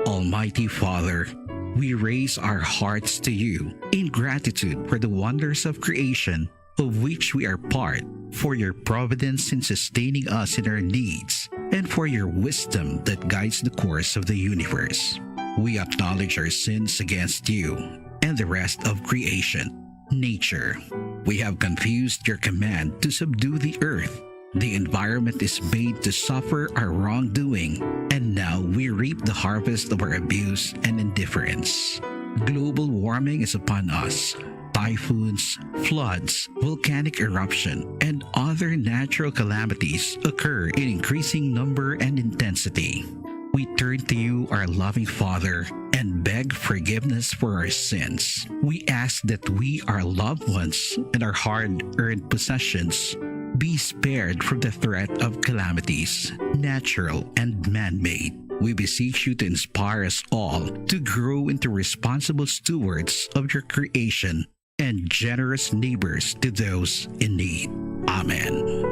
Almighty Father, we raise our hearts to you in gratitude for the wonders of creation of which we are part, for your providence in sustaining us in our needs, and for your wisdom that guides the course of the universe. We acknowledge our sins against you and the rest of creation, nature. We have confused your command to subdue the earth. The environment is made to suffer our wrongdoing, and now we reap the harvest of our abuse and indifference. Global warming is upon us. Typhoons, floods, volcanic eruption, and other natural calamities occur in increasing number and intensity. We turn to you, our loving Father, and beg forgiveness for our sins. We ask that we, our loved ones, and our hard-earned possessions be spared from the threat of calamities, natural and man-made. We beseech you to inspire us all to grow into responsible stewards of your creation and generous neighbors to those in need. Amen.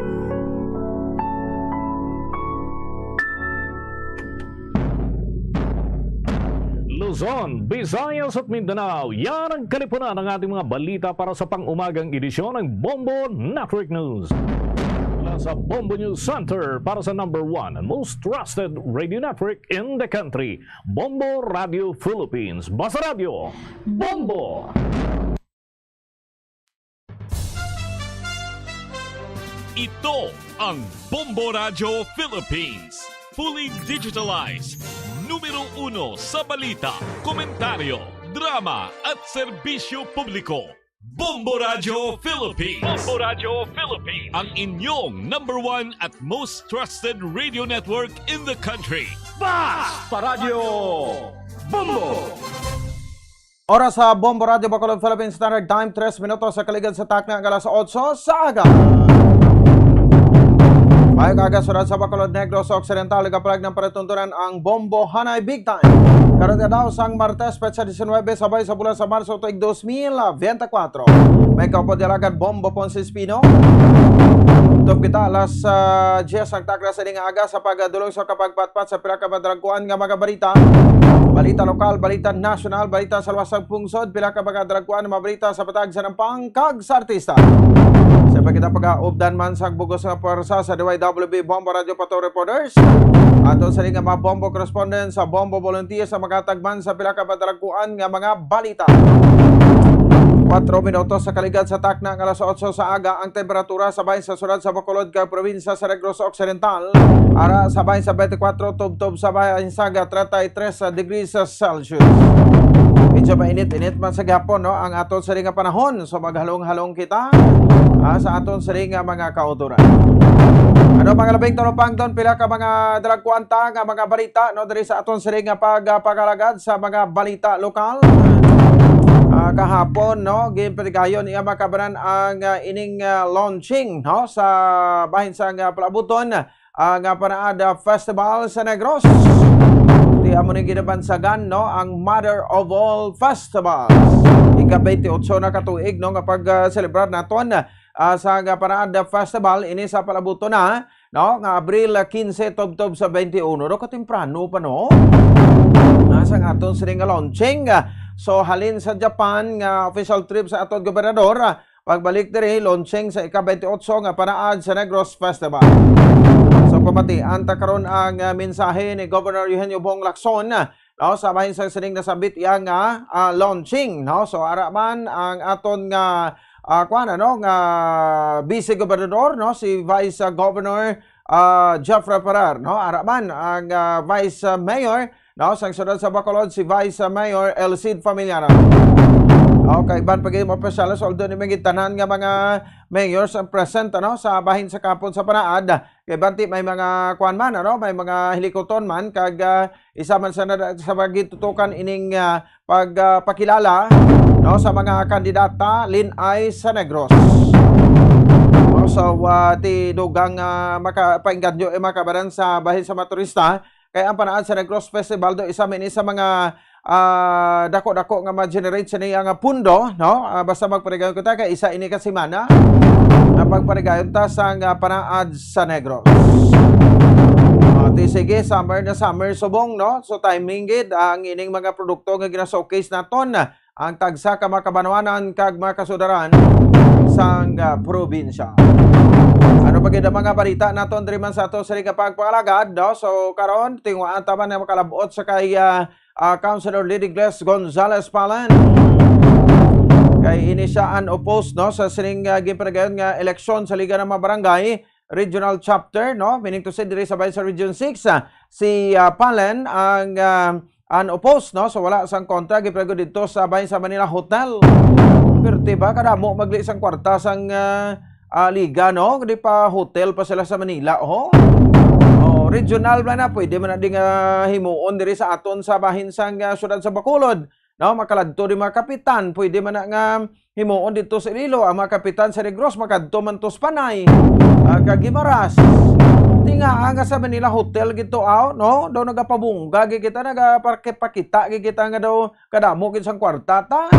Luzon, Visayas at Mindanao, yan ang kalipunan ng ating mga balita para sa pang-umagang edisyon ng Bombo Network News. Mula sa Bombo News Center, para sa number one and most trusted radio network in the country, Bombo Radio Philippines. Basta Radyo, Bombo! Ito ang Bombo Radyo Philippines. Fully digitalized. Numero uno sa balita, komentaryo, drama at serbisyo publiko. Bombo Radyo Philippines. Bombo Radyo Philippines. Ang inyong number one at most trusted radio network in the country. Basta Radyo Bombo! Oras sa Bombo Radyo Bacolod Philippine Standard Time, tres minutos sa kaligad sa takna nga alas otso sa aga. Maayong aga, syudad sa Bacolod, Negros Occidental, nagapalag ng palatuntunan ang Bombo Hanay Big Time. Karong adlaw sang Martes, petsa diecinuebe, sabay sa bulan sa Marso, tuig dos mil veinticuatro. May kaupod dalagan Bombo Ponce Espino. Tub kita alas, ah, diyes ang takna sa ining aga sa pagdulong sa kapagpatpat sa pila ka madalagkuan nga mga balita. Balita lokal, balita nasyonal, balita sa luwas sang pungsod, pila ka mga dalagkuan nga mga balita sa patag sa nampang kag sa artista. Sa pagkita pag-aubdan man sang bugos nga pwersa sa D Y W B Bombo Radio Pato Reporters, ato sa nga mga Bombo correspondent sa Bombo Volunteers sa maghatag man sa pila ka madalagkuan nga mga balita. Kwatro minutos sa kaligad sa takna nga alas otso sa aga, ang temperatura sa bahin sa siyudad sa Bacolod kag probinsya sa Negros Occidental, ara sa bahin sa twenty-four, tubtob sa bahin sa treinta y tres degrees Celsius. Medyo mainit-init man sa gihapon, no, ang aton sini nga panahon, so maghalong-halong kita, ah, sa aton sini nga mga kautoran. Ano, mga labing tarong pangton, pila ka mga dalagkuan ta nga mga balita, no, diri sa aton sini nga pag-, ah, pag-alagad sa mga balita lokal. Ah, kahapon, no, ginpatigayon iya makabanan ang, ah, ining, ah, launching, no, sa bahin sa nga palabuton, ah, nga Panaad, ah, Festival sa Negros. Ti amo ning ginabansagan, no, ang Mother of All Festivals. Ika twenty-eight na ka tuig, no, nga pag, ah, selebrar naton, ah, sa nga Panaad, ah, Festival ini sa palabuton na, no, nga Abril, ah, quince tubtob sa twenty-uno. Do ka temprano pa, no? Ah, sang aton sini nga launching. Ah, so, halin sa Japan nga official trip sa aton gobernador, ah, pagbalik diri, launching sa ika twenty-eight nga Panaad sa Negros Festival. So, pamatian ta karon ang, ah, mensahe ni Governor Eugenio Bong Lacson, ah, no, sa bahin sa sining nasambit iya nga, ah, launching, no? So, ara man ang aton nga, ah, kuwan, ano, nga Vice Gobernador, no, si Vice, ah, Governor, ah, Jeffrey Ferrer, no? Ara man ang, ah, Vice, ah, Mayor, no, sang siyudad sa Bacolod, si Vice, ah, Mayor Elcid Familiaran. Okay, ban pagin mo opisyales, although ni mga tanan nga mga mayors ang present, ano, sa bahin sa kapon sa Panaad, kay banti may mga kuwan man, ano, may mga hilikuton man, kag, ah, isa man sa, na-, sa mga gitutukan ining, ah, pag, ah, pakilala, no, sa mga kandidata, Lin-ay sa Negros. No, so, ah, ti dugang, ah, maka-, paingganyo, eh, makabaran sa bahin sa mga turista, kay ang Panaad sa Negros Festival do isa man ini sa mga, ah, dako-dako nga ma-generate sa niya nga pundo, no? Ah, basta magparigayon kita kay isa ini ka semana nga pagparigayon ta sa nga Panaad sa Negros. Ah, ti sige, summer na summer subong, no? So, timing gid ang ining mga produkto nga gina-showcase naton, ang tagsa ka mga kabanwanan kag mga kasudaran sang, ah, probinsya. Ano pa gid ang mga balita naton diri man sa ato sa nga pagpalagad, no? So, karon, tinguhaan ta man nga makalabot sa kay, ah, ah, Councilor Lady Gles Gonzalez Palen. Kay ini siya unopposed, no, sa sining, ah, ginpatigayon nga eleksyon sa Liga ng mga Barangay Regional Chapter, no? Meaning to say, diri sa, sa Region six, ah, si, ah, Palen ang, ah, unopposed, no? So, wala sang kontra, ginpatigayon dito sa bahin sa Manila Hotel. Pero, diba, kadamo magli sang kwarta sang, ah, ah, liga, no? Di pa hotel pa sila sa Manila, oh. Oh, regional ba na? Pwede man na di nga himuon diri sa aton sa bahin sang, ah, siyudad sa Bacolod, no? Makaladto di mga kapitan, pwede man na nga himuon dito sa Iloilo, ang mga kapitan sa Negros, makadto man to sa Panay, ah, kag Guimaras. Di nga, ang sa Manila Hotel gito, aw, no? Daw nagapabungga, gid kita, nagapakita, gid kita nga daw kadamo gid sang kwarta ta.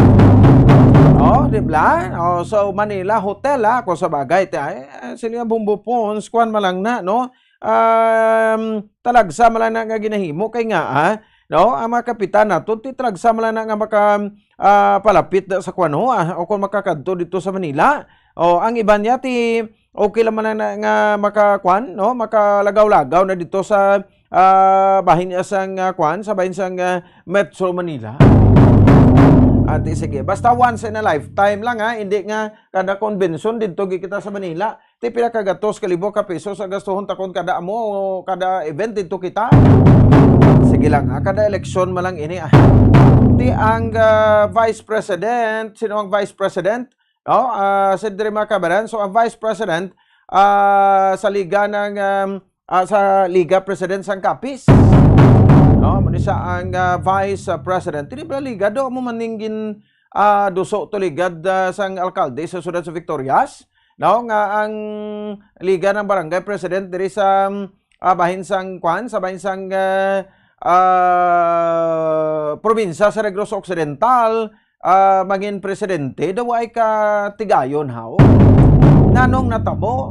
Oh, di ba? Oh, so Manila Hotel, ha, kung sa bagay, ti, ay, eh, sila nga Bumbo Pons, kuwan man lang na, no? Um, talagsa man lang na nga ginahimo kay nga, ah, no? Ang mga kapitan nato, ti talagsa man lang na nga maka, ah, palapit na sa kuwan, no? Ah, o kung makakadto dito sa Manila. O, ang iban niya, ti, okay lang man na, na nga makakuan, no? Makalagaw-lagaw na dito sa, ah, bahin niya sang, ah, kuan, sa bahin sang, ah, Metro Manila. Ati, sige. Basta once in a lifetime lang, ha. Hindi nga kada convention dito kita sa Manila. Ti pila ka gatos ka libo ka pesos ang gastuhon ta kon kada amo, kada event dito kita. Sige lang, ha. Kada eleksyon man lang ini, ah. Ti ang, ah, Vice President, sino ang Vice President? No? Ah, si Dre Macabaran. So, ang Vice President, ah, sa Liga ng, um, ah, sa Liga President sang Capiz. No? Amo ni siya ang, ah, Vice, ah, President. Dili ba Liga do mo maninggin, ah, duso to ligad, ah, sang alkalde sa siyudad sa Victorias? No? Nga ang Liga ng Barangay President diri sa, ah, bahin sang kwan, sa bahin sang, ah, ah, probinsya sa Negros Occidental, ah, mangin presidente, daw ay katigayon, haw? Nanong natabo?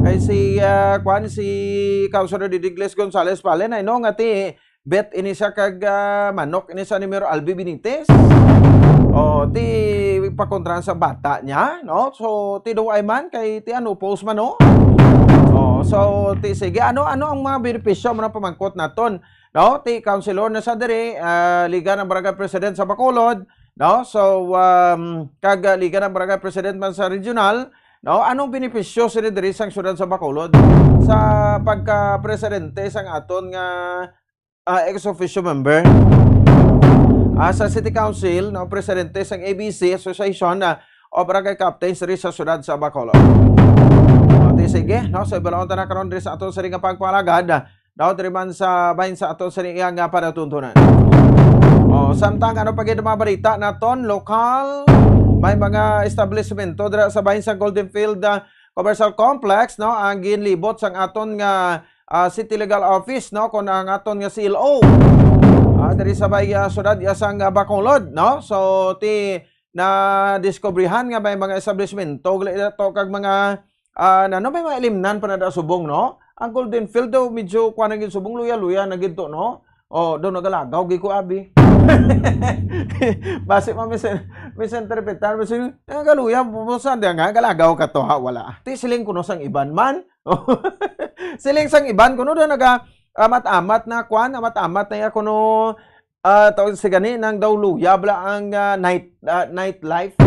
Kay si, ah, kwan, si Councilor Diddy Gles Gonzalez Palen, ay no, nga ti, bet ini siya kag, ah, manok ini sa ni Mayor Albi Benitez. O, ti, pakontrahan sa bata niya, no? So, ti daw ay man, kay ti ano, post man, no? O, so, ti, sige, ano, ano ang mga benepisyo mo na pamangkot naton? No? Ti, councilor na sa diri, ah, Liga ng Barangay President sa Bacolod, no? So, um, kag, ah, Liga ng Barangay President man sa regional, no? Anong benepisyo sini diri sang siyudad sa Bacolod sa pagka-presidente sang aton nga, ah, ex officio member, ah, sa City Council, no? Presidente sang A B C, Association, ah, of Barangay Captains diri sa siyudad sa Bacolod. O, di sige, no? So, ibalaon ta na karon diri sa aton sini nga pagpalagad, no? Diri man sa bahin sa aton sini iya nga panatuntunan. O, samtang ano pa gid ang mga balita naton, lokal, may mga establishmento dira sa bahin sa Golden Field, ah, Commercial Complex, no? Ang ginlibot sang aton nga, ah, City Legal Office, no? Kon ang aton nga C L O, ah, diri sa bay, ah, siyudad iya sang, ah, Bacolod, no? So, ti na diskubrihan nga may mga establishmento gali to kag mga, ah, nano, may mga ilimnan pa na da subong, no? Ang Golden Field daw medyo kuan na gid subong, luya-luya na gid to, no? O, daw nagalagaw gid ko abi. Basi ma misin-, misinterpretar, misin-, "Nagaluya mo sa nga galagaw ka to, ha?" Wala. Ti siling kuno sang iban man. Siling sang iban kuno daw naga amat-amat na kuan, amat-amat na iya kuno, ah, tawag sa gani, nang daw luya bala ang, ah, night, ah, nightlife.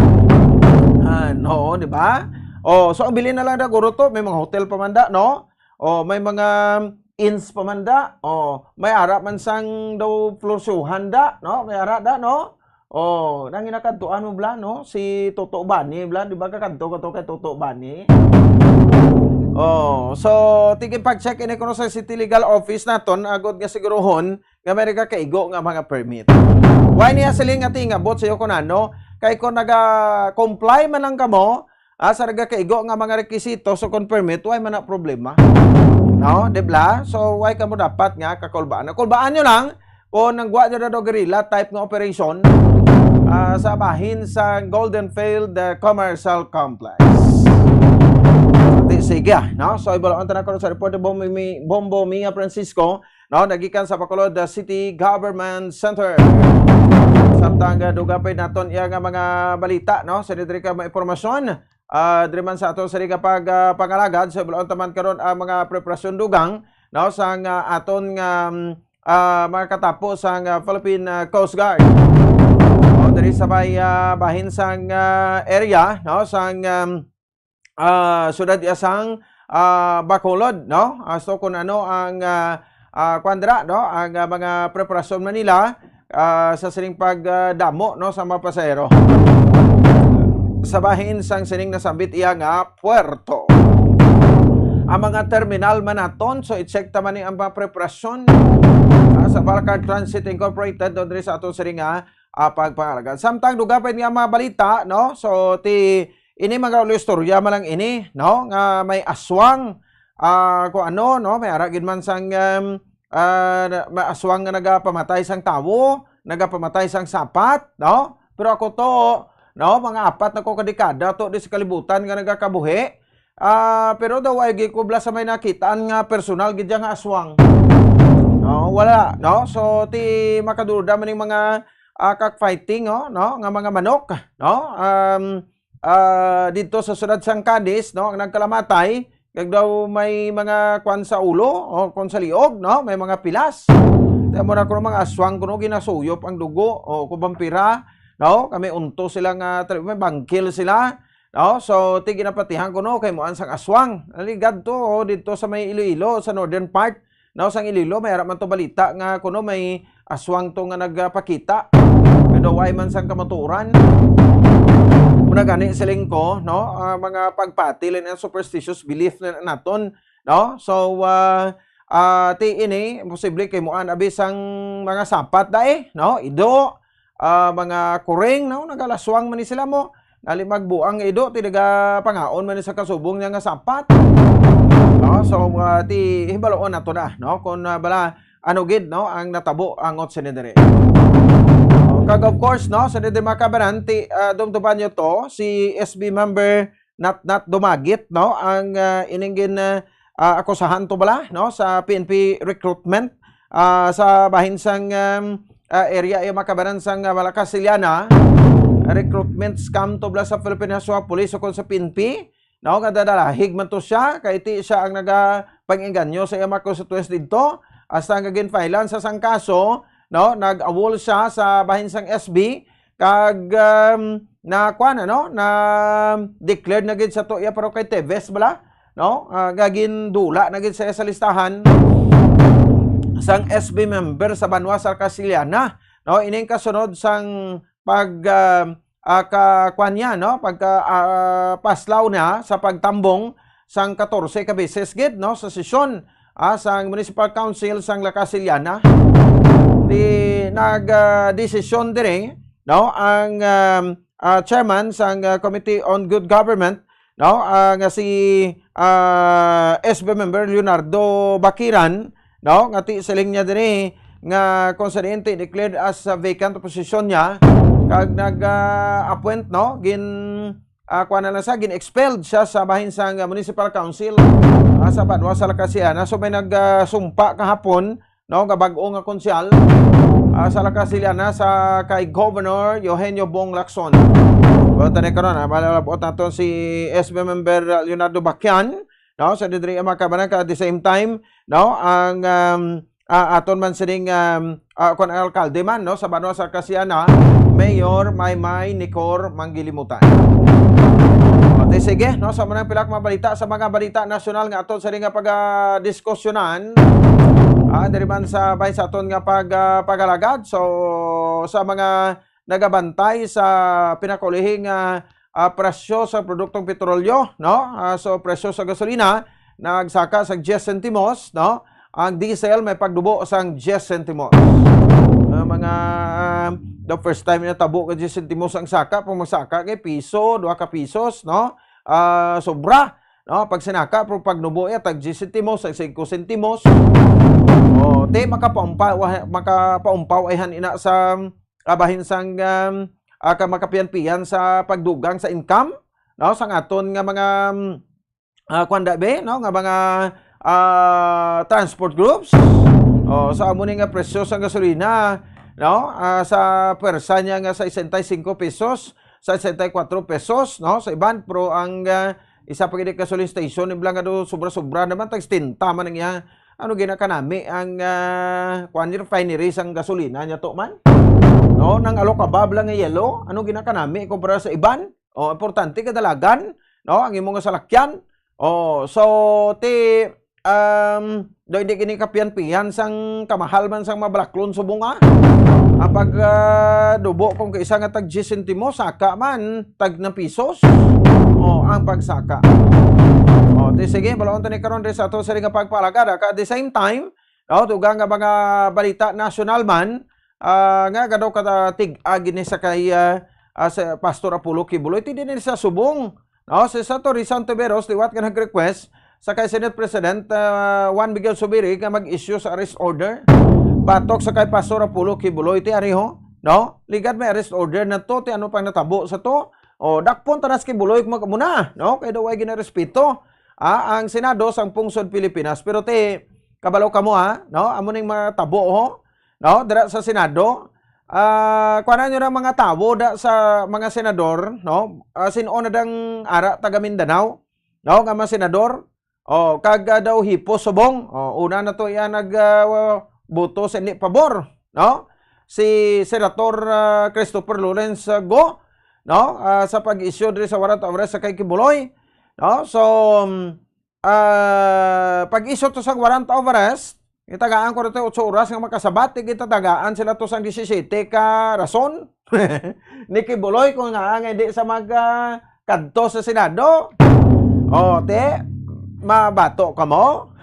Ah, no, di ba? O, so ang bilin na lang da guro to, may mga hotel pa man da, no? O, may mga inns pa man da. O, may ara man sang daw florsyuhan da, no? May ara da, no? O, nang ginakadtuan mo bala, no? Si Toto Bani bala, di ba kakadto ka to kay Toto Bani? O, so, tigin pag-check ini kuno sa City Legal Office naton, agod nga siguruhon nga may nagakaigo nga mga permit. Why niya siling nga tingabot sa iyo kun ano? Kay kung naga-comply man lang kamo, ah, sa nagakaigo nga mga rekisito sa kon permit, why man na problema? No, di ba? So, why kamo dapat nga kakulbaan? Kulbaan nyo lang kung nang wa nyo na daw guerrilla type nga operation, ah, sa bahin sa Golden Field, ah, Commercial Complex. Di, sige, ah, no? So, ibalaon ta na karon sa report ni Bombo Mi-, Bombo Mia Francisco, no, nagikan sa Bacolod, ah, City Government Center. Samtang, ah, dugapay naton iya nga mga balita, no, sa diri ka mga impormasyon, ah, diri man sa ato sa diri ka pag, ah, pangalagad, sa ibalaon ta man karon ang mga preparasyon dugang, no, sang, ah, aton nga, mm, ah, mga katapo sang, ah, Philippine, ah, Coast Guard. O, diri sa may, ah, bahin sang, ah, area, no, sang, um, ah, siyudad iya sang, ah, Bacolod, no? Ah, so, kung ano ang, ah, ah, kwan dira, no? Ang, ah, mga preparasyon man nila, ah, sa sining pag, ah, damo, no, sa mga pasahero sa bahin sang sining nasambit iya nga puerto. Ang mga terminal man naton, so i-check ta man ni ang mga preparasyon, ah, sa Balcar Transit Incorporated, no, diri sa aton sining nga, ah, pagpangalagad. Samtang dugapay nga mga balita, no? So, ti ini mga ulo istorya man lang ini, no? Nga may aswang, ah, kung ano, no? May ara gid man sang, um, ah, na-, may aswang nga nagapamatay sang tawo, nagapamatay sang sapat, no? Pero ako to, no, mga apat na ko ka dekada to di sa kalibutan nga nagakabuhi. Ah, pero daw ay gid ko bala sa may nakitaan nga personal gid nga aswang. No, wala, no? So, ti makaduda man ning mga, ah, cockfighting, no, no, nga mga manok, no? Um, ah, dito sa siyudad sang Cadiz, no, ang nagkalamatay, kag daw may mga kwan sa ulo, o kung sa liog, no, may mga pilas. Kaya mo na kuno mga aswang kuno ginasuyop ang dugo, o kung vampira, no, kami unto sila nga, tal-, may bangkil sila, no, so, ti ginapatihan kuno kay muan sang aswang. Naligad to, o, dito sa may Iloilo, sa northern part, no, sang Iloilo, may ara man to balita nga kuno may aswang to nga nagapakita. Pero why man sang kamaturan? Muna gani siling ko, no, ah, mga pagpati lang ang superstitious belief na naton, no? So, ah, ah, ti ini, posible kay muan abi sang mga sapat dai, no? Ido, ah, mga kuring, no? Nagalaswang man ni sila mo. Nali magbuang nga ido, ti nagapangaon man ni sa kasubong niya nga sapat. No? So, ah, ti hibaloon nato na, no? Kung, ah, bala, ano gid, no, ang natabo angot sa diri. Kag of course, no, sa diri mga kabanan, ti, ah, dumduman nyo to, si S B member Natnat Dumagit, no, ang, ah, ining gin, ah, ah, akusahan to bala, no, sa P N P recruitment, ah, sa bahin sang, um, ah, area, yung mga kabanan sang, ah, Malacasilyana, recruitment scam to bala sa Philippine National Police o kung sa P N P, no, nga dadalahig man to siya, kay ti siya ang nagapang-inganyo sa iyang mga constituents didto, hasta nga ginfilean sa sang kaso, no, nag-awol siya sa bahin sang S B, kag, um, na kuan, ano, na declared na gid sa to iya, pero kay Teves bala, no? Ah, nga gindula na gid sa, sa listahan sang S B member sa banwa sa Casillana, no? Ining kasunod sang pag, ah, ah, ka, kuan niya, no? Pagka, ah, paslaw na sa pagtambong sang katorse ka beses gid, no, sa sesyon, ah, sang Municipal Council sang La Casillana. Di nag, ah, desisyon diri, no, ang, um, ah, chairman sang, ah, Committee on Good Government, no, ah, nga si, ah, S B member Leonardo Baquiran, no, nga ti siling niya diri nga kung sa diin ti declared as a vacant position niya, kag nag, ah, appoint, no, gin, ah, kuha na lang sa, gin-expelled siya sa bahin sang, ah, Municipal Council, ah, sa banwa sa La Casillana. So may nag, ah, sumpa kahapon, no, nga bag-o nga konsyal, ah, sa La Casillana sa kay Governor Eugenio Bong Lacson. Buot ni karon, ah, malalabot naton si S B member, ah, Leonardo Baquiran, no, sa diri ang mga kabanan ka at the same time, no, ang, um, ah, aton man sining, um, ah, kung alkalde man, no, sa banwa sa Casillana, Mayor Maymay Nicor Manggilimutan. Okay, sige, no, sa mga pila ka mga balita, sa mga balita nasyonal nga aton sa nga pagdiskusyonan, ah, diri man sa bay sa aton nga pag, ah, pag-alagad. So, sa mga nagabantay sa pinakaulihing, ah, ah, presyo sa produktong petrolyo, no? Ah, so, presyo sa gasolina nagsaka sa diyes sentimos, no? Ang diesel may pagdubo sang diyes sentimos. Ah, mga, ah, the first time na tabo ka diyes sentimos ang saka, kung magsaka kay piso, dua ka pisos, no? Ah, sobra, no? Pag sinaka, pero pag nubo iya, tag diyes sentimos, tag singko sentimos. O, ti, makapaumpaw, makapaumpaw ay han ina sa, ah, bahin sang, um, ah, ka makapiyan-piyan sa pagdugang sa income, no? Sang aton nga mga, um, ah, kuwan da be, no? Nga mga, ah, transport groups. O, sa amo ni nga presyo sa gasolina, no? Ah, sa pwersa niya nga sesenta y cinco pesos, sesenta y cuatro pesos, no? Sa iban, pero ang, ah, isa pa gid gasoline station, nibla nga do sobra-sobra naman, tag setenta man ang iya. Ano gina kanami ang, ah, kuwan, refinery sang gasolina niya to man? No, nang alokabab lang nga yellow, ano gina kanami kumpara sa iban? O, importante kadalagan, no, ang imo nga salakyan. O, so, ti, um, do hindi kini kapiyan-piyan sang kamahal man sang mabalaklon subong, ah. Ang pag, ah, dubo kung kaisa nga tag diyes sentimo, saka man, tag na pisos. O, ang pagsaka. O, ti sige, balaon ta ni karon diri sa ato sa nga pagpalagad, ah. Ka at the same time, no, dugang nga mga balita nasyonal man, ah, nga gadaw ka tig-ag ni sa kay, ah, ah, sa Pastor Apollo Quiboloy, ti din sa subong. No, si Senator Risa Hontiveros liwat nga nag-request sa kay Senate President, ah, Juan Miguel Zubiri nga mag-issue sa arrest order batok sa kay Pastor Apollo Quiboloy ti ari ho, no? Ligad may arrest order na to, ti ano pang natabo sa to? O, dakpon tanas Quiboloy mo muna, no? Kay daw ay ginarespeto, ah, ang Senado sang pungsod Pilipinas. Pero ti, kabalo kamo, ha, no? Amo ning mga tabo, ho, no? Dira sa Senado, ah, kuwanan nyo ng mga tawo da sa mga senador, no? Ah, sin-o na dang ara taga Mindanao, no? Nga mga senador, o, kag, ah, daw hipos subong. O, una na to iya nag, ah, boto sa hindi pabor, no? Si Senator, ah, Christopher Lawrence, ah, Go, no? Ah, sa pag-issue diri sa warrant of arrest sa kay Quiboloy, no? So, um, ah, pag-issue to sa warrant of arrest, gitagaan ko rito otso oras nga makasabat, gitatagaan sila to sang diyesisiyete ka rason. Ni Quiboloy kung nga, nga hindi sa mag, ah, kadto sa Senado. O, te, mabato ka mo?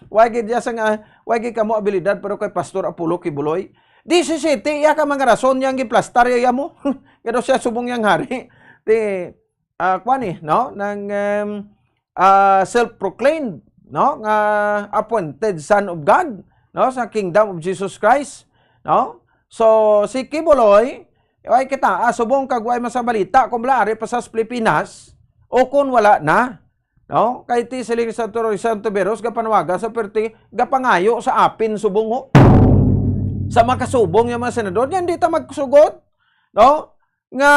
Why gid ya sa nga, why gid kamo abilidad pero kay Pastor Apollo Quiboloy? Diyesisiyete iya ka mga rason yang giplastar iya mo. Kaya siya subong yang hari. Ti, ah, kuwan eh, no? Nang, um, ah, self-proclaimed, no? Nga appointed Son of God, no? Sa Kingdom of Jesus Christ, no? So, si Quiboloy, ay kita, ah, subong kag way masabalita kung wala ari pa sa Pilipinas o kung wala na, no? Kay ti siling sa Toro-, Santo Veros, gapanawagan sa perti, gapangayo sa apin subong ho. Sa makasubong yung mga senador, yan di ta magsugot, no? Nga,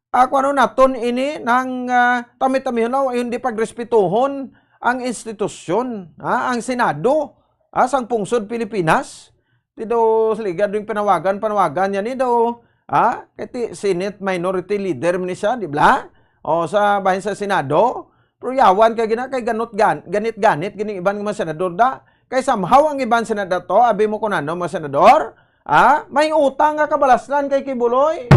ah, kung ano naton ini, nang, ah, tami-tamihon na, hindi pagrespetuhon ang institusyon, ha? Ang Senado, ha? Sang pungsod Pilipinas. Ti daw, sa ligad yung panawagan, panawagan niya ni daw, Ha? Kay ti Senate Minority Leader man ni siya, di ba? O, sa bahin sa Senado. Pero yawan ka gina, kay ganot gan-, ganit-ganit gini iban nga mga senador da. Kay somehow ang iban senador to, abi mo kung ano, mga senador, ha? May utang nga kabalasnan kay Quiboloy.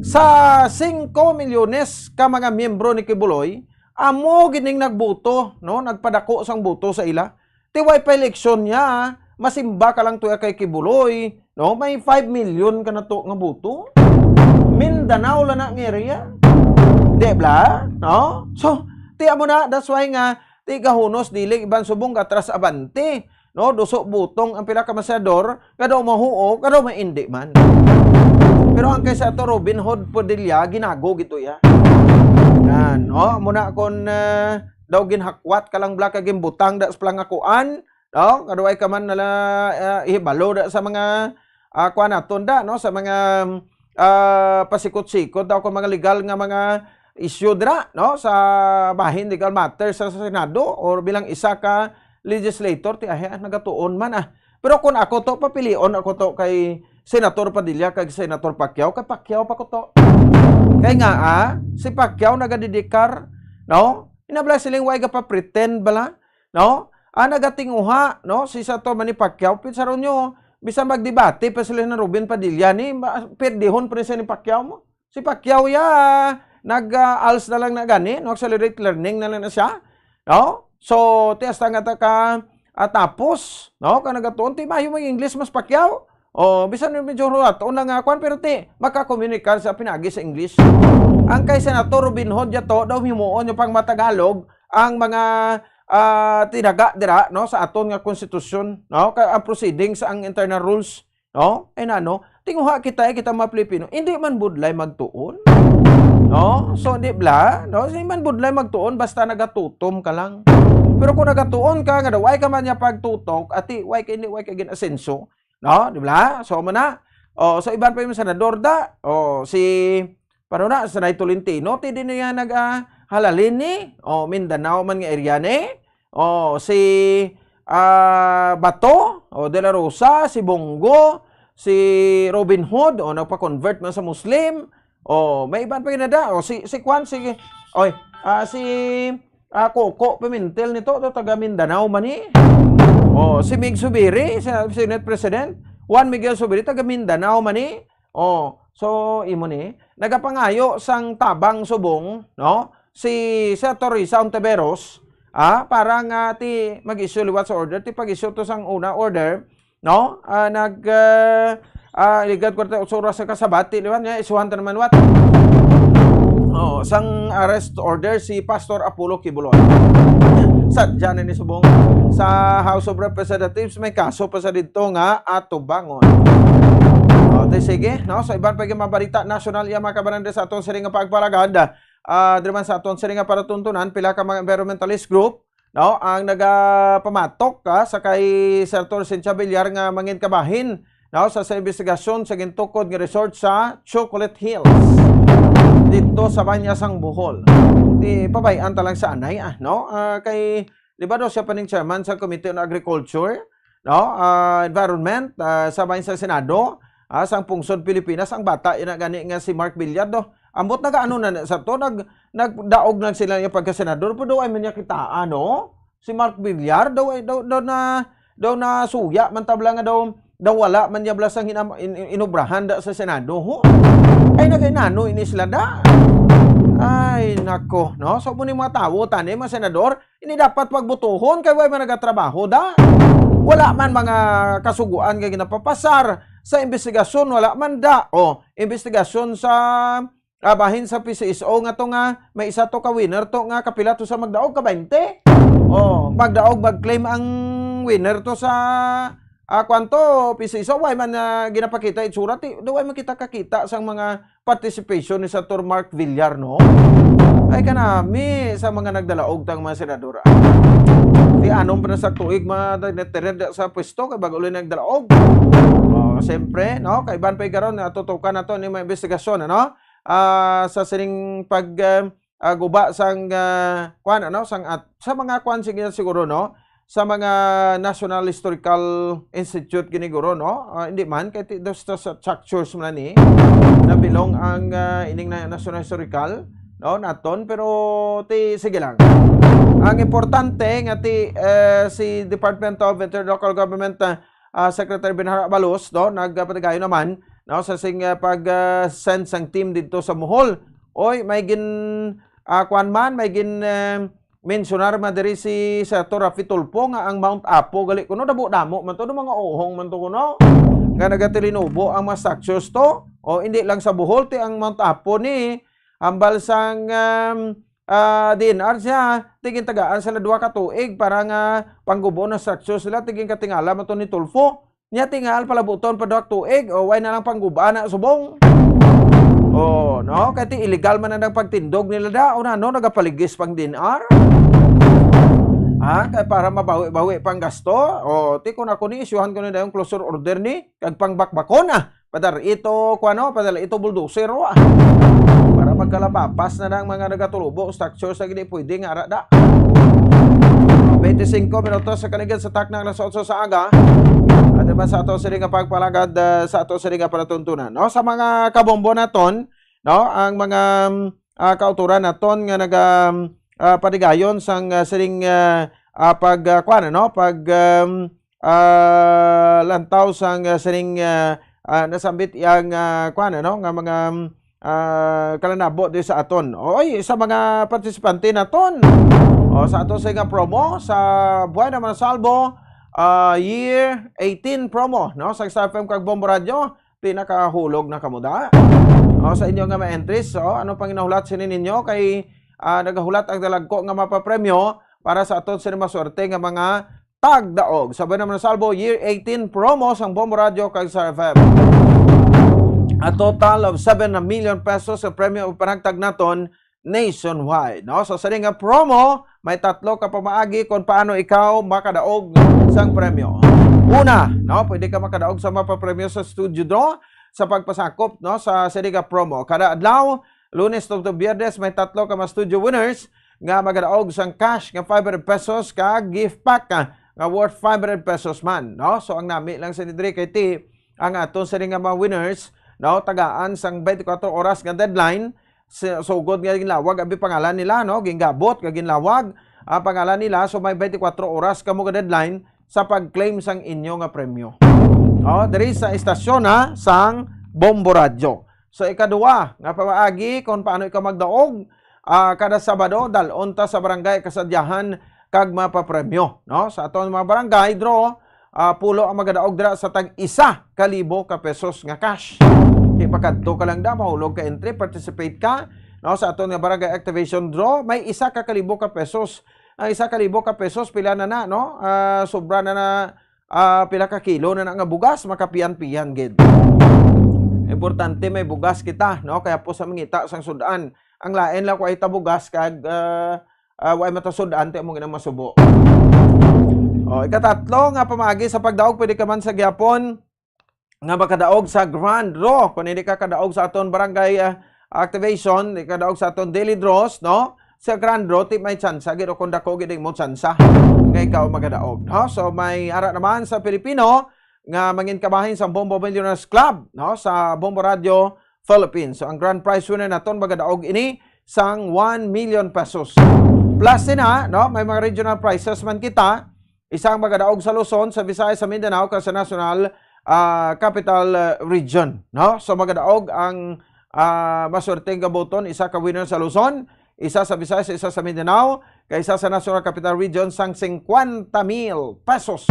Sa singko milyones ka mga miyembro ni Quiboloy, amo gining nagboto, no? Nagpadako sang boto sa ila. Ti way pa eleksyon niya, masimba ka lang tuya kay Quiboloy, no? May five million ka na to nga boto. Mindanao lang na ang area. Di ba? No? So, ti amo na, that's why nga, ti gahunos dili iban subong gatras abante. No? Duso butong ang pila ka mga senador, nga daw mahuo, nga daw maindi man. Pero ang kay sa ato, Robin Hood Padilla, ginago gito ya. Yan, no? Muna kung, ah, daw ginhakwat ka lang bala ka ginbutang da sa palangakuan, no? Kaduay ka man nala, ah, ihibalo da sa mga, ah, kuan naton da, no? Sa mga, ah, pasikot-sikot daw kung mga legal nga mga issue dira, no? Sa bahin legal matter sa, sa Senado or bilang isa ka legislator, ti ahi, ah, nagatuon man, ah. Pero kung ako to, papilion ako to kay Senator Padilla kag Senator Pacquiao, kay Pacquiao pa ko to. Kay nga, ah, si Pacquiao nagadidikar, no? Inabla siling way gapa-pretend bala, no? Ah, nagatinguha, no? Si sa to Manny Pacquiao, pinsaron nyo, bisan magdebate pa sila na Robin Padilla ni, ma-, perdihon pa rin siya ni Pacquiao mo. Si Pacquiao ya, nag, ah, als na lang na gani, no? Accelerate learning na lang na siya, no? So, ti hasta nga ta ka, ah, tapos, no? Ka nagatuon, ti mayo mag-English mas Pacquiao. O, bisan yung medyo ruwat, una nga, kwan, pero ti, makakomunikar sa pinagi sa English. Ang kay Senator Robin Hood ya to, daw himuon yung pang matagalog, ang mga, ah, tinaga dira, no, sa aton nga konstitusyon, no, ka, ang proceedings, ang internal rules, no, ay nano, tinguha kita, eh, kita mga Pilipino, hindi man budlay magtuon, no, so, di bla, no, hindi man budlay magtuon, basta nagatutom ka lang. Pero kung nagatuon ka, nga daw, ay ka man niya pagtutok, ati, way ka, hindi, way ka ginasenso, no, di bla, so, mo na, o, so, iban pa yung senador da, o, si, Pero na, sa Nay Tolentino, ti di niya nag, ah, halalin ni. O, Mindanao man nga area ni. O, si, ah, Bato, o, De La Rosa, si Bong Go, si Robin Hood, o, nagpa-convert man sa Muslim. O, may iban pa yun na da. O, si, si Kwan, si, oy, ah, si, ah, Coco Pimentel nito, to, taga Mindanao man ni. O, si Mig Zubiri, si Senate President, Juan Miguel Zubiri, taga Mindanao man ni. Oh, so imo ni, nagapangayo sang tabang subong, no? Si Senator Risa Ontiveros, ah, para nga ti mag-issue liwat sa order, ti pag-issue to sang una order, no? Ah, nag, ah, ah, ligad kwarta oras sa kasabat, ti liwat niya, isuhan ta naman liwat. Oh, sang arrest order si Pastor Apollo Quiboloy. Sadya na ni subong sa House of Representatives, may kaso pa sa didto nga atubangon. O, di sige, no? Sa iban pa gyud mga balita nasyonal, iya mga kabarangay sa aton siring nga pagpalagad, ah, diri man sa aton siring nga palatuntunan, pila ka mga environmentalist group, no, ang nagapamatok, ah, sa kay Senator Cynthia Villar nga mangin kabahin, no, sa, sa investigasyon sa gintukod nga resort sa Chocolate Hills dito sa Bañasang, Bohol. Di pabay-an ta lang sa anay, ah, no? Ah, kay Di ba daw siya pa ning chairman sa Committee on Agriculture, no? Ah, Environment, ah, sa bahin sa Senado, ah, sang pungsod Pilipinas, ang bata ina gani nga si Mark Villar, do. Ambot nagaano na na sa to, nag-, nagdaog na sila niya pagka-senador, pero daw ay man niya kitaa, no? Si Mark Villar, daw ay, daw, daw na, daw na suya, man tabla nga daw, daw wala man niya bala sang hinam-, in-, in-, inubrahan da sa Senado, ho? Ay, nagainano ini sila da? Ay, nako, no? So, mo ni mga tawo, tani, mga senador, Ini dapat pagbutuhon kay way man nagatrabaho da. Wala man mga kasuguan nga ginapapasar sa investigasyon, wala man da. O, investigasyon sa, ah, bahin sa P C S O nga to nga may isa to ka winner to nga kapila to sa magdaog ka baynte. O, magdaog mag-claim ang winner to sa, ah, kwanto, P C S O, way man, ah, ginapakita itsura, ti, do way man kita kakita sang mga participation ni Senator Mark Villar, no? Ay kanami sa mga nagdalaog tang mga senador. Di anom pa na sa tuig, mga nagtired sa pwesto, kay bago ulit nagdalaog. Oh, siyempre, no? Kaiban pa karon, natutukan nato ni mga investigasyon, ano? Ah, sa sining pag, ah, ah, guba sang, ah, kwan, ano? Sang at, sa mga kwan, sige, siguro, no? sa mga National Historical Institute gini guro, no? Ah, hindi man, kay ti-, dos ta sa structures man ni nabilong ang, ah, ining na-, National Historical, no, naton, pero ti, sige lang. Ang importante nga ti, eh, si Department of Interior Local Government, ah, ah, Secretary Benhur Abalos, no, nagpatigayon naman, no, sa sing, ah, pag, ah, send sang team didto sa Bohol. Oy, may gin, ah, kuwan man, may gin, eh, mensionar man diri si Senator Raffy Tulfo nga ang Mount Apo gali kuno damo-damo man to, mga uhong man to kuno. Nga nagatilinubo ang mga structures to. O, hindi lang sa Bohol ti ang Mount Apo ni hambal sang, um, ah, D N R siya, ti gintagaan sila duha ka tuig para nga panggubo ang structures nila, ti ginkatingala man to ni Tulfo. Nya tingal palabuton pa duha ka tuig, o, way na lang pangguba na subong. O, no? Kay ti illegal man ang pagtindog nila da, o na, no? Nagapaligis pang D N R. Ha? Kay para mabawi-bawi pang gasto. O, ti kun ako ni, isyuhan ko ni dayong closure order ni, kag pangbakbakon, ah. Padar ito, kuano, padar ito bulldozer, wa. Para magkalapapas na ang mga nagatulubo, structure sa gini pwede nga ara da. Twenty-cinco minutos sa kaligid sa takna alas otso sa aga. At naman sa ato sini nga pagpalagad, ah, sa ato sini nga palatuntunan, no? Sa mga kabombo naton, no? Ang mga, mm, ah, kauturan naton nga naga, mm, ah, padigayon sang, ah, sining, ah, ah, pag, ah, kuwan, ano? Pag, um, ah, lantaw sang, ah, sining, ah, ah, nasambit yang, ah, kuwan, ano? Nga mga, mm, ah, kalanabo di sa aton. Oy, sa mga partisipante naton. O, sa ato sa nga promo, sa Buhay na Manasalbo, ah, Year eighteen promo, no? Sa Star F M kag Bombo Radio, pinakahulog na kamo da. O, sa inyo nga mga entries, o, ano pang ginahulat sini ninyo? Kay, ah, nagahulat ang dalagko nga mapapremyo para sa aton sini maswerte nga mga tagdaog. Sa Buhay na Manasalbo Year eighteen promo sang Bombo Radio kag Star F M. A total of seven million pesos sa premyo ang panagtag naton nationwide, no? So, sa nga promo, may tatlo ka pamaagi kung paano ikaw makadaog sang premyo. Una, no, pwede ka makadaog sa mapapremyo sa studio draw sa pagpasakop, no, sa sini nga promo. Kada adlaw, Lunes to, to Biyernes, may tatlo ka mga studio winners nga magadaog sang cash nga five hundred pesos ka gift pack, ah, nga worth five hundred pesos man, no? So, ang nami lang sa diri kay ti, ang aton sini nga mga winners, no, tagaan sang twenty-four oras nga deadline, sa sugod nga ginlawag abi pangalan nila, no, gingabot nga ginlawag ang pangalan nila, so may twenty-four oras kamo ka deadline sa pag-claim sang inyo nga premyo. Oh, diri sa istasyon na sang Bombo Radyo. So, ikaduha nga pamaagi kung paano ikaw magdaog, ah, kada Sabado, dalon ta sa barangay kasadyahan kag mapapremyo, no? Sa aton mga barangay draw, ah, pulo ang magadaog dira sa tag isa ka libo ka pesos nga cash. Kay pakadto ka lang da, mahulog ka entry, participate ka, no? Sa aton nga barangay activation draw, may isa ka kalibo ka pesos. Ang isa ka libo ka pesos, pila na na, no? Ah, sobra na na, ah, pila ka kilo na na nga bugas, makapiyan-piyan gid. Importante may bugas kita, no? Kaya po sa mangita sang sudan, ang lain lang kung ay ta bugas kag, ah, ah, wa ay matasud-an, ti amo ginang masubo. O, ikatatlo nga pamaagi sa pagdaog, pwede ka man sa gyapon nga makadaog sa Grand Draw. Kung hindi ka kadaog sa aton barangay, ah, activation, di kadaog sa aton daily draws, no? Sa Grand Draw, ti may tsansa gid o kung dako gid mo tsansa nga ikaw magadaog, no? So, may ara naman sa Pilipino nga mangin kabahin sa Bombo Millionaires Club, no? Sa Bombo Radio Philippines. So, ang grand prize winner naton magadaog ini sang one million pesos. Plus sina, no? May mga regional prizes man kita. Isa ang magadaog sa Luzon, sa Visayas, sa Mindanao, kag sa National, ah, Capital, ah, Region, no? So, magadaog ang, ah, maswerteng gabuton, isa ka winner sa Luzon, isa sa Visayas, isa sa Mindanao, kag isa sa National Capital Region, sang cincuenta mil pesos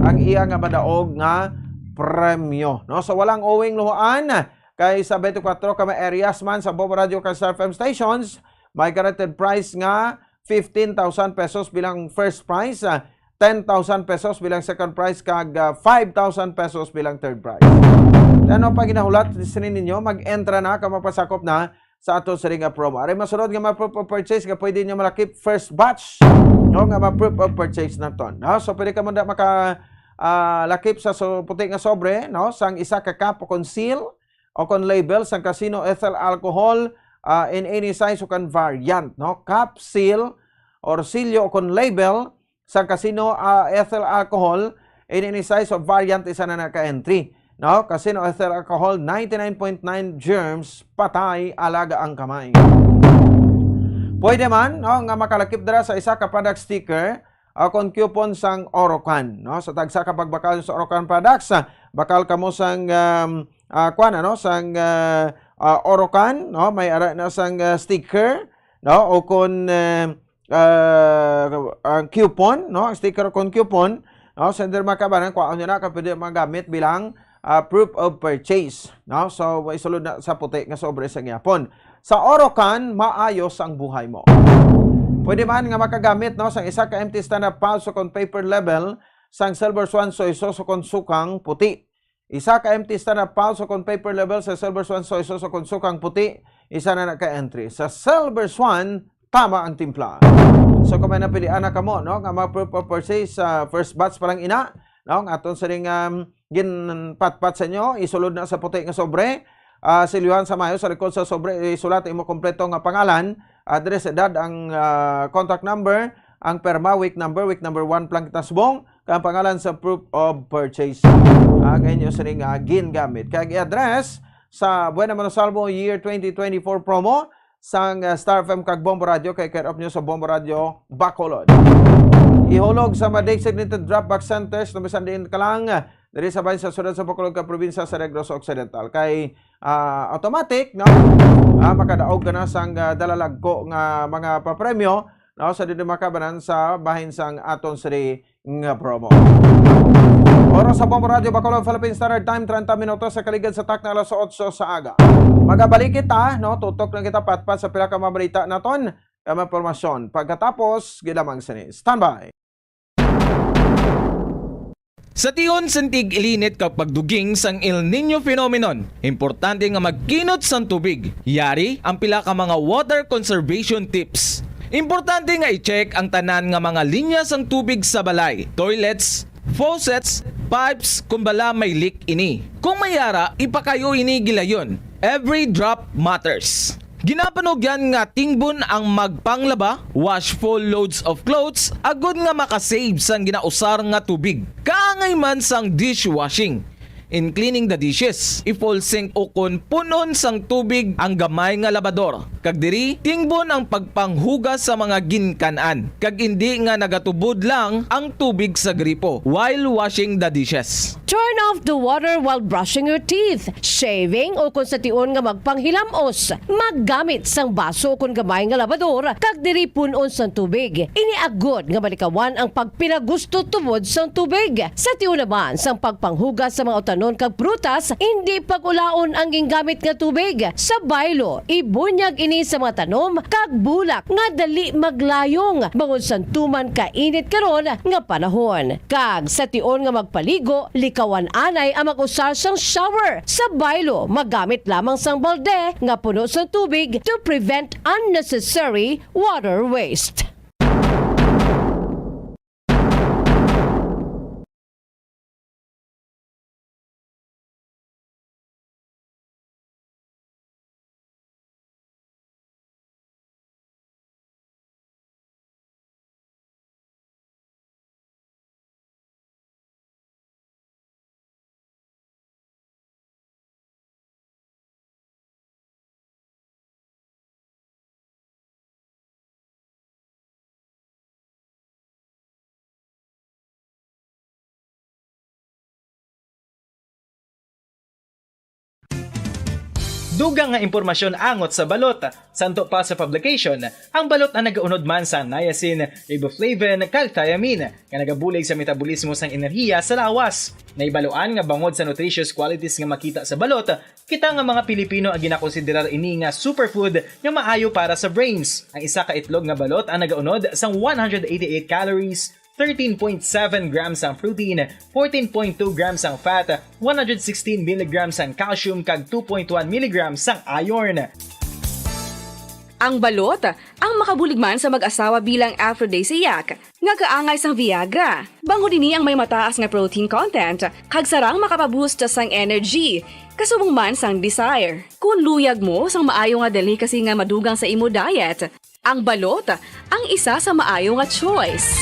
ang iya nga madaog nga premyo, no? So, walang owing luhaan, kay sa twenty-four ka mga areas man sa Bombo Radio kag Star F M stations, may guaranteed prize nga fifteen thousand pesos bilang first prize, ah, ten thousand pesos bilang second prize, kag, ah, five thousand pesos bilang third prize. Ano pa ginahulat sini ninyo? Mag-entra na ka mapasakop na sa ato sa ring nga promo. Ari masunod nga mga proof of purchase nga pwede nyo malakip first batch, no, nga mga proof of purchase naton, no? So, pwede ka man da maka, ah, lakip sa so, puti nga sobre, no, sang isa ka cup o kon seal o kon label sang Casino Ethyl Alcohol, ah, in any size o kon variant, no? Cup, seal, or silyo o kon label sang Casino, ah, ethyl alcohol, ini ni size of variant, isa na na ka entry. No? Casino ethyl alcohol, ninety-nine point nine germs, patay, alaga ang kamay. Pwede man, no, nga makalakip dira sa isa ka product sticker, ah, kon coupon sang Orocan, no? Sa tagsa ka pagbakal sa Orocan products, ah, bakal kamo sang, um, ah, kuan, ano, sang, ah, ah, Orocan, no? May ara na sang, ah, sticker, no? O kon, eh, ah, ang coupon, no? Ang sticker kon coupon, no? Sender makabanan, kuha nyo na, kay pwede magamit bilang, ah, proof of purchase, no? So, isulod na sa puti nga sobre sa gihapon. Sa Orocan, maayos ang buhay mo. Pwede man nga makagamit, no, sang isa ka empty stand-up pouch o kon paper label sang Silver Swan soy sauce o kon sukang puti. Isa ka empty stand-up pouch o kon paper label sa Silver Swan soy sauce o kon sukang puti, isa na na ka entry. Sa Silver Swan, tama ang timpla. So, kung may napilian na kamo, no, nga mga proof of purchase, sa first batch pa lang ina, no, nga aton sining, um, ginpatpat sa inyo, isulod na sa puti nga sobre. Ah, silyuhan sa mayo sa likod sa sobre, isulat imo kompleto nga pangalan, address, edad, ang, ah, contact number, ang perma, week number, week number one pa lang kita subong, kag ang pangalan sa proof of purchase. Ah, kay inyo sining, ah, gingamit. Kag i-address sa Buena Manosalvo Year twenty twenty-four promo, sang, ah, Star F M kag Bombo Radio, kay care of nyo sa Bombo Radio, Bacolod. Ihulog sa mga designated drop box centers, no, bisan diin ka lang, ah, diri sa bahin sa siyudad sa Bacolod kag probinsya sa Negros Occidental. Kay, ah, automatic, no? Ah, makadaog ka na sang, ah, dalalagko nga mga papremyo, no? Sa dili makabanan sa bahin sang aton siri nga promo. Oras sa Bombo Radio Bacolod, Philippine Standard Time, treinta minutos sa kaligad sa takna alas otso sa aga. Magabalik kita, no? Tutok na kita patpat sa pila ka mga balita naton, ka mga impormasyon. Pagkatapos, gid lamang sini. Standby. Sa tion sang tig-ilinit kag pagduging sang El Niño phenomenon, importante nga magkinot sang tubig. Yari ang pila ka mga water conservation tips. Importante nga i-check ang tanan nga mga linya sang tubig sa balay, toilets, faucets, pipes, kon bala may leak ini. Kung may ara, ipakayo ini gilayon. Every drop matters. Ginapanugyan nga tingbon ang magpanglaba, wash full loads of clothes, agod nga makasave sang ginausar nga tubig. Kaangay man sang dishwashing. In cleaning the dishes, i-full sink ukon pun-on sang tubig ang gamay nga labador. Kag diri, tingbon ang pagpanghugas sa mga ginkan-an, kag indi nga nagatubod lang ang tubig sa gripo while washing the dishes. Turn off the water while brushing your teeth, shaving, o kon sa tion nga magpanghilamos. Maggamit sang baso o kon gamay nga labador, kag diri pun-on sang tubig. Ini agod nga malikawan ang pagpinagusto tubod sang tubig. Sa tion naman sang pagpanghugas sa mga utanon kag prutas, indi pag-ulaon ang gingamit nga tubig. Sa baylo, ibunyag ini sa mga tanom kag bulak nga dali maglayong, bangod sang tuman kainit karon nga panahon. Kag sa tion nga magpaligo, likawan anay ang mag-usar sang shower. Sa baylo, magamit lamang sang balde nga puno sang tubig to prevent unnecessary water waste. Dugang nga impormasyon angot sa balot. Santo pa sa publication, ang balot ang nagaunod man sa niacin, riboflavin, kag thiamine, nga nagabulig sa metabolismo sang enerhiya sa lawas. Nahibaluan nga bangod sa nutritious qualities nga makita sa balot, kita nga mga Pilipino ang ginakonsiderar ini nga superfood nga maayo para sa brains. Ang isa ka itlog nga balot ang nagaunod sang one hundred eighty-eight calories, thirteen point seven grams ang protein, fourteen point two grams ang fat, one hundred sixteen milligrams ang calcium, kag two point one milligrams ang iron. Ang balot, ang makabulig man sa mag-asawa bilang aphrodisiac, nga kaangay sang Viagra. Bangod ini ang may mataas nga protein content, kag sarang makapaboost sang energy, kasubong man sang desire. Kung luyag mo sang maayo nga delicacy nga madugang sa imo diet, ang balot ang isa sa maayo nga choice.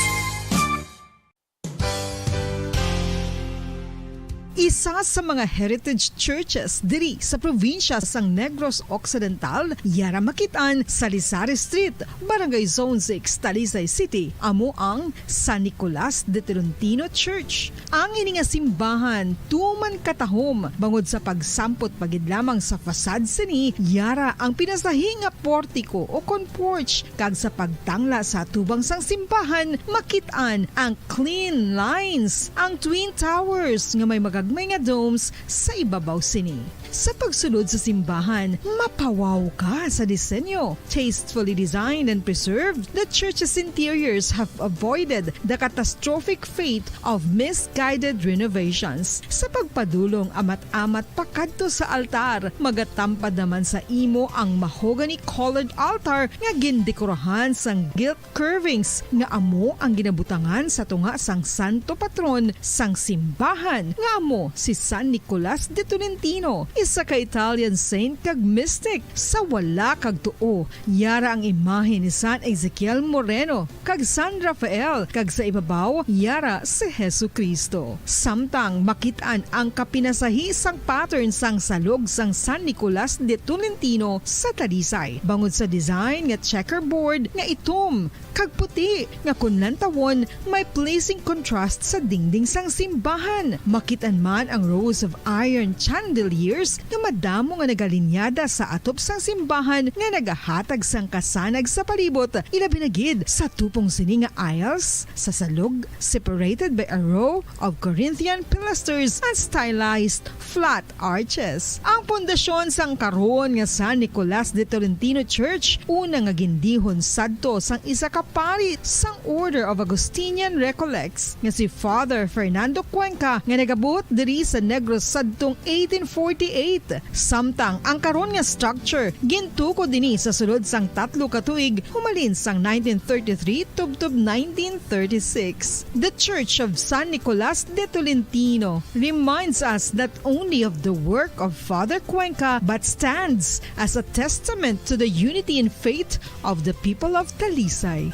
Isa sa mga heritage churches diri sa probinsya sang Negros Occidental, yara makit-an sa Lizares Street, Barangay Zone six, Talisay City, amo ang San Nicolas de Tolentino Church. Ang ini nga simbahan tuman katahom bangod sa pagsampot pa gid lamang sa facade sini, yara ang pinasahi nga portiko o kon porch, kag sa pagtangla sa atubang sang simbahan, makit-an ang clean lines, ang twin towers nga may magagmay nga domes sa ibabaw sini. Sa pagsulod sa simbahan, mapawaw ka sa disenyo. Tastefully designed and preserved, the church's interiors have avoided the catastrophic fate of misguided renovations. Sa pagpadulong amat-amat pakadto sa altar, magatampad naman sa imo ang mahogany-colored altar nga gindekorahan sang gilt curvings nga amo ang ginabutangan sa tunga sang santo patron sang simbahan, nga amo si San Nicolas de Tolentino, isa ka Italian saint kag mystic. Sa wala kag tuo, yara ang imahe ni San Ezekiel Moreno kag San Rafael, kag sa ibabaw, yara si Jesu-Cristo. Samtang makit-an ang kapinasahi sang pattern sang salog sang San Nicolas de Tolentino sa Talisay, bangod sa design nga checkerboard nga itom kag puti, nga kon lantawon, may pleasing contrast sa dingding sang simbahan. Makit-an man ang rows of iron chandeliers nga madamo nga nagalinyada sa atop sang simbahan nga nagahatag sang kasanag sa palibot, ilabi na gid sa tupong sini nga aisles sa salog, separated by a row of Corinthian pilasters and stylized flat arches. Ang pundasyon sang karon nga San Nicolas de Tolentino Church, una nga gindihon sadto sang isa ka pari sang Order of Augustinian Recollects nga si Father Fernando Cuenca, nga nagabuot diri sa Negros sadtong eighteen forty-eight. Samtang ang karon nga structure gintukod ini sa sulod sang tatlo ka tuig, humalin sang nineteen thirty-three tubtob nineteen thirty-six. The Church of San Nicolas de Tolentino reminds us not only of the work of Father Cuenca, but stands as a testament to the unity in faith of the people of Talisay.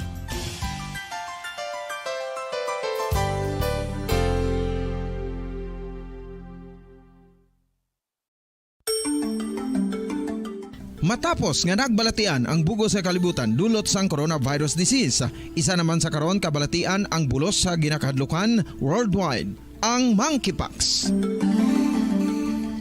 Matapos nga nagbalatian ang bug-os nga kalibutan dulot sang coronavirus disease, isa naman sa karon kabalatian ang bulos sa ginakahadlukan worldwide, ang monkeypox.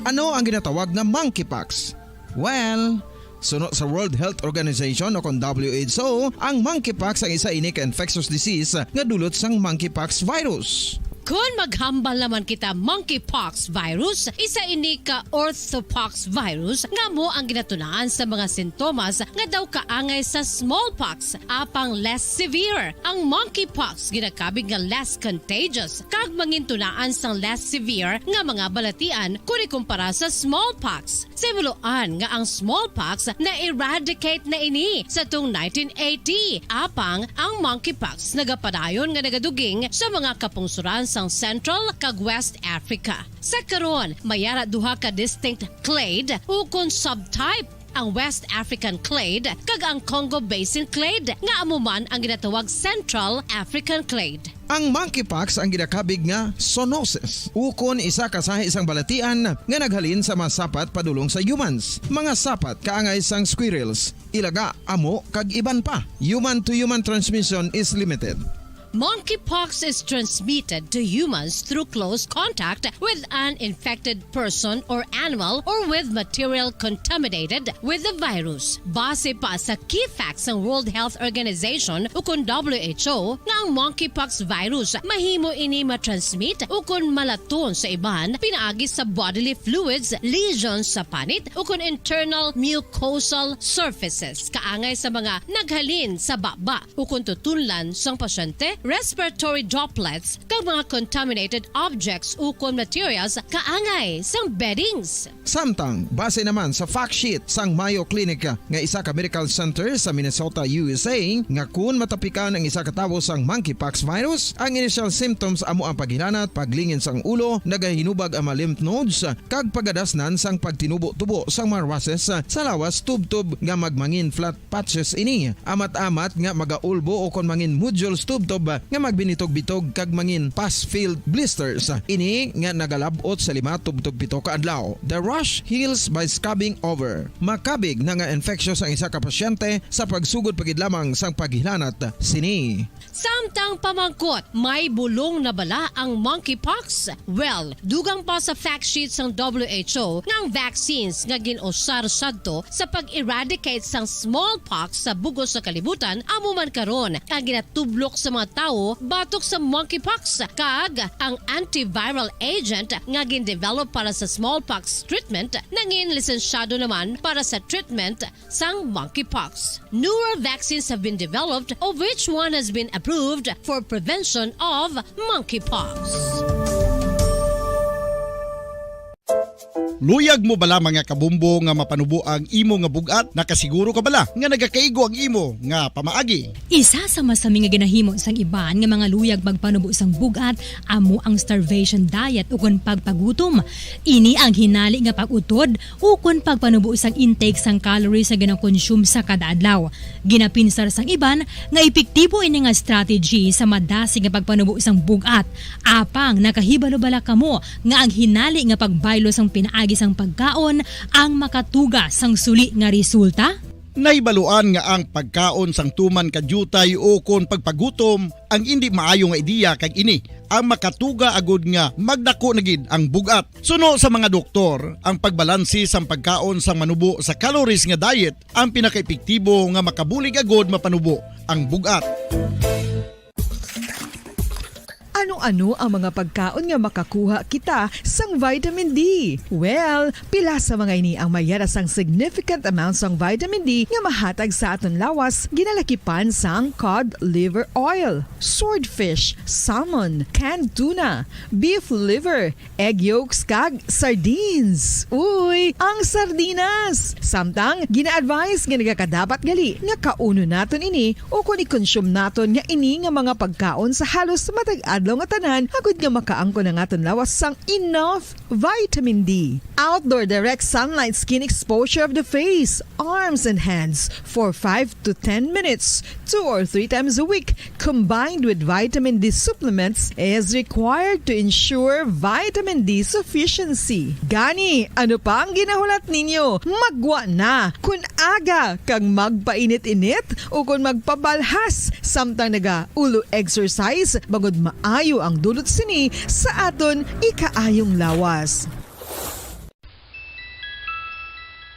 Ano ang ginatawag nga monkeypox? Well, suno sa World Health Organization o kon W H O, ang monkeypox ang isa ini ka infectious disease nga dulot sang monkeypox virus. Kon maghambal naman kita monkeypox virus, isa ini ka orthopox virus nga amo ang ginatunaan sa mga sintomas nga daw kaangay sa smallpox, apang less severe. Ang monkeypox ginakabig nga less contagious kag mangintunaan sang less severe nga mga balatian kon ikumpara sa smallpox. Sa himuloan nga ang smallpox na-eradicate na ini sa tong nineteen eighty, apang ang monkeypox nagapadayon nga nagaduging sa mga kapungsoran sang Central kag West Africa. Sa karon, may ara duha ka distinct clade ukon subtype, ang West African clade kag ang Congo Basin clade, nga amo man ang ginatawag Central African clade. Ang monkeypox ang ginakabig nga zoonosis, ukon isa ka sahi sang balatian nga naghalin sa mga sapat padulong sa humans. Mga sapat kaangay sang squirrels, ilaga, amo, kag iban pa. Human to human transmission is limited. Monkeypox is transmitted to humans through close contact with an infected person or animal or with material contaminated with the virus. Base pa sa key facts sang World Health Organization ukon W H O nga ang monkeypox virus mahimo ini matransmit ukon malaton sa iban pinaagi sa bodily fluids, lesions sa panit ukon internal mucosal surfaces kaangay sa mga naghalin sa baba ukon tutunlan sang pasyente, respiratory droplets, kag mga contaminated objects ukon materials kaangay sang beddings. Samtang, base naman sa fact sheet sang Mayo Clinic nga isa ka medical center sa Minnesota, U S A, nga kun matapikan ang isa ka tawo sang monkeypox virus, ang initial symptoms amo ang paghilanat, paglingin sang ulo, nagahinubag ang mga lymph nodes, kag pagadasnan sang pagtinubo-tubo sang mga rushes sa lawas tubtob nga magmangin flat patches ini. Amat-amat nga magaulbo o kon mangin nodules tubtob nga magbinitog-bitog kag mangin pus-filled blisters. Ini nga nagalab-ot sa lima tubtob pito ka adlaw. The rash heals by scrubbing over. Makabig na nga infectious ang isa ka pasyente sa pagsugod pa gid lamang sang paghilanat sini. Samtang pamangkot, may bulong na bala ang monkeypox? Well, dugang pa sa fact sheet sang W H O nga ang vaccines nga gin-usar sadto sa pag-eradicate sang smallpox sa bug-os nga kalibutan amo man karon ang ginatublok sa mga tawo batok sa monkeypox, kag ang antiviral agent nga gin-develop para sa smallpox treatment nangin lisensyado naman para sa treatment sang monkeypox. Newer vaccines have been developed, of which one has been approved for prevention of monkeypox. Luyag mo bala, mga kabumbo, nga mapanubo ang imo nga bug-at? Nakasiguro ka bala nga nagakaigo ang imo nga pamaagi? Isa sa masami nga ginahimo sang iban nga mga luyag magpanubo sang bug-at amo ang starvation diet ukon pagpagutom. Ini ang hinali nga pag-utod ukon pagpanubo sang intake sang calories nga ginakonsume sa kada adlaw. Ginapinsar sang iban nga epektibo ini nga strategy sa madasig nga pagpanubo sang bug-at. Apang nakahibalo bala kamo nga ang hinali nga pagbaylo sang pinaagi sang pagkaon ang makatuga sang suli nga resulta? Nahibaluan nga ang pagkaon sang tuman ka diutay ukon pagpagutom ang indi maayo nga ideya, kag ini ang makatuga agud nga magdako na gid ang bug-at. Suno sa mga doktor, ang pagbalanse sang pagkaon sang manubo sa calories nga diet ang pinakaepektibo nga makabulig agud mapanubo ang bug-at. Ano-ano ang mga pagkaon nga makakuha kita sang vitamin D? Well, pila sa mga ini ang mayara sang significant amount sang vitamin D nga mahatag sa aton lawas, ginalakipan sang cod liver oil, swordfish, salmon, canned tuna, beef liver, egg yolks, kag sardines. Uy, ang sardinas! Samtang, gina-advise nga nagakadapat gali nga kaunon naton ini ukon i-consume naton nga ini nga mga pagkaon sa halos matag adlaw nga tanan, agud nga makaangkon ang aton lawas sang enough vitamin D. Outdoor direct sunlight skin exposure of the face, arms, and hands for five to ten minutes, two or three times a week, combined with vitamin D supplements, is required to ensure vitamin D sufficiency. Gani, ano pa ang ginahulat ninyo? Maggwa na! Kun aga kag magpainit-init ukon magpabalhas samtang naga-ulo exercise, bangod maayo ang dulot sini sa aton ikaayong lawas.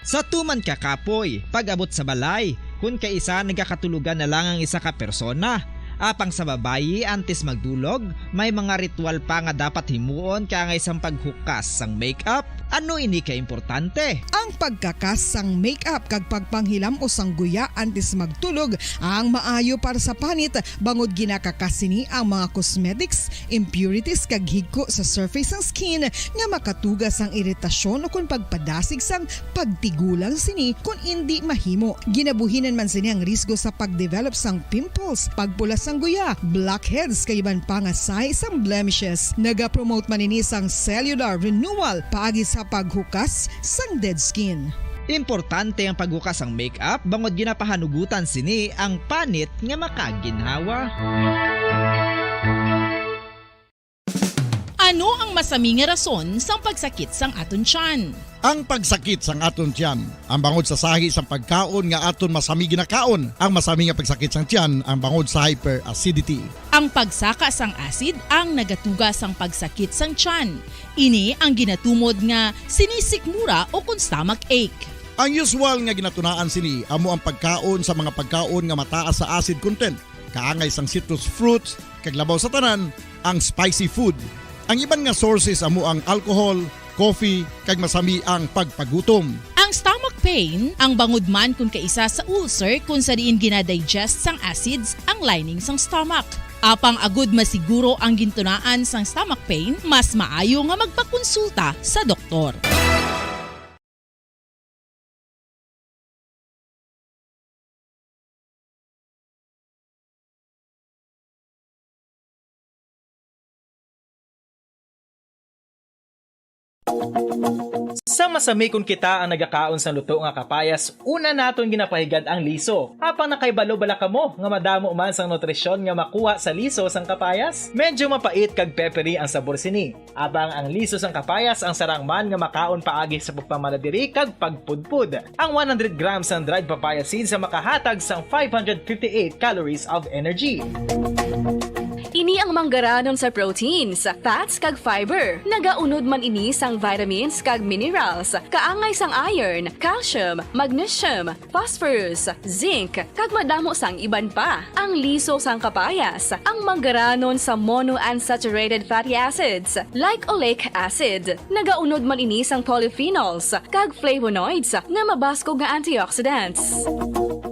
Sa tuman ka kapoy, pag-abot sa balay, kun kaisa nagakatulogan na lang ang isa ka persona. Apang sa babayi, antes magdulog, may mga ritual pa nga dapat himuon kaangay sang paghukas sang makeup. Ano ini ka importante? Ang pagkakas sang makeup kag pagpanghilam-os sang guya antes magtulog ang maayo para sa panit, bangod ginakakas sini ang mga cosmetics, impurities, kag higko sa surface sang skin nga makatuga sang iritasyon ukon pagpadasig sang pagtigulang sini kon indi mahimo. Ginabuhinan man sini ang risgo sa pagdevelop sang pimples, pagpula sang guya, blackheads, kag iban pa nga sahi sang blemishes. Nagapromote man ini sang cellular renewal paagi sa paghukas sang dead skin. Importante ang paghukas sang makeup bangod ginapahanugutan sini ang panit nga makaginhawa. Ano ang masami nga rason sang pagsakit sang aton tiyan? Ang pagsakit sang aton tiyan, ang bangod sa sahi sang pagkaon nga aton masami ginakaon. Ang masami nga pagsakit sang tiyan, ang bangod sa hyperacidity. Ang pagsaka sang acid ang nagatuga sang pagsakit sang tiyan. Ini ang ginatumod nga sinisikmura ukon stomach ache. Ang usual nga ginatunaan sini amo ang pagkaon sa mga pagkaon nga mataas sa acid content, kaangay sang citrus fruits, kag labaw sa tanan, ang spicy food. Ang iban nga sources amo ang alcohol, coffee, kag masami ang pagpagutom. Ang stomach pain, ang bangod man kon kaisa sa ulcer kon sa diin ginadigest sang acids ang lining sang stomach. Apang agud masiguro ang gintunaan sang stomach pain, mas maayo nga magpakonsulta sa doktor. Sa masami kon kita ang nagakaon sang luto nga kapayas, una naton ginapahigad ang liso. Apang nakahibalo bala kamo nga madamo man sang nutrisyon nga makuha sa liso sang kapayas? Medyo mapait kag peppery ang sabor sini. Apang ang liso sang kapayas ang sarang man nga makaon paagi sa pagpamanadiri kag pagpudpod. Ang one hundred grams sang dried papaya seeds ang makahatag sang five hundred fifty-eight calories of energy. Ini ang manggaranon sa proteins, fats, kag fiber. Nagaunod man ini sang vitamins kag minerals, kaangay sang iron, calcium, magnesium, phosphorus, zinc, kag madamo sang iban pa. Ang liso sang kapayas, ang manggaranon sa monounsaturated fatty acids, like oleic acid. Nagaunod man ini sang polyphenols kag flavonoids nga mabaskog nga antioxidants.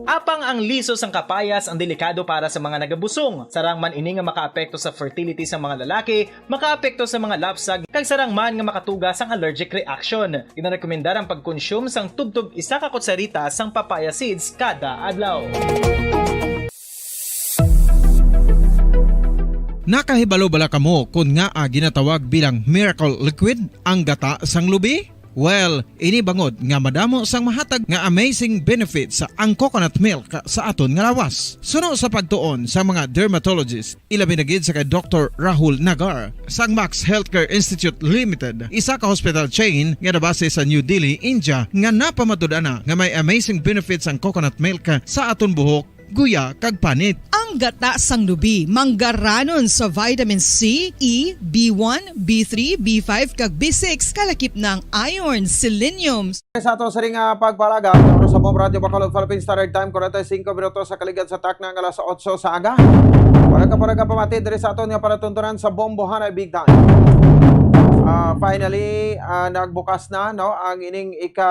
Apang ang liso sang kapayas ang delikado para sa mga nagabusong. Sarang man ini nga makaapekto sa fertility sa mga lalaki, makaapekto sa mga lapsag, kag sarang man nga makatuga sang allergic reaction. Ginarekomendar ang pagkonsume sang tubtob isa ka kutsarita sang papaya seeds kada adlaw. Nakahibalo bala kamo kon ngaa ginatawag bilang miracle liquid ang gata sang lubi? Well, ini bangod nga madamo sang mahatag nga amazing benefits ang coconut milk sa aton nga lawas. Suno sa pagtuon sa mga dermatologist, ilabi na gid sa kay Doktor Rahul Nagar sang Max Healthcare Institute Limited, isa ka hospital chain nga nabase sa New Delhi, India, nga napamatud-an na nga may amazing benefits ang coconut milk sa aton buhok, guya, kag panit. Ang gata sang lubi manggaranon sa vitamin C, E, B one, B three, B five, kag B six, kalakip na ang iron, selenium. Sa ato sa ring, ah, pagpalaga, sa Bomb Radio Bacolod, Philippine Standard Time, forty-five minutos sa kaligad sa takna nga alas otso sa aga. Wala ka, wala ka pamati diri sa aton nga palatuntunan sa Bombohanay Big Time. Ah, finally, ah, nagbukas na, no, ang ining ika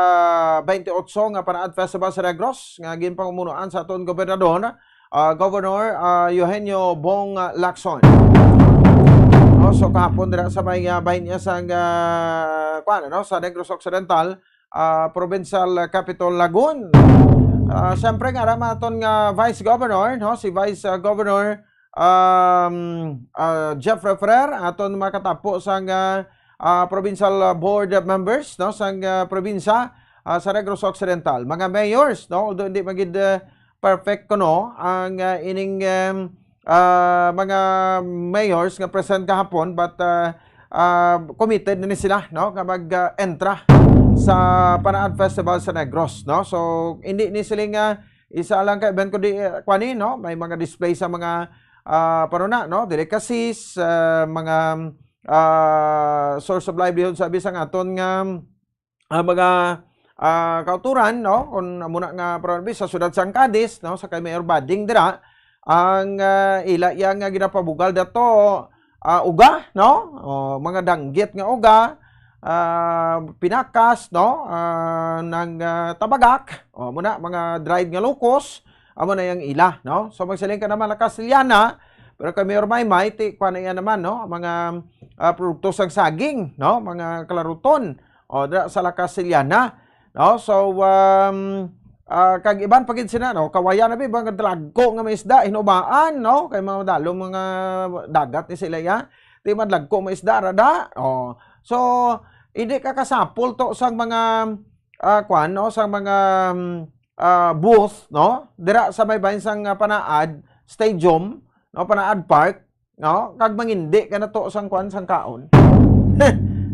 twenty-eight nga Panaad Festival sa Negros nga ginpangumunuan sa aton gobernador, ah, Governor, ah, Eugenio Bong, ah, Lacson. No, so kahapon dira sa may, ah, bahin niya sa, ah, kuwan, ano, sa Negros Occidental, ah, Provincial Capitol Lagun. Ah, siyempre nga naman aton nga Vice Governor, no, si Vice, ah, Governor, um, ah, Jeffrey Ferrer, aton makatapo sang, ah, ah, Provincial, ah, Board members, no, sang, ah, probinsya, ah, sa Negros Occidental. Mga mayors, no, although hindi magid, ah, perfect kuno ang, ah, ining, em, ah, mga mayors nga present kahapon, but, ah, ah, committed na ni sila, no, nga mag, ah, entra sa Panaad Festival sa Negros, no? So, hindi ni sila nga isa lang ka event, kundi, eh, kuwan ni, no? May mga display sa mga, ah, paano na, no? Delicacies, ah, mga, ah, source of livelihood, sabi sa aton nga, ah, mga, ah, kauturan, no? Kung amo na nga province sa siyudad sang Cadiz, no? Sa kay Mayor Bading dira, ang, ah, ila iya nga ginapabugal dato, ah, uga, no? O, mga danggit nga uga, ah, pinakas, no? Ah, nang, ah, tabagak, o, amo na, mga dried nga lukos, amo na yang ila, no? So, magsiling ka naman na Castellana, pero kay Mayor Maymay, ti, kuwan na iya naman, no? Mga, ah, produkto sang saging, no? Mga kalaruton, o, dira sa La Castellana, no? So, um, ah, kag iban pa gid sina, no? Kawayan na bi, mga dagko nga mga isda, hinumaan, no? Kay mga madalom mga dagat ni sila, ya. Di madlagko mga isda, rada. O. So, hindi ka kasapol to sa mga, ah, kwan, no? Sa mga, um, ah, booth, no? Dira sa may bahin sang, ah, Panaad Stadium, no? Panaad Park, no? Kag mangindi ka na to sang kwan, sang kaon.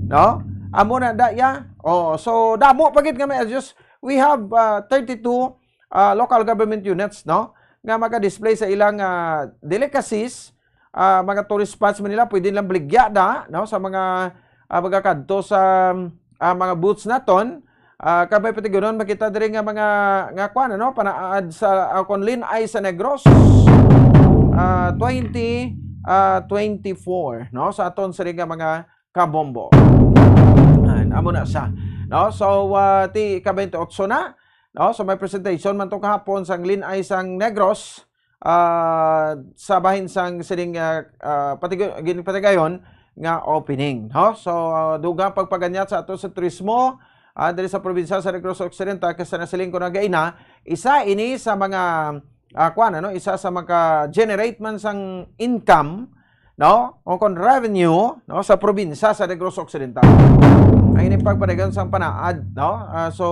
No? Amo na da ya. Oh, so damo pa gid nga may adjust. We have, ah, thirty-two, ah, local government units, no? Nga maga-display sa ilang, ah, delicacies, ah, mga tourist spots man nila, pwede lang baligya da, no? Sa mga, ah, magakadto sa, ah, mga booths naton, ah, kag may patigyonon makita diri nga mga, nga kwan, ano, panaad sa, ah, kon Lin-ay sa Negros, ah, twenty, ah, twenty-four, no? Sa aton sini nga mga kabombo. An, amo na sa, no? So, ah, ti ika twenty-eight na, no? So, may presentation man to kahapon sang Lin-ay sang Negros, ah, sa bahin sang sining, ah, ah, patigo-, ginpatigayon nga opening, no? So, ah, dugang pagpaganyat sa ato sa turismo, ah, diri sa probinsya sa Negros Occidental, kay sa nasiling ko na gaina, isa ini sa mga, ah, kuwan, ano, isa sa maka-generate man sang income no, o kon revenue, no, sa probinsya sa Negros Occidental. Ang ining pagpadayon sang Panaad, no? Ah, so,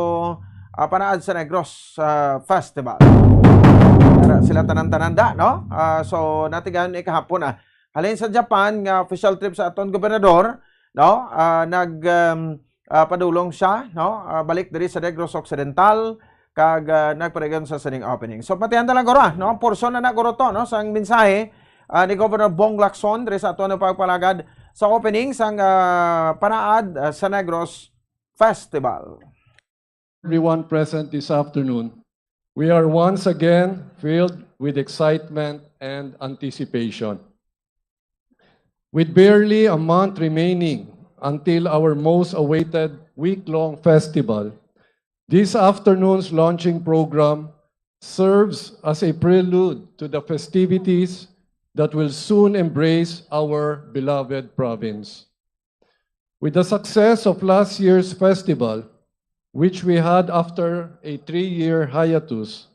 ah, Panaad sa Negros, ah, Festival. Tara sila tanan-tanan da, no? Ah, so, natigan ni kahapon, ah. Halin sa Japan nga official trip sa aton gobernador, no? Ah, nag, um, ah, padulong siya, no? Ah, balik diri sa Negros Occidental, kag, ah, nagpadayon sa sining opening. So, patihan ta lang guro, ah, no? Portion na na guro to, no? Sang mensahe, ah, ni Governor Bong Lacson diri sa aton nga pagpalagad sa opening sang, ah, Panaad, ah, sa Negros Festival. Everyone present this afternoon, we are once again filled with excitement and anticipation. With barely a month remaining until our most awaited week-long festival, this afternoon's launching program serves as a prelude to the festivities that will soon embrace our beloved province. With the success of last year's festival, which we had after a three-year hiatus,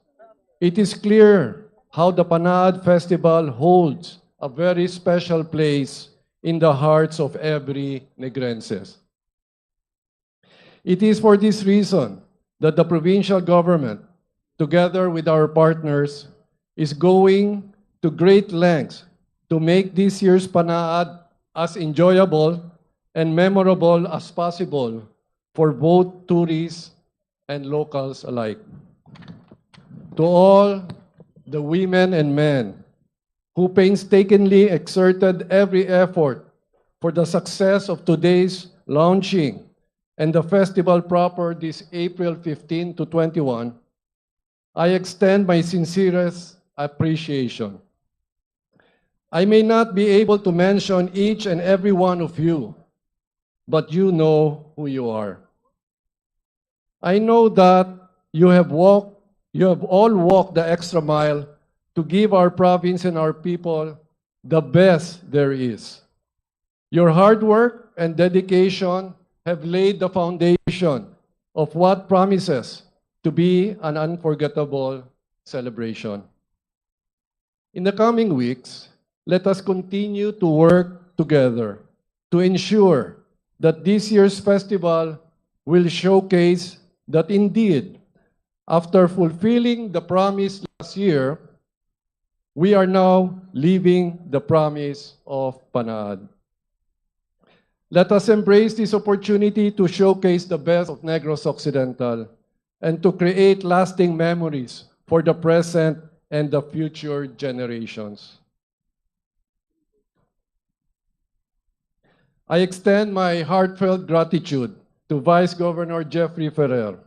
it is clear how the Panaad Festival holds a very special place in the hearts of every Negrenses. It is for this reason that the provincial government, together with our partners, is going to great lengths to make this year's Panaad as enjoyable and memorable as possible for both tourists and locals alike. To all the women and men who painstakingly exerted every effort for the success of today's launching and the festival proper this April fifteen to twenty-one, I extend my sincerest appreciation. I may not be able to mention each and every one of you, but you know who you are. I know that you have walked, you have all walked the extra mile to give our province and our people the best there is. Your hard work and dedication have laid the foundation of what promises to be an unforgettable celebration. In the coming weeks, let us continue to work together to ensure that this year's festival will showcase that indeed, after fulfilling the promise last year, we are now living the promise of Panaad. Let us embrace this opportunity to showcase the best of Negros Occidental and to create lasting memories for the present and the future generations. I extend my heartfelt gratitude to Vice Governor Jeffrey Ferrer,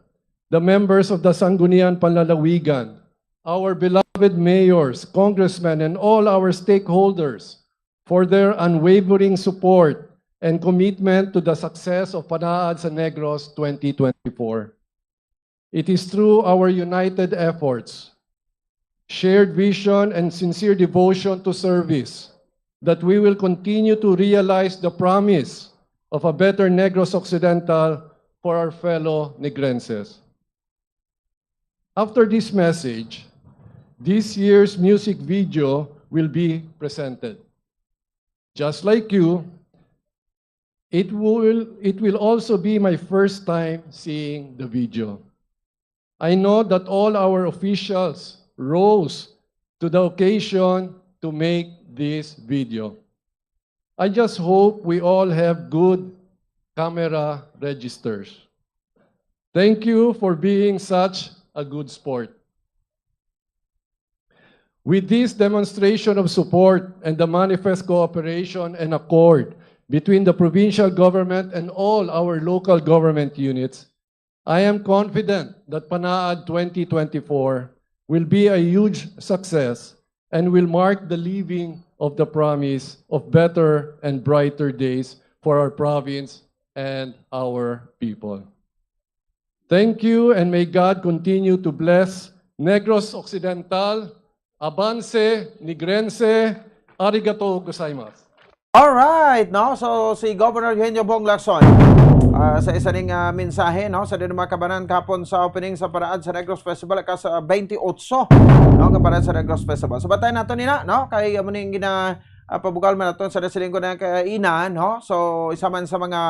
the members of the Sangguniang Panlalawigan, our beloved mayors, congressmen, and all our stakeholders for their unwavering support and commitment to the success of Panaad sa Negros twenty twenty-four. It is through our united efforts, shared vision, and sincere devotion to service that we will continue to realize the promise of a better Negros Occidental for our fellow Negrenses. After this message, this year's music video will be presented. Just like you, it will, it will also be my first time seeing the video. I know that all our officials rose to the occasion to make this video. I just hope we all have good camera registers. Thank you for being such a good sport. With this demonstration of support and the manifest cooperation and accord between the provincial government and all our local government units, I am confident that Panaad twenty twenty-four will be a huge success and will mark the living of the promise of better and brighter days for our province and our people. Thank you, and may God continue to bless Negros Occidental, Avance, Negrense, Arigato gozaimasu. Alright, no? So, si Governor Eugenio Bong Lacson, ah, sa isa ning, ah, mensahe, no, sa diin mga kabanan kahapon sa opening sa Panaad sa Negros Festival, ka sa twenty-eight, no, nga Panaad sa Negros Festival. So, bantay nato nina, no? Kay amo ning gina-, ah, pabugal man naton sa nasiling ko na kaina, no? So, isa man sa mga,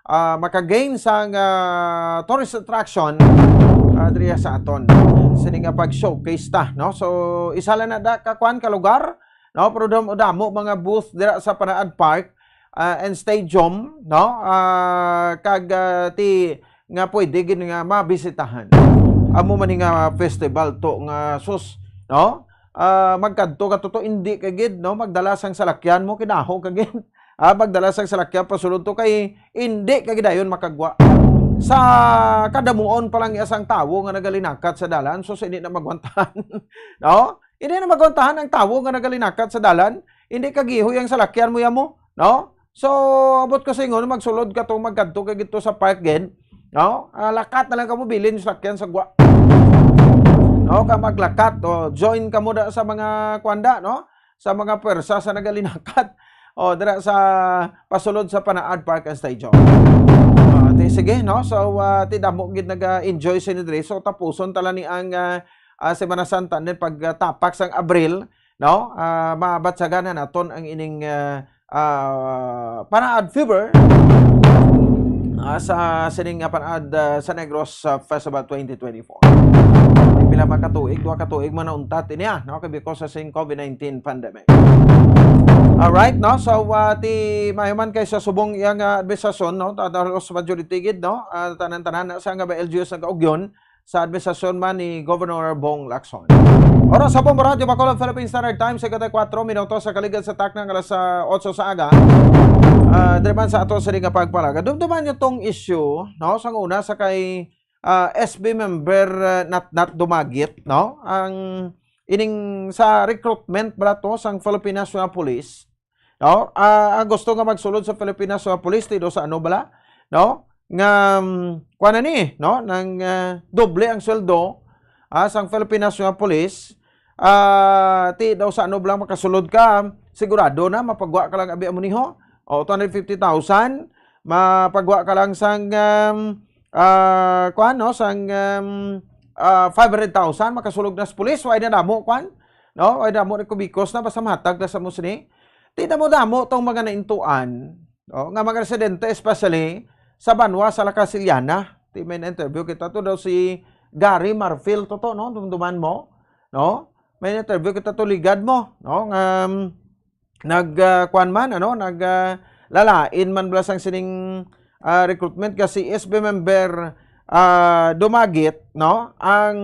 ah, makagain sang, ah, tourist attraction, ah, diri sa aton. Sini nga pag-showcase ta, no? So, isa lang na da ka kwan ka lugar, no? Pero damo, damo mga booth dira sa Panaad Park, ah, and Stadium, no? Ah, kag, ah, ti nga pwede gid nga mabisitahan. Amo man ni nga festival to nga sus, no? Ah, magkadto ka to, to, hindi ka gid, no? Magdala sang salakyan mo, kinaho ka gid. Ah, magdala sang salakyan pasulod to kay hindi ka gid dayon makagwa. Sa kadamuon pa lang iya sang tawo nga nagalinakat sa dalan, sus, hindi na magwantahan. No? Hindi na magwantahan ang tawo nga nagalinakat sa dalan. Hindi ka gihoy ang salakyan mo, yamo, no? So, abot ko sa ingon, magsulod ka to, magkadto ka gid to sa park gid, no? Ah, lakat na lang kamo, bilin yung salakyan sa gwa. No, ka maglakat, o join kamo da sa mga kwanda, no? Sa mga pwersa sa nagalinakat. O, dira sa pasulod sa Panaad Park and Stadium. Ah, ti, sige, no? So, ah, ti damo gid naga-enjoy sini diri. So, tapuson tala ni ang, ah, ah, Semana Santa, and then pag, ah, tapak sang Abril, no? Ah, mabatsagan na naton ang ining, ah, ah, Panaad Fever, ah, sa sining nga Panaad, ah, sa Negros, ah, Festival twenty twenty-four. Pila man ka tuig, duha ka tuig man nauntat ini, ah, no? Kay because sa sing COVID nineteen pandemic. Alright, no? So, ah, ti mayo man kay sa subong iya nga administrasyon, no? Ta-, ta-, halos majority gid, no? Ah, tanan-tanan na sa nga ba L G Us nagaugyon sa administrasyon man ni Governor Bong Lacson. Oras sa Bombo Radyo Bacolod, Philippine Standard Time, singkwenta y kuatro minutos sa kaligad sa takna nga alas, ah, otso sa aga. Ah, diri man sa ato sa nga pagpalaga. Dumduman niyo tong issue, no? Sang una sa kay, ah, S B member, ah, Natnat Dumagit, no? Ang ining sa recruitment bala to sang Philippine National Police, no? Ah, ang gusto nga magsulod sa Philippine National Police, ti daw sa ano bala, no? Nga, um, kuwan na ni, no? Nang, ah, doble ang sweldo, ah, sang Philippine National Police, ah, ti daw sa ano bala makasulod ka, sigurado na, mapagwa ka lang abi amo niho, o two hundred fifty thousand, mapagwa ka lang sang, um, ah, kuwan, no? Sang, um, ah, five hundred thousand, makasulod na sa pulis, way na damo, kuwan, no? Way damo ni kubikos na, basta mahatag na sa mo sini. Ti damo-damo tong mga naintuan, no? Nga mga residente, especially sa banwa sa La Casillana. Ti may na-interview kita to daw si Gary Marfil to, to, no? Dumduman mo, no? May na-interview kita to, ligad mo, no? Nga, um, nag, ah, kuwan man, ano? Nag, ah, lalain man bala sang sining, ah, recruitment ka si S B member, ah, Dumagit, no? Ang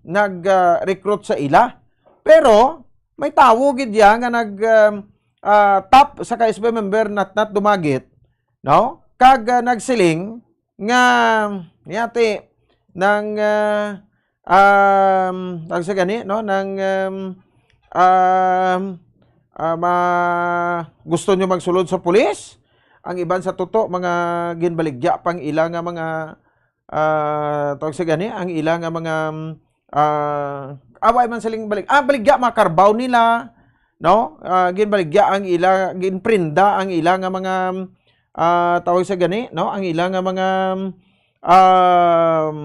nag, ah, recruit sa ila. Pero may tawo gid ya nga nag, um, ah, tap sa ka S B member Natnat Dumagit, no? Kag, ah, nagsiling nga, yati, nang, ah, um, tawag sa gani, no? Nang, um, um, ah, ma-, gusto nyo magsulod sa pulis? Ang iban sa tuto, mga ginbaligya pang ila nga mga, ah, tawag sa gani, ang ila nga mga, um, ah, away man siling balig-, ah, baligya mga karbaw nila, no? Ah, ginbaligya ang ila, ginprinda ang ila nga mga, ah, tawag sa gani, no? Ang ila nga mga, um,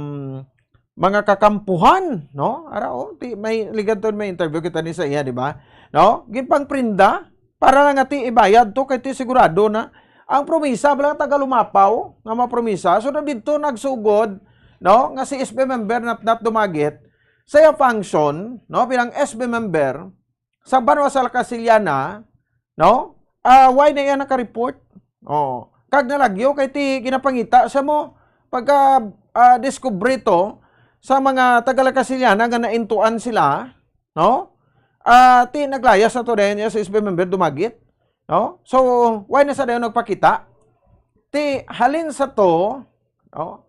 mga kakampuhan, no? Ara, oh, ti, may ligad to, may interview kita ni sa iya, di ba? No? Ginpangprinda para lang nga ti ibayad to kay ti sigurado na ang promisa bala taga Lumapaw nga mga promisa. So, na dito nagsugod, no, nga si S B member Natnat Dumagit sa iya function, no, bilang S B member sa banwa sa La Casillana, no? Ah, why na iya naka-report? Oh, kag nalagyo kay ti ginapangita sa mo pagka, ah, diskubre to sa mga taga La Casillana nga naintuan sila, no? Ah, ti naglayas na to dayon niya sa S B member Dumagit, no? So, why na sa dayon nagpakita? Ti halin sa to, no?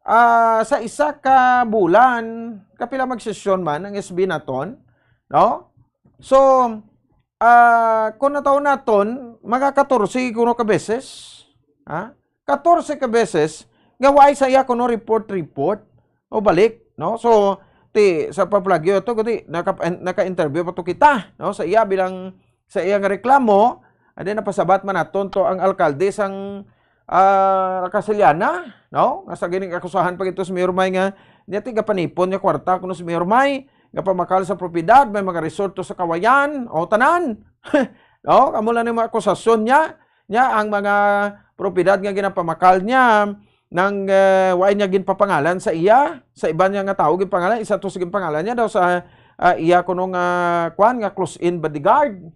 Ah, sa isa ka bulan, kapila magsesyon man ang S B naton, no? So, ah, kung nataw naton, mga katorse kuno ka beses, ha? Katorse ka beses nga wala sa iya kuno report-report o balik, no? So, ti, sa paplagyo to, kundi naka-, naka-interview pa to kita, no? Sa iya bilang, sa iya nga reklamo, and then napasabat man naton to ang alkalde sang, ah, La Casillana, no? Nga sa gining akusahan pa gito si Mayor May nga, niya ti gapanipon niya kwarta kuno si Mayor May, nga pamakal sa propiedad, may mga resort to sa Kawayan, o tanan. No? Amo lang ang mga akusasyon niya. Niya, ang mga propiedad nga ginapamakal niya, nang, eh, wa niya ginpapangalan sa iya, sa iban niya nga tawo ginpangalan, isa to sa ginpangalan niya daw sa, ah, iya kuno nga, kwan, nga close-in bodyguard.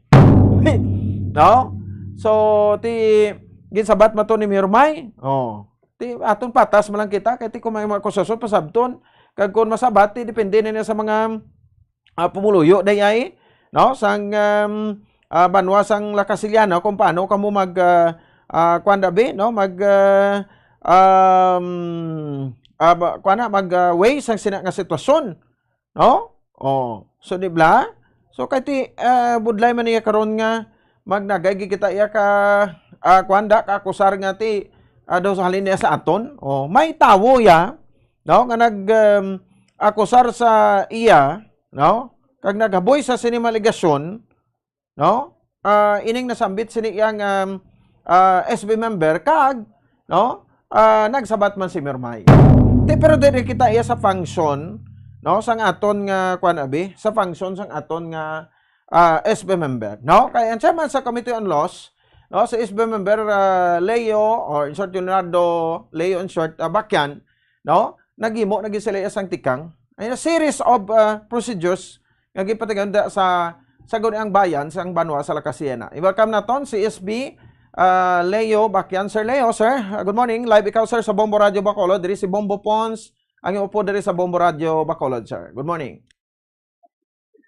No? So, ti, ginsabat man to ni Mayor May. Oh. Ti, aton patas man lang kita, kay ti kung may mga akusasyon, pasabton. Kag kung masabat, ti, depende na niya sa mga, ah, pumuluyo, day ay, no? Sang, um, ah, banwa sang La Castellana, kung paano kamo mag, ah, ah, kwan, dabi, no? Mag, ah, um, ah, ba, kwan na, mag, ah, weigh sang sina nga sitwasyon, no? Oh, so, di bla? So, kay ti, ah, budlay man niya karon nga magnagay gid kita iya ka, ah, kwan da, ka akusar nga ti, ah, daw sa halin niya sa aton. Oh, may tawo ya, no, nga nag, um, akusar sa iya, no? Kag naghaboy sa sini mga alegasyon, no? Ah, ining nasambit sini iyang, um, ah, S B member kag, no? Ah, nagsabat man si Mayor May. Ti, pero diri kita iya sa function, no? Sang aton nga, kwan, abi, sa function sang aton nga, ah, S B member, no? Kay ang chairman sa Committee on Laws, no, si S B member, ah, Leo, or in short, Leonardo Leo, in short, ah, Bakyan, no? Naghimo na gid sila sang tikang. Ay, a series of, ah, procedures nga ginpatigayon da sa Sangguniang Bayan sang banwa sa La Castellana. I-welcome naton si S B, ah, Leo Bakyan. Sir Leo, sir, ah, good morning. Live ikaw, sir, sa Bombo Radio Bacolod. Diri si Bombo Pons, ang inyong upo diri sa Bombo Radio Bacolod, sir. Good morning.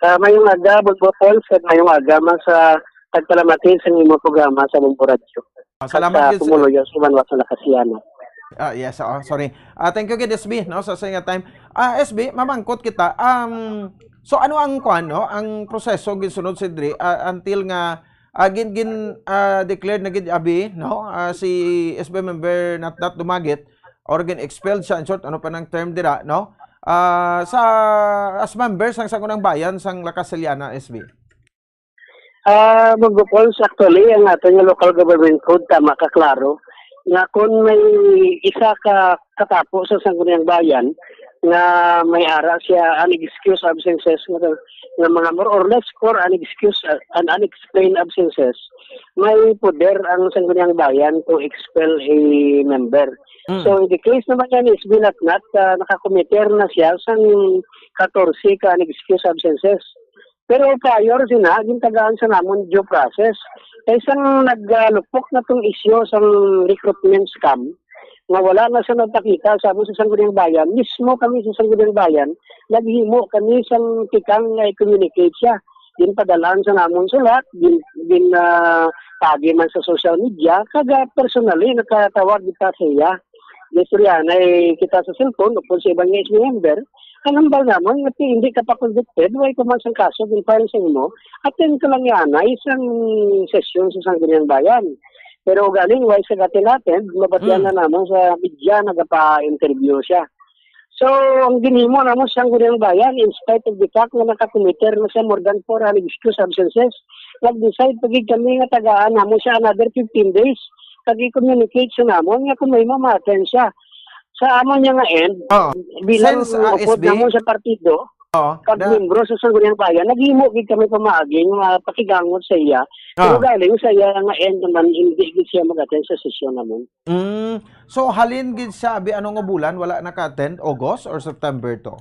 Ah, mayong aga, Bombo Pons, kag mayong aga man sa tagpalamati sa imong programa sa Bombo Radio. Ah, salamat gid, sir. Kag sa pumuluyo sa banwa sa La Castellana. Ah, yes, oo, sorry. Ah, thank you gid, S B, no, sa, sa nga time. Ah, S B, mamangkot kita. Um, so, ano ang, kuan, no, ang proseso ginsunod sa diri, ah, until nga, ah, gin, gin, ah, declared na gid abi, no, ah, si S B member Natnat Dumaguete, or gin-expelled siya, in short, ano pa nang term dira, no? Ah, sa, as member sang Sangguniang Bayan sang La Castellana, S B. Ah, Bombo Pons, actually, ang aton nga local government code, tama ka, klaro, nga kung may isa ka katapo sa Sangguniang Bayan nga may ara siya unexcused absences nga, nga mga more or less for unexcused, uh, and unexplained absences, may poder ang Sangguniang Bayan to expel a member. Mm. So, in the case naman yan is binatnat, ah, nakakomiter na siya sang katorse ka unexcused absences. Pero prior sina, gintagaan sa namon due process. Kay sang nagalupok na tong isyu sang recruitment scam, nga wala na siya nagpakita sa amon sa Sangguniang Bayan, mismo kami sa Sangguniang Bayan, naghimo kami sang tikang nga i-communicate siya. Ginpadalaan sa namon sulat, gin, gin, ah, tagi man sa social media, kag, ah, personally, nakatawag kita sa iya. Istoryahanay kita sa cellphone, upod sa iban nga S B member, ang hambal namon nga ti-, hindi ka pa convicted, way ka man sang kaso, gin-file sa imo, attend ka lang yan, ay isang sesyon sa Sangguniang Bayan. Pero galing, way sa attend-attend, mabatian Hmm. na namon sa media, nagapa-interview siya. So, ang ginhimo namon sa Sangguniang Bayan, in spite of the fact nga nakakomiter na siya more than four unexcused absences, nag-decide pa gid kami nga tagaan namon siya another fifteen days, kag i-communicate sa namon nga kung may ma-attend siya. Sa amon niya nga end, Oo. bilang Since, ah, upod S B, namon sa partido, Oo, kag na- membro sa Sangguniang Bayan, naghimo gid kami pamaagi nga pakigangot sa iya. Pero Ah. galing sa iya nga end naman, hindi gid siya mag-attend sa sesyon namon. Mm. So, halin gid siya, abi, ano nga bulan wala naka-attend? August or September to?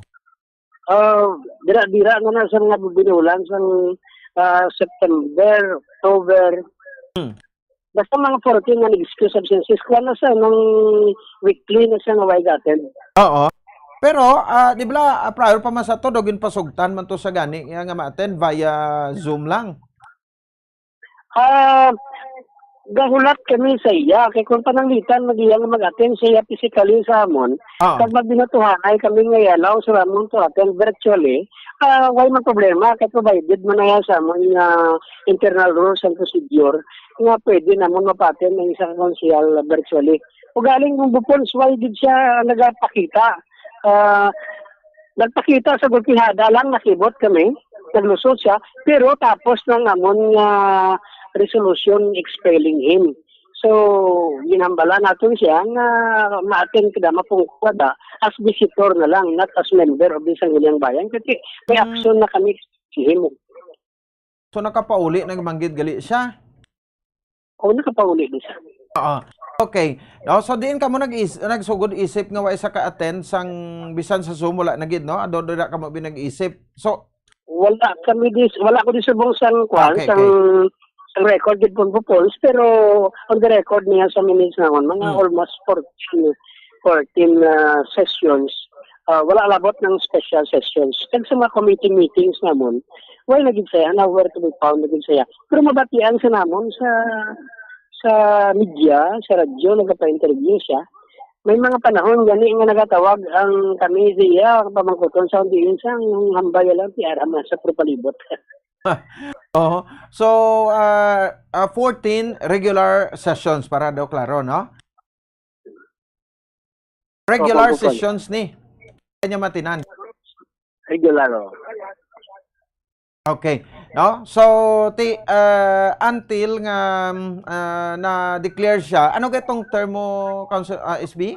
Ah, dira-dira nga na sa mga binulan sang, ah, September, October. Hmm. Basta mga fourteen nga nag-excuse absences, kuha na siya nang weekly na siya nga way gaten. Oo. Pero, ah, di ba, ah, prior pa man sa to, daw ginpasugtan man to sa gani, nga, nga ma-attend via Zoom lang. Ah, gahulat kami sa iya. Kay kung pananglitan, mag-iya nga mag-attend siya physically sa amon. Ah. Kag magbinutuhanay kami nga i-allow sa amon to attend virtually, ah, way man problema. Kay provided man na sa amon nga internal rules and procedure nga pwede namon mapa-attend ang isa ka konsehal virtually. Ugaling kung bukon, way gid siya nagapakita. Ah, nagpakita sa gulpihada lang, nakibot kami, naglusot siya, pero tapos nang amon nga resolution expelling him. So, ginhambala naton siya nga ma-attend kada, mapungko kada as visitor na lang, not as member of the Sangguniang Bayan, kasi may Mm. action na kami sa himo. So, nakapauli na man gid gali siya? Oo, nakapauli na siya. Oo. Okay. No, so diin kamo nag-is-, nagsugod isip nga wa siya ka-attend sang bisan sa Zoom, wala na gid, no? Ado dira kamo binag-isip. So, Wala kami dis-, wala ko disubong sang kwan, Okay, sang, okay. sang record gid, Bongbong Pons, pero on the record niya sa minutes namon, mga Hmm. almost fourteen, fourteen, ah, sessions, ah, wala labot ng special sessions. Kag sa mga committee meetings namon, wala na gid siya, nowhere to be found na gid siya. Pero mabatian sa namon sa, sa media, sa radyo, nagapa-interview siya. May mga panahon gani nga nagatawag ang kami siya, pamangkuton sa diin siya, ang hambay lang ti ara man sa propalibot. Oo. So, ah, ah, fourteen regular sessions para daw klaro, no? Regular Opo, opo. sessions ni. Kanya matinan. Regular, oh. Okay. No? So, ti, ah, until nga, ah, na-declare siya, ano kay tong term mo, Council, ah, S B?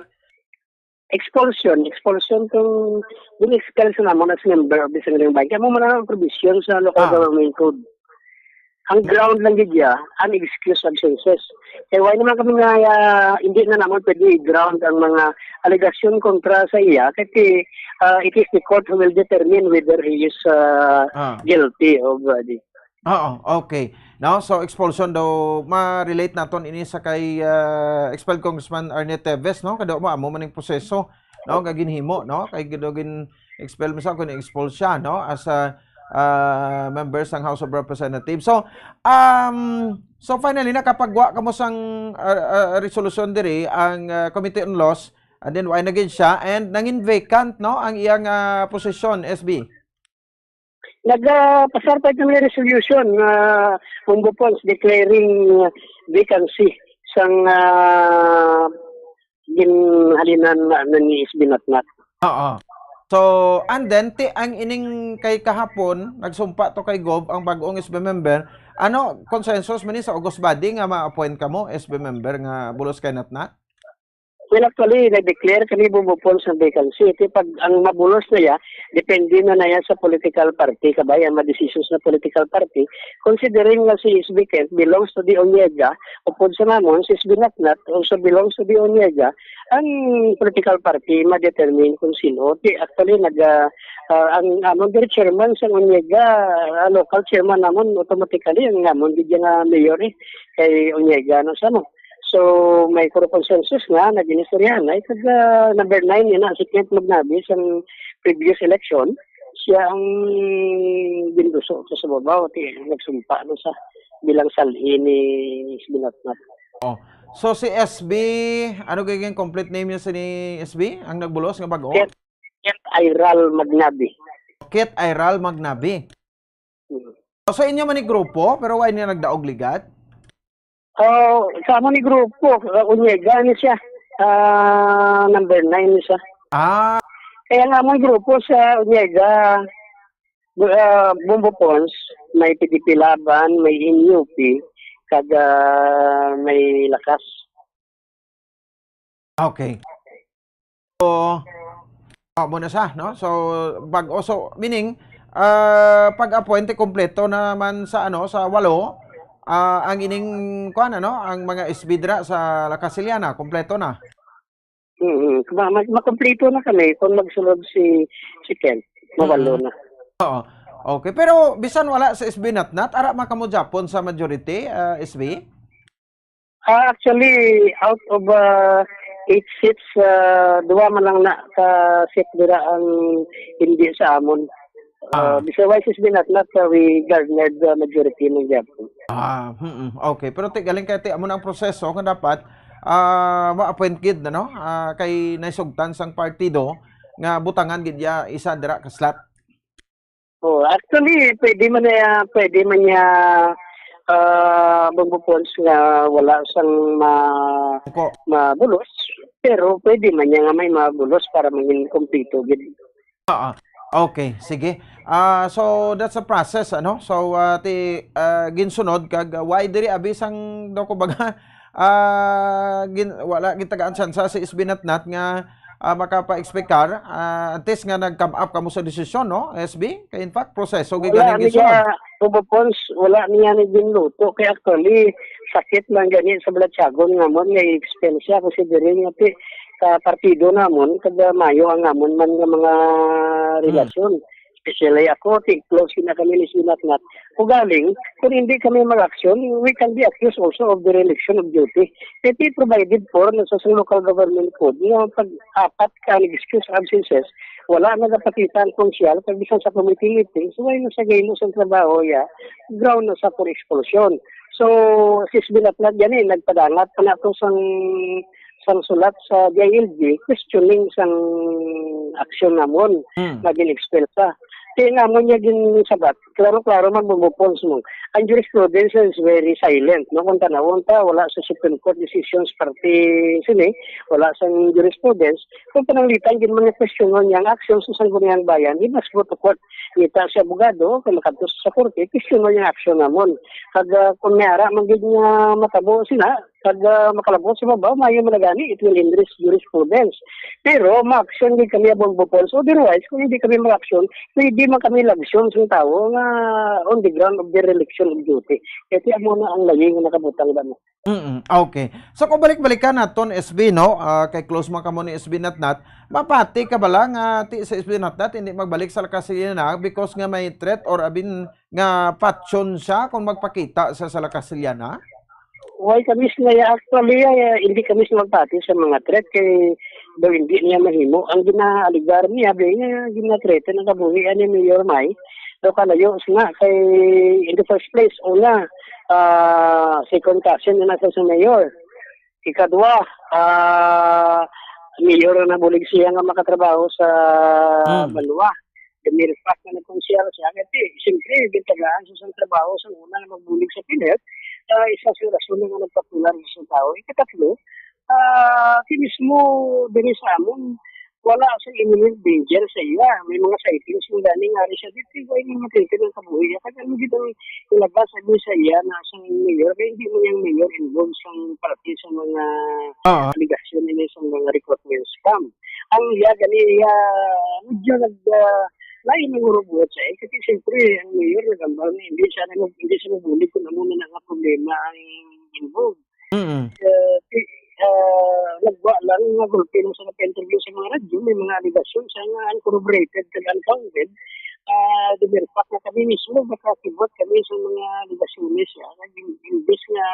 Expulsion. Expulsion kung din-expel sa namon as member of the Sangguniang Bayan. Kaya mo man ang provision sa local Ah. government code. Ang ground lang gid ya, unexcused absences. Kaya why naman kami nga, ah, hindi na naman pwede i-ground ang mga alegasyon kontra sa iya kasi, ah, it is the court who will determine whether he is, ah, Ah. guilty of, ah, the Oo, okay. No, so expulsion daw, ma-relate naton ini sa kay, ah, expelled Congressman Arnie Teves, no? Kadaw mo, amo man ning proseso, no, nga ginhimo, no? Kay gid-, gin-expel mo sa kung expel siya, no, as a, ah, member sang House of Representatives. So, um, so finally, nakapagwa kamo sang, ah, ah, resolution diri ang, ah, Committee on Laws, and then why na gid siya, and nangin vacant, no, ang iyang, ah, posisyon, S B? Nagpasar pa kami resolution, ah, Bongbong Pons, declaring vacancy sang, ah, ginhalinan na, na ni S B Natnat. Oo. So, and then, ti, ang ining kay kahapon, nagsumpa to kay Gov ang bag-ong S B member. Ano, consensus man ni sa August body nga ma-appoint kamo, S B member nga bulos kay Natnat? Well, actually, na-declare kami bumupon sa vacancy. Ito pag ang mabulos na ya, depende na na yan sa political party. Kabay, ang madesisyon sa political party, considering nga si S B Kent belongs to the Onyega, upod sa namon, si S B Natnat also belongs to the Onyega, ang political party ma-determine kung sino. Di, actually, nag, ah, ah, ang amon diri chairman sa Onyega, ah, local chairman namon, automatically, ang namon, di nga mayor eh, kay Onyega, no, sa mo. So, may puro consensus nga, nag-inistoryahan na. Kag, ah, number nine, yun na, si Kent Magnabi, sa previous election, siya ang binduso ko sa babaw, ti, nagsumpa, no, sa bilang salhi ni S B Natnat. Oh. So, si S B, ano gagawin complete name niya sa ni S B? Ang nagbulos nga bago? Kent, Kent Ayral Magnabi. Kent Ayral Magnabi. Mm. So, sa inyo man ni grupo, pero why niya nagdaog ligat? Oh, sa amo ni grupo, uh, Unyega ni siya. Ah, number nine ni siya. Ah. Kaya nga among grupo sa Unyega, bu-, ah, Bumbo Pons, may P D P Laban, may N U P, kag, ah, may Lakas. Okay. So, ah, mo na sa, no? So, bag-o. So, meaning, ah, pag-appoint, kompleto naman sa, ano, sa walo, ah, ang ining, kuwan, ano, ang mga S B dira sa La Casiliana, kompleto na. Mm-mm. Ma-, ma-, makompleto na kami kung magsunod si, si Kent. Mawalo Mm-mm. na. Oo. Okay. Pero, bisan wala sa S B Natnat, ara man kamo Japon sa majority, ah, S B? Ah, actually, out of, ah, eight seats, ah, duha man lang na ka seat dira ang hindi sa amon. Ah. Ah, bisag why is binatnat, ah, we garnered the majority ng Japon. Ah, mm, okay. Pero ti, galing kay ti, amo na ang proseso nga dapat, ah, ma-appoint gid na, no? Ah, kay naisugtan sang partido nga butangan gid ya isa dira ka slot. Oh, actually, pwede man niya, pwede man niya, ah, Bong Bopons nga wala sang ma-, Ko. mabulos, pero pwede man niya nga may mabulos para mangin kumpleto gid. Oo. Okay, sige. Ah, so that's a process, ano? So, ah, ti, ah, ginsunod kag, ah, why diri abi sang daw ko baga, ah, gin-, wala gitagaan tsansa si S B Natnat nga ah, makapa-explicar, ah, antes nga nag-come up kamo sa desisyon, no, S B? Kay in fact, proseso gyud Wala ganing niya, gisunod. Bobo Pons, wala niya ni ginluto. Kay actually, sakit man gani sa balatyagon nga mo, nga i-expel siya. Considering nga ti, ka partido namon, kada mayo ang amon man nga mga Hmm. relasyon. Especially ako, ti close na kami ni Sinatnat. Ugaling, kung hindi kami mag-action, we can be accused also of dereliction of duty. Kaya ti provided for na sa, sa local government code, nga pag apat ka excuse absences, wala nagapakita ang konsyal, kag bisan sa committee meeting, so why na sa gaymo sa trabaho ya, ground na sa for expulsion. So, sis Binatnat gani, nagpadangat pa na to sang, sang sulat sa D I L G, questioning sang action namon Hmm. na gin-expel pa. Kaya nga mo niya ginsabat, klaro-klaro man, Bobo Pons mo. Ang jurisprudence is very silent, no? Kung tanawon ta, wala sa Supreme Court decisions parte sini, wala sang jurisprudence. Kung pananglitan, gid mga question mo niya, ang action sa Sangguniang Bayan, he must go to court. Ngita si abogado, kung makadto sa korte, question mo niya action namon. Kag, ah, kung may ara, man gid nga matabo sila, kag, ah, makalabot sa babaw, mayo man na gani, it will enrich jurisprudence. Pero, ma-action gid kami, Bobo Pons. Otherwise, kung hindi kami ma-action, pwede man kami lagsyon sa tawo nga on the ground of dereliction of duty. Kaya amo na ang layi nga nakabutang ba mo. Mm, okay. So, kung balik-balikan naton, S B, no? Ah, kay close man kamo ni S B Natnat, mapati ka bala nga ti sa S B Natnat hindi magbalik sa La Castellana because nga may threat or abin nga patyon siya kung magpakita sa, sa La Castellana? Why kami sila, actually, ay, hindi kami sila magpati sa mga threat kay daw hindi niya mahimo. Ang ginaaligar niya, be, nga gina-threaten ang kabuhi ni Mayor May. Daw kalayo sila kay, in the first place, una, ah, second cousin na sa, sa mayor. Ikadwa, ah, mayor na nabulig siya nga makatrabaho sa Hmm. banwa. The mere fact na nagkonsehal siya, kaya, siyempre, gitagaan sa isang trabaho sa una na magbulig sa PNP, ah, isa sa rason nga nagpapular sa tao. Ikatlo, ah, ti mismo diri sa amon, wala sa imminent danger sa iya. May mga sightings mo gani nga ari siya dito, wala yung matitid ng kabuhi. Kaya ano gid ang ilabas sa sa iya na sa mayor, kaya hindi mo yung mayor involved sa parte sa mga Oo. Allegation nila sa mga recruitment scam. Ang iya gani, iya, medyo nag, ah, lain ang hurot-hurot sa iya. Kasi siyempre, ang mayor nagambal na hindi siya nag-, hindi siya mabulig kung ano na nga problema ang involved. Mm. Eh, ti-, ah, nagwa lang nga gulpi lang sa nag-interview sa mga radyo, may mga allegation siya nga uncorroborated kag unfounded. Ah, the mere fact na kami mismo, makakibot kami sa mga allegation siya. Nag-, imbis nga,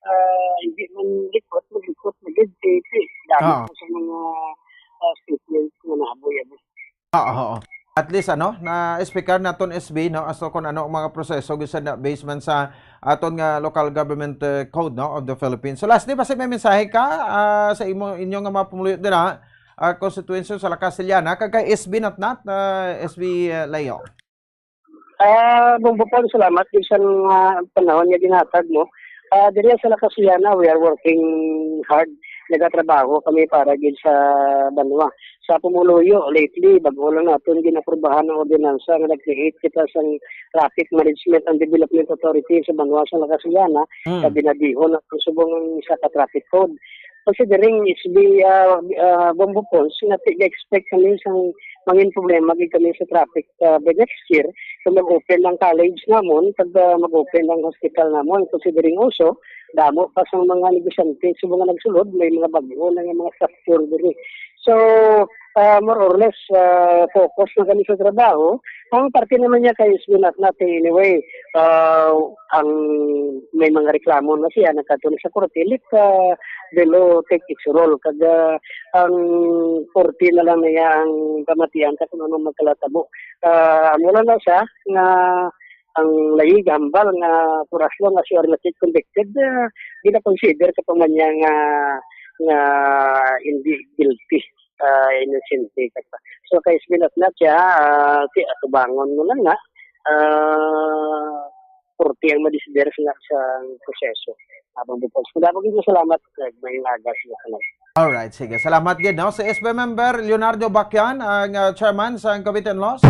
ah, hindi man likot, maglikot, magigpiti. Dami Oo. pa sa mga, ah, statements nga naaboy-aboy. Oo, oo. At least, ano, na-explicar naton, S B, no, as to kung ano ang mga proseso, gid sad na based man sa aton nga local government, eh, code, no, of the Philippines. So, lastly, basi may mensahe ka, ah, sa imo, inyo nga mga pumuluyo dira, ah, konstituensya sa La Castellana, kag kay S B Natnat, ah, S B, eh, Leo. Ah, Bong Bopol, salamat gid sa mga panahon nga ginhatag mo. Ah, diri sa La Castellana, we are working hard. Nagatrabaho kami para gid sa banwa. Sa pumuluyo, lately, bag-o lang naton ginaprobahan ang ordinansa nga nag-create kita sang Traffic Management and Development Authority sa banwa sa La Castellana. Hmm. Sa binadihon ang subong ang isa ka traffic code. Considering it's the, ah, ah, Bombo Falls, nati-, expect kami sang mangin problema gid kami sa traffic, ah, by next year. So, mag-open ang college namon, pag, ah, mag-open ang hospital namon, considering also, damo pa sang mga negosyante sa mga nagsulod, may mga bag-o na nga mga structure diri. So, ah, more or less, ah, focus na kami sa trabaho. Ang parte naman niya kay Swinat natin, anyway, ah, ang may mga reklamo na siya, nagkadto na sa korte, let, ah, the law take its role. Kag, ah, ang korte na lang niya ang pamatian ka kung anong magkalatabo. Ah, mula na siya nga ang layig, hambal nga for as long as you are not yet convicted, ah, gina-consider ka pa man niya nga, nga hindi guilty, ah, innocent ka pa. So, kay Swinat na siya, ah, ti-, atubangon mo lang na, ah, korte ang madesider sa, sa proseso. Habang bukod. Kung dapat yung salamat, may aga sa mga Alright, sige. Salamat gid, no? Si S B member Leonardo Bacquian, ang, ah, chairman sa Cavite Laws,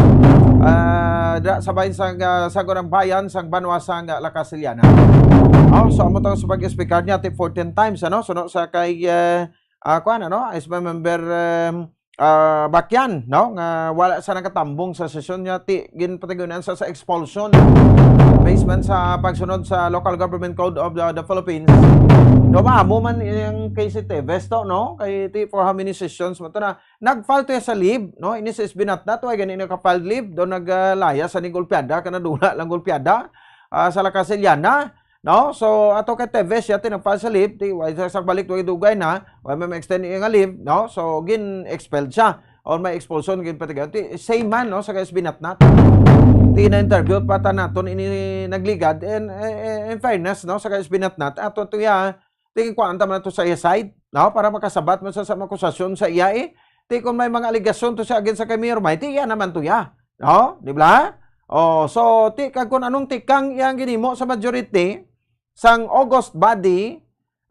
ah, dira sa bahin sang, ah, Sangguniang Bayan sang banwa sang, ah, La Castellana. Oh, so amo tang sa pag-speaker niya, ti fourteen times, ano? Suno sa kay, eh, ah, kuan, ano, S B member, um, ah, Bakyan, no, nga wala sa nakatambong sa sesyon niya, ti ginpatigayon sa, sa expulsion based man sa pagsunod sa Local Government Code of the, the Philippines. No, maamo man yung case ni Teves to, no? Kay ti for how many sessions mo to na nag-file to sa leave, no? Ini si S B Natnat, way gani naka-file leave, do naglaya sa ni golpeada, ka nadula lang golpeada, ah, sa La Casillana, no? So, ato kay Teves, siya tinagfile sa leave, ti, way sa, sa balik, way dugay na, way may extend iya nga leave, no? So, gin-expelled siya, or may expulsion, gin patigayon. Ti, same man, no, sa kay S B Natnat. Ti, na-interview pa ta naton ini nagligad, and, eh, eh, in fairness, no, sa kay S B Natnat, ato to ya, tingin ko, anta man to sa iya side, no? Para makasabat man sa, sa mga akusasyon sa iya, eh. Ti kung may mga alegasyon to sa against sa kay Mayor May, ti iya naman to ya, no? Di ba? Oh, so, ti, kag kung anong tikang iyang ginimo sa majority, sang August body,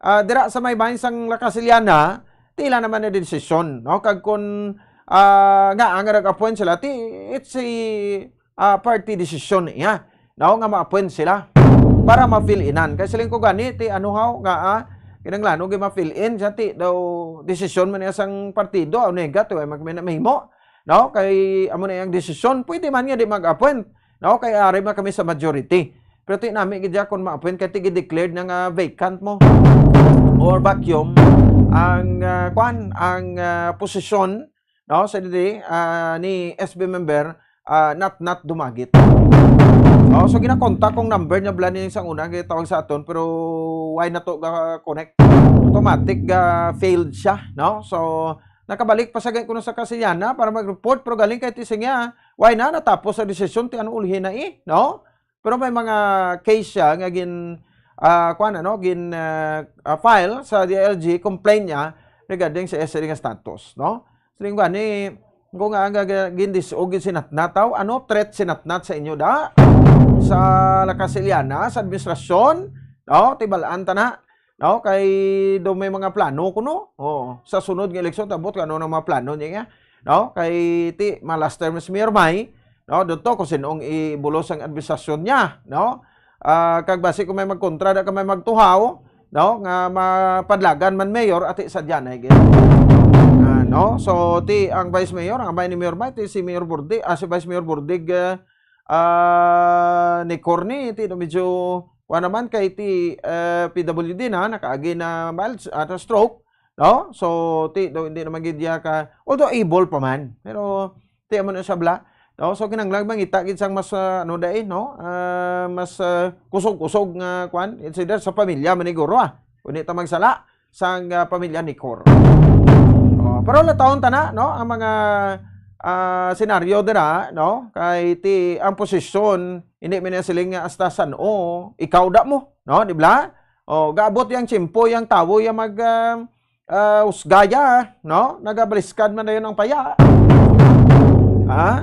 ah, dira sa may bahin sang La Casillana, ti ila naman na desisyon, no? Kag kung, ah, nga ang nag-appoint sila, ti, it's a, ah, party decision niya, no? Nga ma-appoint sila para ma-fill inan. Kay siling ko gani, ti ano haw, nga, ah, kinahanglan, nga ma-fill in siya, ti daw desisyon man niya sang partido, o negative, ay mag-, may mahimo, no? Kay amo na iyang desisyon, pwede man nga di mag-appoint, no? Kay ari man kami sa majority. Pero ti nami gid ya kung ma-appoint kay ti gi-declared na nga vacant mo or vacuum ang, ah, kwan, ang, ah, posisyon, no, sa didi, ah, ni S B member, ah, Natnat Dumaguete. No, so ginakontak kong number niya bala ni sang una, gitawag sa aton, pero why na to ga-connect? Automatic ga-failed siya, no? So, nakabalik pa sa kuno sa Casillana para mag-report, pero galing kay ti siya, why na, natapos sa desisyon, ti ano ulhi na, eh, no? Pero may mga case siya nga gin, ah, kuwan, ano, gin, ah, ah, file sa D I L G, complaint niya regarding sa S R E nga status, no? Siling gani, kung nga, nga, nga gindis-og gid si Natnat, taw, ano threat si Natnat sa inyo da? Sa La Casillana, sa administrasyon, no? Tibalaan ta na, no? Kay do may mga plano kuno. Oo, sa sunod nga eleksyon, tabot kung ano ang mga plano niya, no? Kay ti, ma-last term si Mayor May, no? Dito kung sinong ibulos ang administrasyon niya, no? Ah, kag basi kung may magkontra, da ka may magtuhaw, no? Nga mapadlagan man mayor, ati sa diyan ay gid. Ah, no? So, ti ang vice mayor, ang amay ni Mayor May, ti si Mayor Burdig, ah, si Vice Mayor Burdig, ah, ah, ni Corny, ti no, medyo, wa naman kay ti, eh, P W D na, nakaagi na mild, ah, stroke, no? So, ti, do, hindi naman gid iya ka, although able pa man, pero ti amo na sabla, no? So, kinahanglan mangita gid sang mas, ah, ano dai, no? Ah, mas, ah, kusog-kusog nga kwan, it's either sa pamilya maniguro, ah. Kundi ta magsala sang, ah, pamilya ni Cor. Oh, pero latawon ta na, no? Ang mga, ah, senaryo dira, no? Kay ti ang posisyon, hindi man niya siling nga hasta san-o, ikaw da mo, no? Di ba? Oh, gaabot yang tiyempo, yang tawo, yang mag, ah, ah, usgaya, no? Nagabaliskad man dayon ang paya. Ha?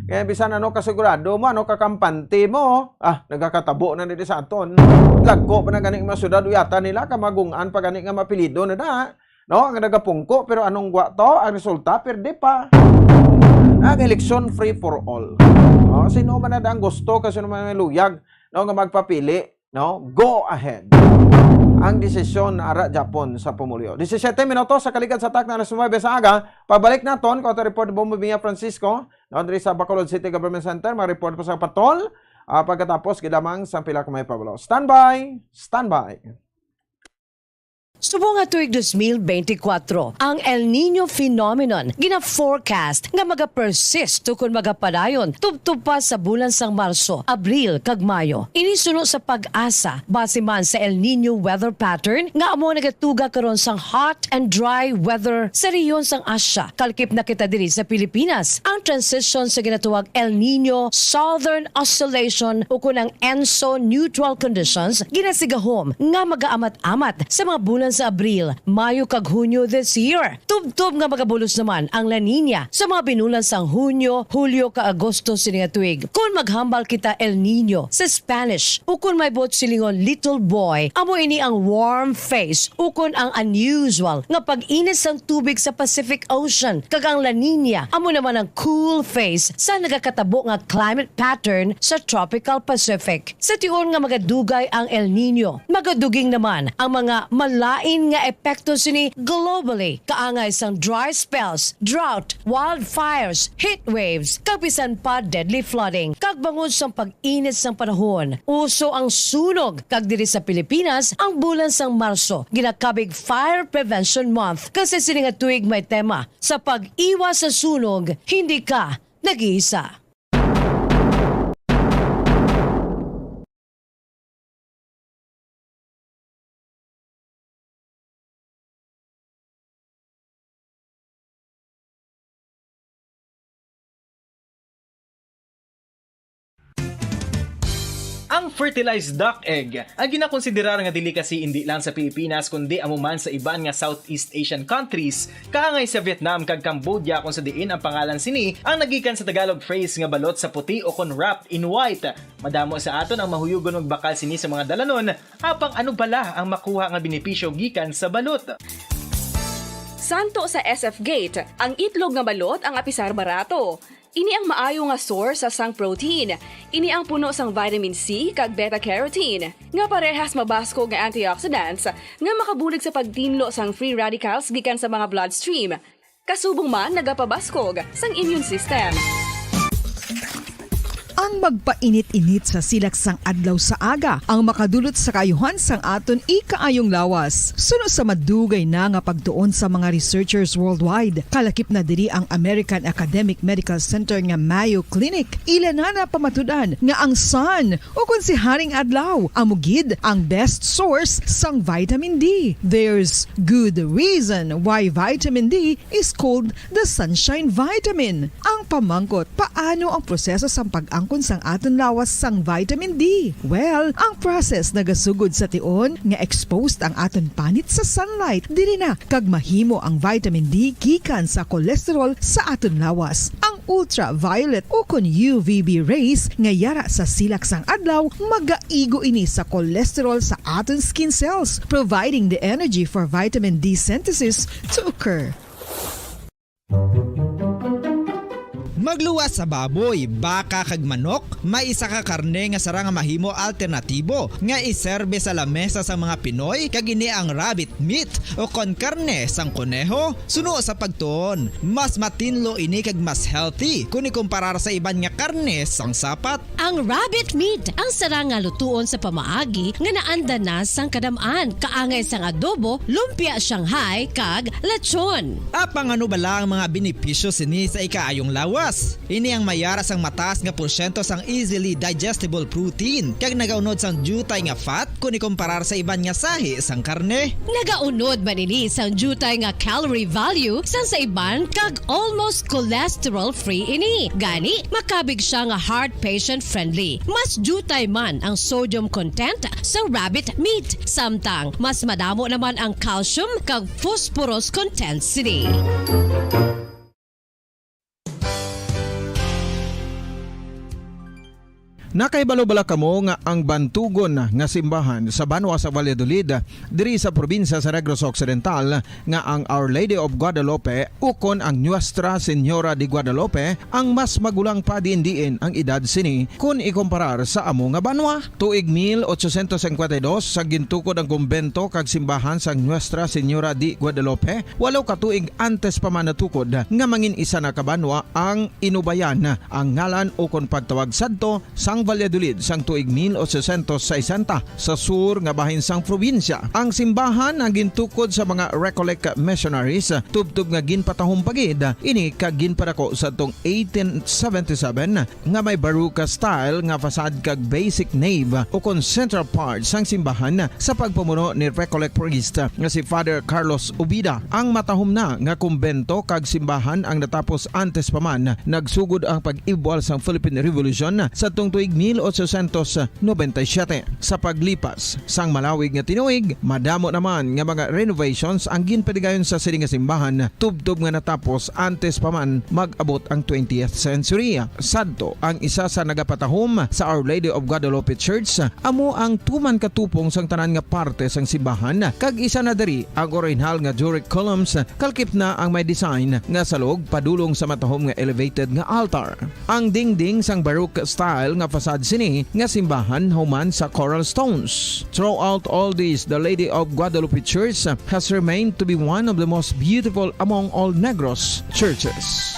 Kaya bisan ano kasigurado mo, ano kakampante mo, ah, nagakatabo na dito sa aton. Lagko pa na gani nga mga syudad, uyatan nila, kamagungan pa gani nga mapilido na na. No? Ang nagapungko, pero anong gwa to? Ang resulta, perde pa. Ang eleksyon, free for all. No? Sino man na ang gusto, kasi naman may luyag, no, nga magpapili, no? Go ahead. Ang desisyon ara Japon sa pumuluyo. Disisiete minutos sa kaligad sa atak na alas nuebe sa aga. Pagbalik naton, Counter Report Bombo Villa Francisco, no, diri sa Bacolod City Government Center, mag-report pa sa patol. Ah, pagkatapos, gid lamang sa pila ka may pabalo. Standby! Standby! Subong nga tuig dos mil bente kwatro, ang El Niño phenomenon gina-forecast nga magapersist ukon magapadayon tubtob pa sa bulan sang Marso, Abril, kag Mayo. Ini suno sa PAGASA, base man sa El Niño weather pattern nga amo nagatuga karon sang hot and dry weather sa rehiyon sang Asia. Kalkip na kita diri sa Pilipinas. Ang transition sa ginatawag El Niño Southern Oscillation ukon ang ENSO neutral conditions ginasigahom nga magaamat-amat sa mga bulan sa Abril, Mayo, kag Hunyo this year. Tubtob nga magabulos naman ang La Niña sa mga binulan sang Hunyo, Hulyo, kag Agosto sini nga tuig. Kon maghambal kita El Niño sa Spanish, ukon may buot silingon little boy, amo ini ang warm phase ukon ang unusual nga pag-init sang tubig sa Pacific Ocean, kag ang La Niña amo naman ang cool phase sa nagakatabo nga climate pattern sa tropical Pacific. Sa tion nga magadugay ang El Niño, magaduging naman ang mga mala In nga epekto sini globally, kaangay sang dry spells, drought, wildfires, heat waves, kag bisan pa deadly flooding, kag bangod sang pag-init sang panahon. Uso ang sunog, kag diri sa Pilipinas, ang bulan sang Marso ginakabig Fire Prevention Month, kag sa sini nga tuig may tema sa pag-iwas sa sunog, hindi ka nag-iisa. Ang fertilized duck egg ang ginakonsiderar nga delicacy indi lang sa Pilipinas kundi amo man sa iban nga Southeast Asian countries, kaangay sa Vietnam kag Cambodia, kung sa diin ang pangalan sini ang nagikan sa Tagalog phrase nga balot sa puti o kon wrapped in white. Madamo sa aton ang mahuyugon magbakal sini sa mga dalanon, apang ano bala ang makuha nga benepisyo gikan sa balot? Santo sa S F Gate, ang itlog nga balot ang apisar barato. Ini ang maayo nga source sa sang protein. Ini ang puno sang vitamin C kag beta-carotene, nga parehas mabaskog nga antioxidants nga makabulig sa pagtinlo sang free radicals gikan sa mga bloodstream. Kasubong man nagapabaskog sang immune system. Ang magpainit-init sa silak sang adlaw sa aga ang makadulot sa kaayuhan sang aton ikaayong lawas. Suno sa madugay na nga pagtuon sa mga researchers worldwide, kalakip na diri ang American Academic Medical Center nga Mayo Clinic. Ila na napamatud-an nga ang sun, o kon si Haring Adlaw, amo gid ang best source sang vitamin D. There's good reason why vitamin D is called the sunshine vitamin. Ang pamangkot, paano ang proseso sang pag-angkon sang aton lawas sang vitamin D? Well, ang process nagasugod sa tion nga exposed ang aton panit sa sunlight. Diri na kag mahimo ang vitamin D gikan sa cholesterol sa aton lawas. Ang ultraviolet o kon U V B rays nga yara sa silak sang adlaw magaigo ini sa cholesterol sa aton skin cells, providing the energy for vitamin D synthesis to occur. Magluwas sa baboy, baka kag manok, may isa ka karne nga sarang nga mahimo alternatibo nga iserbe sa lamesa sang mga Pinoy, kag ini ang rabbit meat o kon karne sang koneho. Suno sa pagtuon, mas matinlo ini kag mas healthy kon ikumparar sa iban nga karne sang sapat. Ang rabbit meat ang sarang nga lutuon sa pamaagi nga naanda na sang kadam-an, kaangay sang adobo, lumpia Shanghai, kag lechon. Apang ano bala ang mga benepisyo sini sa ikaayong lawas? Ini ang mayara sang mataas nga porsyento sang easily digestible protein kag nagaunod sang diutay nga fat kon ikumparar sa iban nga sahi sang karne. Nagaunod man ini sang diutay nga calorie value sang sa iban kag almost cholesterol-free ini. Gani, makabig sia nga heart patient-friendly. Mas diutay man ang sodium content sa rabbit meat, samtang mas madamo naman ang calcium kag phosphorus content sini. Nakahibalo bala kamo nga ang bantugon nga simbahan sa banwa sa Valladolid, diri sa probinsya sa Negros Occidental, nga ang Our Lady of Guadalupe ukon ang Nuestra Señora de Guadalupe ang mas magulang pa diin-diin ang edad sini kon ikomparar sa amo nga banwa? Tuig mil ochocientos cincuenta y dos, sa gintukod ang kumbento kag simbahan sang Nuestra Señora de Guadalupe, walo ka tuig antes pa man natukod nga mangin isa na ka banwa ang Inubayan, ang ngalan ukon pagtawag sadto sang Valladolid sang tuig mil ochocientos sesenta, sa sur nga bahin sang probinsya. Ang simbahan ang gintukod sa mga Recollect missionaries, tubtob nga ginpatahom pa gid ini kag ginpadako sadtong eighteen seventy-seven, nga may Baroque style nga facade kag basic nave ukon central part sang simbahan sa pagpamuno ni Recollect priest nga si Father Carlos Ubida. Ang matahom na nga kumbento kag simbahan ang natapos antes pa man nagsugod ang pag-ibwal sang Philippine Revolution sadtong tuig mil ochocientos noventa y siete. Sa paglipas sang malawig nga tinuig, madamo naman nga mga renovations ang ginpatigayon sa sini nga simbahan, tubtob nga natapos antes pa man mag-abot ang twentieth century. Sadto, ang isa sa nagapatahom sa Our Lady of Guadalupe Church amo ang tuman ka tupong sang tanan nga parte sang simbahan, kag isa na diri ang orihinal nga Doric columns, kalakip na ang may design nga salog padulong sa matahom nga elevated nga altar. Ang dingding sang Baroque style nga Sad sini nga simbahan human sa Coral Stones. Throughout all this, the Lady of Guadalupe Church has remained to be one of the most beautiful among all Negros churches.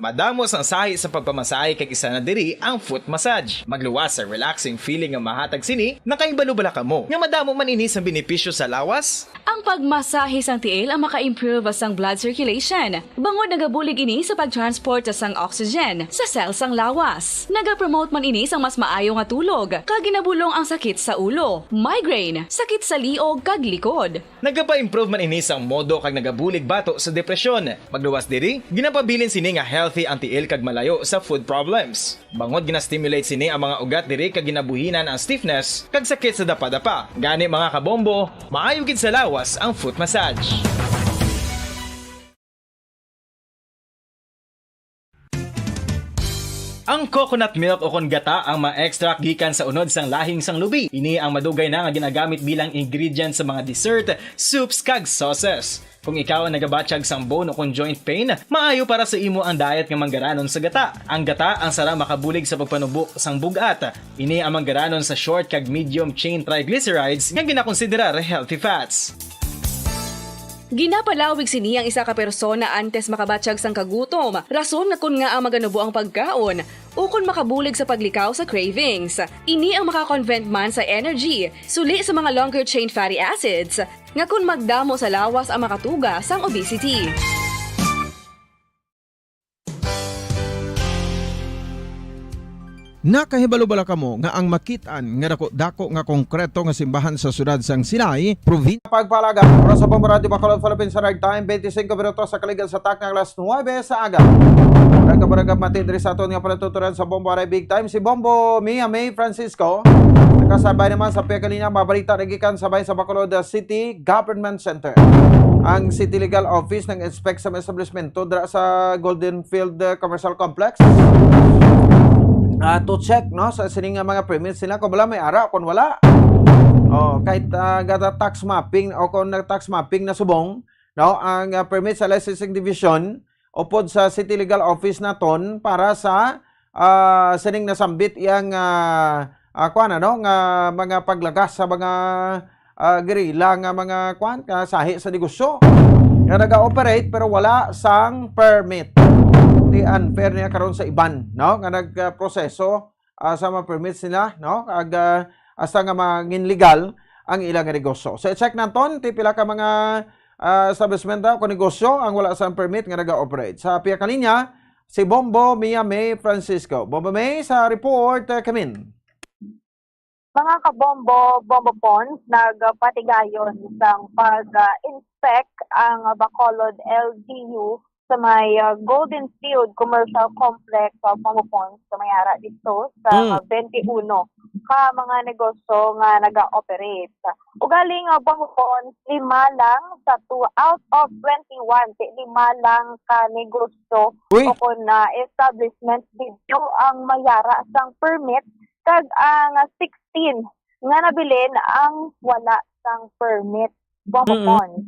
Madamo sang sahi sa pagpamasahe kag isa na diri ang foot massage. Magluwas sa relaxing feeling nga mahatag sini, nakahibalo bala kamo nga madamo man ini sang benepisyo sa lawas? Ang pagmasahe sang tiil ang maka-improve sang blood circulation, bangod nagabulig ini sa pag-transport sang oxygen sa cell sang lawas. Nagapromote man ini sang mas maayo nga tulog, kag ginabulong ang sakit sa ulo, migraine, sakit sa liog kag likod. Nagapa-improve man ini sang modo kag nagabulig bato sa depresyon. Magluwas diri, ginapabilin sini nga healthy ang tiil kag malayo sa foot problems. Bangod gina-stimulate sini ang mga ugat diri kag ginabuhinan ang stiffness kag sakit sa dapadapa. Gani, mga kabombo, maayo gid sa lawas ang foot massage. Ang coconut milk o kon gata ang ma-extract gikan sa unod sang lahing sang lubi. Ini ang madugay na nga ginagamit bilang ingredient sa mga dessert, soups, kag sauces. Kung ikaw ang nagabatyag sang bone o kon joint pain, maayo para sa imo ang diet nga manggaranon sa gata. Ang gata ang sara makabulig sa pagpanubo sang bug-at. Ini ang manggaranon sa short kag medium chain triglycerides nga ginakonsiderar healthy fats. Ginapalawig sini ang isa ka persona antes makabatyag sang kagutom, rason nga kon ngaa maganubo ang pagkaon, ukon makabulig sa paglikaw sa cravings. Ini ang makakonvert man sa energy, suli sa mga longer chain fatty acids, nga kon magdamo sa lawas ang makatuga sang obesity. Nakahibalo bala kamo nga ang makit-an nga dako-dako nga konkreto nga simbahan sa siyudad sang Silay, probinsya? Pagpalaga, oras sa Bombo Radio Bacolod, Philippines Standard Time, twenty-five minutos sa kaligad sa takna alas nuebe sa aga. Nagkabaragap mati diri sa aton nga palatuturan sa Bombo Aray Big Time, si Bombo Mia May Francisco. Nakasabay naman sa pagkalinya, mabalita na gikan sa bayan sa Bacolod City Government Center. Ang City Legal Office nag-inspect sa mga establishmento dira sa Golden Field, uh, Commercial Complex, ah, to check, no, sa sining nga mga permits nila kung wala may ara, kung wala. Oh, kahit, ah, gata tax mapping o kung nag-tax mapping na subong, no, ang, ah, permit sa licensing division upod sa City Legal Office naton para sa, ah, sining nasambit iyang, ah, ah, kuwan, ano, nga mga paglagas sa mga, ah, guerrilla nga mga, kuwan, kasahi sa negosyo nga naga-operate pero wala sang permit. Di unfair niya karon sa iban, no, nga nagproseso, ah, sa mga permits nila, no, ag, ah, hasta nga mangin legal ang ilang negosyo. So, i-check naton ti pila ka mga, ah, establishment daw o negosyo ang wala sang permit nga naga-operate. Sa pihak kaniya, si Bombo Mia May Francisco. Bombo May sa report, eh, kamin. Mga kabombo, Bombo Pons, nagpatigayon sang pag-inspect ang Bacolod L G U sa may, ah, Golden Field Commercial Complex sa Bombo Pons sa may ara dito sa Mm. twenty-one ka mga negosyo nga naga-operate. Ugaling, ah, Bombo Pons, lima lang sa two out of twenty-one, ti lima lang ka negosyo Uy. o kon, ah, establishment dito ang mayara sang permit, kag ang, ah, sixteen nga nabilin ang wala sang permit. Bombo Mm. Pons.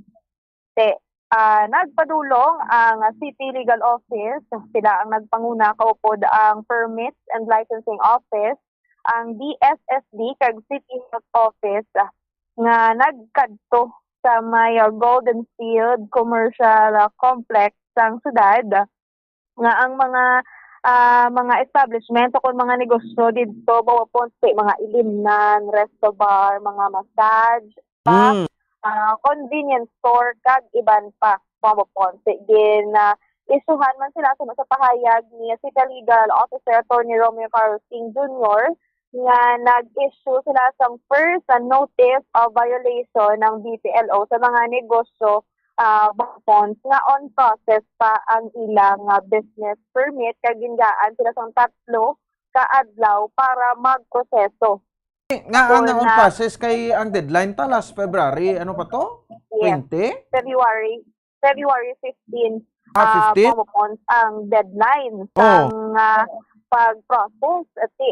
Te, ah, nagpadulong ang City Legal Office, sila ang nagpanguna kaupod ang Permits and Licensing Office, ang D S S D kag City Health Office, ah, nga nagkadto sa may, ah, Golden Field Commercial, ah, Complex sang syudad, nga ang mga, ah, mga establishment o kon mga negosyo didto, Bombo Pons, mga ilimnan, resto bar, mga massage, spa, Mm. ah, convenience store, kag iban pa, Bombo Pons. Gin, ah, isyuhan man sila suno sa pahayag ni City Legal Officer Attorney Romeo Carlos King Junior nga nag-issue sila sang first, ah, notice of violation ng B P L O sa mga negosyo, ah, Bombo Pons, nga on process pa ang ilang, ah, business permit, kag gingaan sila sang tatlo ka adlaw para magproseso. Nga ang on process kay ang deadline ta last February, ano pa to? Yes. Twenty? February, February fifteen. Ah, ah, fifteen? Bombo Pons ang deadline Oh. sang, ah, pag-process. Ati,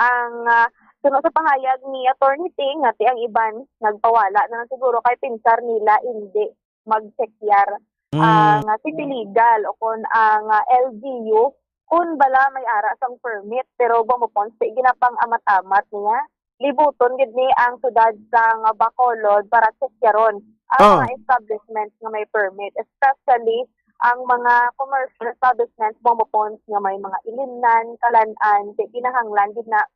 ang, ah, suno sa pahayag ni Attorney Ting, ati ang iban nagpawala na lang siguro kay pinsar nila hindi magsekyar ang, ah, city legal o kon ang, ah, L G U, kun bala may ara sang permit, pero Bombo Pons, di ginapang-amat-amat niya. Libuton gid ni ang siyudad sang Bacolod para tsekyaron ang, ah, mga establishments nga may permit, especially ang mga commercial establishments, Bombo Pons, nga may mga ilimnan, kalan-an, kay kinahanglan gid na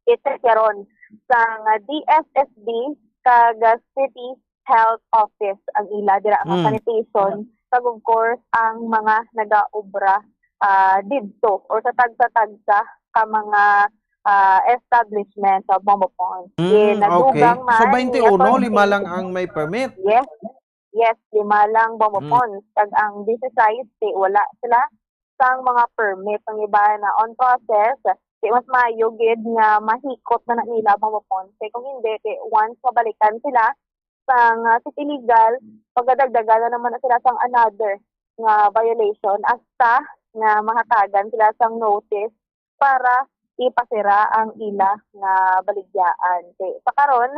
itsekyaron sang D S S D kag City Health Office ang ila dira nga, mm, sanitation, kag of course ang mga nagaobra, ah, didto or sa tagsa-tagsa ka mga, ah, establishment sa Bombo Pons. Mm, okay. So, twenty-one, lima lang ang may permit? Yes. Yes, lima lang, Bombo Pons. Kag ang disisais, ti wala sila sang mga permit. Ang iba na on process, ti mas maayo gid nga mahikot na na nila, Bombo Pons. Kay kung hindi, ti once mabalikan sila sang, ah, city legal, pagadagdagan na naman na sila sang another nga violation hasta nga mahatagan sila sang notice para ipasira ang ila nga baligyaan. Ti sa karon,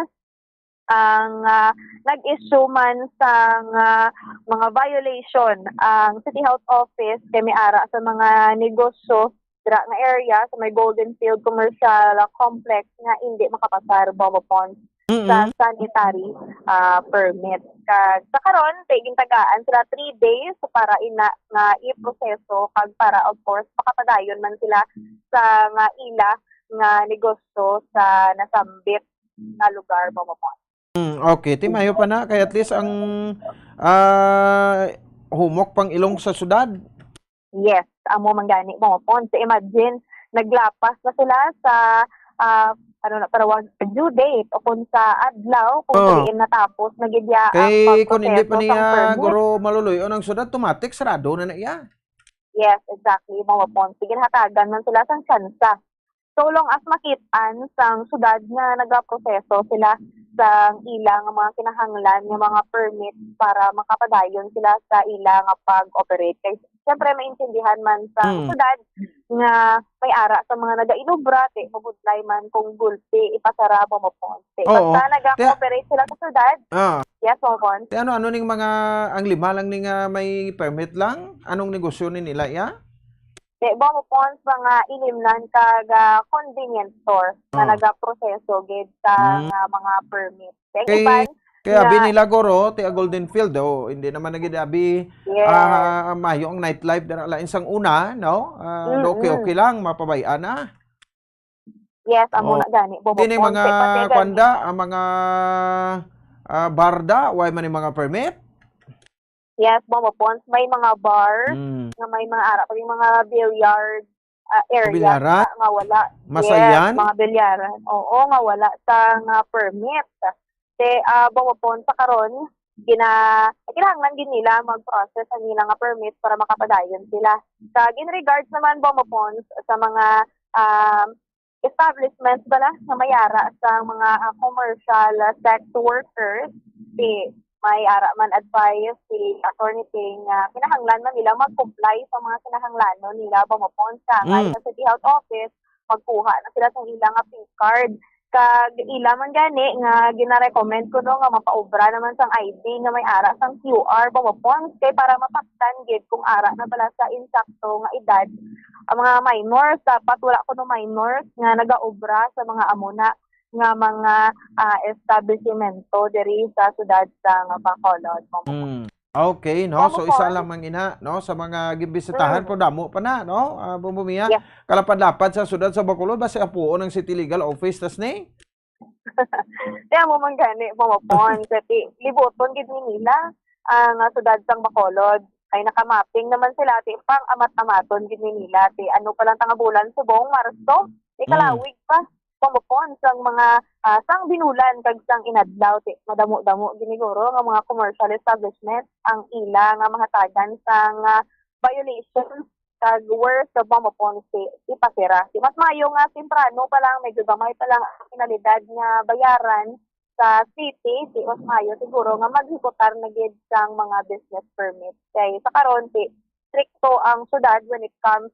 ang, ah, nag-issue man sang, ah, mga violation ang City Health Office kay may ara sa mga negosyo dira nga area sa may Golden Field Commercial Complex nga indi makapasar, Bombo Pons, sa sanitary, ah, permit. Kag sa karon, ti gintagaan sila three days para ina nga iproseso kag para, of course, makapadayon man sila sa nga ila nga negosyo sa nasambit nga lugar, Bombo Pons. Mm, okay. Ti maayo pa na, kay at least ang, ah, humok pang-ilong sa syudad. Yes, amo man gani, Bombo Pons. Imagine, naglapas na sila sa, ah, ano na, tawag, due date o kung sa adlaw kung diin natapos na gid ya ang pagproseso sang permit. Kay kung hindi pa niya, guro, maluluy-on ang syudad, automatic sarado na na iya. Yes, exactly, Bombo Pons. Sige, hatagan man sila sang tsansa. So long as makit-an sang syudad nga nagaproseso sila sang ila nga mga kinahanglan nga mga permit para makapadayon sila sa ila nga pag-operate. Kay siyempre, maintindihan man sa syudad nga may ara sa mga nagainobra, ti mabudlay man kung gulpi ipasara, Bombo Pons. Ti basta nag-cooperate sila sa syudad. Yes, Bombo Pons. Ti ano, ano ning mga, ang lima lang ni nga may permit lang? Anong negosyo ni nila iya? Ti, Bombo Pons, mga ilimnan kag, ah, convenience store nga nagaproseso gid sa nga mga permit. Ti, ang iban kay abi nila, guro, ti, ah, Golden Field, oh, hindi naman na gid abi, ah, maayo ang nightlife dira lain sang una, no? Ah, okay-okay lang, mapabay-an na. Yes, amo na gani, Bombo Pons. Ti, mga pati gani, kwanda, ang mga, ah, barda, way man ni mga permit? Yes, Bombo Pons, may mga bar nga may mga ara pa yung mga billiard, ah, area nga wala. Yes, mga bilyaran. Oo, nga wala sa nga permit. Ti, ah, Bombo Pons, sa karon, gina-, kinahanglan gid nila mag-process ang nila nga permit para makapadayon sila. Kag in regards naman, Bombo Pons, sa mga, um, establishment bala nga may ara sa mga, ah, commercial, ah, sex workers, ti may ara man advice si Attorney Ting nga kinahanglan man nila mag-comply sa mga kinahanglanon nila, Bombo Pons, sa, mm, sa City Health Office, magkuha na sila sang ila nga P card. Kag ila man gani nga gina-recommend kuno nga mapaobra naman sang I D nga may ara sang Q R, Bombo Pons, kay para masaktan gid kung ara na bala sa insakto nga edad ang mga minors. Dapat wala kuno minors nga nagaobra sa mga amo na nga mga, ah, establisimento diri sa siyudad sang Bacolod, Bombo Pons. Mm. Okay, no? So, isa lang man ina, no? Sa mga gimbisitahan, pero damo pa na, no? Ah, Bombo Mia, kalapad-lapad sa siyudad sa Bacolod, basi apuon ang City Legal Office, tas ni? Ti amo man gani, Bombo Pons, ti libuton gid ni nila ang, ah, siyudad sang Bacolod. Kay nakamapping naman sila, ti pang-amat-amaton gid ni nila, ti ano pa lang ta nga bulan subong, Marso, ti kalawig pa. Bombo Pons, sang mga, ah, sang binulan kag sang inadlaw, ti madamo-damo gid ni guro nga mga commercial establishment ang ila nga mahatagan sang, ah, violation kag worse, Bombo Pons, ti ipasira. Ti mas maayo nga temprano pa lang, medyo gamay pa lang ang penalidad nga bayaran sa city, ti mas maayo siguro nga maghikutar na gid sang mga business permit. Kay sa karon, ti strikto ang syudad when it comes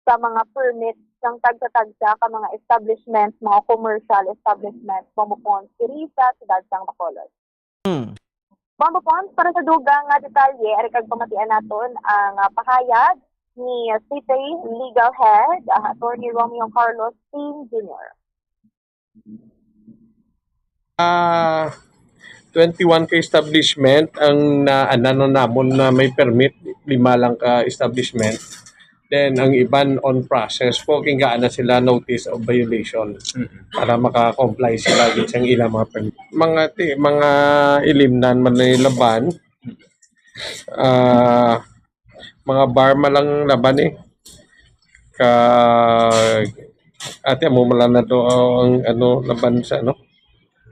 sa mga permit sang tagsa-tagsa ka mga establishment, mga commercial establishment, Bombo Pons, diri sa siyudad sang Bacolod. Hmm. Bombo Pons, para sa dugang nga detalye, ari kag pamatian naton ang, ah, pahayag ni City Legal Head, ah, Attorney Romeo Carlos Singh Junior. Ah, twenty-one ka establishment ang naanano namon na may permit, lima lang ka establishment. Then ang iban on process po, kingaan na sila notice of violation para maka-comply sila gid sang ilang mga permit. Mga ti, mga ilimnan man ni laban, ah, mga bar man lang laban eh. Ka, ate, amo man lang na to ang ano, laban sa ano,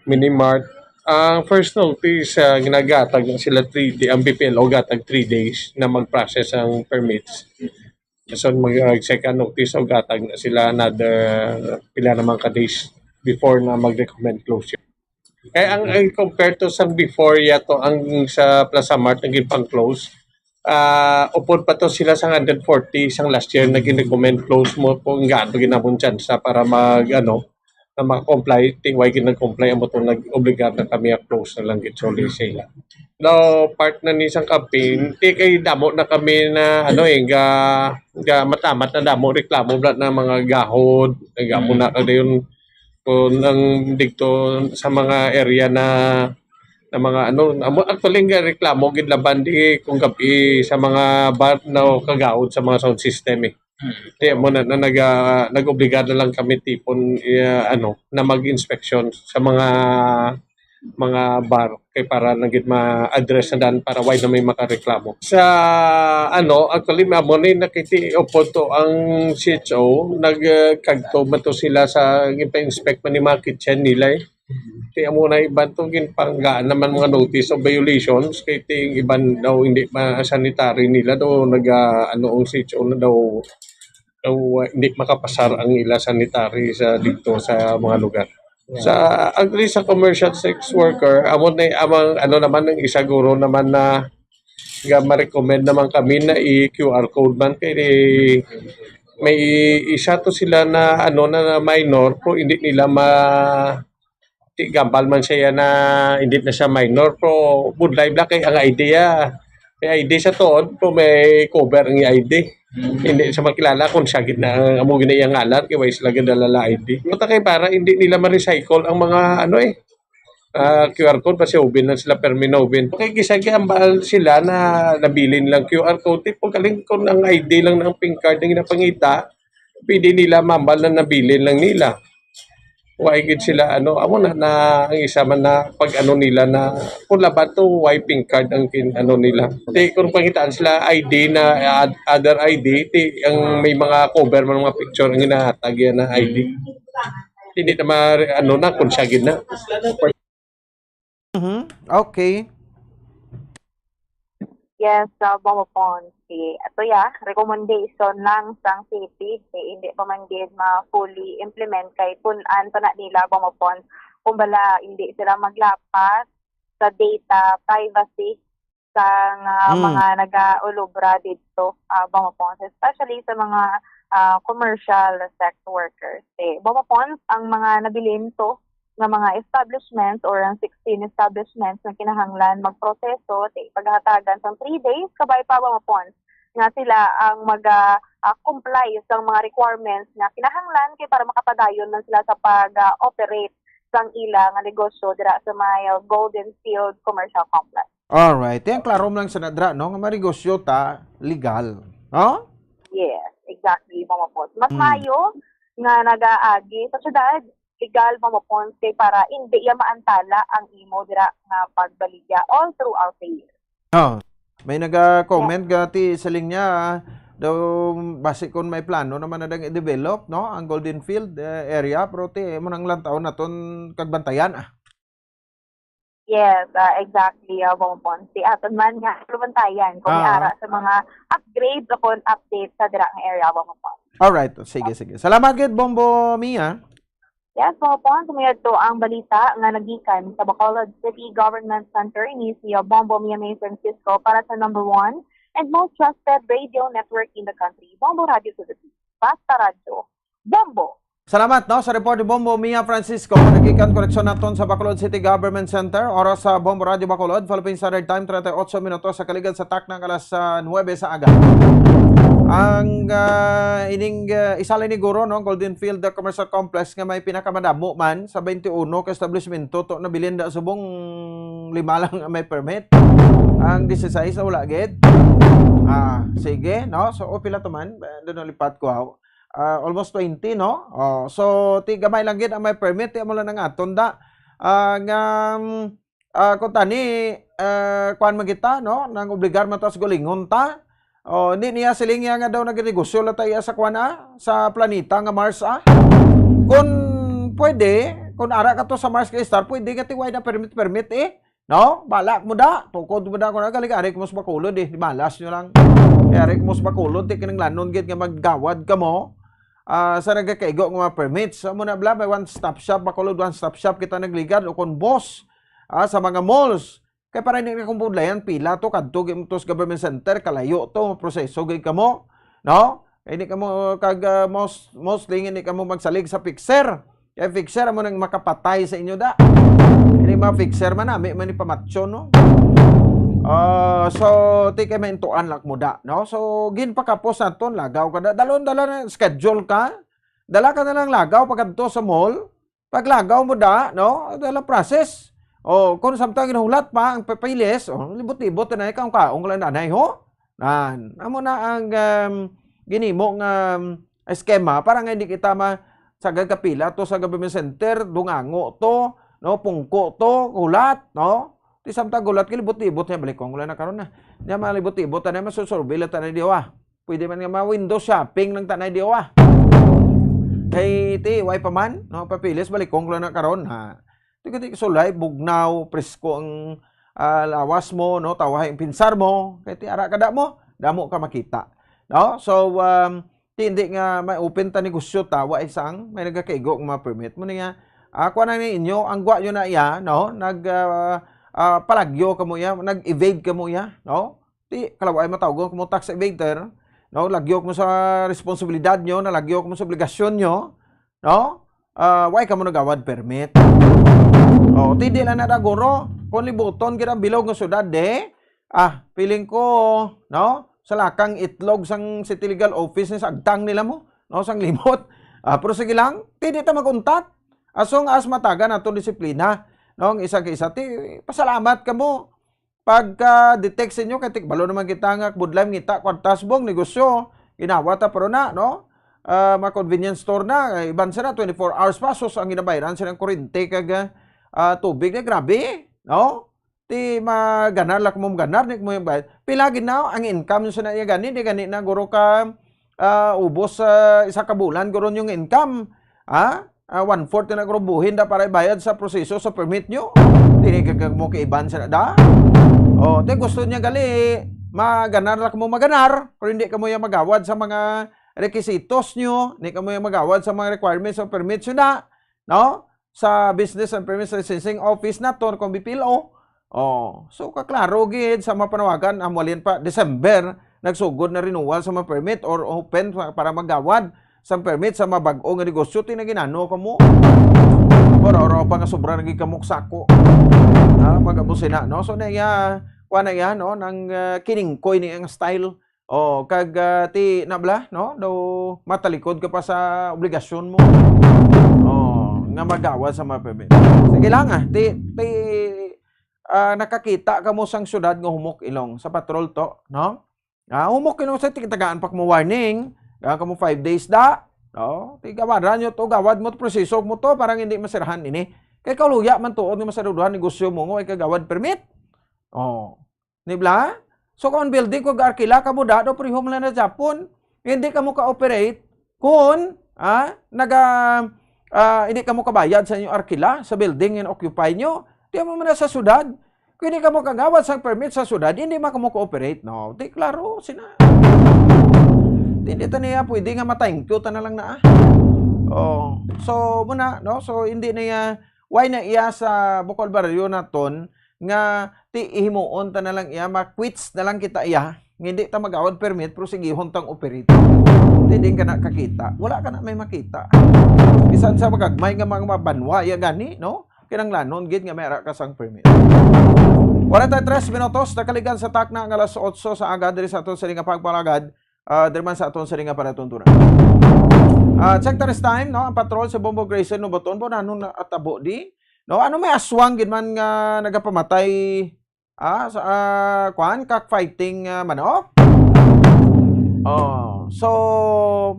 Minimart. Ang first notice, ah, ginagatag na sila three day, ang B P L O gatag three days na mag-process ang permits. So, mag, ah, second notice, o gatag na sila another pila naman ka days before na mag-recommend closure. Kaya ang, ang compare to sa before yato, ang sa Plaza Mart naging pang-close, ah, upod pa to sila sa hundred forty sang last year na gin-recommend close mo kung gaano ginamon chance para mag, ano, na maka-comply, ti why gid nag-comply, amo to nag-obligar na kami a close na lang gid suli sila. Now, part na ni sang campaign, ti kay damo na kami na, ano eh, ga, ga matamat na damo reklamo bla na mga gahod, nagamo na ka dayon kung ang dito sa mga area na, na mga ano, amo, actually, nga reklamo gid laban di kung gabi sa mga bar na kagahod sa mga sound system eh. Kaya mo na, na nag, ah, nag-obligar na lang kami tipon, ah, ano, na mag-inspection sa mga, mga bar kay para lang gid ma-address na dan para why na may makareklamo. Sa, ano, actually, amo ni nakiti upod to ang C H O, nag, ah, kagto man to sila sa gipa-inspect man ni mga kitchen nila eh. Kaya amo na iban to ginpanggaan naman mga notice of violations kay ting iban daw hindi ma-sanitary nila daw nag, ah, ano ang C H O na daw daw, ah, hindi makapasar ang ila sanitary sa dito sa mga lugar. Sa agree sa commercial sex worker, amo na amang ano naman ang isa guro naman na nga ma-recommend naman kami na i-Q R code man kay may isa to sila na ano na, na minor pero hindi nila ma ti gambal man siya na hindi na siya minor pero budlay bla kay ang I D ya may I D sa tuod pero may cover ang I D. Hindi sa makilala kung siya gid na amo gid na iyang ngalan kay way sila gid dalala I D. Mata kay para hindi nila ma-recycle ang mga ano eh. Ah, Q R code pa si Ubin lang sila permi na Ubin. Kay kisa giambal sila na nabilin lang Q R code tipo galing kung ang I D lang ng pink card ang ginapangita, pwede nila mambal na nabilin lang nila. Why gid sila ano amo na, na ang isa man na pag ano nila na kung laban to why pink card ang kin ano nila. Di kung pangitaan sila I D na ad- other I D, ti ang may mga cover man mga picture ang ginahatag yan na I D. Hindi na ma ano na kung siya gid na. Mhm. Okay. Yes, uh, Bongo Ponce. Ato ya, recommendation lang sang city, eh, hindi pa man gid ma fully implement kay pun-an pa na nila Bongo Ponce kung bala hindi sila maglapas sa data privacy sang uh, mm. mga nagaulubra dito, uh, Bongo Ponce, especially sa mga uh, commercial sex workers. Eh, Bongo Ponce, ang mga nabilin to nga mga establishments or ang sixteen establishments nga kinahanglan magproseso ti paghatagan sang three days kabay pa mga ponds nga sila ang mag ah, ah, comply sa mga requirements nga kinahanglan kay para makapadayon man sila sa pag-operate sang ila nga negosyo dira sa may Golden Field Commercial Complex. Alright. Yan, klaro lang sa nadra, no? Nga manegosyo ta, legal. No? Yes, exactly, mga ponds. Mas hmm. mayo nga nagaagi sa syudad legal, mga ponds, kay para hindi iya maantala ang imo dira nga pagbaligya all throughout the year. Oh. May naga-comment gati sa linya, ah, daw basi kon may plano naman na dang i-develop, no, ang Golden Field eh, area, pero ti mo nang lantaw naton kagbantayan ah. Yes, uh, exactly, uh, Bongbong. Si aton man nga kalumantayan kung may Ah. ara sa mga upgrades o kung updates sa dira nga area, Bongbong. Alright, sige, sige. Salamat gid, Bombo Mia. Yes, Bongbong, sumuyod to ang balita nga nagikan sa Bacolod City Government Center ni si Bombo Mia May Francisco para sa number one and most trusted radio network in the country, Bombo Radio Philippines. Basta Radyo, Bombo! Salamat, no, sa report ni Bombo Mia Francisco. Nagikan koreksyon naton sa Bacolod City Government Center. Oras sa Bombo Radio Bacolod, Philippine Standard Time, treinta y ocho minutos sa kaligad sa takna nga alas, ah, nuwebe sa aga. Ang, ah, ining, ah, isa lang ni guro, no, Golden Field Commercial Complex nga may pinakamadamo man sa twenty-one ka establishmento to nabilin da subong lima lang ang may permit. Ang dieciséis na wala gid. Ah, sige, no? So, o, pila to man? Eh, doon nalipat ko, ah. Ah, almost twenty, no? Oh, so, ti gamay lang gid ang may permit, ti amo lang ang aton da. Ah, nga, mm, ah, kung tani, eh, kuwan man kita, no? Nang obligar man ta sa gulingon ta. Oh, hindi niya siling niya nga daw nagnegosyo lang ta iya sa kuwan, ah, sa planeta nga Mars, ah. Kung pwede, kung ara ka to sa Mars kay Star, pwede ka ti way na permit, permit, eh. No? Balak mo da. Tukod mo da kung nagaling, ari ko mas Bacolod, eh. Di malas nyo lang. Kaya ari ko mas Bacolod, di kinanglanon gid nga maggawad ka mo. Ah, sa nagakaigo nga mga permits. So, mo na bla, may one-stop shop, Bacolod one-stop shop, kita nagligad, o kung boss, ah, sa mga malls. Kay para hindi na kung budlayan, pila to, kadto, gi-, to sa government center, kalayo to, proseso, gid kamo, no? Hindi kamo, kag, ah, most, mostly, hindi kamo magsalig sa fixer. Kay fixer, amo nang makapatay sa inyo, da. Hindi mga fixer man, nami man ni pamatyon, no? Ah, so, ti kay maintuan lang mo, da, no? So, ginpakapos naton, lagaw ka, da. Dalon, dala na, schedule ka. Dala ka na lang lagaw, pagkadto sa mall. Paglagaw mo da, no? Dala process. O, kung samtang ginahulat pa ang papeles, o, libot-libot na ikaw ang kaong lang nanay, ho? Nan, amo na ang, um, ginimo nga, um, eskema para nga hindi kita ma-, sagad kapila to sa government center, dungango to, no? Pungko to, hulat, no? Ti samtang hulat, kilibot-libot niya, balikon ko lang na karon na. Niya malibot-libot, na masusurvey lang tanan diyo, ah. Pwede man nga ma-window shopping ng tanay diyo, ah. Kay ti, way pa man, no? Papeles, balikon ko lang na karon, ha? Ti, ti, sulay, bugnaw, presko ang, ah, lawas mo, no? Tawahay ang pinsar mo. Kay ti, ara ka da mo, damo ka makita. No? So, um, ti, hindi nga may open ta negosyo ta, wa isang, may nagakaigo nga mga permit mo niya. Ah, kuha na ni inyo, ang gwa nyo na iya, no? Nag, ah, ah, palagyo ka mo iya, nag-evade ka mo iya, no? Ti, kalaway matawgon ko mo tax evader, no? Lagyo ko mo sa responsibilidad nyo, nalagyo ko mo sa obligasyon nyo, no? Ah, why ka mo nagawad permit? Oh, ti di lang na da, guro. Kung libuton gid ang bilog nga syudad, de, ah, feeling ko, no? Sa lakang itlog sang City Legal Office ni sa agtang nila mo, no? Sang limot. Ah, pero sige lang, ti di ta maguntat. As long as matagan nato disiplina, no? Ang isa ka isa, ti, pasalamat ka mo. Pagka-detect sa inyo, kay tikbalo naman kita nga budlay ngita, kwarta subong negosyo, ginawa ta, pero na, no? Ah, mga convenience store na, eh, iban sila, twenty-four hours pa, sus, ang ginabayaran sila ng kurente kag, ah, tubig na, grabe, no? Ti maganar lang mo, maganar, ni mo yung bayad. Pila gid na ang income sa na iya gani, di gani na guro ka, ah, ubos sa isa ka bulan, guro yung income, ha? Ah, one-fourth na grubuhin da para ibayad sa proseso sa permit nyo. Dili ka, ka mo kaiban sa da. Oh, te gusto niya gali, maganar lang mo maganar, pero hindi ka mo yung magawad sa mga requisitos nyo, hindi ka mo yung magawad sa mga requirements sa permit nyo na, no? Sa Business and Premise Licensing Office naton kung B P L O. Oh, so kaklaro gid sa mapanawagan, amwalin pa December, nagsugod na renewal sa mga permit or open pa-, para magawad sa permit sa mabag-o nga negosyo, tinaginano ka mo. Ora-ora pa nga sobra naging kamok sako. Ha, pag sila, no? So, na iya, kuha na iya, no? Nang, ah, kiningkoy ni ang style. Oh, kag, ah, ti, nabla, no? Daw matalikod ka pa sa obligasyon mo. Oh, nga magawad sa mga permit. Sige lang, ah. Ti, ti, ah, nakakita ka mo sang syudad nga humok ilong sa patrol to, no? Ah, humok ilong sa tigtagaan pa mo warning. Kaya ka mo five days da. No? Ti gawaran nyo to, gawad mo to, proseso mo to, parang hindi masirahan ini. Kay kaluya man tuod nga masaruduhan negosyo mo nga way kagawad permit. Oh. Di ba? So, kung building ko ga-arkila ka mo da, do, pero humla na Japon. Hindi ka mo ka-operate kung, ah, naga, ah, hindi ka mo kabayad sa inyong arkila, sa building nga occupy nyo. Di mo man na sa syudad. Kung hindi ka mo kagawad sa permit sa syudad, hindi man ka mo ka-operate, no? Di klaro, sina. Di, di ta niya pwede nga matangkyo ta na lang na, ah. Oh. So, muna, no? So, hindi na iya, why na iya sa Bukol Barrio naton nga ti ihimuon ta na lang iya, ma-quits na lang kita iya. Nga hindi ta magawad permit, pero sigihon tang operate. Hindi ka na kakita. Wala ka na may makita. Bisan sa magagmay nga mga banwa, ya gani, no? Kinanglanon gid nga may ara ka sang permit. Forty-three minutos, nakaligan sa takna nga alas otso sa aga diri sa aton sini nga pagpalagad, ah, diri man sa aton sini nga panatuntunan. Ah, check the time, no? Ang patrol sa Bombo Grayson, Nubaton, po, nanon na atabo di? No? Ano may aswang gid man nga nagapamatay, ah, sa, ah, kwan, cockfighting, ah, manok? Oh, so,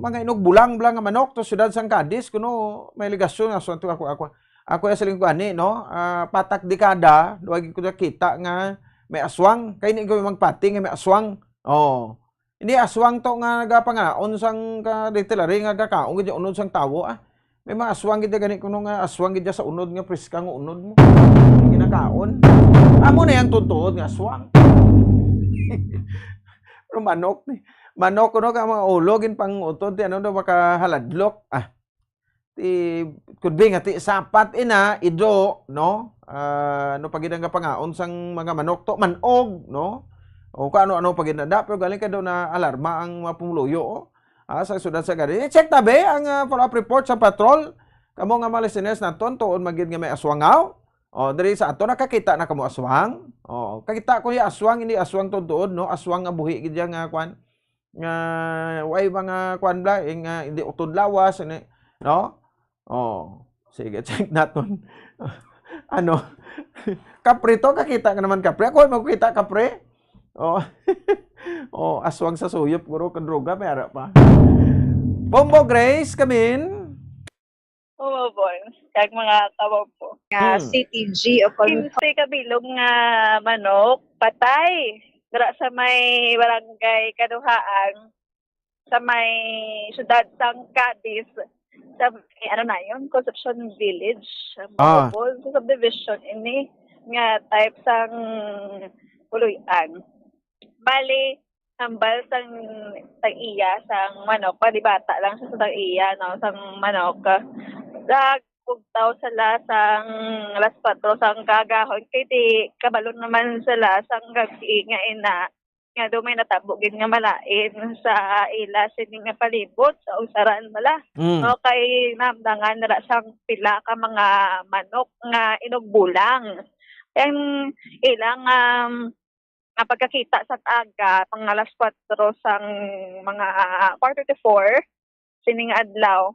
mga inugbulang-bulang nga manok to siyudad sang Cadiz, kuno may ligasyon nga aswang to ako, ako, ako ya sa linggo ani, no? Ah, patak dekada, duwag ko nakita nga may aswang. Kay ni ko magpati nga may aswang. Oh. Hindi aswang to nga nagapangaon sang ka distillery nga gakaon gid unod sang tawo, ah. May mga aswang gid gani kuno nga aswang gid sa unod nga priska nga unod mo. Ginakaon. Amo na yang tuntuod nga aswang. Pero manok ni. Manok kuno ka mga ulo gin pang-utod ti ano daw makahaladlok. Ah. Ti could be nga ti sapat ina ido, no? Ah, ano pa gid ang pangaon sang mga manok to, manog, no? O kung ano-ano pa gid na da, pero galing ka daw na alarma ang mga pumuluyo, oh. Ah, sa siyudad sa Cadiz. I-check tabi ang, ah, follow-up report sa patrol. Kamo nga mga listeners naton, tuon man gid nga may aswangaw. Oh, diri sa ato nakakita na kamo aswang. Oh, kakita ko yung aswang, hindi aswang tuod-tuod, no? Aswang nga buhi gid yang, ah, kwan. Nga way mga kwan bla, yung, ah, hindi utod lawas, ini, no? Oh, sige, check naton. Ano? Kapre to, kakita ka naman kapre. Ako, makita kapre. Oh. Oh, aswang sa suyop, guro, kadroga, may ara pa. Bombo Grace, kamin. Oo, Bons. Kag mga kawawpo. Nga Hmm. C T G o kon- Kinse ka bilog nga manok, patay. Dira sa may barangay Kaduhaan, sa may syudad sang Cadiz, sa may, ano na yun, Concepcion Village, ang Ah. Bobol, sa subdivision ini nga type sang Puloy-an. Bali, hambal sang tag-iya sang manok, bali bata lang siya sa tag-iya, no, sang manok. Nagbugtaw sila sang alas kuwatro sang kaagahon, kay di kabalo naman sila sang gab-i nga ina, nga daw may natabo gid nga malain sa ila sini nga palibot, sa usaran bala. Mm. No, kay nahamdangan nila sang pila ka mga manok nga inugbulang. Ang ilang, um, nga pagkakita sa aga, pang alas kuwatro sang mga quarter to four, sini nga adlaw,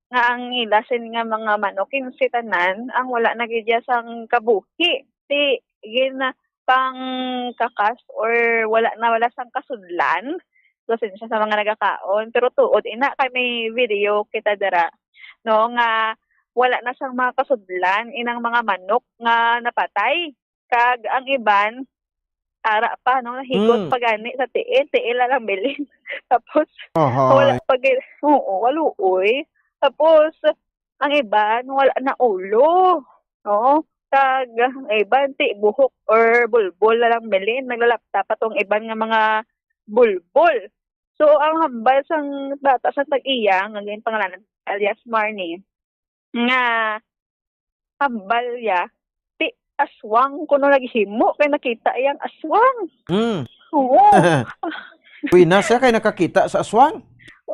nga ang ila sini nga mga manok, kinse tanan, ang wala na gid ya sang kabuhi. Ti, gin pangkakas or wala na, wala sang kasudlan. Pasensya sa mga nagakaon, pero tuod ina kay may video kita dira, no, nga wala na sang mga kasudlan inang mga manok nga napatay. Kag ang iban, ara pa, no, nahigot Mm. pa gani sa tiil, tiil na lang bilin. Tapos, Ohoy. wala pa gi-, oo, waluoy. Tapos, ang iban, wala na ulo, no? Kag ang iban, ti buhok or bulbol na lang bilin. Naglalapta pa tong iban nga mga bulbol. So, ang hambal sang bata sa tag-iya, nga ginpangalanan alias Marnie, nga hambal ya, ti aswang kuno naghimo kay nakita iyang aswang. Mm. Oo. Buena siya kay nakakita sa aswang?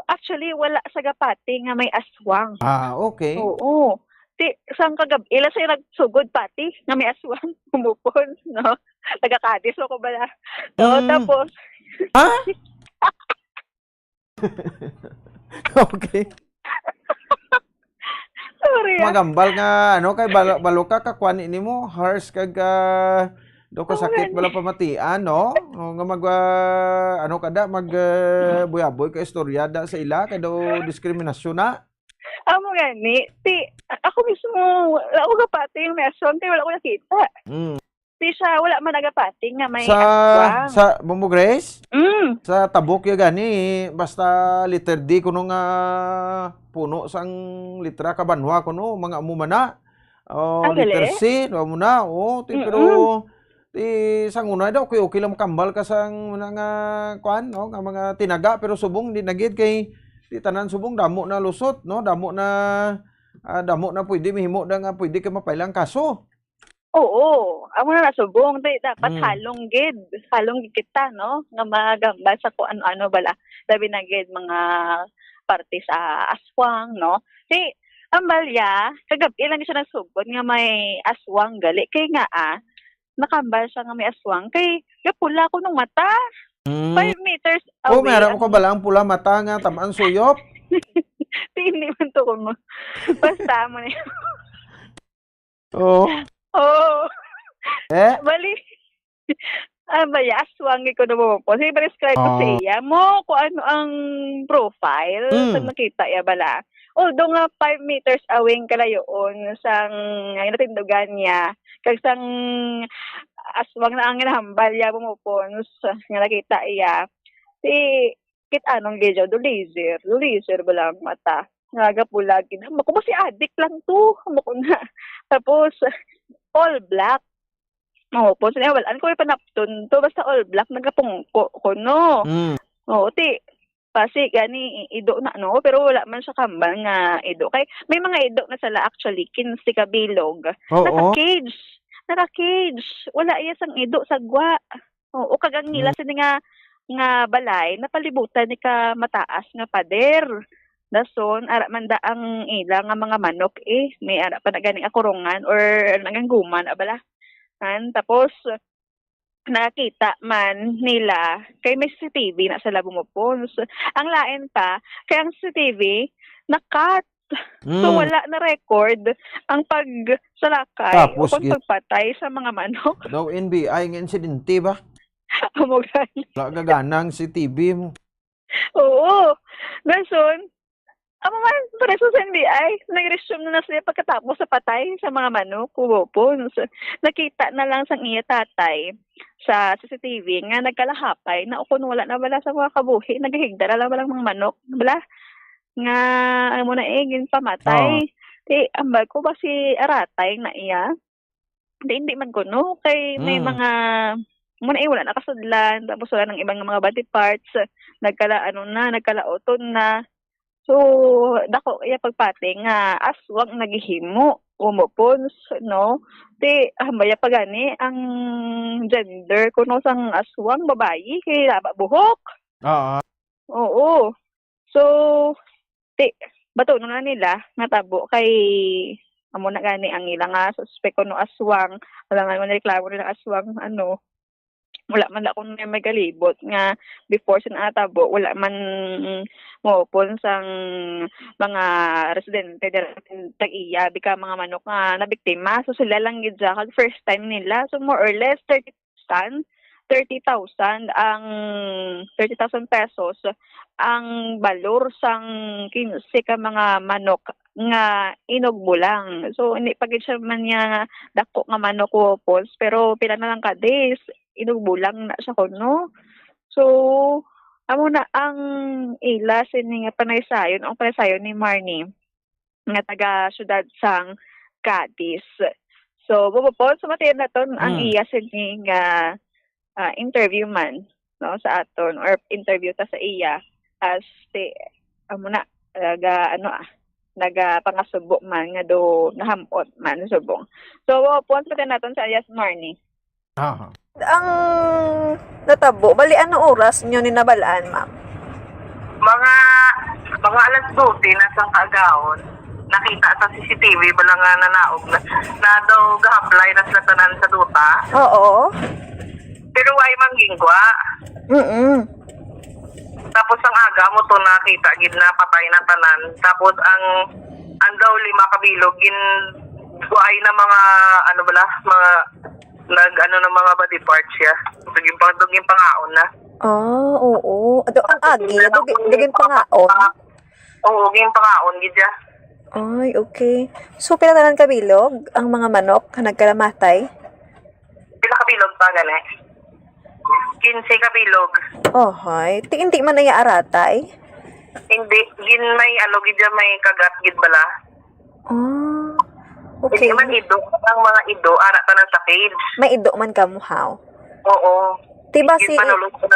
Actually, wala sa gapati nga may aswang. Ah, okay. Oo. Ti, sang kagab-i lang siya nagsugod pati nga may aswang, kumupon, no? Taga Cadiz ako bala. So, Mm. tapos Ha? Okay. Sorry, ah. Magambal nga, ano, kay balo, balo ka, kakuan ini mo, harsh kag, ah, do ka Oo, sakit, gani. Bala pamatian, no? O, nga mag, ah, ano ka da, mag, ah, buyaboy ka istorya da sa ila, kay daw diskriminasyon na. Amo gani, ti, ako mismo, wala ko kapati yung may aswang, kay wala ko nakita. Mm. Di siya, wala man nagapati nga may Sa, aswang. sa Bombo Grace? Mm. Sa tabok ya gani, basta letter D kuno nga puno sang litra ka banwa kuno, mga amo man na. Oh, Ang letter gali? C, no, amo na. Oh, ti, Mm-mm. pero ti sang una daw, okay, okay lang makambal ka sang mga nga, kwan, no, nga mga tinaga, pero subong di na gid kay ti tanan subong damo na lusot, no, damo na, ah, damo na pwede mahimo na nga pwede ka mapailang kaso. Oo, amo na nasubong, di dapat Mm. halong gid, halong gid kita, no, nga magambal sa kung ano-ano bala. Labi na gid mga parte sa aswang, no? Si Ambalia, kagab-i lang siya nagsugot nga may aswang gali. Kay nga, ah, nakambal siya nga may aswang. Kay gapula ko nung mata. Mm. Five meters away. Oh, meron ko ang bala ang pula mata nga tamaan suyop. Hindi man to ko mo. Basta mo na yun. Oo. Oo. Eh? Bali, ah, baya, aswang ko na mo po. Sige, pa-describe ko sa Ah. iya mo kung ano ang profile sa Mm. nakita iya bala. Although nga five meters away ang kalayoon sang, ang natindugan niya, kag sang aswang na ang ginahambal niya mo po nga nakita iya. Si kit-anon gid siya, do laser, do laser bala ang mata. Nga gapulag gid. Amo ko, basi adik lang to. Amo ko na. Tapos, all black. Oo, po, sinawalan ko yung panapton to. Basta all black, nagapungko ko, no? Mm. Oo, ti, basi, gani, ido na, no? Pero wala man siya kambal nga ido. Kay, may mga ido na sila, actually, quince ka bilog. Oo. Naka-cage. Naka-cage. Wala iya sang ido sa gwa. Oo, kag ang ila Hmm. sini nga, nga balay, napalibutan ni ka mataas nga pader. Dason, ara man da ang ila nga mga manok, eh. May ara pa na gani nga kurungan or nagangguman, abala. Han, tapos, nakita man nila, kay may C C T V na sa Labumopons. Ang lain pa, kay ang C C T V, nakat. So, Mm. wala na record ang pagsalakay Tapos o kung gid- pagpatay sa mga manok. Daw N B I nga insidente ba? Amo gani. Wala gagana ang C C T V mo. Oo. Dason, amo man, pareho sa N B I, nag-resume na, na sila pagkatapos sa patay sa mga manok, kuwopon. So, nakita na lang sang iya tatay sa C C T V nga nagkalahapay na ukon wala na bala sa mga kabuhi, naghigda na lang bala ang mga manok, bala, nga, ano mo na eh, ginpamatay. Oo. Di, ambal ko ba si aratay na iya? Di, hindi man kuno. Kay may Mm. mga, mo na eh, wala nakasudlan, tapos wala nang ibang mga body parts, nagkala, ano na, nagkalaoton na. So, dako iya pagpati nga aswang naghihimo, umupons, no? Di, hambaya pa gani ang gender kuno sang aswang, babayi, kay laba buhok. Oo. Oo. So, ti, batunon na nila nga tabo kay amo na gani ang ila nga suspek kuno aswang. Wala nga man reklamo nila aswang, ano, wala man ako na may galibot nga before sa natabo, wala man mo upon sang mga residente dira sa tag-iya, bika mga manok nga nabiktima. So, sila lang gid siya. Kag first time nila. So, more or less, thirty thousand, thirty thousand ang, thirty thousand pesos ang balor sang kinse ka mga manok nga inugbo lang. So, hindi pa gid siya man niya dako nga manok, wopons, pero pila na lang ka days, inugbo lang na siya kuno. So, amo na ang ila sini nga panaysayon, ang panaysayon ni Marnie nga taga siyudad sang Cadiz. So, bubupon, sumatian naton ang Mm. iya sini nga, ah, interview man, no, sa aton, or interview ta sa iya as si, amo na, naga, ano, ah, nagapangasubo man nga do nahamot man subong. So, bubupon, sumatian naton sa iya si Marnie. Aha. Ang natabo, bali, ano oras nyo ni nabalaan, ma'am? Mga, mga alas dose na sang kaagahon, nakita sa C C T V bala nga nanaog na, na daw gahablay na sila tanan sa duta. Oo. Pero way man gingwa. Mm-mm. Tapos ang aga mo to nakita gid na patay na tanan. Tapos ang, ang daw lima ka bilog gin, way na mga, ano bala, mga nag, ano, na mga body parts siya. Dugin pa, dugin pangaon na. Ah, oo. Ado, ang agi, dugin, dugin pangaon? Oo, dugin pangaon, gid siya. Ay, okay. So, pila tanan ka bilog ang mga manok nga nagkalamatay? Pila ka bilog pa, gani? Quince ka bilog. Ohay. Ti, hindi man na iya aratay? Hindi. Gin may, ano, gid siya, may kagat, gid bala. Ah, okay. Hindi man ido. Ang mga ido, ara tanan sa cage. May ido man kamo, haw? Oo. Ti, basi,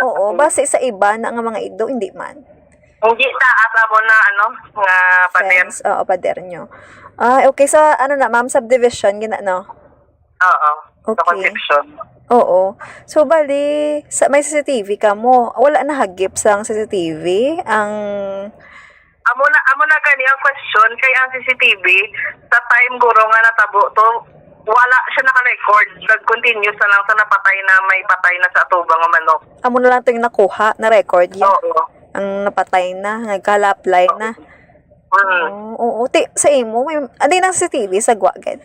oo, basi sa iba na nga mga ido, hindi man. Hindi, taas amo na, ano, nga pader. Fence, oo, pader nyo. Ah, okay. Sa, ano na, ma'am, subdivision, gina, no? Oo, sa Concepcion. Okay. Oo. So, bali, sa, may C C T V kamo. Wala nahagip sang C C T V ang Amo na, amo na gani ang question kay ang C C T V sa time guro nga natabo to, wala siya naka-record. Nag-continue sa lang sa napatay na may patay na sa atubang nga manok. Amo na lang to yung nakuha, na-record ya. Oo. Ang napatay na, nagkalaplay na. Mm. Oo, oo. Ti, sa imo, may, andi nang C C T V sa Guagad?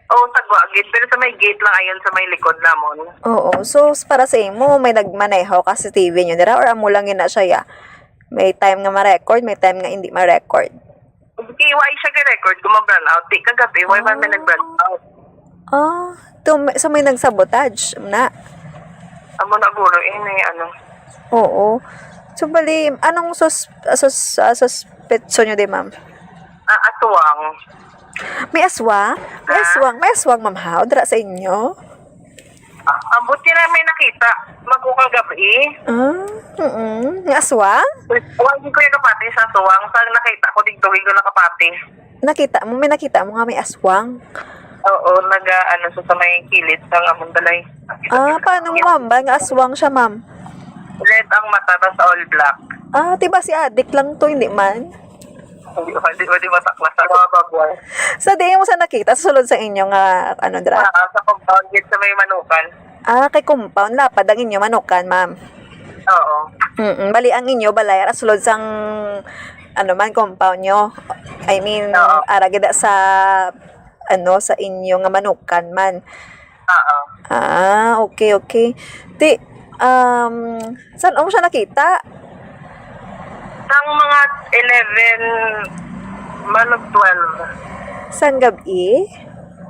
Oo, sa Guagad. Pero sa may gate lang, ayon sa may likod namon. Oo. So, s-, para sa imo, may nagmaneho ka sa C C T V nyo dira or amo lang yun na siya, ya? May time nga ma-record, may time nga hindi ma-record. Hindi, why siya ga-record kung ma-brownout? Di kagabi, why man may Ah. nag-brownout? Ah, to, so may nagsabotage na. Amo na guro, eh, may ano. Oo. So, bali, anong sus-, sus-, ah, suspetso nyo di, ma'am? Ah, aswang. May aswang? May Ah. aswang, may aswang, ma'am, ha? O, dira sa inyo? Ah, ambot niya na may nakita. Magukang gabi. Ah, mm. Nga aswang? Wala, hindi ko yung kapati sa aswang. Sa nakita ko dito, hindi ko nakapati. Nakita mo? May nakita mo nga may aswang? Oo, naga, ano, sa, sa may kilid sa among balay. Ah, paano mo hambal nga aswang siya, ma'am? Red ang mata, tas all black. Ah, di ba si adik lang to, hindi man? Hindi, hindi, hindi mataklas sa mga baboy. Sa diin mo sa nakita, sa sulod sa inyo nga, ano, dra? Ah, sa compound, gid sa may manukan. Ah, kay compound, lapad ang inyo manukan, ma'am. Oo. Mm-mm. Bali, ang inyo balay, ara sulod sang, ano man, compound nyo. I mean, Oo. ara gid sa, ano, sa inyo nga manukan man. Oo. Ah, okay, okay. Ti, um, saan mo siya nakita? Sang mga eleven, man og twelve. Sang gabi?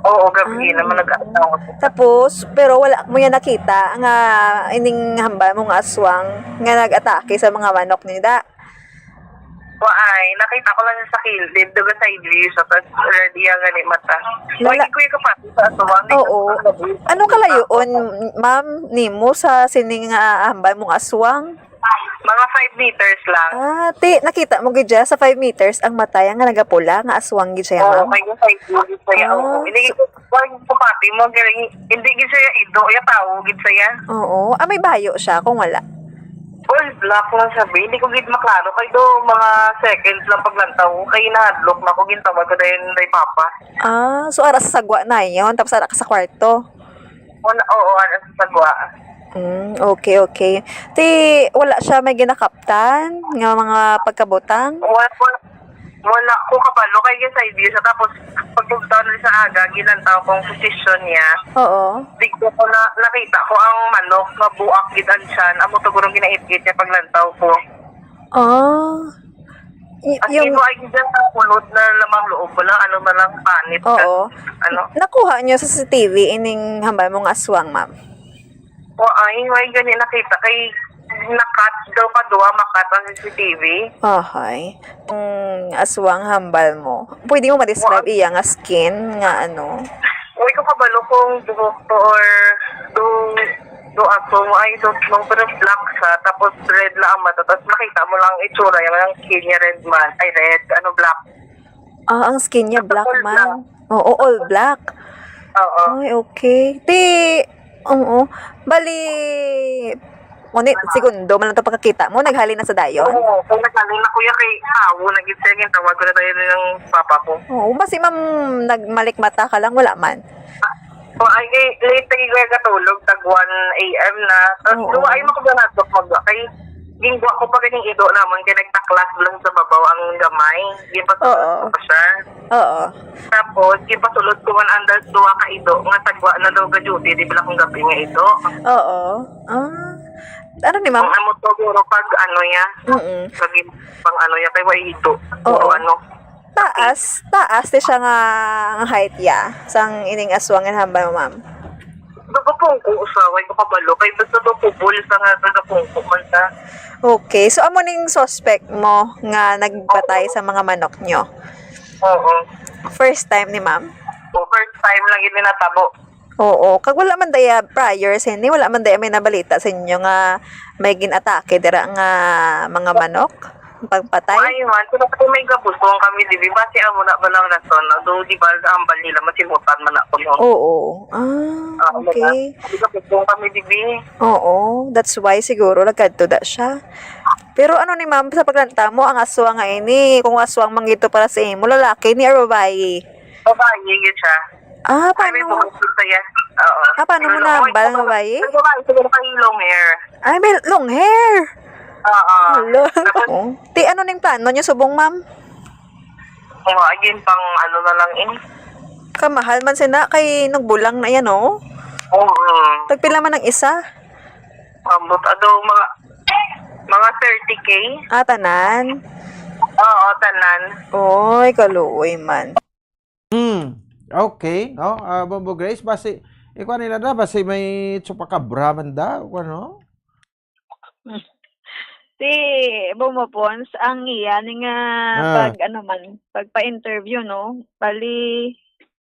Oo, gabi Ah. naman nag-asawa ko. Tapos, pero wala mo yan nakita nga ining hambal mo nga aswang nga nag-atake sa mga manok nila? Waay, nakita ko lang siya sa kilid, duga side view siya, tas ready ang gani mata. Lala- Lagi ko yung kapatid sa aswang, eh, Oo. sa gabi. Anong kalayoon, ma'am, nimo sa sining nga hambal mong aswang? Mga five meters lang. Ah, ti, nakita mo gid siya sa five meters ang mata ya nga nagapula nga aswang gid siya, Oo, ma'am? Kaya five meters kaya, Ah, oo. Hindi so gid, wag ko pati mo, galing, hindi gid siya ido, ya tao gid siya. Oo. Ah, may bayo siya kung wala. All black lang siya, be. Hindi ko gid maklaro. Kay do, mga seconds lang paglantaw ko. Kay nahadlok na ko, gintawag ko dayon day papa. Ah, so ara sa sagwa na yon, tapos ara ka sa kwarto? Wala, oo, ara sa sagwa. Mm, okay, okay. Ti, wala siya may ginakaptan nga mga pagkabutang? Wala, wala, wala ko kabalo kay yes, I D siya. Tapos, pagpunta na sa aga, ginantaw kong posisyon niya. Oo. Bigla ko na, nakita ko ang manok nga buak gid ang tiyan. Amo to gurong ginaitgit niya paglantaw ko. Ah. Y-, As yung in, wa, ay, dyan sa kulot na lamang loob. Wala, ano na lang, panit ka. Oo. Ano? Nakuha niyo sa C C T V ining hambal mo nga aswang, ma'am? Wa, ay, wa, ay, gani nakita. Kay nakat daw ka duwa, makat ang C C T V. Ahay. Ang aswang hambal mo. Pwede mo ma-describe Wa- iya nga skin nga ano? Uy, ko kabalo kung buhok to or do, do ako, I don't know, pero black siya, tapos red lang ang mata, tapos makita mo lang ang itsura niya, ang skin niya red man, ay red, ano, black. Ah, ang skin niya Basta black all man. black. Oo, all black. Oo. Ay, okay. Ti, oo. Bali, ngunit, segundo man lang to pagkakita mo, naghalin na sa dayon? Oo, kung naghalin na, kuya, kay tao, nag-isingin, tawag ko na tayo ng papa ko. Oo, basi, ma'am, nagmalikmata ka lang, wala man? O, ay, eh, late lagi ko yung katulog, tag one A M na. Tapos, Oo. duwa ay makaganadlok magwa. Kay, gingwa ko pa ganing ido naman, kay nagtaklas lang sa babaw ang gamay. Gipasulod Oo. ko pa siya. Oo. Tapos, gipasulod ko man ang das-, duwa ka ido, nga tagwa na daw ga-duty, di ba, kung gabi nga ido. Oo. Ah. Ano ni, ma'am? Ang amo to, guro, pag ano ya, Mm-mm. pag, pang ano ya, kay wa ido. Oo. Puro ano. Taas, taas ti siya nga, nga height ya, sang ining aswang nga hambal mo, ma'am? Nagapungko sa, way ko kabalo. Kay basta daw kubol sa nga nagapungko man sa. Okay. So, amo ning suspect mo nga nagpatay Oo. sa mga manok nyo? Oo. First time ni ma'am? O, first time lang yun natabo. Oo. Kag wala man daya prior sini, wala man daya may nabalita sa inyo nga may ginatake dira nga mga manok? Pagpatay? Ay, man, pero kung may gabusong kami, di ba? Base amo na ba lang rason? Although, di ba, ang hambal nila, masimutan man ako, no? Oo. Ah, Ah, okay. Di ba, gabusong kami, di ba? Oo, that's why siguro nagkadto da siya. Pero ano ni ma'am, sa pagkanta mo, ang aswang nga ini, kung aswang man gid to para sa imo, lalaki ni or babayi? Babayi, yun siya. Ah, Ay, may paano? Buhok siya. Oo. Ah, paano mo Ano, nahambal ang may babayi? May babayi, siguro kay long hair. Ay, may long hair. Oo. Hala. Tapos Oh. Ti, ano ning plano niyo subong, ma'am? Oh, again, pang ano na lang eh. Kamahal man sina kay nagbulang na yan, oh. Oo. Tagpila man ang isa? Ambot, ado, mga, mga thirty K. Ah, tanan? Oo, tanan. Oy, kaluoy man. Hmm. Okay, no? Ah, Bombo Grace, basi, ikuha nila na, basi may chupacabra man da, o ano? Si Bombo Pons, ang iya ni nga Ah. pag, ano man, pagpa-interview, no? Bali,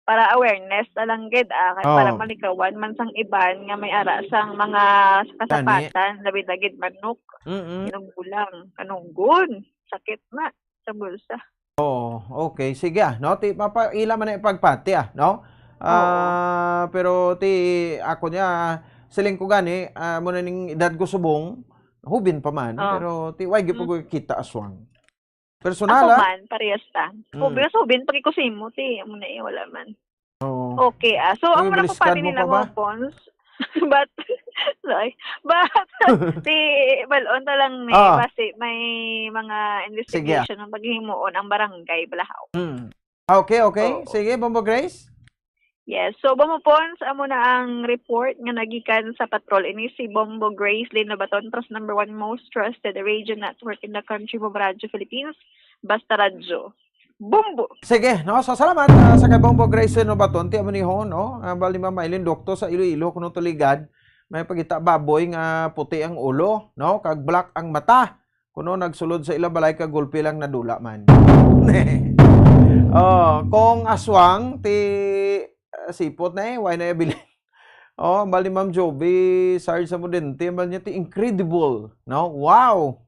para awareness na lang gid, ah, kay para Oh. malikawan man sang iban nga may ara sang mga Gani. kasapatan, labi na gid manok, Mm-mm. inugbulang, kanunggon, sakit na sa bulsa. Oo, okay. Sige, ah, no? Ti, mapaila man na ipagpati, ah, no? Oo. Ah, pero ti, ako niya, siling ko gani, ah, mo na ning edad ko subong, hubin pa man, Oh. pero ti, why gyud Mm. ko kita aswang? Personal, Ako ah? man, parehas ta. Mm. Hubin, hubin, pakikusimo, ti, amo na eh, wala man. Oo. Okay, ah. So, Uy, ang mga baliskan kapatid mo nila pa ba? Mo, Pons, but, sorry, but, ti, balon ta lang ni, Ah. Basi may mga Sige. Investigation ang paghimuon ang barangay, balahaw. Mm. Okay, okay. Oo. Sige, Bombo Grace. Yes. So, Bombo Pons, amo na ang report nga nagikan sa patrol. Ini si Bombo Grace Lino Baton, trust number one most trusted radio network in the country, Bombo Radio Philippines. Basta Radyo. Bombo! Sige, no? So, salamat, ah, sa kay Bombo Grace Lino Baton. Ti amo ni ho, no? Ah, bali, Ma'am Maylin, doktor sa Iloilo, kuno to ligad. May pagita baboy nga puti ang ulo, no? Kag black ang mata. Kuno nagsulod sa ilang balay ka gulpi lang nadula man. Oh, kung aswang ti, ah, sipot na eh, why na ibilin? Oh, bali Ma'am Joby, Sarge sa Modente, bali niya ti incredible, no? Wow!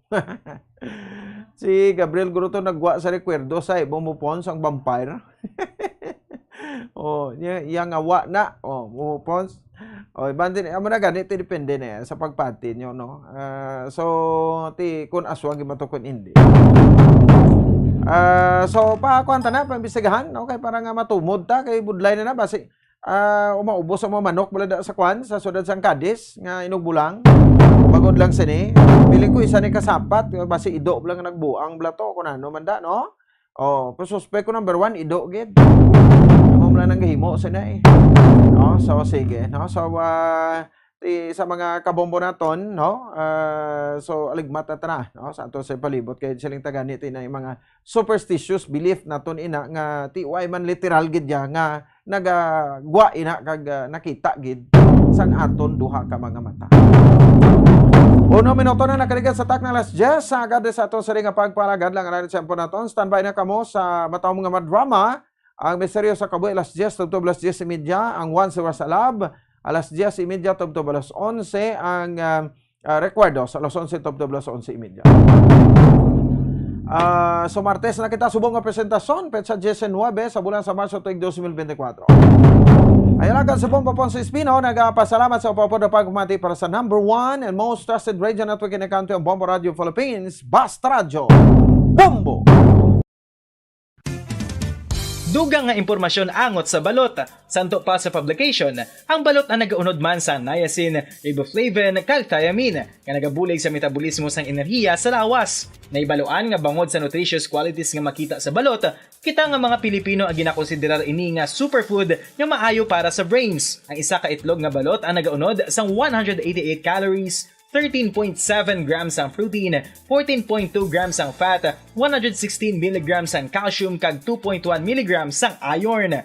Si Gabriel Gruto nagwa sa rekwerdo sa Bombo Pons ang vampire. Oh, niya, iya nga wa na. Oh, Bombo Pons. Oh, iban din, amo na gani, ti depende na yan sa pagpati nyo, no? Ah, so, ti, kung aswang yung matukon, hindi. Ah, so, pa, kuwan ta na, paimbestigahan, no? Kay para nga matumod ta, kay budlay na na, basi, ah, umaubos ang mga manok, balada sa kwan, sa siyudad sang Cadiz, nga inugbulang. Bangod lang sini, piling ko isa ni kasapat, basi ido lang nagbuang bala to, kung ano man da, no? Oh, pa suspect ko number one, ido gid. Amo man lang nang gahimo sa na eh. No? So, sige, no? So, ah, ti, sa mga kabombo naton, no? Ah, so, aligmat na tana, no? Sa ato sa palibot, kay siling taga ni, ti na yung mga superstitious belief naton ina nga ti, way man literal gid ya nga nagagwa ina kag, ah, nakita gid sang aton duha ka mga mata. Uno minuto na nakalikan sa tak na alas diyes, sa agad sa aton sari nga pagparagad lang ang tiyempo naton. Standby na kamo sa matawom nga madrama, ang Misteryo sa Kabuhi, alas diyes tubtob alas diyes y media, ang Once Hours Alive, alas diyes y media tubtob alas onse, ang, ah, ah, Recuerdos, alas onse tubtob alas onse y media. Ah, so, Martes na kita subong nga presentasyon, petsa diyes y nuebe sa bulan sa Marso tuig dos mil bente y kuwatro. Ayun lang, subong pa po si Espino, nagapasalamat sa upapod na pagpamati para sa number one and most trusted radio network in the country, ang Bombo Radio Philippines, Basta Radyo. Bombo! Dugang nga impormasyon angot sa balot. Santo pa sa publication, ang balot ang nagaunod man sa niacin, riboflavin, kag thiamine, nga nagabulig sa metabolismo sang enerhiya sa lawas. Naibaluan nga bangod sa nutritious qualities nga makita sa balot, kita nga mga Pilipino ang ginakonsiderar ini nga superfood nga maayo para sa brains. Ang isa ka itlog nga balot ang nagaunod sang one hundred eighty-eight calories, thirteen point seven grams ang protein, fourteen point two grams ang fat, one hundred sixteen milligrams ang calcium, kag two point one milligrams ang iron.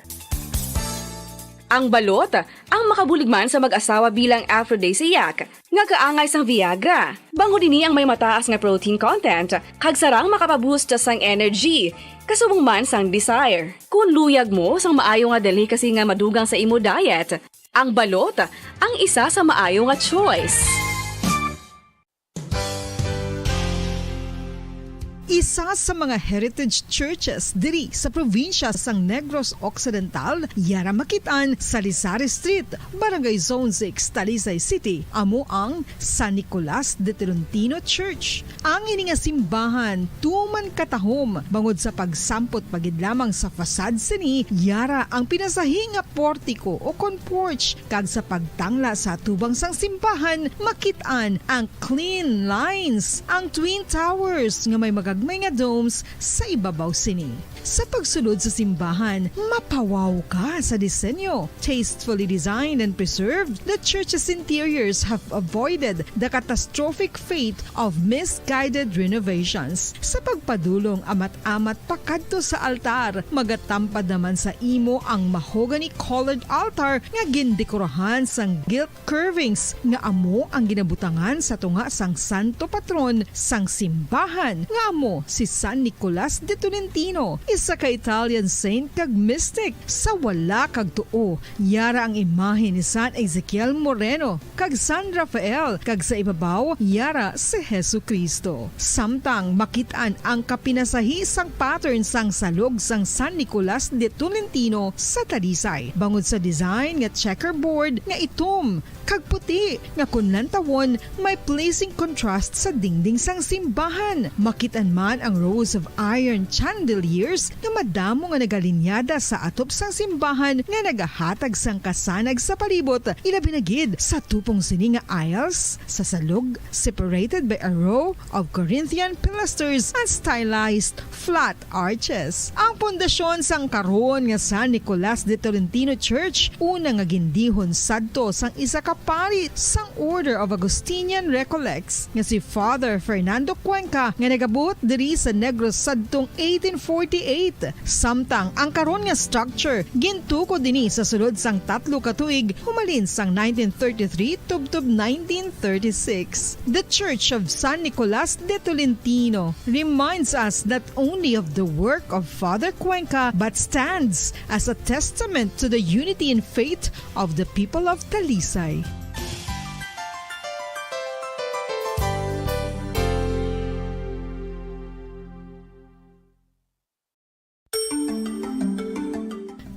Ang balot, ang makabulig man sa mag-asawa bilang aphrodisiac, nga kaangay sang Viagra. Bangod ini ang may mataas nga protein content, kag sarang makapaboost sang energy, kasubong man sang desire. Kung luyag mo sang maayo nga delicacy nga madugang sa imo diet, ang balot, ang isa sa maayo nga choice. Isa sa mga heritage churches diri sa probinsya sang Negros Occidental, yara makit-an sa Lizares Street, Barangay Zone six, Talisay City, amo ang San Nicolas de Tolentino Church. Ang ini nga simbahan tuman katahom bangod sa pagsampot pa gid lamang sa facade sini, yara ang pinasahi nga portiko o kon porch, kag sa pagtangla sa atubang sang simbahan, makit-an ang clean lines, ang twin towers nga may magagmay nga domes sa ibabaw sini. Sa pagsulod sa simbahan, mapawaw ka sa disenyo. Tastefully designed and preserved, the church's interiors have avoided the catastrophic fate of misguided renovations. Sa pagpadulong amat-amat pakadto sa altar, magatampad naman sa imo ang mahogany-colored altar nga gindekorahan sang gilt curvings nga amo ang ginabutangan sa tunga sang santo patron sang simbahan, nga amo si San Nicolas de Tolentino, isa ka Italian saint kag mystic. Sa wala kag tuo, yara ang imahe ni San Ezekiel Moreno kag San Rafael, kag sa ibabaw, yara si Jesu-Cristo. Samtang makit-an ang kapinasahi sang pattern sang salog sang San Nicolas de Tolentino sa Talisay, bangod sa design nga checkerboard nga itom kag puti, nga kon lantawon, may pleasing contrast sa dingding sang simbahan. Makit-an man ang rows of iron chandeliers nga madamo nga nagalinyada sa atop sang simbahan nga nagahatag sang kasanag sa palibot, ilabi na gid sa tupong sini nga aisles sa salog, separated by a row of Corinthian pilasters and stylized flat arches. Ang pundasyon sang karon nga San Nicolas de Tolentino Church, una nga gindihon sadto sang isa ka pari sang Order of Augustinian Recollects nga si Father Fernando Cuenca, nga nagabuot diri sa Negros sadtong eighteen forty-eight. Samtang ang karon nga structure gintukod ini sa sulod sang tatlo ka tuig, humalin sang nineteen thirty-three tubtob nineteen thirty-six. The Church of San Nicolas de Tolentino reminds us not only of the work of Father Cuenca, but stands as a testament to the unity in faith of the people of Talisay.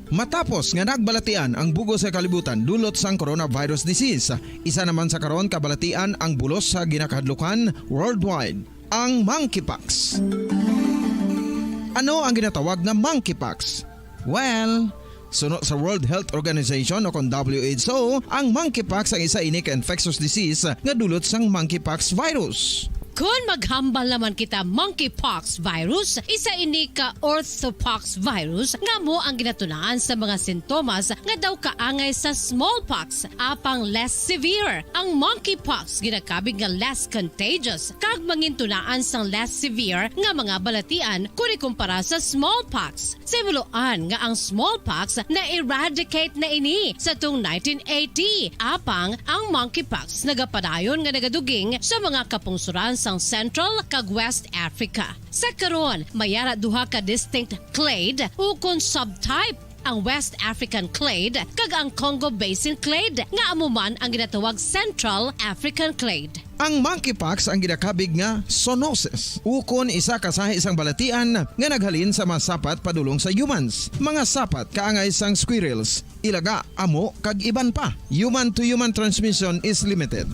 Matapos nga nagbalatian ang bug-os nga kalibutan dulot sang coronavirus disease, isa naman sa karon kabalatian ang bulos sa ginakahadlukan worldwide, ang monkeypox. Ano ang ginatawag nga monkeypox? Well, suno sa World Health Organization o kon W H O, ang monkeypox ang isa ini ka infectious disease nga dulot sang monkeypox virus. Kon maghambal naman kita monkeypox virus, isa ini ka orthopox virus nga amo ang ginatunaan sa mga sintomas nga daw kaangay sa smallpox, apang less severe. Ang monkeypox ginakabig nga less contagious kag mangintunaan sang less severe nga mga balatian kon ikumpara sa smallpox. Sa himuloan nga ang smallpox na-eradicate na ini sa tung nineteen eighty, apang ang monkeypox nagapadayon nga nagaduging sa mga kapungsoran sang Central kag West Africa. Sa karon, may ara duha ka distinct clade ukon subtype, ang West African clade kag ang Congo Basin clade, nga amo man ang ginatawag Central African clade. Ang monkeypox ang ginakabig nga zoonosis, ukon isa ka sahi sang balatian nga naghalin sa mga sapat padulong sa humans. Mga sapat kaangay sang squirrels, ilaga, amo, kag iban pa. Human-to-human transmission is limited.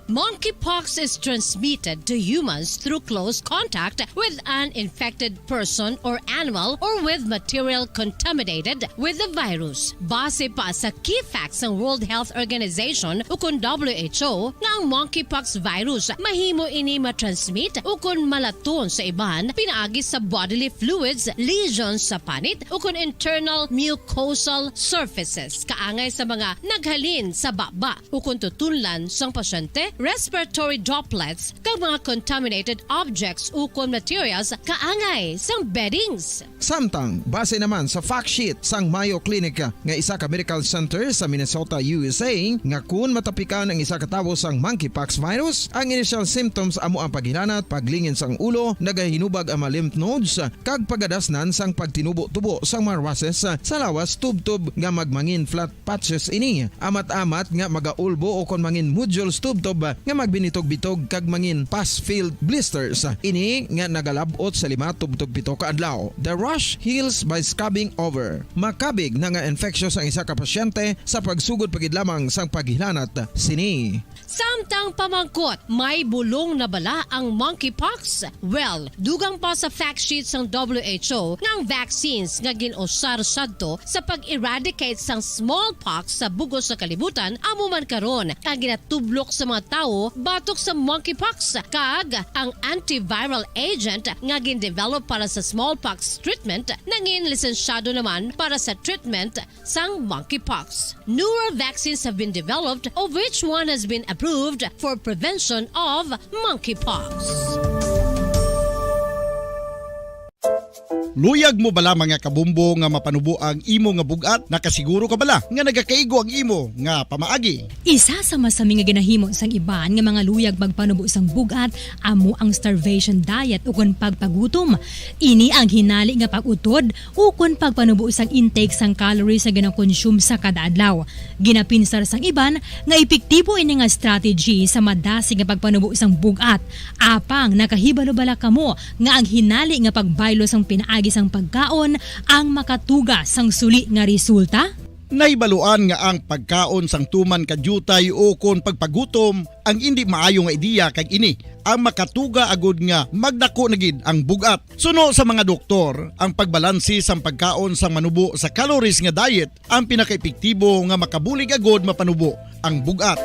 Monkeypox is transmitted to humans through close contact with an infected person or animal or with material contaminated with the virus. Base pa sa key facts sang World Health Organization ukon W H O nga ang monkeypox virus mahimo ini matransmit ukon malaton sa iban pinaagi sa bodily fluids, lesions sa panit ukon internal mucosal surfaces kaangay sa mga naghalin sa baba ukon tutunlan sang pasyente, respiratory droplets, kag mga contaminated objects ukon materials kaangay sang beddings. Samtang, base naman sa fact sheet sang Mayo Clinic nga isa ka medical center sa Minnesota, U S A, nga kun matapikan ang isa ka tawo sang monkeypox virus, ang initial symptoms amo ang paghilanat, paglingin sang ulo, nagahinubag ang mga lymph nodes, kag pagadasnan sang pagtinubo-tubo sang mga rushes sa lawas tubtob nga magmangin flat patches ini, amat-amat nga magaulbo ukon mangin nodules tubtob nga magbinitog-bitog kag mangin pus-filled blisters. Ini nga nagalab-ot sa lima tubtob pito ka adlaw. The rash heals by scrubbing over. Makabig na nga infectious ang isa ka pasyente sa pagsugod pa gid lamang sang paghilanat sini. Samtang pamangkot, may bulong na bala ang monkeypox? Well, dugang pa sa fact sheet sang W H O nga ang vaccines nga gin-usar sadto sa pag-eradicate sang smallpox sa bug-os sa kalibutan amo man karon ang ginatublok sa mga tawo batok sa monkeypox, kag ang antiviral agent nga gin-develop para sa smallpox treatment nangin lisensyado naman para sa treatment sang monkeypox. Newer vaccines have been developed, of which one has been approved for prevention of monkeypox. Luyag mo bala, mga kabombo, nga mapanubo ang imo nga bug-at? Nakasiguro ka bala nga nagakaigo ang imo nga pamaagi? Isa sa masami nga ginahimo sang iban nga mga luyag magpanubo sang bug-at amo ang starvation diet ukon pagpagutom. Ini ang hinali nga pag-utod ukon pagpanubo sang intake sang calories nga ginakonsume sa kada adlaw. Ginapinsar sang iban nga epektibo ini nga strategy sa madasig nga pagpanubo sang bug-at. Apang nakahibalo bala kamo nga ang hinali nga pagbaylo sang pinaagi sang pagkaon ang makatuga sang suli nga resulta? Nahibaluan nga ang pagkaon sang tuman ka diutay ukon pagpagutom ang indi maayo nga ideya, kag ini ang makatuga agud nga magdako na gid ang bug-at. Suno sa mga doktor, ang pagbalanse sang pagkaon sang manubo sa calories nga diet ang pinakaepektibo nga makabulig agud mapanubo ang bug-at.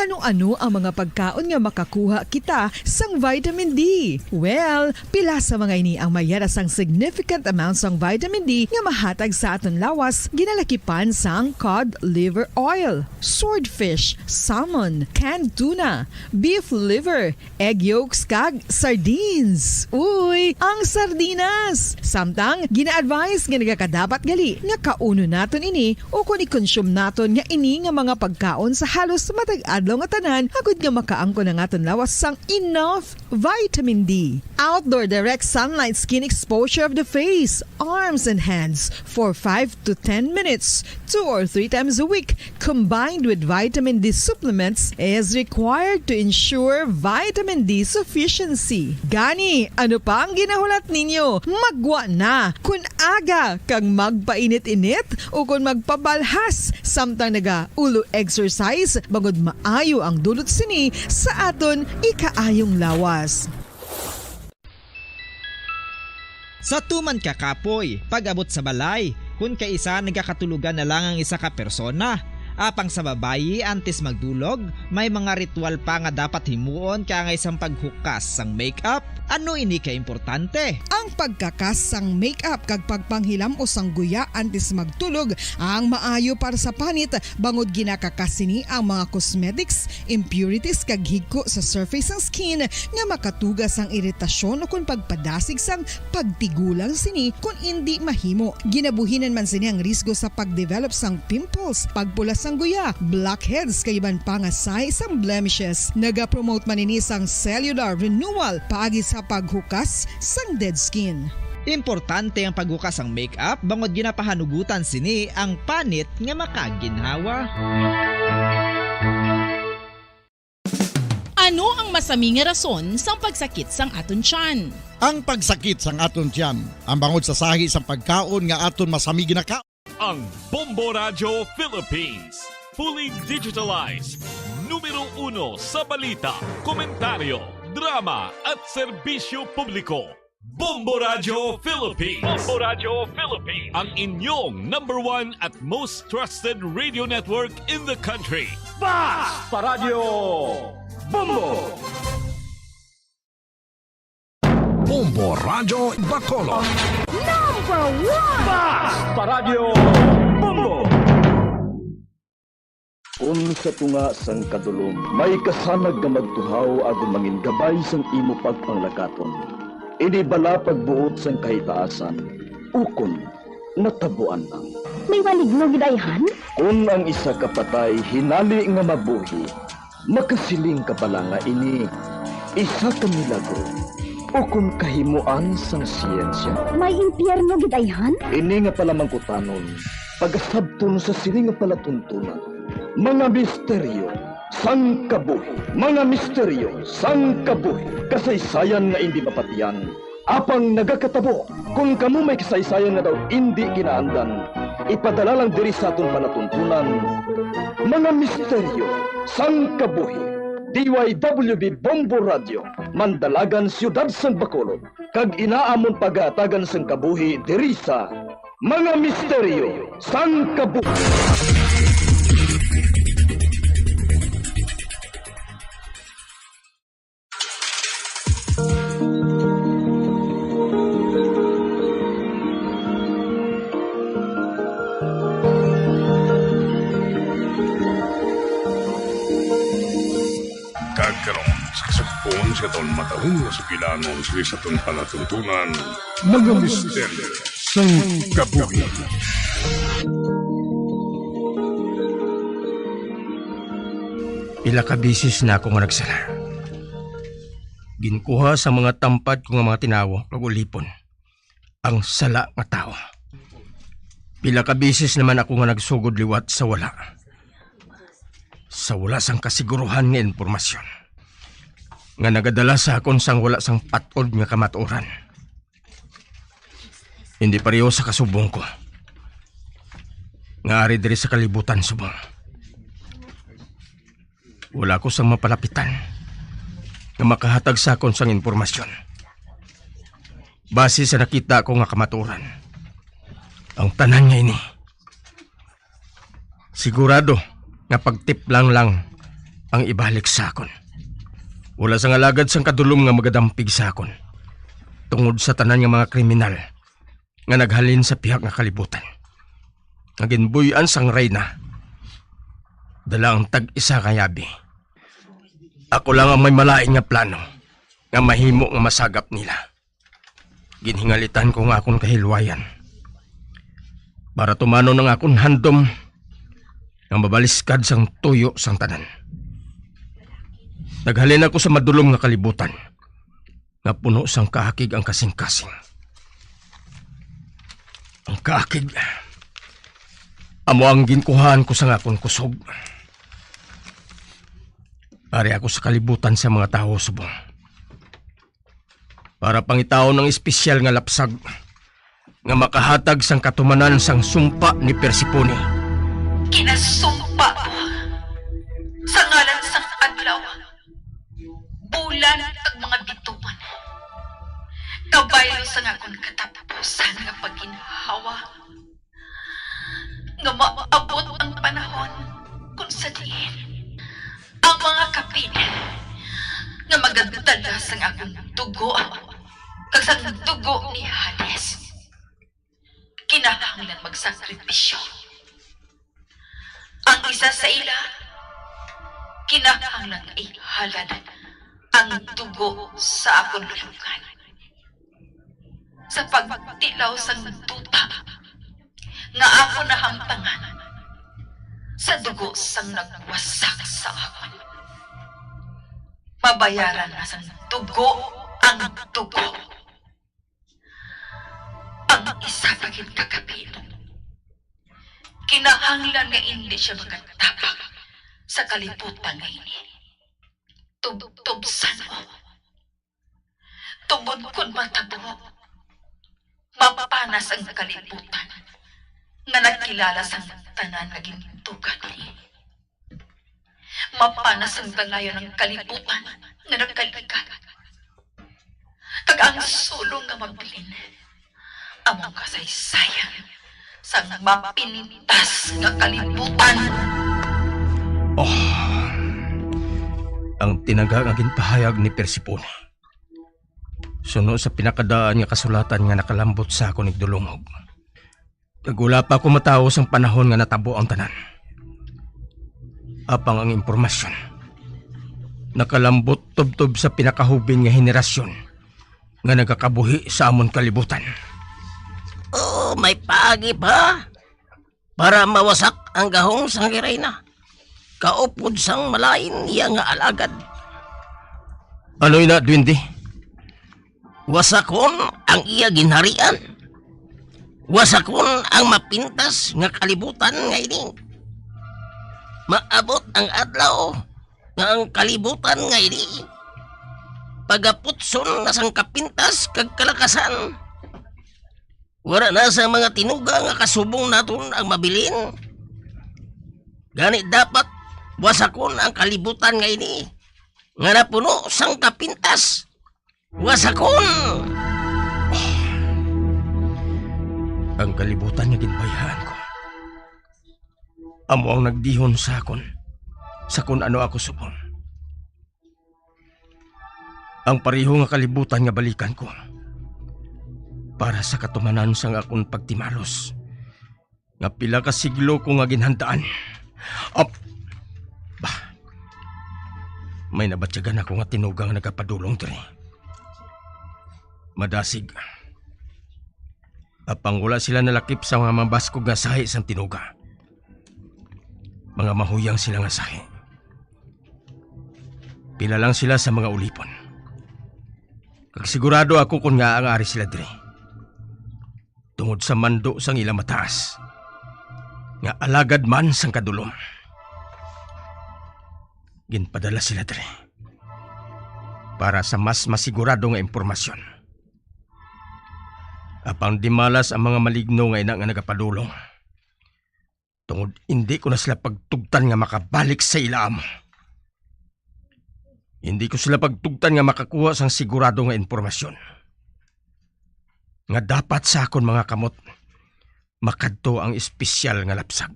Ano-ano ang mga pagkaon nga makakuha kita sang vitamin D? Well, pila sa mga ini ang mayara sang significant amount sang vitamin D nga mahatag sa aton lawas, ginalakipan sang cod liver oil, swordfish, salmon, canned tuna, beef liver, egg yolks, kag sardines. Uy, ang sardinas! Samtang gina-advise nga nagakadapat gali nga kaunon naton ini ukon i-consume naton nga ini nga mga pagkaon sa halos matag adlaw nga tanan, agud nga makaangkon ang aton lawas sang enough vitamin D. Outdoor direct sunlight skin exposure of the face, arms, and hands for five to ten minutes, two or three times a week, combined with vitamin D supplements, is required to ensure vitamin D sufficiency. Gani, ano pa ang ginahulat ninyo? Magwa na! Kun aga kag magpainit-init ukon magpabalhas samtang naga-ulo exercise, bangod maayo ang dulot sini sa aton ikaayong lawas. Sa tuman ka kapoy, pag-abot sa balay, kun kaisa nagakatulogan na lang ang isa ka persona. Apang sa babayi, antes magdulog, may mga ritual pa nga dapat himuon kaangay sang paghukas sang makeup. Ano ini ka importante? Ang pagkakas sang makeup kag pagpanghilam-os sang guya antes magtulog ang maayo para sa panit, bangod ginakakas sini ang mga cosmetics, impurities, kag higko sa surface sang skin nga makatuga sang iritasyon ukon pagpadasig sang pagtigulang sini kon indi mahimo. Ginabuhinan man sini ang risgo sa pagdevelop sang pimples, pagpula sang guya, blackheads, kag iban pa nga sahi sang blemishes. Nagapromote man ini sang cellular renewal paagi sa paghukas sang dead skin. Importante ang paghukas sang makeup bangod ginapahanugutan sini ang panit nga makaginhawa. Ano ang masami nga rason sang pagsakit sang aton tiyan? Ang pagsakit sang aton tiyan ang bangod sa sahi sang pagkaon nga aton masami ginaka- Ang Bombo Radyo Philippines, fully digitalized, numero uno sa balita, komentaryo, drama, at serbisyo publiko. Bombo Radyo Philippines. Bombo Radyo Philippines. Ang inyong number one at most trusted radio network in the country. Basta Radyo Bombo! Bombo Radyo Bacolod. Number one! Basta Radyo Bombo! Kon sa tunga sang kadulom may kasanag nga magtuhaw agud mangin gabay sang imo pagpanglakaton, ini bala pagbuot sang kahitaasan, ukon natabuan lang? May maligno gid ayhan? Kon ang isa ka patay hinali nga mabuhi, makasiling ka bala nga ini isa ka milagro ukon kahimoan sang siyensya? May impyerno gid ayhan? Ini nga palamangkutanon, Pagasabton sa sini nga palatuntunan, mga misteryo sang kabuhi, mga misteryo sang kabuhi, kasaysayan nga indi mapatian, apang nagakatabo. Kon kamo may kasaysayan nga daw indi kinaandan, ipadala lang diri sa aton palatuntunan, mga misteryo sang kabuhi. D Y W B Bombo Radio, Mandalagan, Siyudad sang Bacolod, kag ina amon pagahatagan sang kabuhi diri sa mga misteryo sang kabuhi. Kag karon, sa kasugpon sa aton matahong nga sugilanon sa aton palatuntunan, mga misteryo sang kabuhi. Pila ka beses na ako nga nagsala. Ginkuha sa mga tampad ko nga mga tinawo kag ulipon ang sala nga tawo. Pila ka beses naman ako nga nagsugod liwat sa wala, sa wala sang kasiguruhan nga impormasyon nga nagadala sa akon sang wala sang patod nga kamatuoran. Hindi pareho sa kasubong ko nga ari diri sa kalibutan subong. Wala ko sang mapalapitan nga makahatag sa akon sang impormasyon base sa nakita ko nga kamatuoran. Ang tanan nga ini, sigurado nga pagtiplang lang ang ibalik sa akon. Wala sang alagad sang kadulom nga magadampig sa akon tungod sa tanan nga mga kriminal nga naghalin sa pihak nga kalibutan, nga ginbuy-an sang reyna. Dala ang tag-isa nga yabi. Ako lang ang may malain nga plano nga mahimo nga masagap nila. Ginhingalitan ko nga akon kahilwayan para tumanon ang akon handom nga mabaliskad sang tuyo sang tanan. Naghalin ako sa madulom nga kalibutan nga puno sang kaakig ang kasingkasing. Ang kaakig amo ang ginkuhaan ko sang akon kusog. Ari ako sa kalibutan sa mga tawo subong para pangitaon ang espesyal nga lapsag nga makahatag sang katumanan sang sumpa ni Persefone. Kinasumpa ko sa ngalan sang adlaw, bulan, kag mga bituon, kabaylo sang akon katapusan nga pagginhawa, nga maabot ang panahon kung sa diin ang mga kapin nga magadala sang akon dugo kag sang dugo ni Hades kinahanglan magsakripisyo. Ang isa sa ila kinahanglan nga ihalad ang dugo sa akon lulungan. Sa pagtilaw sang duta nga akon nahamtangan sa dugo sang nagwasak sa akon, mabayaran na sang dugo ang dugo. Ang isa pa gid ka kapin, kinahanglan nga indi sia makatabang sa kalibutan nga ini. Tubtubsan mo. Tungod kon matabo, mapanas ang kalibutan nga nagkilala sang tanan nga gintuga niini. Mapanas ang dalayon ang kalibutan nga nagkalikat. Kag ang sulong nga mabilin amo ang kasaysayan sang mapintas nga kalibutan. Oh, ang tinaga nga ginpahayag ni Persefone suno sa pinakadaan nga kasulatan nga nakalambot sa akon igdulungog. Kag wala pa ako matawo sang panahon nga natabo ang tanan. Apang ang impormasyon nakalambot tubtob sa pinakahubin nga henerasyon nga nagakabuhi sa amon kalibutan. Oh, may paagi pa para mawasak ang gahom sang reyna, kaupod sang malain iya nga alagad. Ano ina, Duwende? Wasakon ang iya ginharian. Wasakon ang mapintas nga kalibutan nga ini. Maabot ang adlaw nga ang kalibutan nga ini pagaputson na sang kapintas kag kalakasan. Wala na sa mga tinuga nga kasubong naton ang mabilin. Gani dapat wasakon ang kalibutan nga ini nga napuno sang kapintas. Wasakon! Ang kalibutan nga ginbayhaan ko amo ang nagdihon sa akon sa kon ano ako subong. Ang pareho nga kalibutan nga balikan ko para sa katumanan sang akon pagtimalos nga pila ka siglo ko nga ginhandaan. Ap-, bah, may nabatyagan ako nga tinuga nga nagapadulong diri. Madasig. Apang wala sila nalakip sa mga mabaskog nga sahi sang tinuga. Mga mahuyang sila nga sahi. Pila lang sila sa mga ulipon. Kag sigurado ako kon ngaa nga ari sila diri. Tungod sa mando sang ila mataas, nga alagad man sang kadulom. Ginpadala sila diri para sa mas masigurado nga impormasyon. Apang di malas ang mga maligno nga ina nga nagapadulong. Tungod indi ko na sila pagtugtan nga makabalik sa ila amo. Indi ko sila pagtugtan nga makakuha sang sigurado nga impormasyon. Nga dapat sa akon mga kamot, makadto ang espesyal nga lapsag.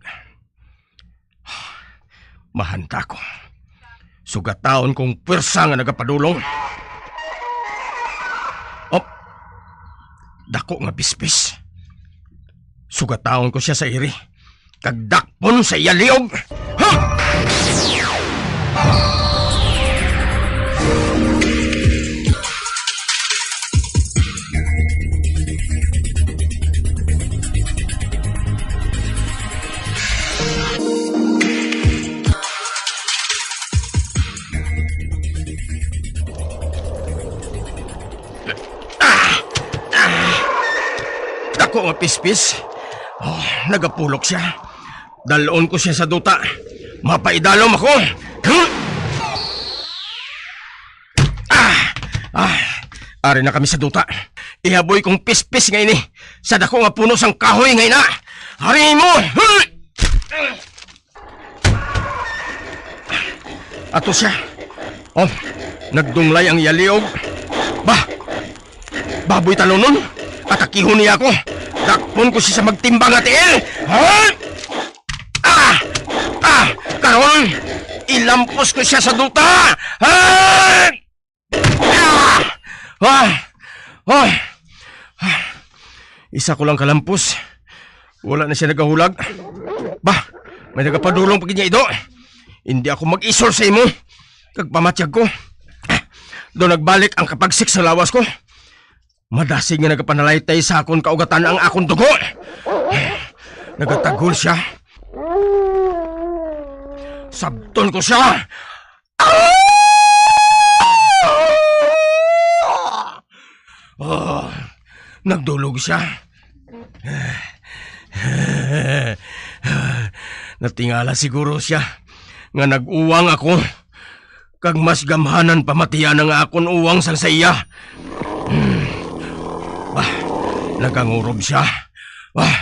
Mahanta ko. Sugataon kong pwersa nga nagapadulong. Op! Dako nga pispis. Sugataon ko sia sa iri, kag dakpon sa iya liog. Ha! Ah! Ah! Dako nga pispis. Oh, nagapulok sia. Dalon ko sia sa duta. Mapaidalom ako. Hmm? Ah! Ah! Ari na kami sa duta. Ihaboy kong pispis nga ini sa dako nga puno sang kahoy nga ina. Hari mo! Hmm! Ato sia. Oh, nagdunglay ang iya liog. Bah! Baboy talunon! Atakihon niya ako! Dakpon ko siya sa magtimbang nga tiil! Ha? Ah! Ah! Karon, ilampos ko siya sa duta! Ha? Ah! Ah! Ah! Isa ko lang kalampos. Wala na siya nagahulag. Bah, may nagapadulong pa gid niya, Ido. Hindi ako mag-isol sa imo. Kag pamatyag ko. Daw nagbalik ang kapagsik sa lawas ko. Madasig nga nagapanalaytay sa akon kaugatan ang akon dugo. Nagatagol siya. Sabton ko siya. Ah! Nagdulog siya. Natingala siguro siya nga nag-uwang ako, kag mas gamhanan pamatian ang akon uwang sang sa iya. Hmm. Bah, nagangurob siya. Ah,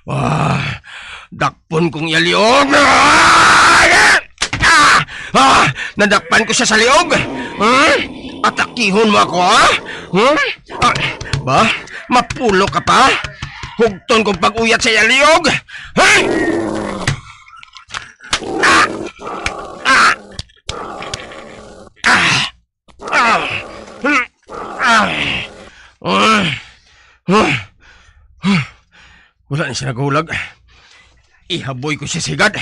ah, dakpon kong iya liog. Ah! Ah! Ah! Nadakpan ko siya sa liog. Hmm? Atakihon mo ako, ha? Hmm? Ah, ba? Mapulo ka pa? Hugton kong pag-uyat sa iya liog. Hmm? Ah! Ah! Ah! Ah! Ah! Ah! Ah! Ah! Wala na siya naghulag. Ihaboy ko siya sa higad.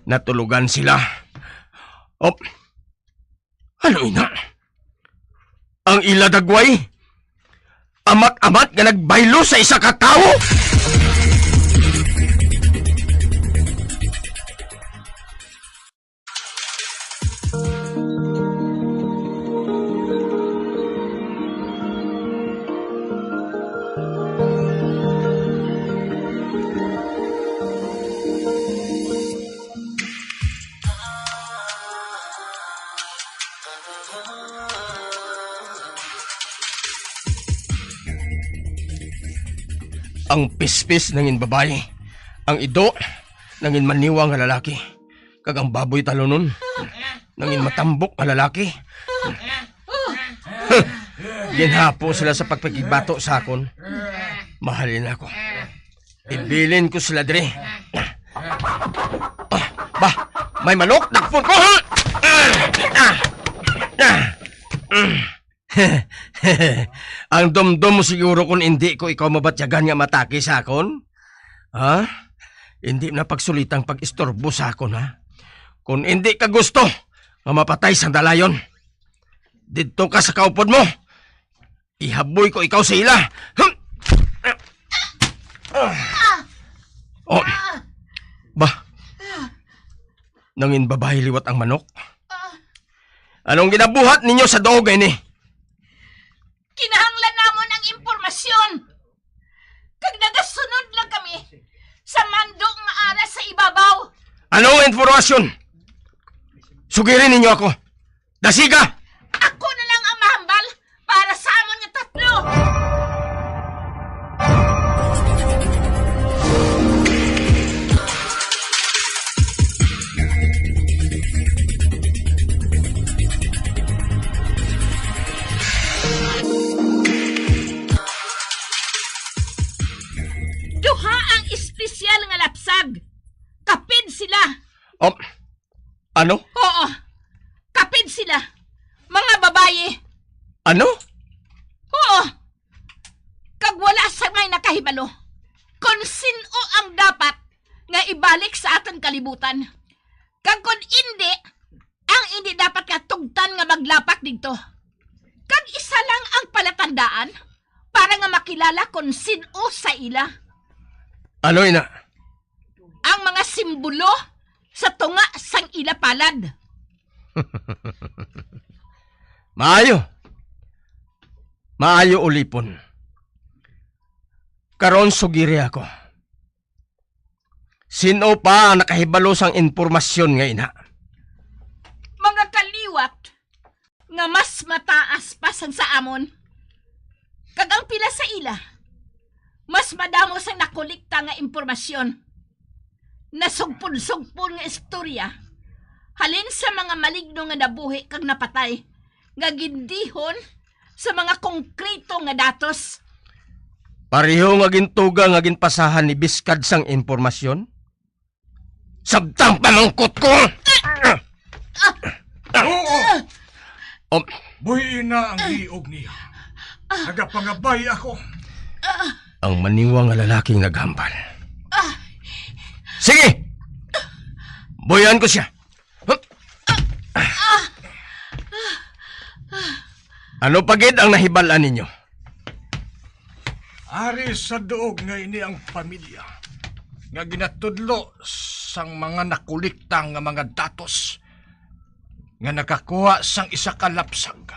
Natulugan sila. Op. Ano ina? Ang ila dagway? Amat-amat nga nagbaylo sa isa ka tawo? Ang pispis nangin babayi, ang ido nangin maniwa nga lalaki, kag ang baboy talunon nangin matambok nga lalaki. Ginhapo sila sa pagpakigbato sa akon. Mahalin ako. Ibilin ko sila diri. Ah, ba, may manok? Dagpon ko! Ah! Ah! Ang dumdom mo siguro kung hindi ko ikaw mabatyagan nga matake sa akon? Ha? Hindi na pagsulitang pag-istorbo sa akon, ha? Kung hindi ka gusto nga mapatay sang dalayon, didto ka sa kaupod mo. Ihaboy ko ikaw sa ila. Hmm. Oh. Ba? Nangin babayi liwat ang manok? Anong ginabuhat ninyo sa duog ini? Kinahanglan namon ang impormasyon. Kag nagasunod lang kami sa mando nga ara sa ibabaw. Anong impormasyon? Sugiri ninyo ako. Dasiga! Ako na lang ang mahambal para sa amon nga tatlo. Duha ang espesyal nga lapsag. Kapid sila. Um, ano? Oo. Kapid sila. Mga babayi. Ano? Oo. Kag wala sa may nakahibalo kon sin-o ang dapat nga ibalik sa aton kalibutan. Kag kon indi, ang indi dapat nga tugtan nga maglapak didto. Kag isa lang ang palatandaan para nga makilala kon sin-o sa ila. Ano ina? Ang mga simbolo sa tunga sang ila palad. Maayo. Maayo, Ulipon. Karon sugiri ako. Sin-o pa ang nakahibalo sang impormasyon nga ina? Mga kaliwat nga mas mataas pa sang sa amon. Kag ang pila sa ila, mas madamo sang nakolekta nga impormasyon. Nasugpon-sugpon nga istorya halin sa mga maligno nga nabuhi kag napatay, nga gindihon sa mga konkreto nga datos. Pareho nga gintuga nga ginpasahan ni Biskad sang impormasyon. Sabtang pamangkot ko! Oo! Um, Buhii na ang liog niya. Nagapangabay ako. Ang maniwa nga lalaking naghambal. Sige! Buhian ko siya. Ano pa gid ang nahibal-an ninyo? Ari sa duog nga ini ang pamilya nga ginatudlo sang mga nakolekta nga mga datos nga nakakuha sang isa ka lapsag.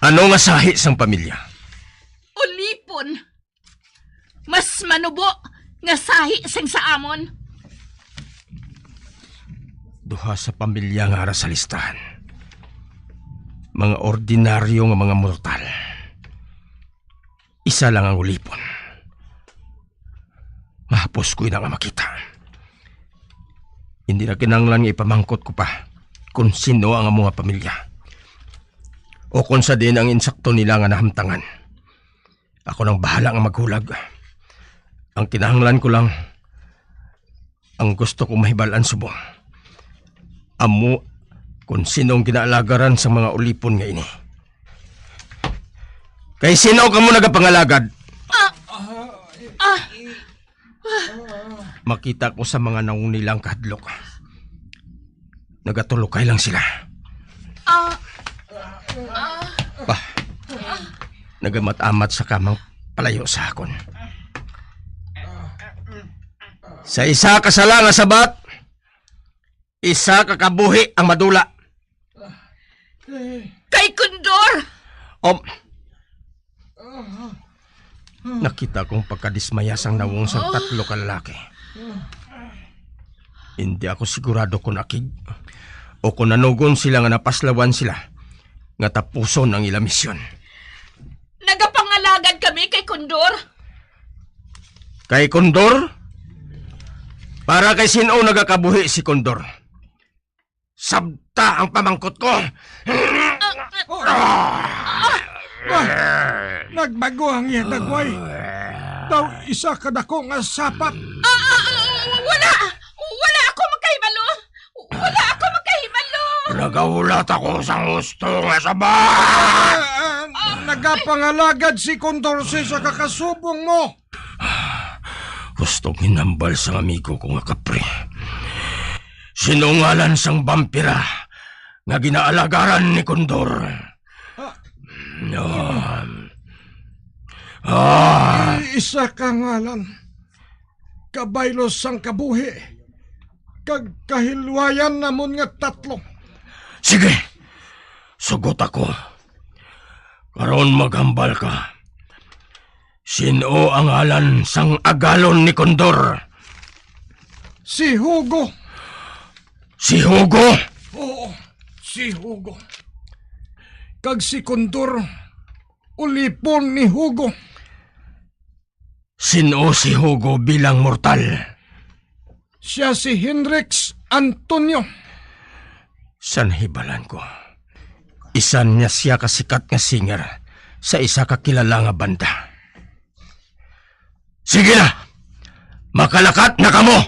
Ano nga sahi sang pamilya? Ulipon. Mas manubo nga sahi sang sa amon. Duha sa pamilya nga ara sa listahan. Mga ordinaryo nga mga mortal. Isa lang ang ulipon. Mahapos ko ina nga makita. Hindi na kinahanglan nga ipamangkot ko pa kung sino ang amo nga pamilya o kung sa diin ang insakto nila nga nahamtangan. Ako nang bahala nga maghulag. Ang kinahanglan ko lang, ang gusto ko mahibal-an subong, amo kung sino ang ginaalagaran sa mga ulipon nga ini. Kay sino kamo nagapangalagad? Ah! Ah! Makita ko sa mga nawong nila ang kahadlok. Nagatulukay lang sila. Ah. Ah. Pa, nagamat-amat sa kamang palayo sa akon. Sa isa ka sala nga sabat, isa ka kabuhi ang madula. Kay Condor! Um, Nakita kong pagkadismaya sang nawong sang tatlo ka lalaki. Hindi ako sigurado kung akig o kung nanugon sila nga napaslawan sila nga tapuson ang ila misyon. Nagapangalagad kami kay Condor. Kay Condor? Para kay sin-o nagakabuhi si Condor? Sabta ang pamangkot ko. Nagbago ang iya dagway. Daw isa ka dako nga sapat. Ah, ah, ah, wala! Wala ako makahibalo! Wala ako makahibalo! Nagahulat ako sang husto nga sabat. Ah, ah, nagapangalagad si Condorce sa kakasubong mo. Husto ginhambal sang amigo ko nga kapre. Sin-o ngalan sang bampira nga ginaalagaran ni Condor? Ah. Ah. Isa ka ngalan. Kabaylo sang kabuhi. Kag kahilwayan namon nga tatlo. Sige. Sugot ako. Karon maghambal ka. Sin-o ang ngalan sang agalon ni Condor? Si Hugo. Si Hugo? Oo, si Hugo. Kag si Condor, ulipon ni Hugo. Sin-o si Hugo bilang mortal? Siya si Hendrix Antonio. Sa nahibalan ko, isa niya siya ka sikat nga singer sa isa ka kilala nga banda. Sige na! Makalakat na kamo!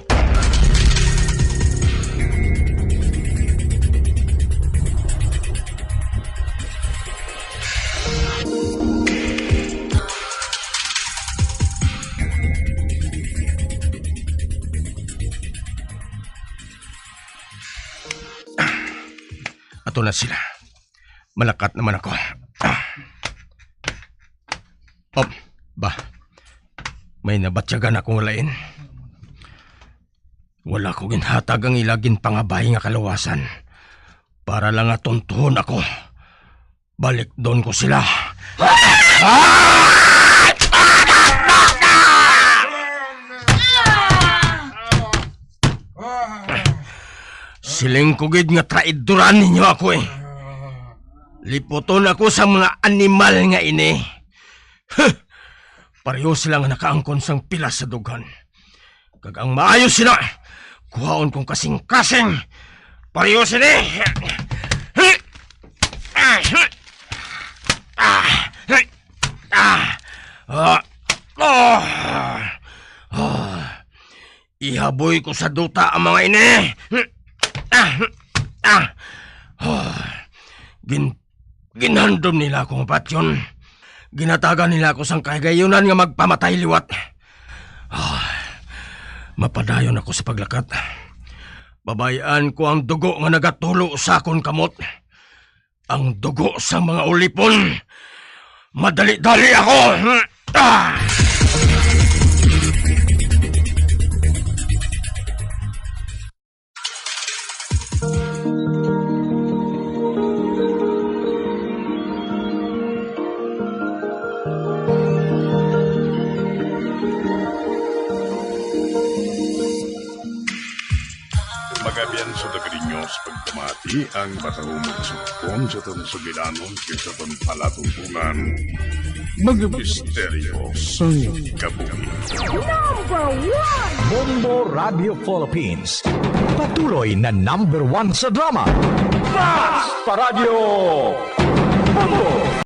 Ato na sila. Malakat naman ako. Ah. Oh, ba. May nabatyagan akong lain. Wala ko ginhatag ang ila ginpangabay nga kaluwasan para lang nga tuntuhon ako. Balikdon ko sila. Ah! Siling ko gid nga traidoran ninyo ako eh. Liputon ako sa mga animal nga ini. Huh! Pareho sila nga nakaangkon sang pilas sa dughan. Kag ang maayo sila, kuhaon kong kasing-kasing. Pareho sini. Ah, ah, ah, ah, ah. Ihaboy ko sa duta ang mga ini. Ah, ah, ah. Gin Ginhandom nila ako nga patyon. Ginhatagan nila ako sang kahigayunan nga magpamatay liwat. Ah, mapadayon ako sa paglakat. Babay-an ko ang dugo nga nagatulo sa akon kamot. Ang dugo sa mga ulipon. Madali-dali ako. Ah! Magabian sa taga ninyo sa pagpamati ang matahumog sa pon sa tong sugilanon kag sa tong palatungtungan. Mga misteryo sang kabuhi. Number one! Bombo Radio Philippines. Patuloy na number one sa drama. Basta Radyo Bombo!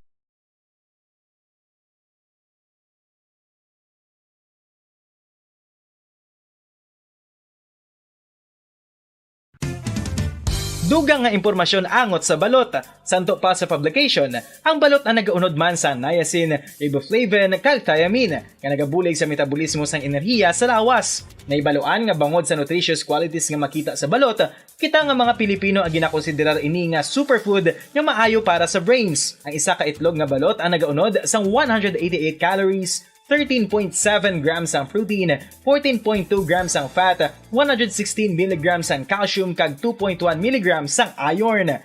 Dugang nga impormasyon angot sa balot. Santo pa sa publication, ang balot ang nagaunod man sa niacin, riboflavin, kag thiamine, nga nagabulig sa metabolismo sang enerhiya sa lawas. Nahibaluan nga bangod sa nutritious qualities nga makita sa balot, kita nga mga Pilipino ang ginakonsiderar ini nga superfood nga maayo para sa brains. Ang isa ka itlog nga balot ang nagaunod sang one hundred eighty-eight calories, thirteen point seven grams ang protein, fourteen point two grams ang fat, one hundred sixteen milligrams ang calcium, kag two point one milligrams ang iron.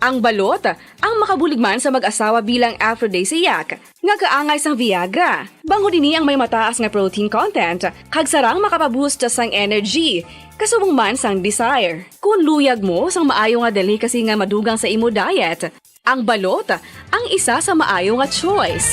Ang balot, ang makabulig man sa mag-asawa bilang aphrodisiac, nga kaangay sang Viagra. Bangod ini ang may mataas nga protein content, kag sarang makapaboost sang energy, kasubong man sang desire. Kung luyag mo sang maayo nga delicacy nga madugang sa imo diet, ang balot ang isa sa maayo nga choice.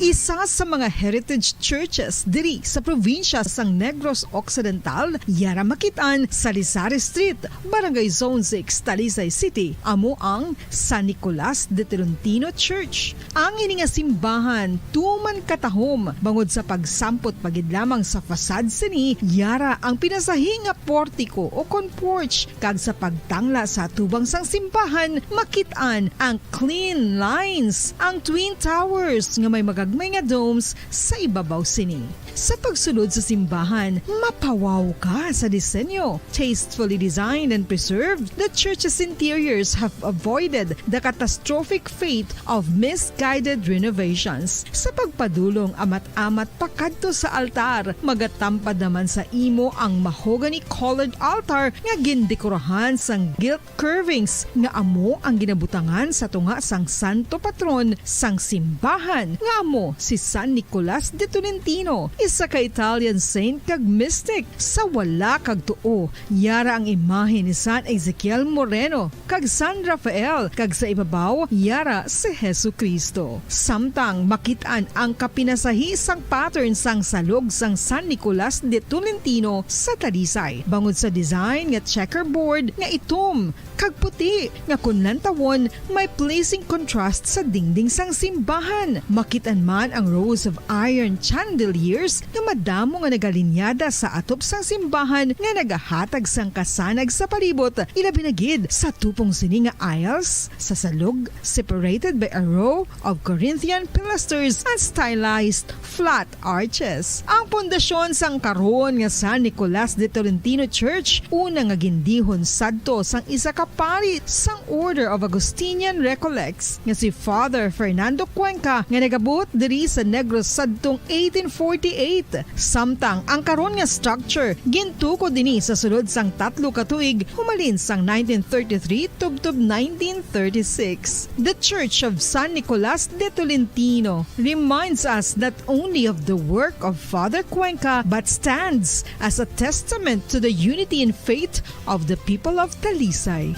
Isa sa mga heritage churches diri sa probinsya sang Negros Occidental, yara makit-an sa Lizares Street, Barangay Zone six, Talisay City, amo ang San Nicolas de Tolentino Church. Ang ini nga simbahan tuman katahom bangod sa pagsampot pa gid lamang sa facade sini, yara ang pinasahi nga portiko o kon porch, kag sa pagtangla sa atubang sang simbahan, makit-an ang clean lines, ang twin towers nga may magagmay nga domes sa ibabaw sini. Sa pagsulod sa simbahan, mapawaw ka sa disenyo. Tastefully designed and preserved, the church's interiors have avoided the catastrophic fate of misguided renovations. Sa pagpadulong amat-amat pakadto sa altar, magatampad naman sa imo ang mahogany-colored altar nga gindekorahan sang gilt curvings nga amo ang ginabutangan sa tunga sang santo patron sang simbahan, nga amo si San Nicolas de Tolentino, isa ka Italian saint kag mystic. Sa wala kag tuo, yara ang imahe ni San Ezekiel Moreno kag San Rafael, kag sa ibabaw, yara si Jesu-Cristo. Samtang makit-an ang kapinasahi sang pattern sang salog sang San Nicolas de Tolentino sa Talisay, bangod sa design nga checkerboard nga itom kag puti, nga kon lantawon, may pleasing contrast sa dingding sang simbahan. Makit-an man ang rows of iron chandeliers nga madamo nga nagalinyada sa atop sang simbahan nga nagahatag sang kasanag sa palibot, ilabi na gid sa tupong sini nga aisles sa salog, separated by a row of Corinthian pilasters and stylized flat arches. Ang pundasyon sang karon nga San Nicolas de Tolentino Church, una nga gindihon sadto sang isa ka pari sang Order of Augustinian Recollects nga si Father Fernando Cuenca, nga nagabuot diri sa Negros sadtong eighteen forty-eight. Samtang ang karon nga structure gintukod ini sa sulod sang tatlo ka tuig, humalin sang nineteen thirty-three tubtob nineteen thirty-six. The Church of San Nicolas de Tolentino reminds us not only of the work of Father Cuenca, but stands as a testament to the unity in faith of the people of Talisay.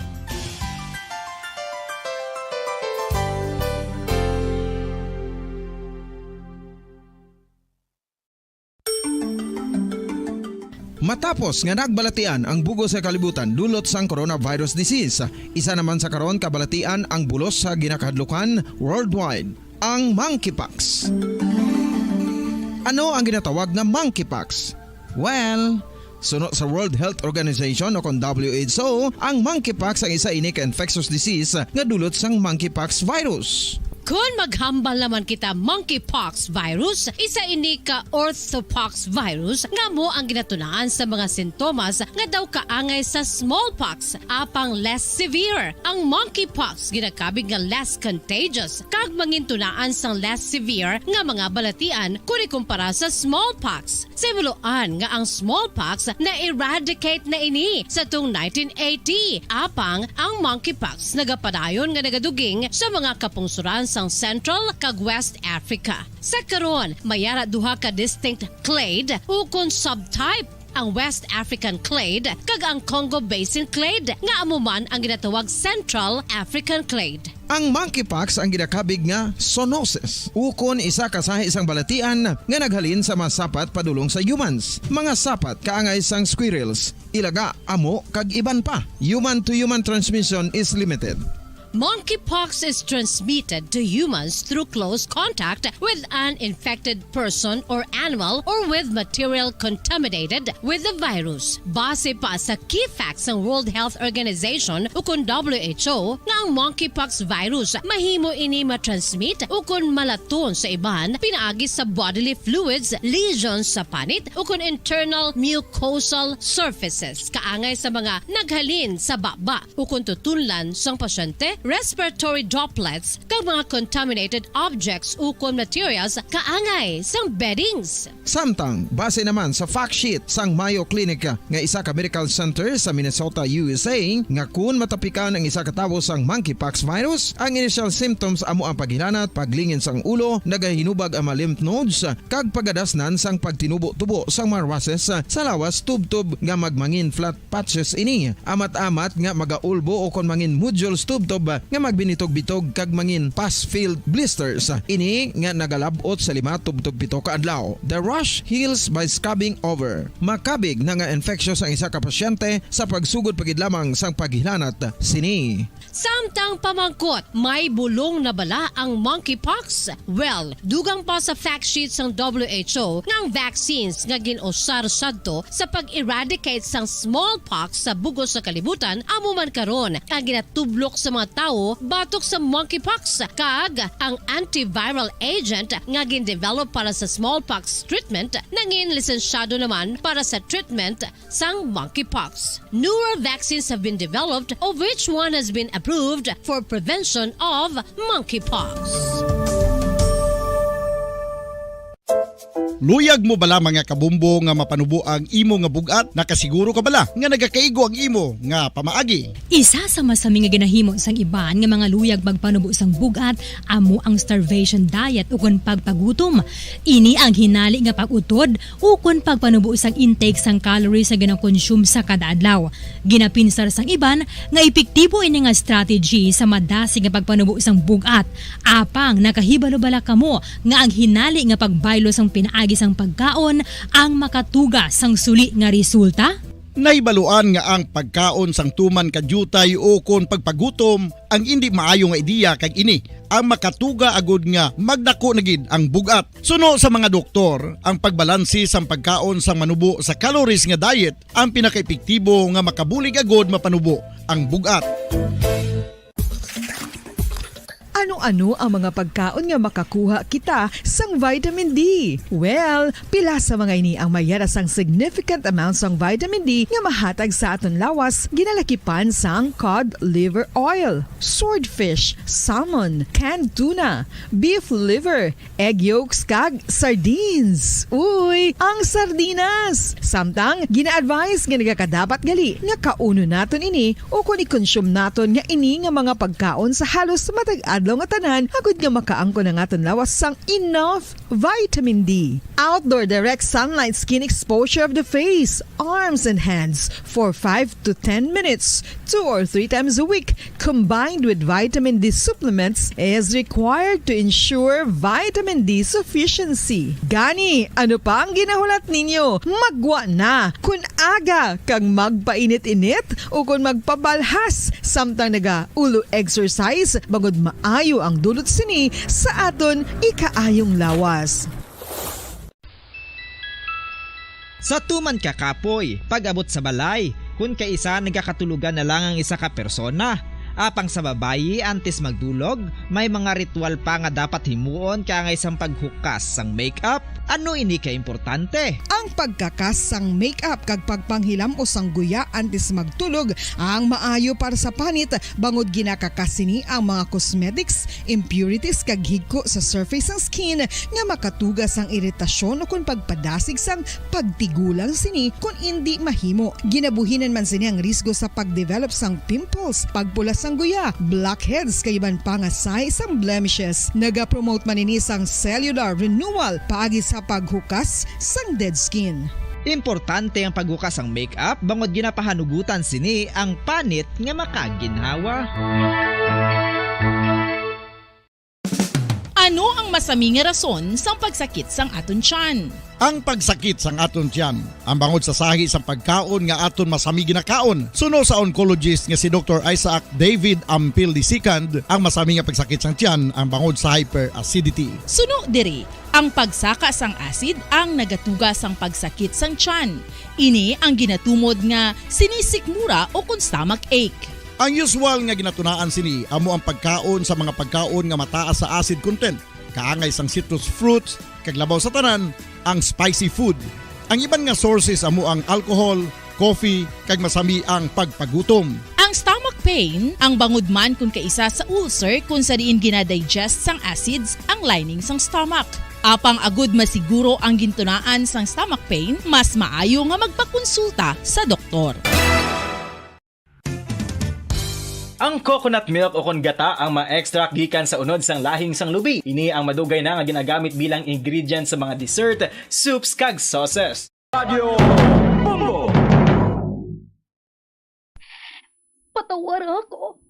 Matapos nga nagbalatian ang bug-os nga kalibutan dulot sang coronavirus disease, isa naman sa karon kabalatian ang bulos sa ginakahadlukan worldwide, ang monkeypox. Ano ang ginatawag nga monkeypox? Well, suno sa World Health Organization o kon W H O, ang monkeypox ang isa ini ka infectious disease nga dulot sang monkeypox virus. Kon maghambal naman kita monkeypox virus, isa ini ka orthopox virus nga amo ang ginatunaan sa mga sintomas nga daw kaangay sa smallpox, apang less severe. Ang monkeypox ginakabig nga less contagious kag mangintunaan sang less severe nga mga balatian kon ikumpara sa smallpox. Sa himuloan nga ang smallpox na-eradicate na ini sa tung nineteen eighty, apang ang monkeypox nagapadayon nga nagaduging sa mga kapungsoran sang Central kag West Africa. Sa karon, may ara duha ka distinct clade ukon subtype, ang West African clade kag ang Congo Basin clade, nga amo man ang ginatawag Central African clade. Ang monkeypox ang ginakabig nga zoonosis, ukon isa ka sahi sang balatian nga naghalin sa mga sapat padulong sa humans. Mga sapat kaangay sang squirrels, ilaga, amo, kag iban pa. Human to human transmission is limited. Monkeypox is transmitted to humans through close contact with an infected person or animal or with material contaminated with the virus. Base pa sa key facts sang World Health Organization ukon W H O nga ang monkeypox virus mahimo ini matransmit ukon malaton sa iban pinaagi sa bodily fluids, lesions sa panit ukon internal mucosal surfaces kaangay sa mga naghalin sa baba ukon tutunlan sang pasyente, respiratory droplets, kag mga contaminated objects ukon materials kaangay sang beddings. Samtang, base naman sa fact sheet sang Mayo Clinic nga isa ka medical center sa Minnesota, U S A, nga kun matapikan ang isa ka tawo sang monkeypox virus, ang initial symptoms amo ang paghilanat, paglingin sang ulo, nagahinubag ang mga lymph nodes, kag pagadasnan sang pagtinubo-tubo sang mga rushes sa lawas tubtob nga magmangin flat patches ini. Amat-amat nga magaulbo o kon mangin nodules tubtob nga magbinitog-bitog kag mangin pus-filled blisters. Ini nga nagalab-ot sa lima tubtob pito ka adlaw. The rash heals by scrubbing over. Makabig na nga infectious ang isa ka pasyente sa pagsugod pa gid lamang sang paghilanat sini. Samtang pamangkot, may bulong na bala ang monkeypox? Well, dugang pa sa fact sheet sang W H O nga ang vaccines nga gin-usar sadto sa pag-eradicate sang smallpox sa bug-os nga kalibutan amo man karon ang ginatublok sa mga tawo batok sa monkeypox, kag ang antiviral agent nga gin-develop para sa smallpox treatment nangin lisensyado naman para sa treatment sang monkeypox. Newer vaccines have been developed, of which one has been approved for prevention of monkeypox. Luyag mo bala, mga kabumbo, nga mapanubo ang imo nga bug-at? Nakasiguro ka bala nga nagakaigo ang imo nga pamaagi? Isa sa masami nga ginahimo sang iban nga mga luyag magpanubo sang bug-at amo ang starvation diet ukon pagpagutom. Ini ang hinali nga pag-utod ukon pagpanubo sang intake sang calories nga ginakonsume sa kada adlaw. Ginapinsar sang iban nga epektibo ini nga strategy sa madasig nga pagpanubo sang bug-at. Apang nakahibalo bala kamo nga ang hinali nga pagbaylo sang pinaagi sang pagkaon ang makatuga sang suli nga resulta? Nahibaluan nga ang pagkaon sang tuman ka diutay ukon pagpagutom ang indi maayo nga ideya, kag ini ang makatuga agud nga magdako na gid ang bug-at. Suno sa mga doktor, ang pagbalanse sang pagkaon sang manubo sa calories nga diet ang pinakaepektibo nga makabulig agud mapanubo ang bug-at. Ano-ano ang mga pagkaon nga makakuha kita sang vitamin D? Well, pila sa mga ini ang may yara sang significant amount sang vitamin D nga mahatag sa aton lawas, ginalakipan sang cod liver oil, swordfish, salmon, canned tuna, beef liver, egg yolks, kag sardines. Uy, ang sardinas! Samtang, gina-advise nga nagakadapat gali nga kaunon naton ini ukon i-consume naton nga ini nga mga pagkaon sa halos matag adlaw nga tanan, agud nga makaangkon ang aton lawas sang enough vitamin D. Outdoor direct sunlight skin exposure of the face, arms, and hands for five to ten minutes, two or three times a week, combined with vitamin D supplements, is required to ensure vitamin D sufficiency. Gani, ano pa ang ginahulat ninyo? Maggwa na! Kun aga kag magpainit-init ukon magpabalhas samtang naga-ulo exercise, bangod maayo ang dulot sini sa aton ikaayong lawas. Sa tuman ka kapoy, pag-abot sa balay, kun kaisa nagakatulogan na lang ang isa ka persona. Apang sa babayi, antes magdulog, may mga ritual pa nga dapat himuon kaangay sang paghukas sang makeup. Ano ini ka importante? Ang pagkakas sang makeup kag pagpanghilam-os sang guya antes magtulog ang maayo para sa panit, bangod ginakakas sini ang mga cosmetics, impurities, kag higko sa surface sang skin nga makatuga sang iritasyon ukon pagpadasig sang pagtigulang sini kon indi mahimo. Ginabuhinan man sini ang risgo sa pagdevelop sang pimples, pagpula sang guya, blackheads, kag iban pa nga sign sang blemishes. Nagapromote man ini sang cellular renewal paagi sa paghukas sang dead skin. Importante ang paghukas sang makeup bangod ginapahanugutan sini ang panit nga makaginhawa. Ano ang masami nga rason sang pagsakit sang aton tiyan? Ang pagsakit sang aton tiyan, ang bangod sa sahi sang pagkaon nga aton masami ginakaon, suno sa oncologist nga si Doktor Isaac David Ampil the second, ang masami nga pagsakit sang tiyan, ang bangod sa hyperacidity. Suno diri, ang pagsaka sang acid ang nagatuga sang pagsakit sang tiyan. Ini ang ginatumod nga sinisikmura ukon stomach ache. Ang usual nga ginatunaan sini amo ang pagkaon sa mga pagkaon nga mataas sa acid content, kaangay sang citrus fruits, kag labaw sa tanan, ang spicy food. Ang iban nga sources amo ang alcohol, coffee, kag masami ang pagpagutom. Ang stomach pain, ang bangod man kun kaisa sa ulcer kun sa diin ginadigest sang acids ang lining sang stomach. Apang agud masiguro ang gintunaan sang stomach pain, mas maayo nga magpakonsulta sa doktor. Ang coconut milk ukon gata ang ma-extract gikan sa unod sang lahing sang lubi. Ini ang madugay na nga ginagamit bilang ingredient sa mga dessert, soups, kag sauces. Radyo Bombo! Patawara ako.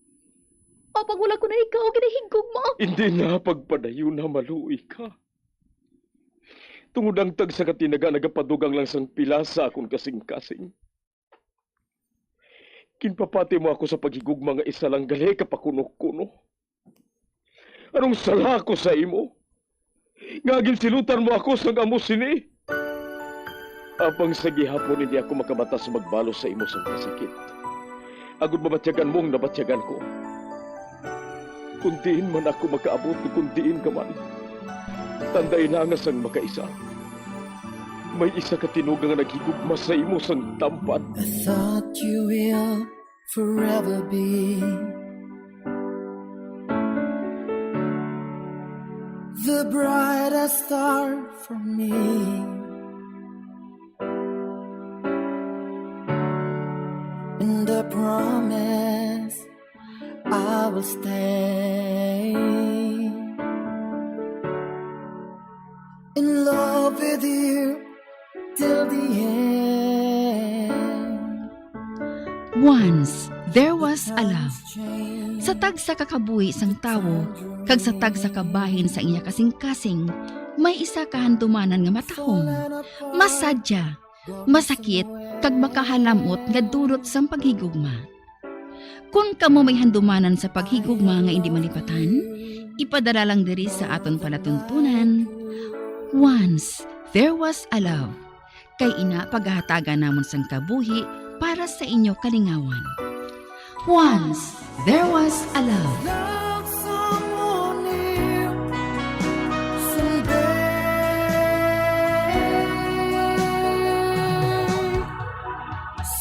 Apang wala ko na ikaw ginahigugma. Hindi na, pagpadayon na, maluoy ka. Tungod ang tagsa ka tinaga nagapadugang lang sang pila sa akon kasingkasing. Ginpapati mo ako sa paghigugma nga isa lang gali ka pakuno-kuno. Anong sala ko sa imo? Nga ginsilutan mo ako sang amo sini? Apang sa gihapon hindi ako makabatas magbalos sa imo sang kasakit, agod mabatyagan mo ang nabatyagan ko. Kung diin man ako makaabot, kung diin ka man, tandai na nga sang makaisa, may isa ka tinuga nga naghigugma sa imo sang tampad. I thought you will forever be the brightest star for me. And I promise I will stay in love with you till the end. Once there was a love. Sa tagsa ka kabuhi sang tawo kag sa tagsa ka bahin sa iya kasingkasing, may isa ka handumanan nga matahom, masadya, masakit, kag makahalam-ot nga dulot sang paghigugma. Kon kamo may handumanan sa paghigugma nga indi malipatan, ipadala lang diri sa aton palatuntunan, Once There Was a Love, kay ina pagahatagan namon sang kabuhi para sa inyo kalingawan. Once There Was a Love. Love someone new someday.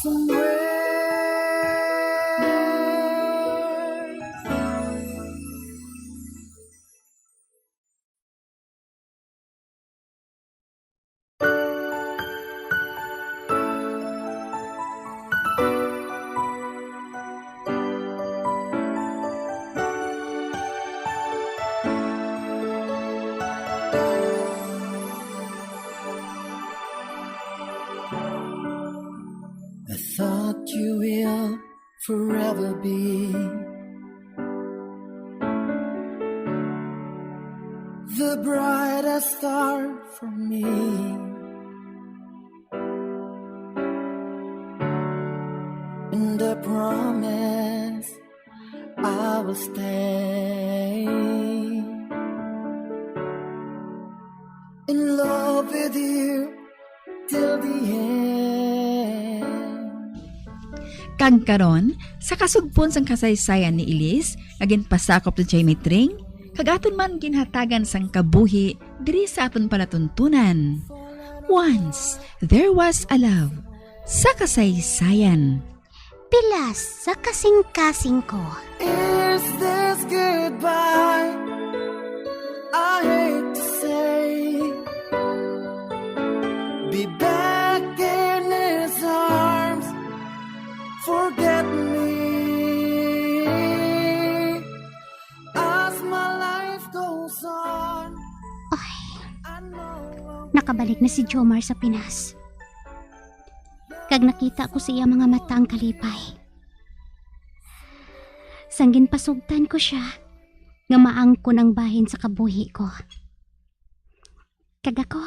Somewhere. I thought you will forever be the brightest star for me. And I promise I will stay in love with you till the end. Kag karon, sa kasugpon sang kasaysayan ni Elise, nga ginpasakop ni Jamie Tring, kag aton man ginhatagan sang kabuhi diri sa aton palatuntunan. Once There Was a Love sa kasaysayan. Pilas sa kasingkasing ko. Is this goodbye? I hate to say. Be back in his arms. Forget me. As my life goes on. Ay, I know I nakabalik na si Jomar sa Pinas. Kag nakita ko sa iya mga mata ang kalipay. Sang ginpasugtan ko sia nga maangkon ang bahin sa kabuhi ko. Kag ako,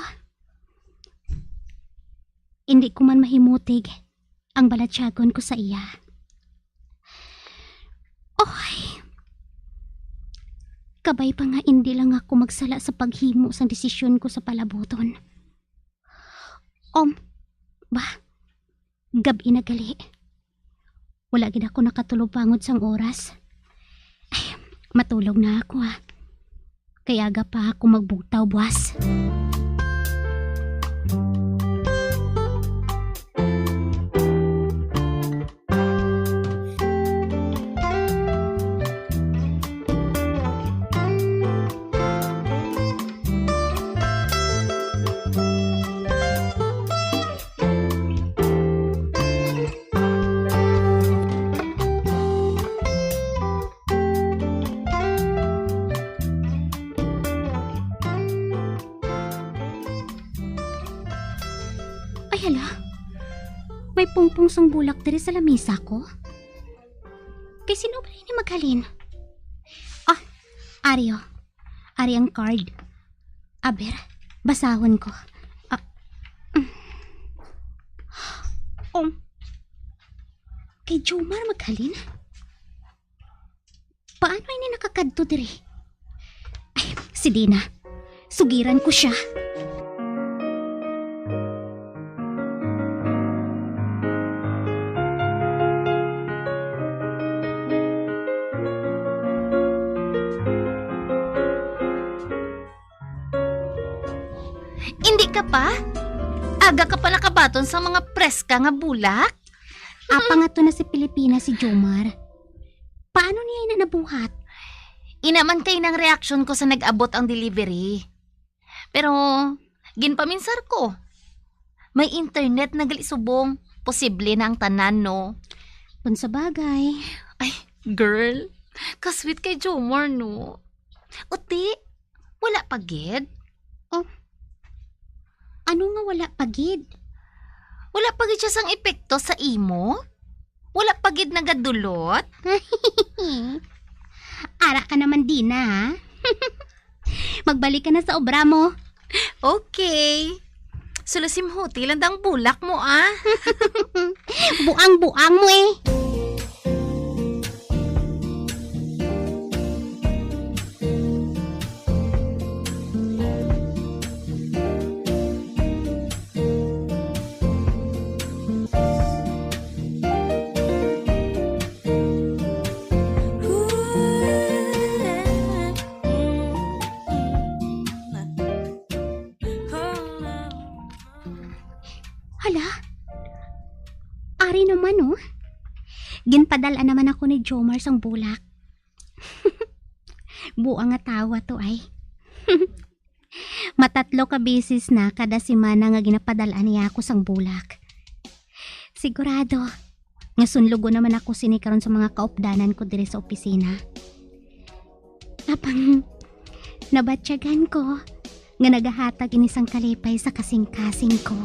indi ko man mahimutig ang balatyagon ko sa iya. Oy! Kabay pa nga indi lang ako magsala sa paghimo sang desisyon ko sa palabuton. Um, ba? Gab-i na gali. Wala gid ako nakatulog pangod sang oras. Ay, matulog na ako, ah. Kay aga pa ako magbugtaw buwas. Ay, hala. May pungpong sang bulak diri sa lamisa ko. Kay sino ba ini maghalin? Ari, oh. Ari ang card. Aber, basahon ko. Ah, mm. Um, kay Jomar maghalin? Paano ini nakakadto diri? Ay, sige na. Sugiran ko siya. Hindi ka pa? Aga ka pa nakabaton sa mga preska nga bulak? Apang ato na sa Pilipinas si Jomar. Paano niya ina nabuhat? Ina man kay nang reaksyon ko sa nag-abot ang delivery. Pero, ginpaminsar ko. May internet na gali subong. Posible na ang tanan, no? Kung sa bagay. Ay, girl. Kasweet kay Jomar, no? Uti, wala pa gid? Oh. Ano nga wala pa gid? Wala pa gid siya sang epekto sa imo? Wala pa gid nagadulot? Ara ka naman, Dina, ha? Magbalik ka na sa obra mo. Okay. Sulasimhuti lang dang bulak mo, ah. Buang-buang mo, eh. Hala, ari naman, oh. Ginpadal-an naman ako ni Jomar sang bulak. Buang nga tawo to ay. Matatlo ka beses na kada semana nga ginapadal-an niya ako sang bulak. Sigurado nga sunlogon naman ako sini karon sa mga kaupdanan ko diri sa opisina. Apang nabatyagan ko nga nagahatag ini sang kalipay sa kasing-kasing ko.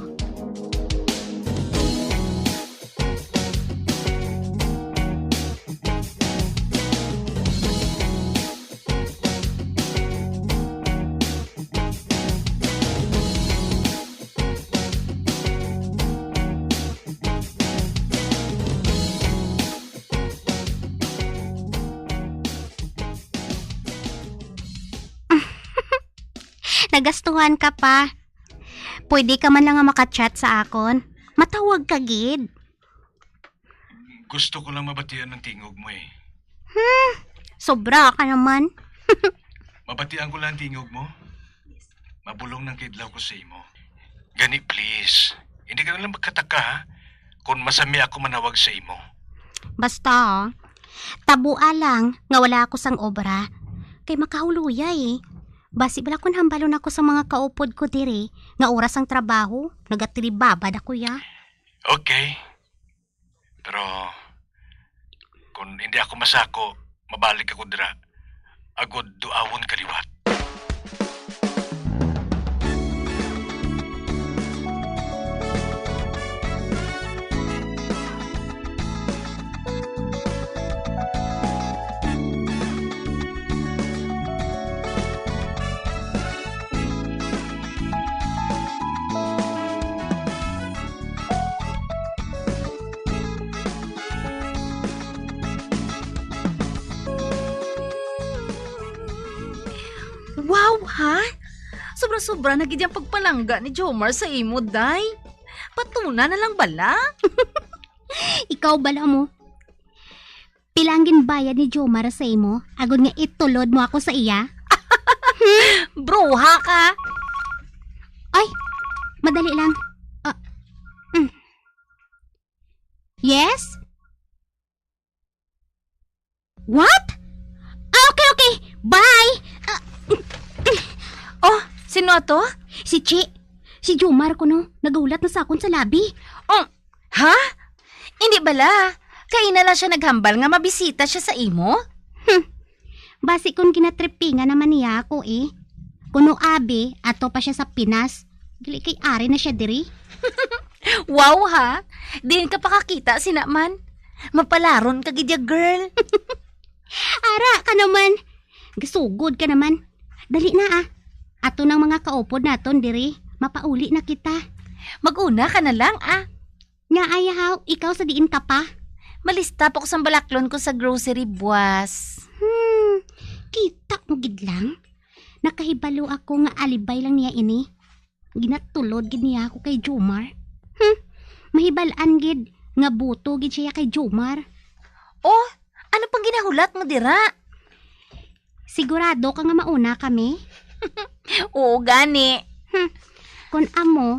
Nagastuhan ka pa. Pwede ka man lang nga makachat sa akon. Matawag ka gid. Gusto ko lang mabatian ang tingog mo eh. Hmm, sobra ka naman. Mabatian ko lang ang tingog mo. Mabulong nang kidlaw ko sa imo. Gani, please, hindi ka na lang magkataka, ha, kung masami ako manawag sa imo. Basta, ah, tabua lang nga wala ako sang obra. Kay makahuluya, eh. Basi bala kung hambalon ako sa mga kaupod ko diri, nga oras ang trabaho, nagatilibabad ako, ya. Okay. Pero kung hindi ako masako, mabalik ako dira. Agod duawon ka liwat. Wow, ha? Sobra-sobra na gid ang pagpalangga ni Jomar sa imo, day. Patuna na lang bala. Ikaw bala mo. Pila ang ginbayad ni Jomar sa imo, agod nga itulod mo ako sa iya? Bruha ka! Ay, madali lang. Ah, mm. Yes? What? Ah, okay, okay. Bye! Ah, Oh, sino ato? Si Chi. Si Jomar kuno. Nagahulat na sa akon sa lobby. Oh, ha? Hindi bala. Kaina lang siya naghambal nga mabisita siya sa imo? Hmm. Basi kung ginatripingan naman niya ako eh. Kuno abi, ato pa siya sa Pinas. Dili kay ari na siya diri. Wow, ha? Diin ka pakakita sina man? Mapalaron ka gid ya, girl. Ara ka naman. Gasugod ka naman. Dali na, ah. Ato nang mga kaupod naton diri. Mapauli na kita. Mag-una ka na lang, ah. Nga, ayahaw, ikaw sa diin ka pa? Malista pa ko sang balaklon ko sa grocery, buwas. Hmm, kita mo gid lang. Nakahibalo ako nga alibay lang niya ini. Ginatulod gid niya ako kay Jomar. Hmm, mahibal-an gid nga buto gid siya kay Jomar. Oh, ano pang ginahulat mo dira? Sigurado ka nga mauna kami? Oo, gani. Hmm. Kon amo,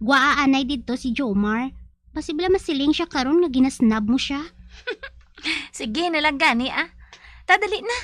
gwaa anay didto si Jomar. Basi bala masiling siya karon nga ginasnab mo siya. Sige na lang gani, ah. Tadali na.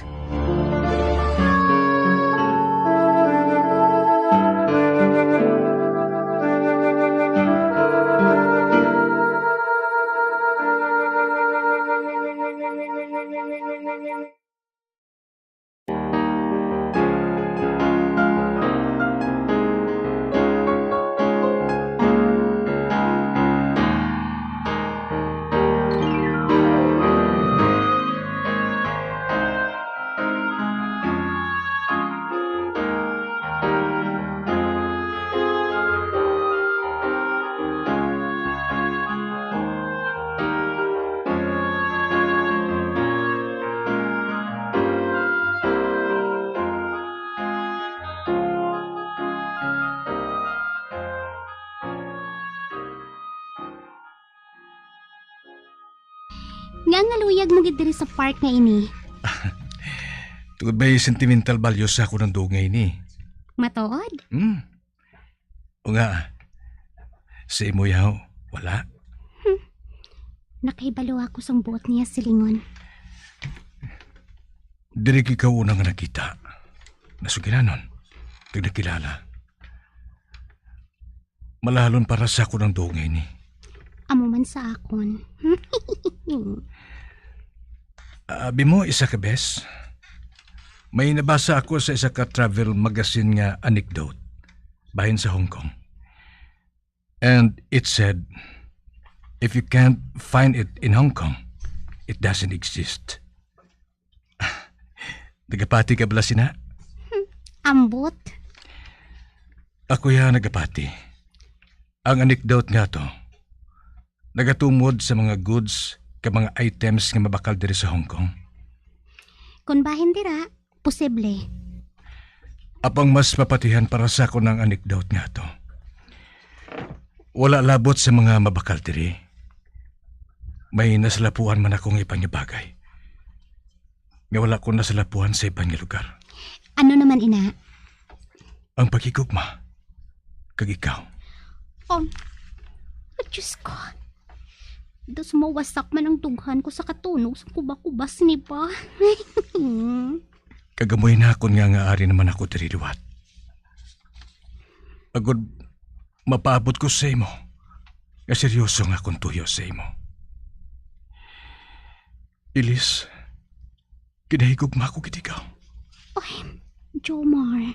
Nga nga luyag mo gid diri sa park nga ini? Tungod may sentimental value sa ako ng dugay ni. Matuod? Hmm. O nga, sa imo yaw, wala? Hmm. Nakahibalo ako sang buot niya silingon. Diri ka una nga nakita. Nasugilanon, kag nakilala. Malahalon para sa akon ang dugay ni. Amo man sa akon. Abi mo, isa ka bes, may nabasa ako sa isa ka travel magazine nga anecdote bahin sa Hong Kong. And it said, "If you can't find it in Hong Kong, it doesn't exist." Nagapati ka bala sina? Ambot. Ako ya nagapati. Ang anecdote nga to, nagatumod sa mga goods ka mga items nga mabakal diri sa Hong Kong. Kung bahin dira, posible. Apang mas mapatihan para sa akon ang anecdote nga to. Wala labot sa mga mabakal diri. May nasalapuan man akong iban nga bagay nga wala ko nasalapuan sa iban nga lugar. Ano naman ina? Ang paghigugma kag ikaw. Oh, Diyos ko. Dos mawasak man ang dughan ko sa katunog sa kubakubas ni ba? Kagamoy na akon nga nga ari naman ako diri liwat. Agod mapaabot ko sa imo nga seryoso nga akong tuyo sa imo. Ilis, kinahigugma ko gid ikaw. Ay, Jomar,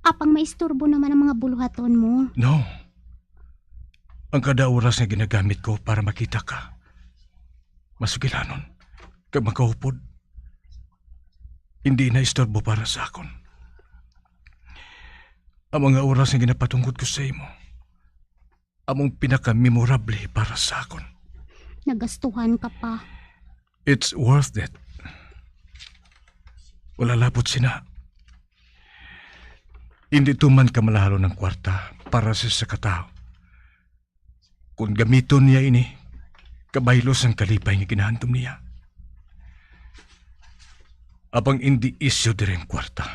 apang maisturbo naman ang mga buluhaton mo. No. Ang kada oras nga ginagamit ko para makita ka, masugilanon, kag makaupod, hindi na istorbo para sa akon. Ang mga oras nga ginapatungkod ko sa imo, among pinakamemorable para sa akon. Nagastuhan ka pa. It's worth it. Wala labot sina. Hindi tuman kamalahalon ang kwarta para sa isa ka tawo. Kung gamiton niya ini, kabaylo sang kalipay nga ginahandom niya. Apang indi isyu diri ang kwarta.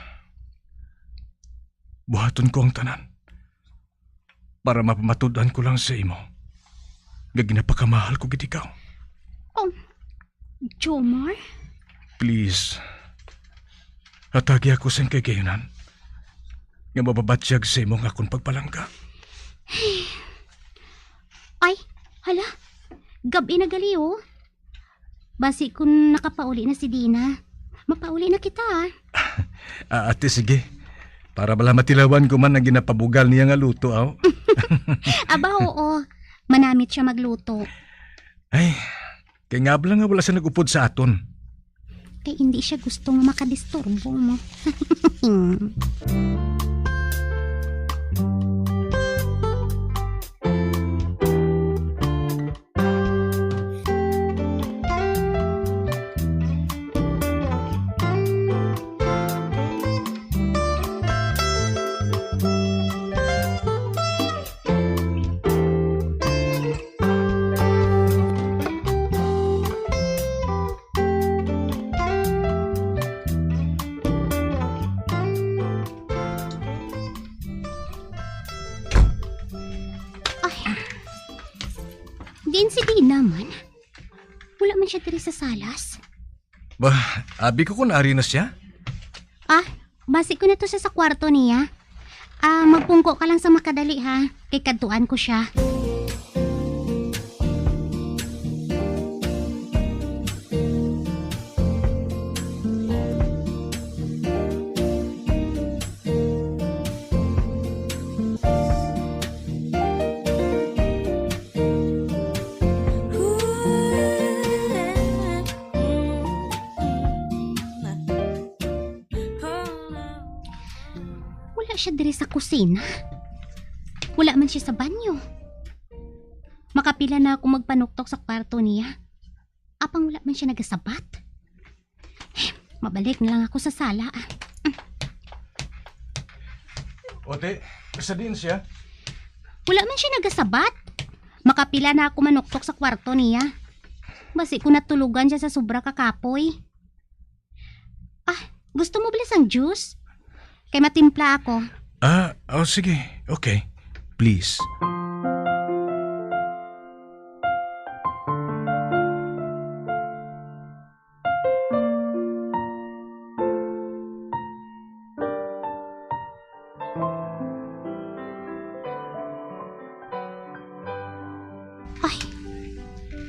Buhaton ko ang tanan para mapamatud-an ko lang sa imo nga ginapakamahal ko gid ikaw. Oh, Jomar? Please, hatagi ako sing kagayunan nga mababatyag sa imo nga akon pagpalangga. Ay, hala, gab-i na gali, oh. Basi kun nakapauli na si Dina, mapauli na kita, ah. Ah, ate, sige. Para bala matilawan ko man ang ginapabugal niya nga luto, aw. Aba, oo. Manamit siya magluto. Ay, kay ngabla nga wala siya nag-upod sa aton. Kay hindi siya gusto nga makadisturbo mo. Ay. Diin si Dina man? Wala man siya diri sa salas. Ba, abi ko kung ari na siya. Ah, basi ko na to siya sa kwarto niya. Ah, magpungko ka lang sa makadali, ha. Kay kadtuan ko siya. Wala siya diri sa kusina. Wala man siya sa banyo. Makapila na ako magpanuktok sa kwarto niya. Apang wala man siya nagasabat. Mabalik na lang ako sa sala, ah. Ote, sa diin siya? Wala man siya nagasabat. Makapila na ako manuktok sa kwarto niya. Basi ko natulugan siya sa sobra ka kapoy. Ah, gusto mo bala sang juice? Kay matimpla ako. Ah, oh, sige. Okay. Please. Ay,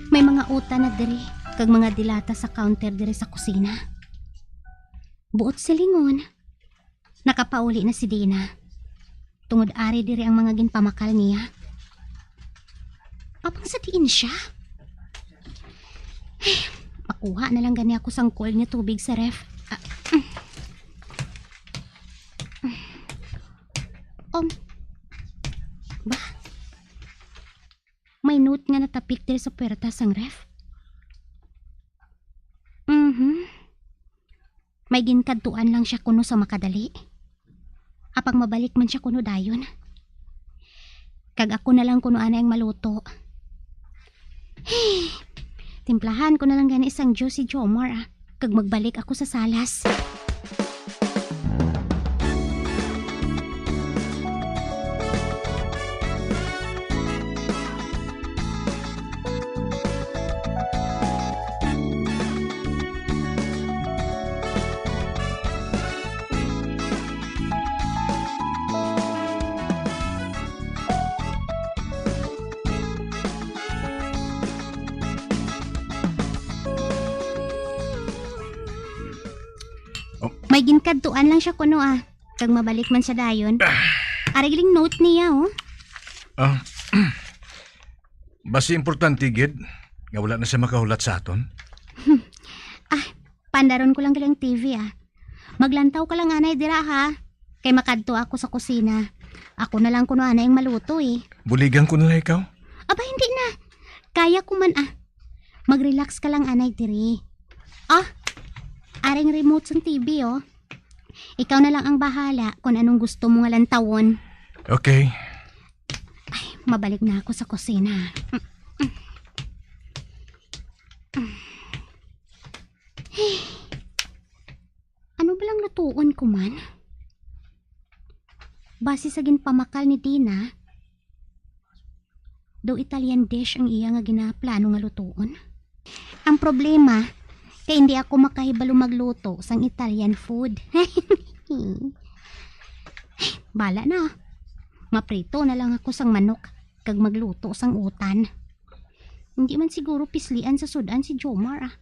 may mga uta na diri, kag mga dilata sa counter diri sa kusina. Buot silingon, nakapauli na si Dina. Tungod ari diri ang mga ginpamakal niya. Apang sa diin siya? Ay, makuha na lang gani ako sang cold nga tubig sa ref. Ah, mm. Um, ba? May note nga natapik diri sa puwerta sang ref. Mhm. May ginkadtuan lang siya kuno sa makadali. Apang mabalik man siya kuno dayon. Kag ako na lang kuno anay ang maluto. Timplahan ko na lang gani sang juice si Jomar, ah. Kag magbalik ako sa salas. Oh. May ginkadtuan lang siya kuno, ah. Kag mabalik man siya dayon. Ari gali ang note niya, oh. Ah, basi importante gid nga wala na siya makahulat sa aton. Ah, pandaron ko lang gali ang T V, ah. Maglantaw ka lang anay dira, ha. Kay makadto ako sa kusina. Ako na lang kuno anay ang maluto, eh. Buligan ko na lang ikaw. Aba, hindi na. Kaya ko man, ah. Mag-relax ka lang anay diri. Ah, aring remote sang T V, oh. Ikaw na lang ang bahala kung anong gusto mo nga lantawon. Okay. Ay, mabalik na ako sa kusina. Ano ba lang lutuon ko man? Base sa ginpamakal ni Dina, daw Italian dish ang iya nga ginaplano nga lutuon. Ang problema, kay hindi ako makahibalo magluto sang Italian food. Bala na. Maprito na lang ako sang manok kag magluto sang utan. Hindi man siguro pislian sa sud-an si Jomar, ah.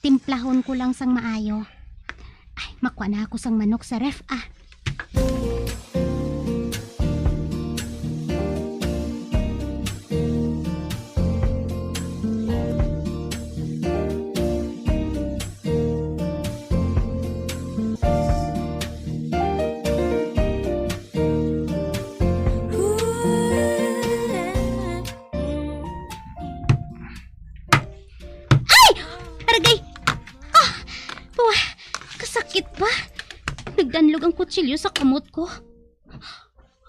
Timplahon ko lang sang maayo. Ay, makuha na ako sang manok sa ref, ah. Nagkanlog ang kutsilyo sa kamot ko.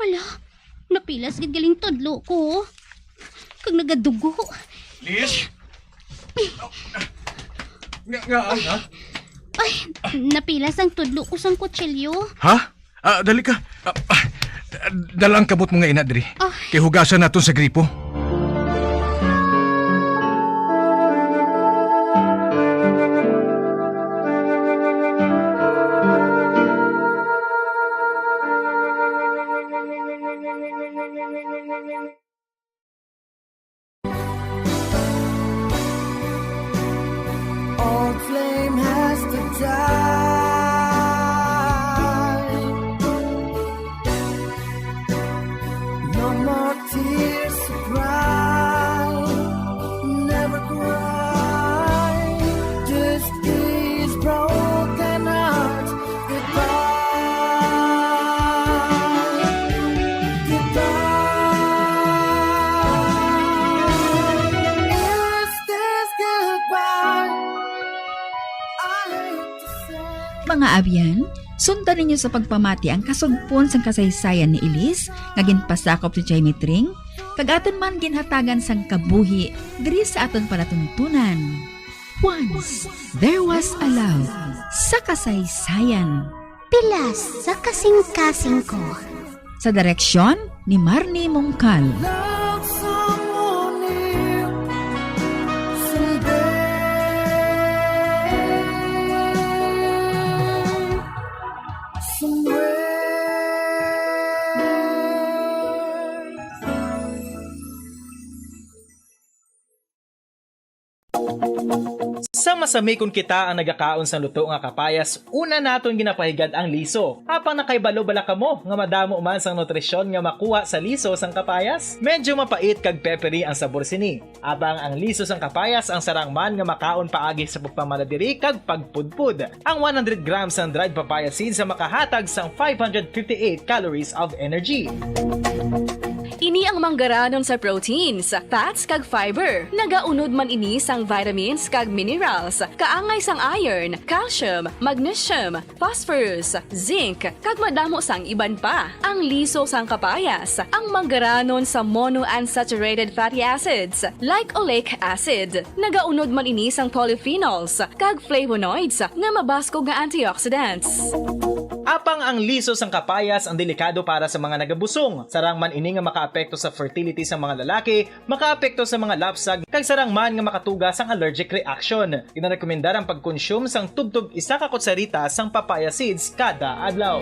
Hala, napilas gid galing tudlo ko. Kag nagadugo. Liz? Nga, nga, ha? Ay, napilas ang tudlo ko sang kutsilyo. Ha? Ah, dali ka. Ah, ah, dala ang kamot mo nga ina diri. Ah. Kay hugasan naton sa gripo. All flame has to die. No more tears to cry. Never cry. Just these broken hearts. Goodbye. Goodbye. Is this goodbye? I hate to say. Mga abyan, sundan ninyo sa pagpamati ang kasugpon sang kasaysayan ni Elise nga ginpasakop ni Jamie Tring, kag aton man ginhatagan sang kabuhi diri sa aton palatuntunan. Once there was a love sa kasaysayan. Pilas sa kasingkasing ko. Sa direksyon ni Marnie Mongkal. Love someone new someday. Somewhere. Sa masami kon kita ang nagakaon sang luto nga kapayas, una naton ginapahigad ang liso. Apang nakahibalo bala kamo nga madamo man sang nutrisyon nga makuha sa liso sang kapayas? Medyo mapait kag peppery ang sabor sini. Apang ang liso sang kapayas ang sarang man nga makaon paagi sa pagpamalabiri kag pagpudpod. Ang one hundred grams sang dried papaya seeds ang makahatag sang five hundred fifty-eight calories of energy. Ini ang manggaranon sa proteins, fats, kag fiber. Nagaunod man ini sang vitamins kag minerals, kaangay sang iron, calcium, magnesium, phosphorus, zinc, kag madamo sang iban pa. Ang liso sang kapayas, ang manggaranon sa monounsaturated fatty acids, like oleic acid. Nagaunod man ini sang polyphenols kag flavonoids nga mabaskog nga antioxidants. Apang ang liso sang kapayas ang delikado para sa mga nagabusong. Sarang man ini nga makaapekto sa fertility sa mga lalaki, makaapekto sa mga lapsag, kag sarang man nga makatuga sang allergic reaction. Ginarekomendar ang pagkonsume sang tubtob isa ka kutsarita sang papaya seeds kada adlaw.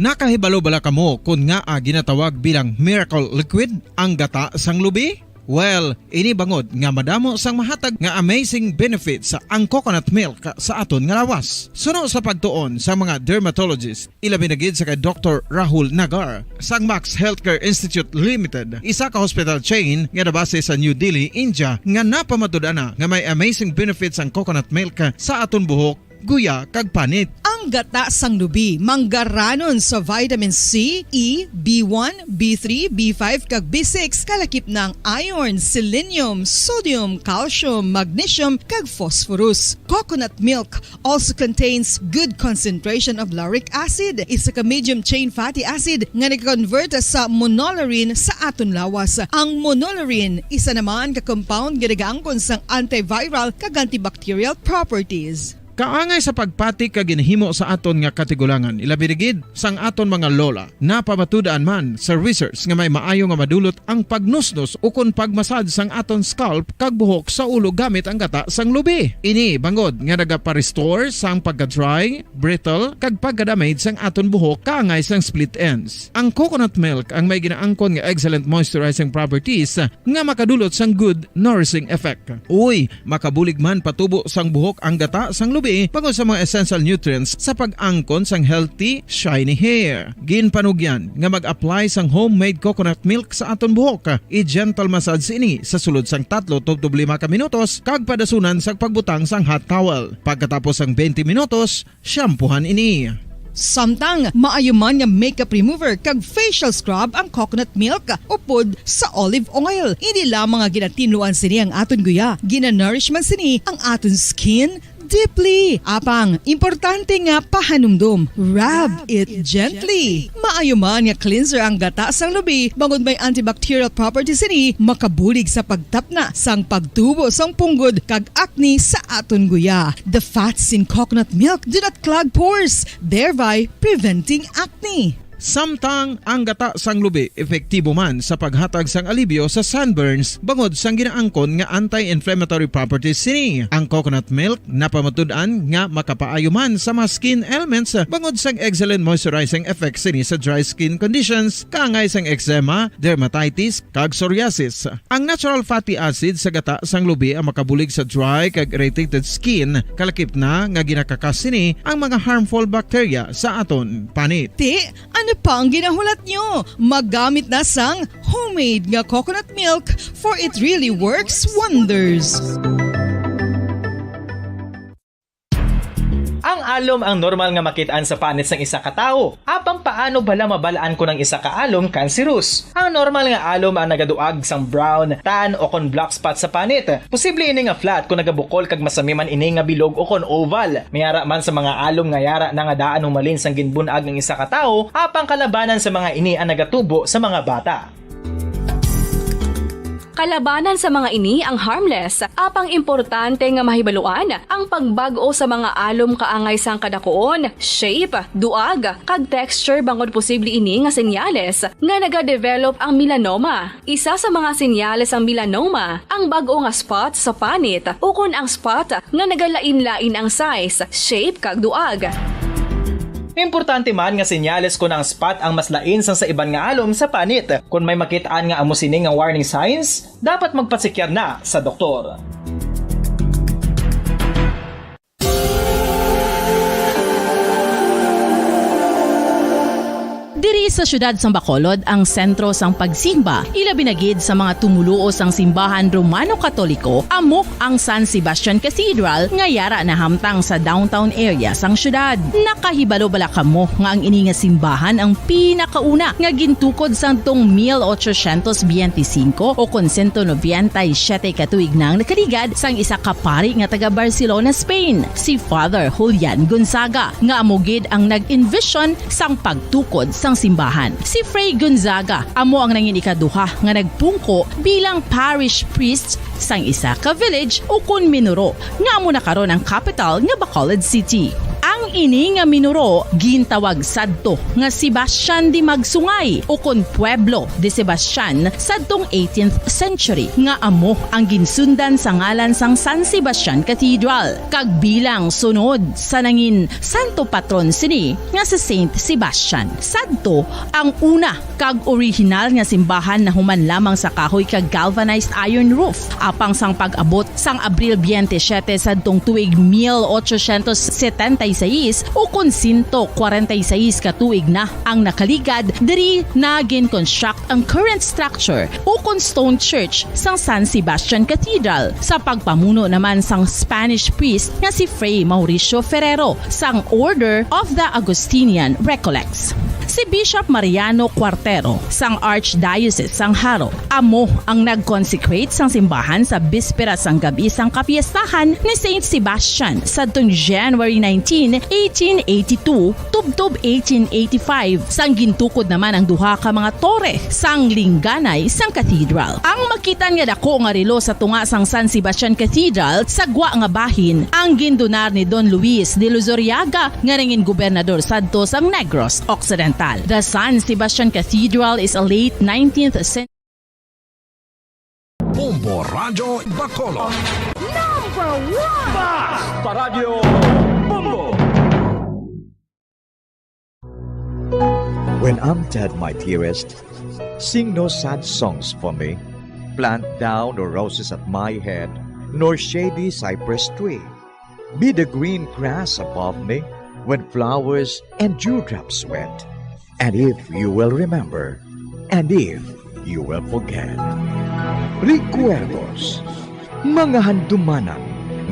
Nakahibalo bala kamo kon ngaa ginatawag bilang miracle liquid ang gata sang lubi? Well, ini bangod nga madamo sang mahatag nga amazing benefits ang coconut milk sa aton nga lawas. Suno sa pagtuon sa mga dermatologist, ilabi na gid sa kay Doktor Rahul Nagar sang Max Healthcare Institute Limited, isa ka hospital chain nga nabase sa New Delhi, India, nga napamatud-an na nga may amazing benefits ang coconut milk sa aton buhok, guya, kag panit. Ang gata sang lubi manggaranon sa vitamin C, E, B one, B three, B five, kag B six, kalakip na ang iron, selenium, sodium, calcium, magnesium, kag phosphorus. Coconut milk also contains good concentration of lauric acid, isa ka medium chain fatty acid nga nag-convert sa monolaurin sa aton lawas. Ang monolaurin isa naman ka compound nga nagaangkon sang antiviral kag antibacterial properties. Kaangay sa pagpati kag ginhimo sa aton nga katigulangan, ilabi na gid sang aton mga lola. Napamatud-an man sa research nga may maayo nga madulot ang pagnusnos ukon pag-massage sang aton scalp kag buhok sa ulo gamit ang gata sang lubi. Ini bangod nga nagapa-restore sang pagka-dry, brittle, kag pagka-damage sang aton buhok kaangay sang split ends. Ang coconut milk ang may ginaangkon nga excellent moisturizing properties nga makadulot sang good nourishing effect. Uy, makabulig man patubo sang buhok ang gata sang lubi bangod sa mga essential nutrients sa pag-angkon sang healthy, shiny hair. Ginpanugyan nga mag-apply sang homemade coconut milk sa aton buhok. I-gentle massage ini sa sulod sang tatlo tubtob lima ka minutos kag padasunan sang pagbutang sang hot towel. Pagkatapos sang twenty minutos, shampoohan ini. Samtang maayo man nga makeup remover kag facial scrub ang coconut milk upod sa olive oil. Hindi lamang nga ginatinluan sini ang aton guya, ginanourish man sini ang aton skin, Deeply. Apang, importante nga pahanumdom. Rub it gently. Maayo man nga cleanser ang gata sang lubi, bangod may antibacterial properties sini, makabulig sa pagtapna sang pagtubo sang punggod kag acne sa aton guya. The fats in coconut milk do not clog pores, thereby preventing acne. Samtang ang gata sang lubi epektibo man sa paghatag sang alibyo sa sunburns bangod sang ginaangkon nga anti-inflammatory properties sini. Ang coconut milk napamatud-an nga makapaayo man sa mga skin ailments bangod sang excellent moisturizing effect sini sa dry skin conditions, kaangay sang eczema, dermatitis, kag psoriasis. Ang natural fatty acid sa gata sang lubi ang makabulig sa dry kag irritated skin, kalakip na nga ginakakas sini ang mga harmful bacteria sa aton panit. Ti, ano pa ang ginahulat nyo? Maggamit na sang homemade nga coconut milk, for it really works wonders. Ang alom ang normal nga makit-an sa panit sang isa ka tawo. Apang paano bala mabal-an kon ang isa ka alom cancerous? Ang normal nga alom ang nagaduag sang brown, tan, o kon black spot sa panit. Posible ini nga flat kon nagabukol kag masami man ini nga bilog o kon oval. May ara man sa mga alom nga yara na nga daan humalin sang ginbun-ag ang isa ka tawo, apang kalabanan sa mga ini ang nagatubo sa mga bata. Kalabanan sa mga ini ang harmless, apang importante nga mahibaluan ang pagbag-o sa mga alom kaangay sang kadakuon, shape, duag, kag texture, bangod posible ini nga senyales nga nagadevelop ang melanoma. Isa sa mga senyales sang melanoma ang bag-o nga spot sa panit ukon ang spot nga nagalain-lain ang size, shape, kag duag. Importante man nga senyales kon ang spot ang mas lain sang sa iban nga alom sa panit. Kon may makit-an nga amo sini nga warning signs, dapat magpatsikyar na sa doktor. Diri sa siyudad sang Bacolod ang sentro sang pagsimba, ilabi na gid sa mga tumuluo sang simbahan Romano-Katoliko, amo ang San Sebastian Cathedral nga yara nahamtang sa downtown area sang siyudad. Nakahibalo bala kamo nga ang ini nga simbahan ang pinakauna nga gintukod sadtong mil ochocientos biyente singko o kon sento nobenta y siyete ka tuig na ang nakaligad sang isa ka pari nga taga Barcelona, Spain, si Father Julian Gonzaga, nga amo gid ang nag-envision sang pagtukod sang simbahan. Si Fray Gonzaga amo ang nangin ikaduha nga nagpungko bilang parish priest sang isa ka village ukon minuro nga amo na karon ang kapital nga Bacolod City. Ang ini nga minuro gintawag sadto nga Sebastian de Magsungay ukon Pueblo de Sebastian sadtong eighteenth century, nga amo ang ginsundan sa ngalan sang San Sebastian Cathedral, kag bilang sunod sa nangin santo patron sini nga si Saint Sebastian. Sadto ang una kag orihinal nga simbahan nahuman lamang sa kahoy kag galvanized iron roof. Apang sang pag-abot sang Abril biyente siyete sadtong tuig mil ochocientos setenta y seis, ukon sento kwarenta y seis ka tuig na ang nakaligad, diri na gin-construct ang current structure ukon stone church sang San Sebastian Cathedral, sa pagpamuno naman sang Spanish priest nga si Fray Mauricio Ferrero sang Order of the Augustinian Recollects. Si Bishop Mariano Cuartero sang Archdiocese sang Jaro amo ang nag-consecrate sang simbahan sa bispera sang gab-i sang kapiestahan ni Saint Sebastian sadtong January nineteen, eighteen eighty-two, tubtob eighteen eighty-five, sang gintukod naman ang duha ka mga tore sang lingganay sang cathedral. Ang makit-an nga dako nga relo sa tunga sang San Sebastian Cathedral sa gwa nga bahin ang gindonar ni Don Luis de Luzuriaga nga nangin gobernador sadto sang Negros Occidental. The San Sebastian Cathedral is a late nineteenth century Bombo Radyo Bacolod. Number one! Basta Radyo Bombo! When I'm dead, my dearest, sing no sad songs for me. Plant thou no roses at my head, nor shady cypress tree. Be the green grass above me when flowers and dewdrops wet. And if you will remember, and if you will forget. Recuerdos, mga handumanan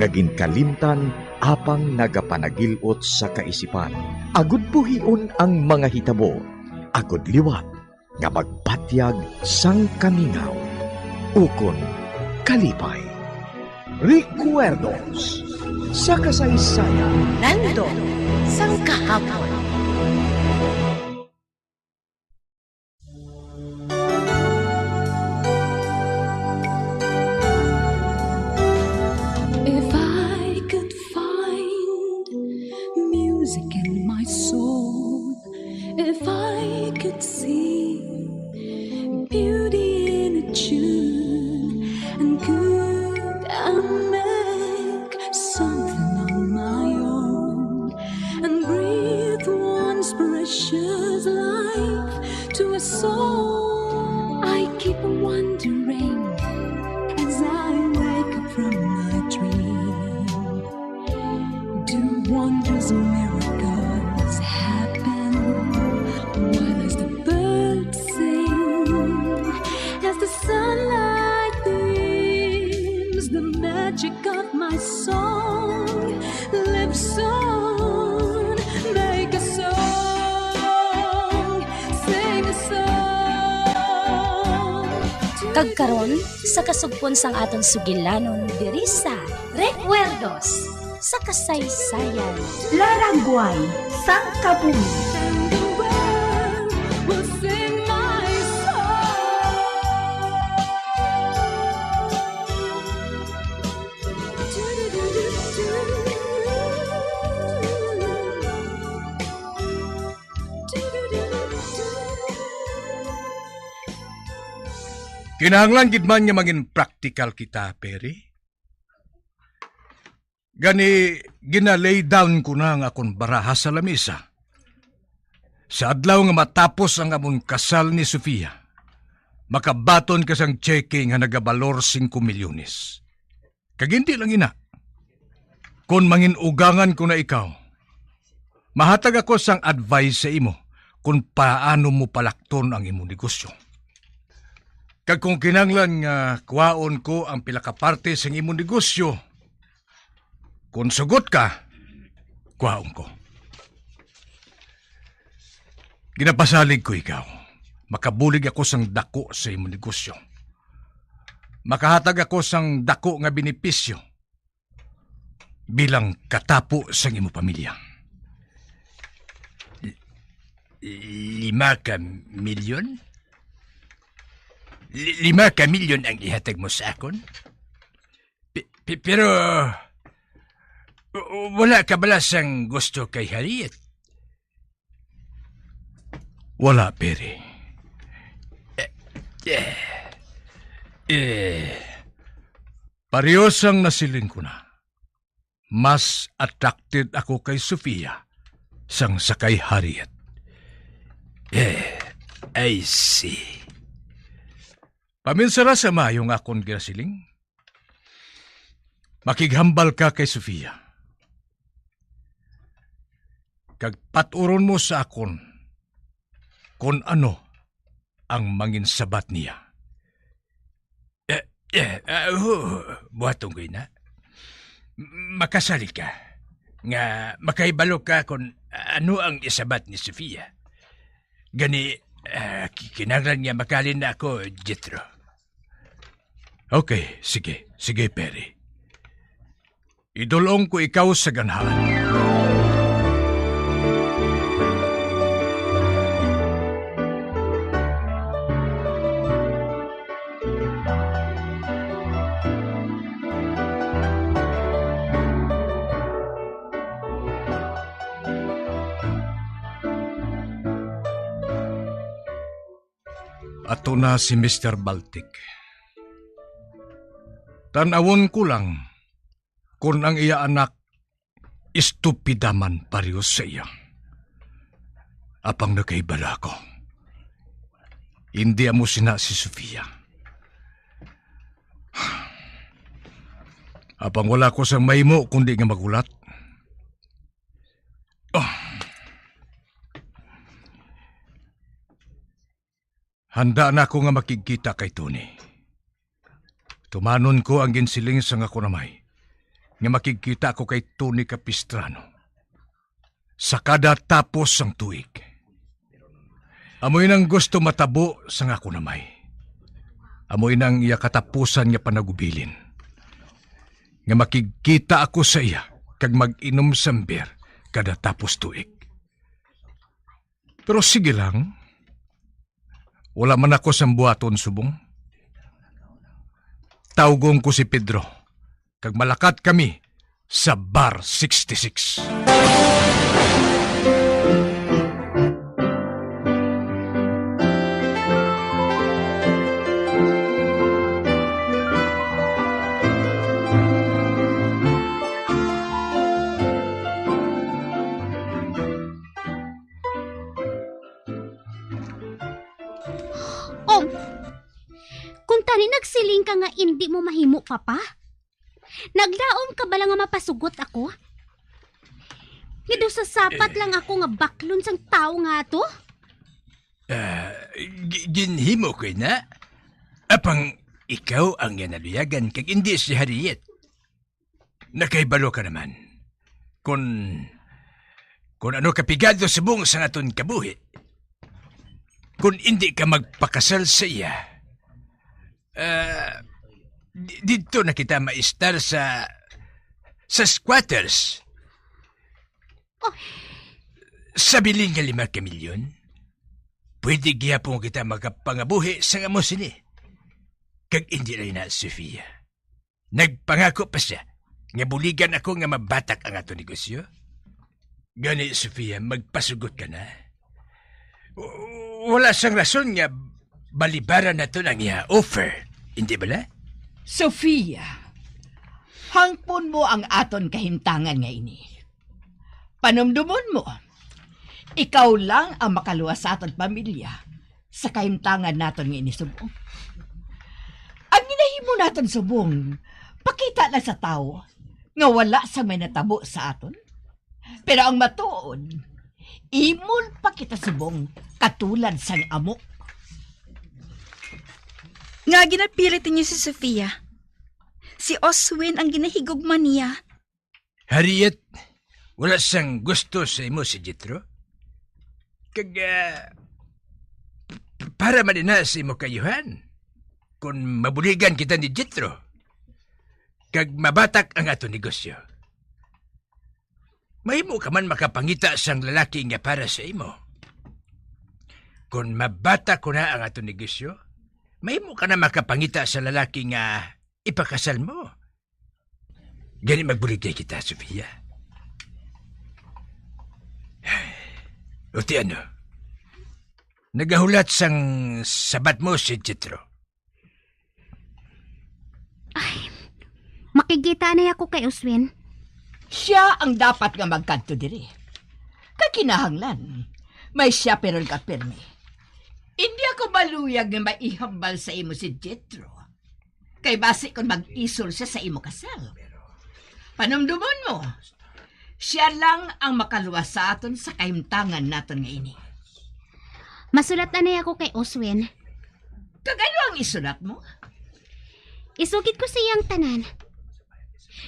nga ginkalimtan apang nagapanagil-ot sa kaisipan. Agud buhion ang mga hitabo, agud liwat nga magpatyag sang kamingaw ukon kalipay. Recuerdos. Sa kasaysayan. Nandun sang kahapon. If I could find music in my soul, if I could see beauty in a tune, and could I make something on my own and breathe once precious life to a soul? I keep wondering as I wake up from my dream. Do wondrous miracles happen? Why does the bird sing as the sunlight beams? The magic of my song lives on. Make a song, sing a song. Kag karon, sa kasugpon sang aton sugilanon diri sa Recuerdos sa Kasaysayan. Laragway sang kabuhi. Kinahanglan gid man nga mangin praktikal kita, Perry. Gani, gina-lay down ko na ang akon baraha sa lamisa. Sa adlaw nga matapos ang amon kasal ni Sofia, makabaton ka sang tseke nga nagabalor singko milyones. Kag hindi lang ina, kon mangin-ugangan ko na ikaw, mahatag ako sang advice sa imo kon paano mo palakton ang imo negosyo. Kag kung kinahanglan nga kuhaon ko ang pila ka parte sang imo negosyo, kon sugot ka, kuhaon ko. Ginapasalig ko ikaw. Makabulig ako sang dako sa imo negosyo. Makahatag ako sang dako nga benepisyo bilang katapo sang imo pamilya. L-, lima ka milyon? Li-, lima ka milyon ang ihatag mo sa akon? Pi-, pi-, pero, w-, wala ka bala sang gusto kay Harriet? Wala, Perry. Eh, eh, eh. Pareho sang nasiling ko na, mas attracted ako kay Sofia sang sa kay Harriet. Eh, I see. Paminsara sa maayo nga akon ginasiling. Makighambal ka kay Sofia. Kag pat-uron mo sa akon kon ano ang manginsabat niya. Eh, eh, ah, hu-, buhaton ko ina. Makasali ka nga makahibalo ka kon ano ang isabat ni Sofia. Gani, ah, ki-, kinahanglan nga makalin na ako, Jethro. Okay, sige. Sige, Perry. Idulong ko ikaw sa ganhaan. Ato na si Mister Baltic. Tan-awon ko lang kon ang iya anak estupida man pareho sa iya. Apang nakahibalo ako, indi amo sina si Sofia. Apang wala ko sang mahimo kundi nga maghulat. Ah. Handa na ako nga makigkita kay Tony. Tumanon ko ang ginsiling sang akon amay, nga makigkita ako kay Tony Capistrano sa kada tapos sang tuig. Amo inang gusto matabo sang akon amay. Amo inang iya katapusan nga panagubilin, nga makigkita ako sa iya kag mag-inom sang beer kada tapos tuig. Pero sige lang, wala man ako sang buhaton subong. Tawgon ko si Pedro, kag malakat kami sa Bar sixty-six. Oh, kung tani nagsiling ka nga indi mo mahimo, Papa, naglaom ka bala nga mapasugot ako? Nga daw sa sapat lang ako nga baklon sang tawo nga ato? Ah, gi-, ginhimo ko na. Apang ikaw ang iya naluyagan kag indi si Harriet. Nakahibalo ka naman. Kun, kun ano kapigado subong sang aton kabuhi. Kun indi ka magpakasal sa iya, ah, di-, didto na kita maistar sa, sa squatters. Oh. Sa bilin nga lima ka milyon, pwede gihapon kita makapangabuhi sang amo sini. Kag indi lang na, Sofia. Nagpangako pa sia nga buligan ako nga mabatak ang aton negosyo. Gani, Sofia, magpasugot ka na. W-, wala sang rason nga balibaran naton ang iya offer, hindi bala? Sofia, hangpon mo ang aton kahimtangan nga ini. Panumdomon mo, ikaw lang ang makaluwas sa aton pamilya sa kahimtangan naton nga ini subong. Ang ginahimo naton subong, pakita lang sa tawo nga wala sang may natabo sa aton. Pero ang matuod, imol pa kita subong katulad sang amo. Nga ginapilit ninyo si Sofia? Si Oswin ang ginahigugma niya. Harriet, wala sang gusto sa imo si Jethro. Kag, ah, p-, para man ina sa imo kaayuhan, kung mabuligan kita ni Jethro, kag mabatak ang aton negosyo. Mahimo ka man makapangita sang lalaki nga para sa imo. Kung mabatak ko na ang aton negosyo, mahimo ka na makapangita sa lalaki nga ipakasal mo. Gani magbuligay kita, Sofia. O ti ano? Nagahulat sang sabat mo si Jethro. Ay, makigkita na ako kay Oswin. Sia ang dapat nga magkadto diri. Kag kinahanglan, may sia pirol ka pirmi. Indi ako maluyag nga maihambal sa imo si Jethro. Kay basi kon mag-isol sia sa imo kasal. Panumdomon mo, sia lang ang makaluwas sa aton sa kahimtangan naton nga ini. Masulat anay ako kay Oswin. Kag ano ang isulat mo? Isugid ko sa iya ang tanan.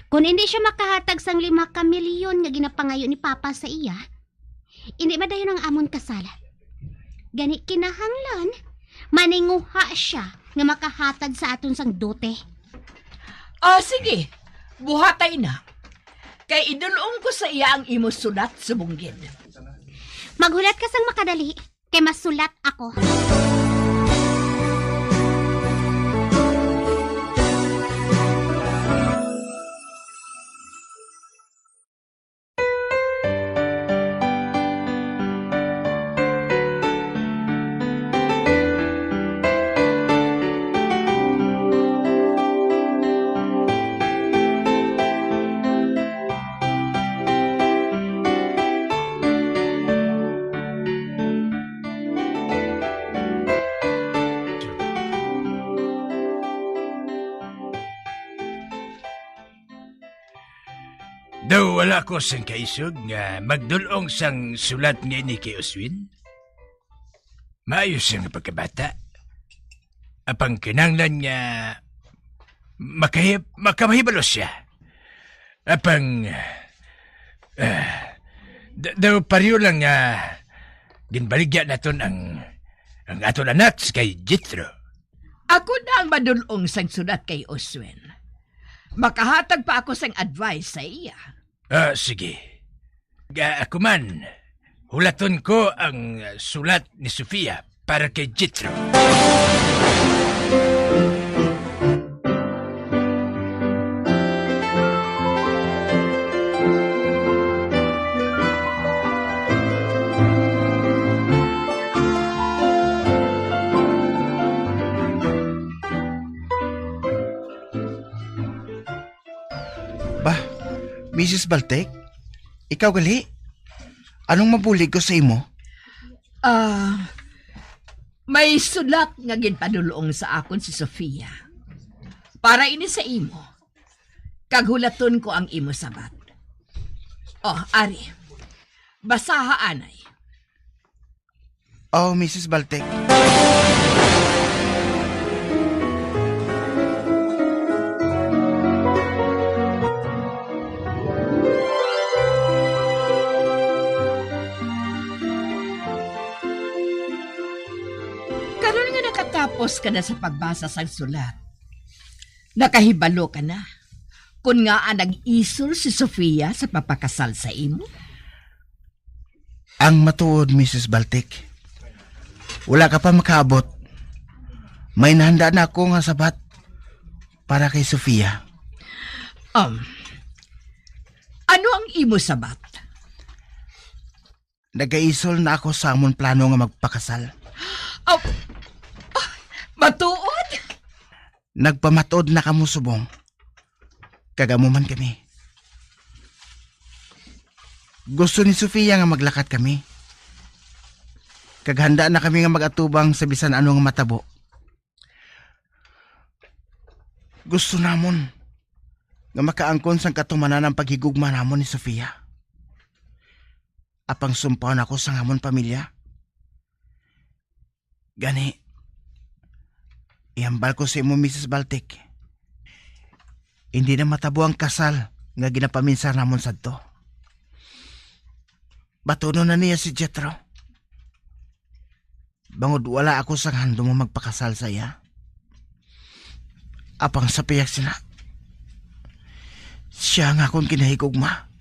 Kon indi sia makahatag sang lima ka milyon nga ginapangayo ni Papa sa iya, indi madayon ang amon kasal. Gani kinahanglan, maninguha sia nga makahatag sa aton sang dote. Ah, sige. Buhatay na. Kay idul-ong ko sa iya ang imo sulat subong gid. Maghulat ka sang makadali, kay masulat ako. Daw wala ko sing kaisog nga magdul-ong sang sulat nga ini kay Oswin. Maayo siya nga pagkabata. Apang kinahanglan nga makahi-, makamahibalo siya. Apang, ah, d-, daw pareho lang nga ginbaligya naton ang, ang aton anak kay Jethro. Ako na ang madul-ong sang sulat kay Oswin. Makahatag pa ako sang advice sa iya. Ah, sige. Ah, ako man, hulaton ko ang, ah, sulat ni Sofia para kay Jethro. Ba, Misis Baltic? Ikaw gali? Anong mabulig ko sa imo? Ah, may sulat nga ginpadulong sa akon si Sofia. Para ini sa imo. Kag hulaton ko ang imo sabat. Oh, ari. Basaha anay. Oh, Misis Baltic. Karon nga nakatapos ka na sa pagbasa sang sulat, nakahibalo ka na kon ngaa nag-isol si Sofia sa pagpakasal sa imo? Ang matuod, Misis Baltic, wala ka pa makaabot. May nahanda na ako nga sabat para kay Sofia. Um, ano ang imo sabat? Nagaisol na ako sa amon plano nga magpakasal. Aw, ah, matuod? Nagpamatuod na kamo subong. Kag amo man kami. Gusto ni Sofia nga maglakat kami. Kag handa na kami nga mag-atubang sa bisan ano nga matabo. Gusto namon nga makaangkon sang katumanan ang paghigugma namon ni Sofia. Apang sumpaw na ako sang amon pamilya. Gani, ihambal ko sa imo, Misis Baltic, hindi na matabo ang kasal nga ginapaminsar namon sadto. Batunon na niya si Jethro. Bangod wala ako sang handom nga magpakasal sa iya. Apang sa pihak sina, sia ang akon kinahigugma.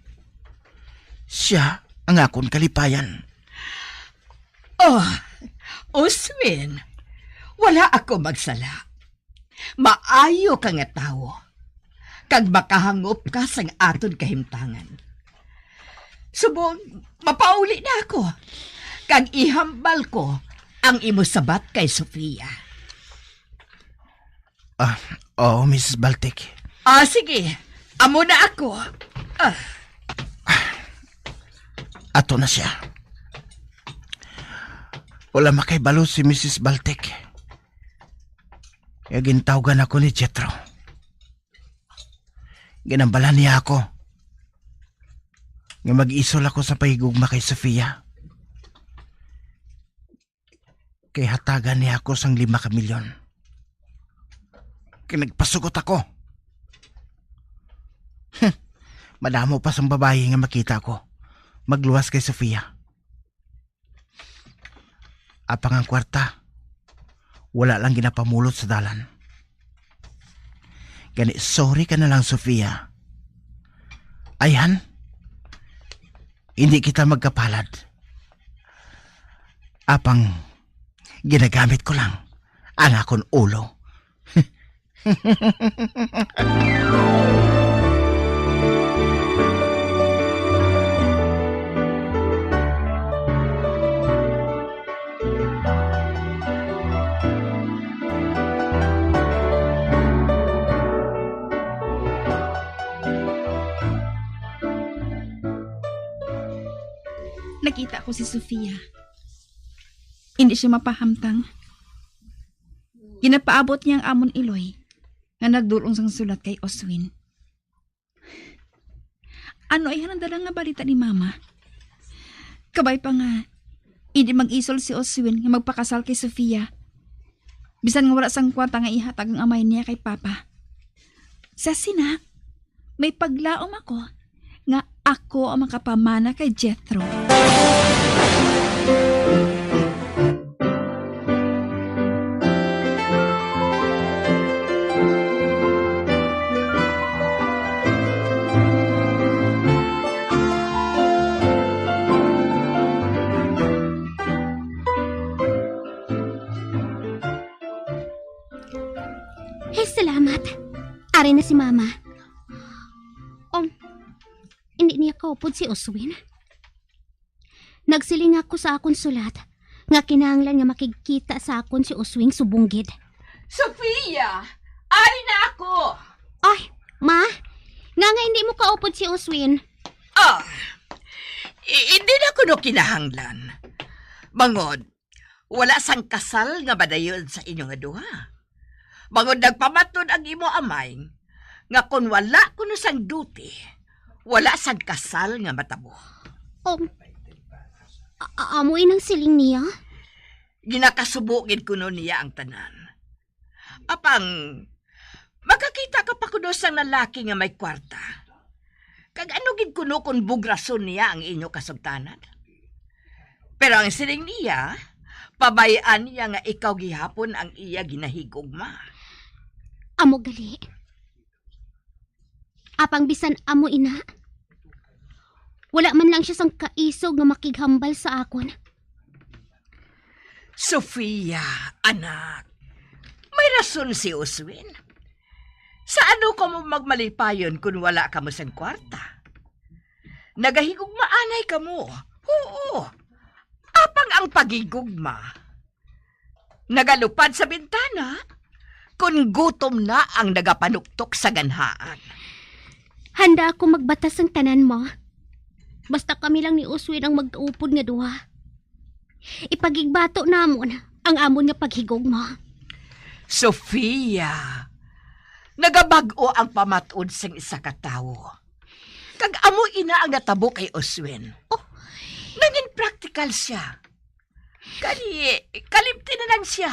Sia ang akon kalipayan. Oh, Oswin, wala ako magsala. Maayo ka nga tawo, kag makahangop ka sang aton kahimtangan. Subong, mapauli na ako, kag ihambal ko ang imo sabat kay Sofia. Ah, oo, Misis Baltic. Ah, sige. Amo na ako. Ah. Ato na siya. Wala makahibalo si Misis Baltic. Kaya gintawgan ako ni Jethro. Ginambalan niya ako nga mag-isol ako sa pahigugma kay Sofia. Kay hatagan niya ako sang lima ka milyon. Kay nagpasugot ako. Huh, madamo pa sang babayi nga makita ko magluwas kay Sofia. Apang ang kwarta, wala lang ginapamulot sa dalan. Gani, sorry ka na lang, Sofia. Ayhan, hindi kita magkapalad. Apang ginagamit ko lang ang akon ulo. Nakita ko si Sofia. Hindi siya mapahamtang. Ginapaabot niya ang amon iloy nga nagdul-ong sang sulat kay Oswin. Ano ay ang dala nga balita ni Mama? Kabay pa nga, hindi mag-isol si Oswin nga magpakasal kay Sofia. Bisan nga wala sang kwarta nga ihatag ang amay niya kay Papa. Sa sina, may paglaom ako nga ako ang makapamana kay Jethro. Ay na si Mama. Um, hindi niya kaupod si Oswin. Nagsiling ako sa akon sulat nga kinahanglan nga makigkita sa akon si Oswin subong gid. Sofia! Ari na ako! Ay, Ma, nga nga hindi mo kaupod si Oswin? Ah, i- hindi na kuno kinahanglan. Bangod, wala sang kasal nga madayon sa inyo nga duha. Bangod nagpamatod ang imo amay nga kon wala kuno sang duty, wala sang kasal nga matabo. Um, a- a- amo inang siling niya? Ginakasubo gid kuno niya ang tanan. Apang, makakita ka pa kuno sang lalaki nga may kwarta. Kag ano gid kuno kon bugrason niya ang inyo kasugtanan? Pero ang siling niya, pabay-an niya nga ikaw gihapon ang iya ginahigugma. Amo gali. Apang bisan amo ina, wala man lang siya sang kaisog nga makighambal sa akon. Sofia, anak, may rason si Oswin. Sa ano kamo magmalipayon kon wala kamo sang kwarta? Nagahigugmaanay kamo. Oo. Apang ang paghigugma, nagalupad sa bintana kon gutom na ang nagapanuktok sa ganhaan. Handa ako magbatas sang tanan, Ma. Basta kami lang ni Oswin ang magkaupod nga duha. Ipakigbato namon ang amon nga paghigugma. Sofia, nagabag-o ang pamat-od sang isa ka tawo. Kag amo ina ang natabo kay Oswin. Oh. Nangin praktikal siya. Kani, kalimti na lang siya.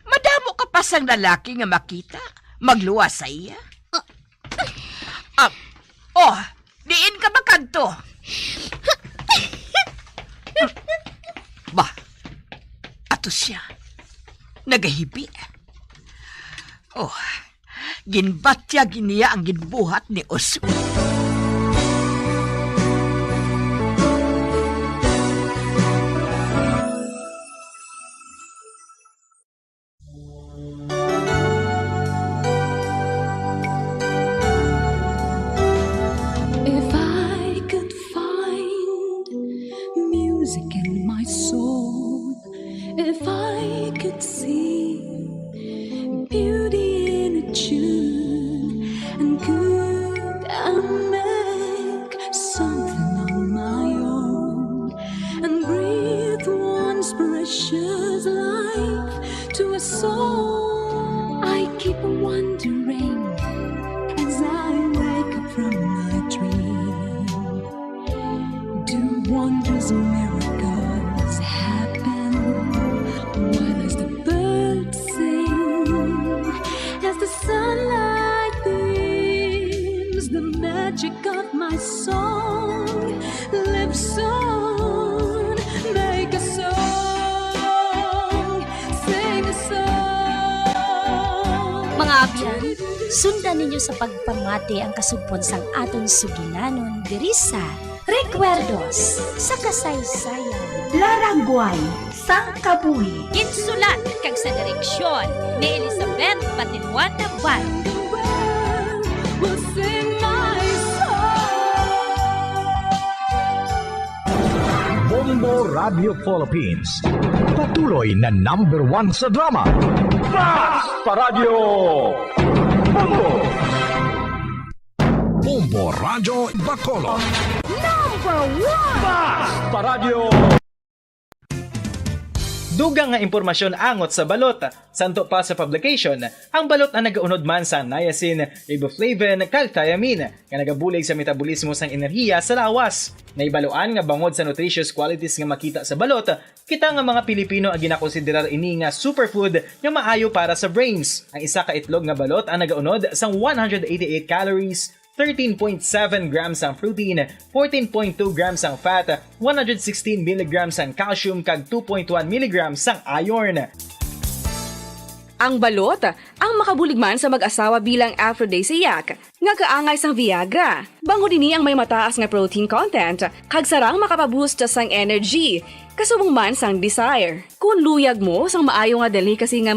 Madamo ka pa sang lalaki nga makita, magluwas sa iya. Ah, oh, diin ka makadto? Ba, ato siya. Nagahibi. Oh, ginbatyag niya ang ginbuhat ni Oswin. If I could find music in my soul, if I could see beauty in a tune, and could I make something on my own and breathe once precious life to a soul? I keep wondering as I wake up from my dream. Do wondrous miracles happen? Why does the bird sing as the sunlight beams? The magic of my song lives on. Make a song, sing a song. Mga abyan, sundan ninyo sa pagpamati ang kasugpon sang aton sugilanon diri sa Recuerdos sa Kasaysayan. Laragway sang Kabuhi. Ginsulat kag sa direksyon ni Elizabeth Patiluan Navarro. Will sing my song. Bombo Radio Philippines. Patuloy na number one sa drama. Basta Radyo Bombo! Bombo Radyo Bacolod. Number one! Basta Radyo! Dugang nga impormasyon angot sa balot. Santo pa sa publication, ang balot ang nagaunod man sa niacin, riboflavin, kag thiamine, nga nagabulig sa metabolismo sang enerhiya sa lawas. Nahibaluan nga bangod sa nutritious qualities nga makita sa balot, kita nga mga Pilipino ang ginakonsiderar ini nga superfood nga maayo para sa brains. Ang isa ka itlog nga balot ang nagaunod sang one hundred eighty-eight calories, thirteen point seven grams ang protein, fourteen point two grams ang fat, one hundred sixteen milligrams ang calcium, kag two point one milligrams ang iron. Ang balot ang makabulig man sa mag-asawa bilang aphrodisiac nga kaangay sang Viagra. Bangod ini ang may mataas nga protein content, kag sarang makapaboost sang energy, kasubong man sang desire. Kon luyag mo sang maayo nga delicacy nga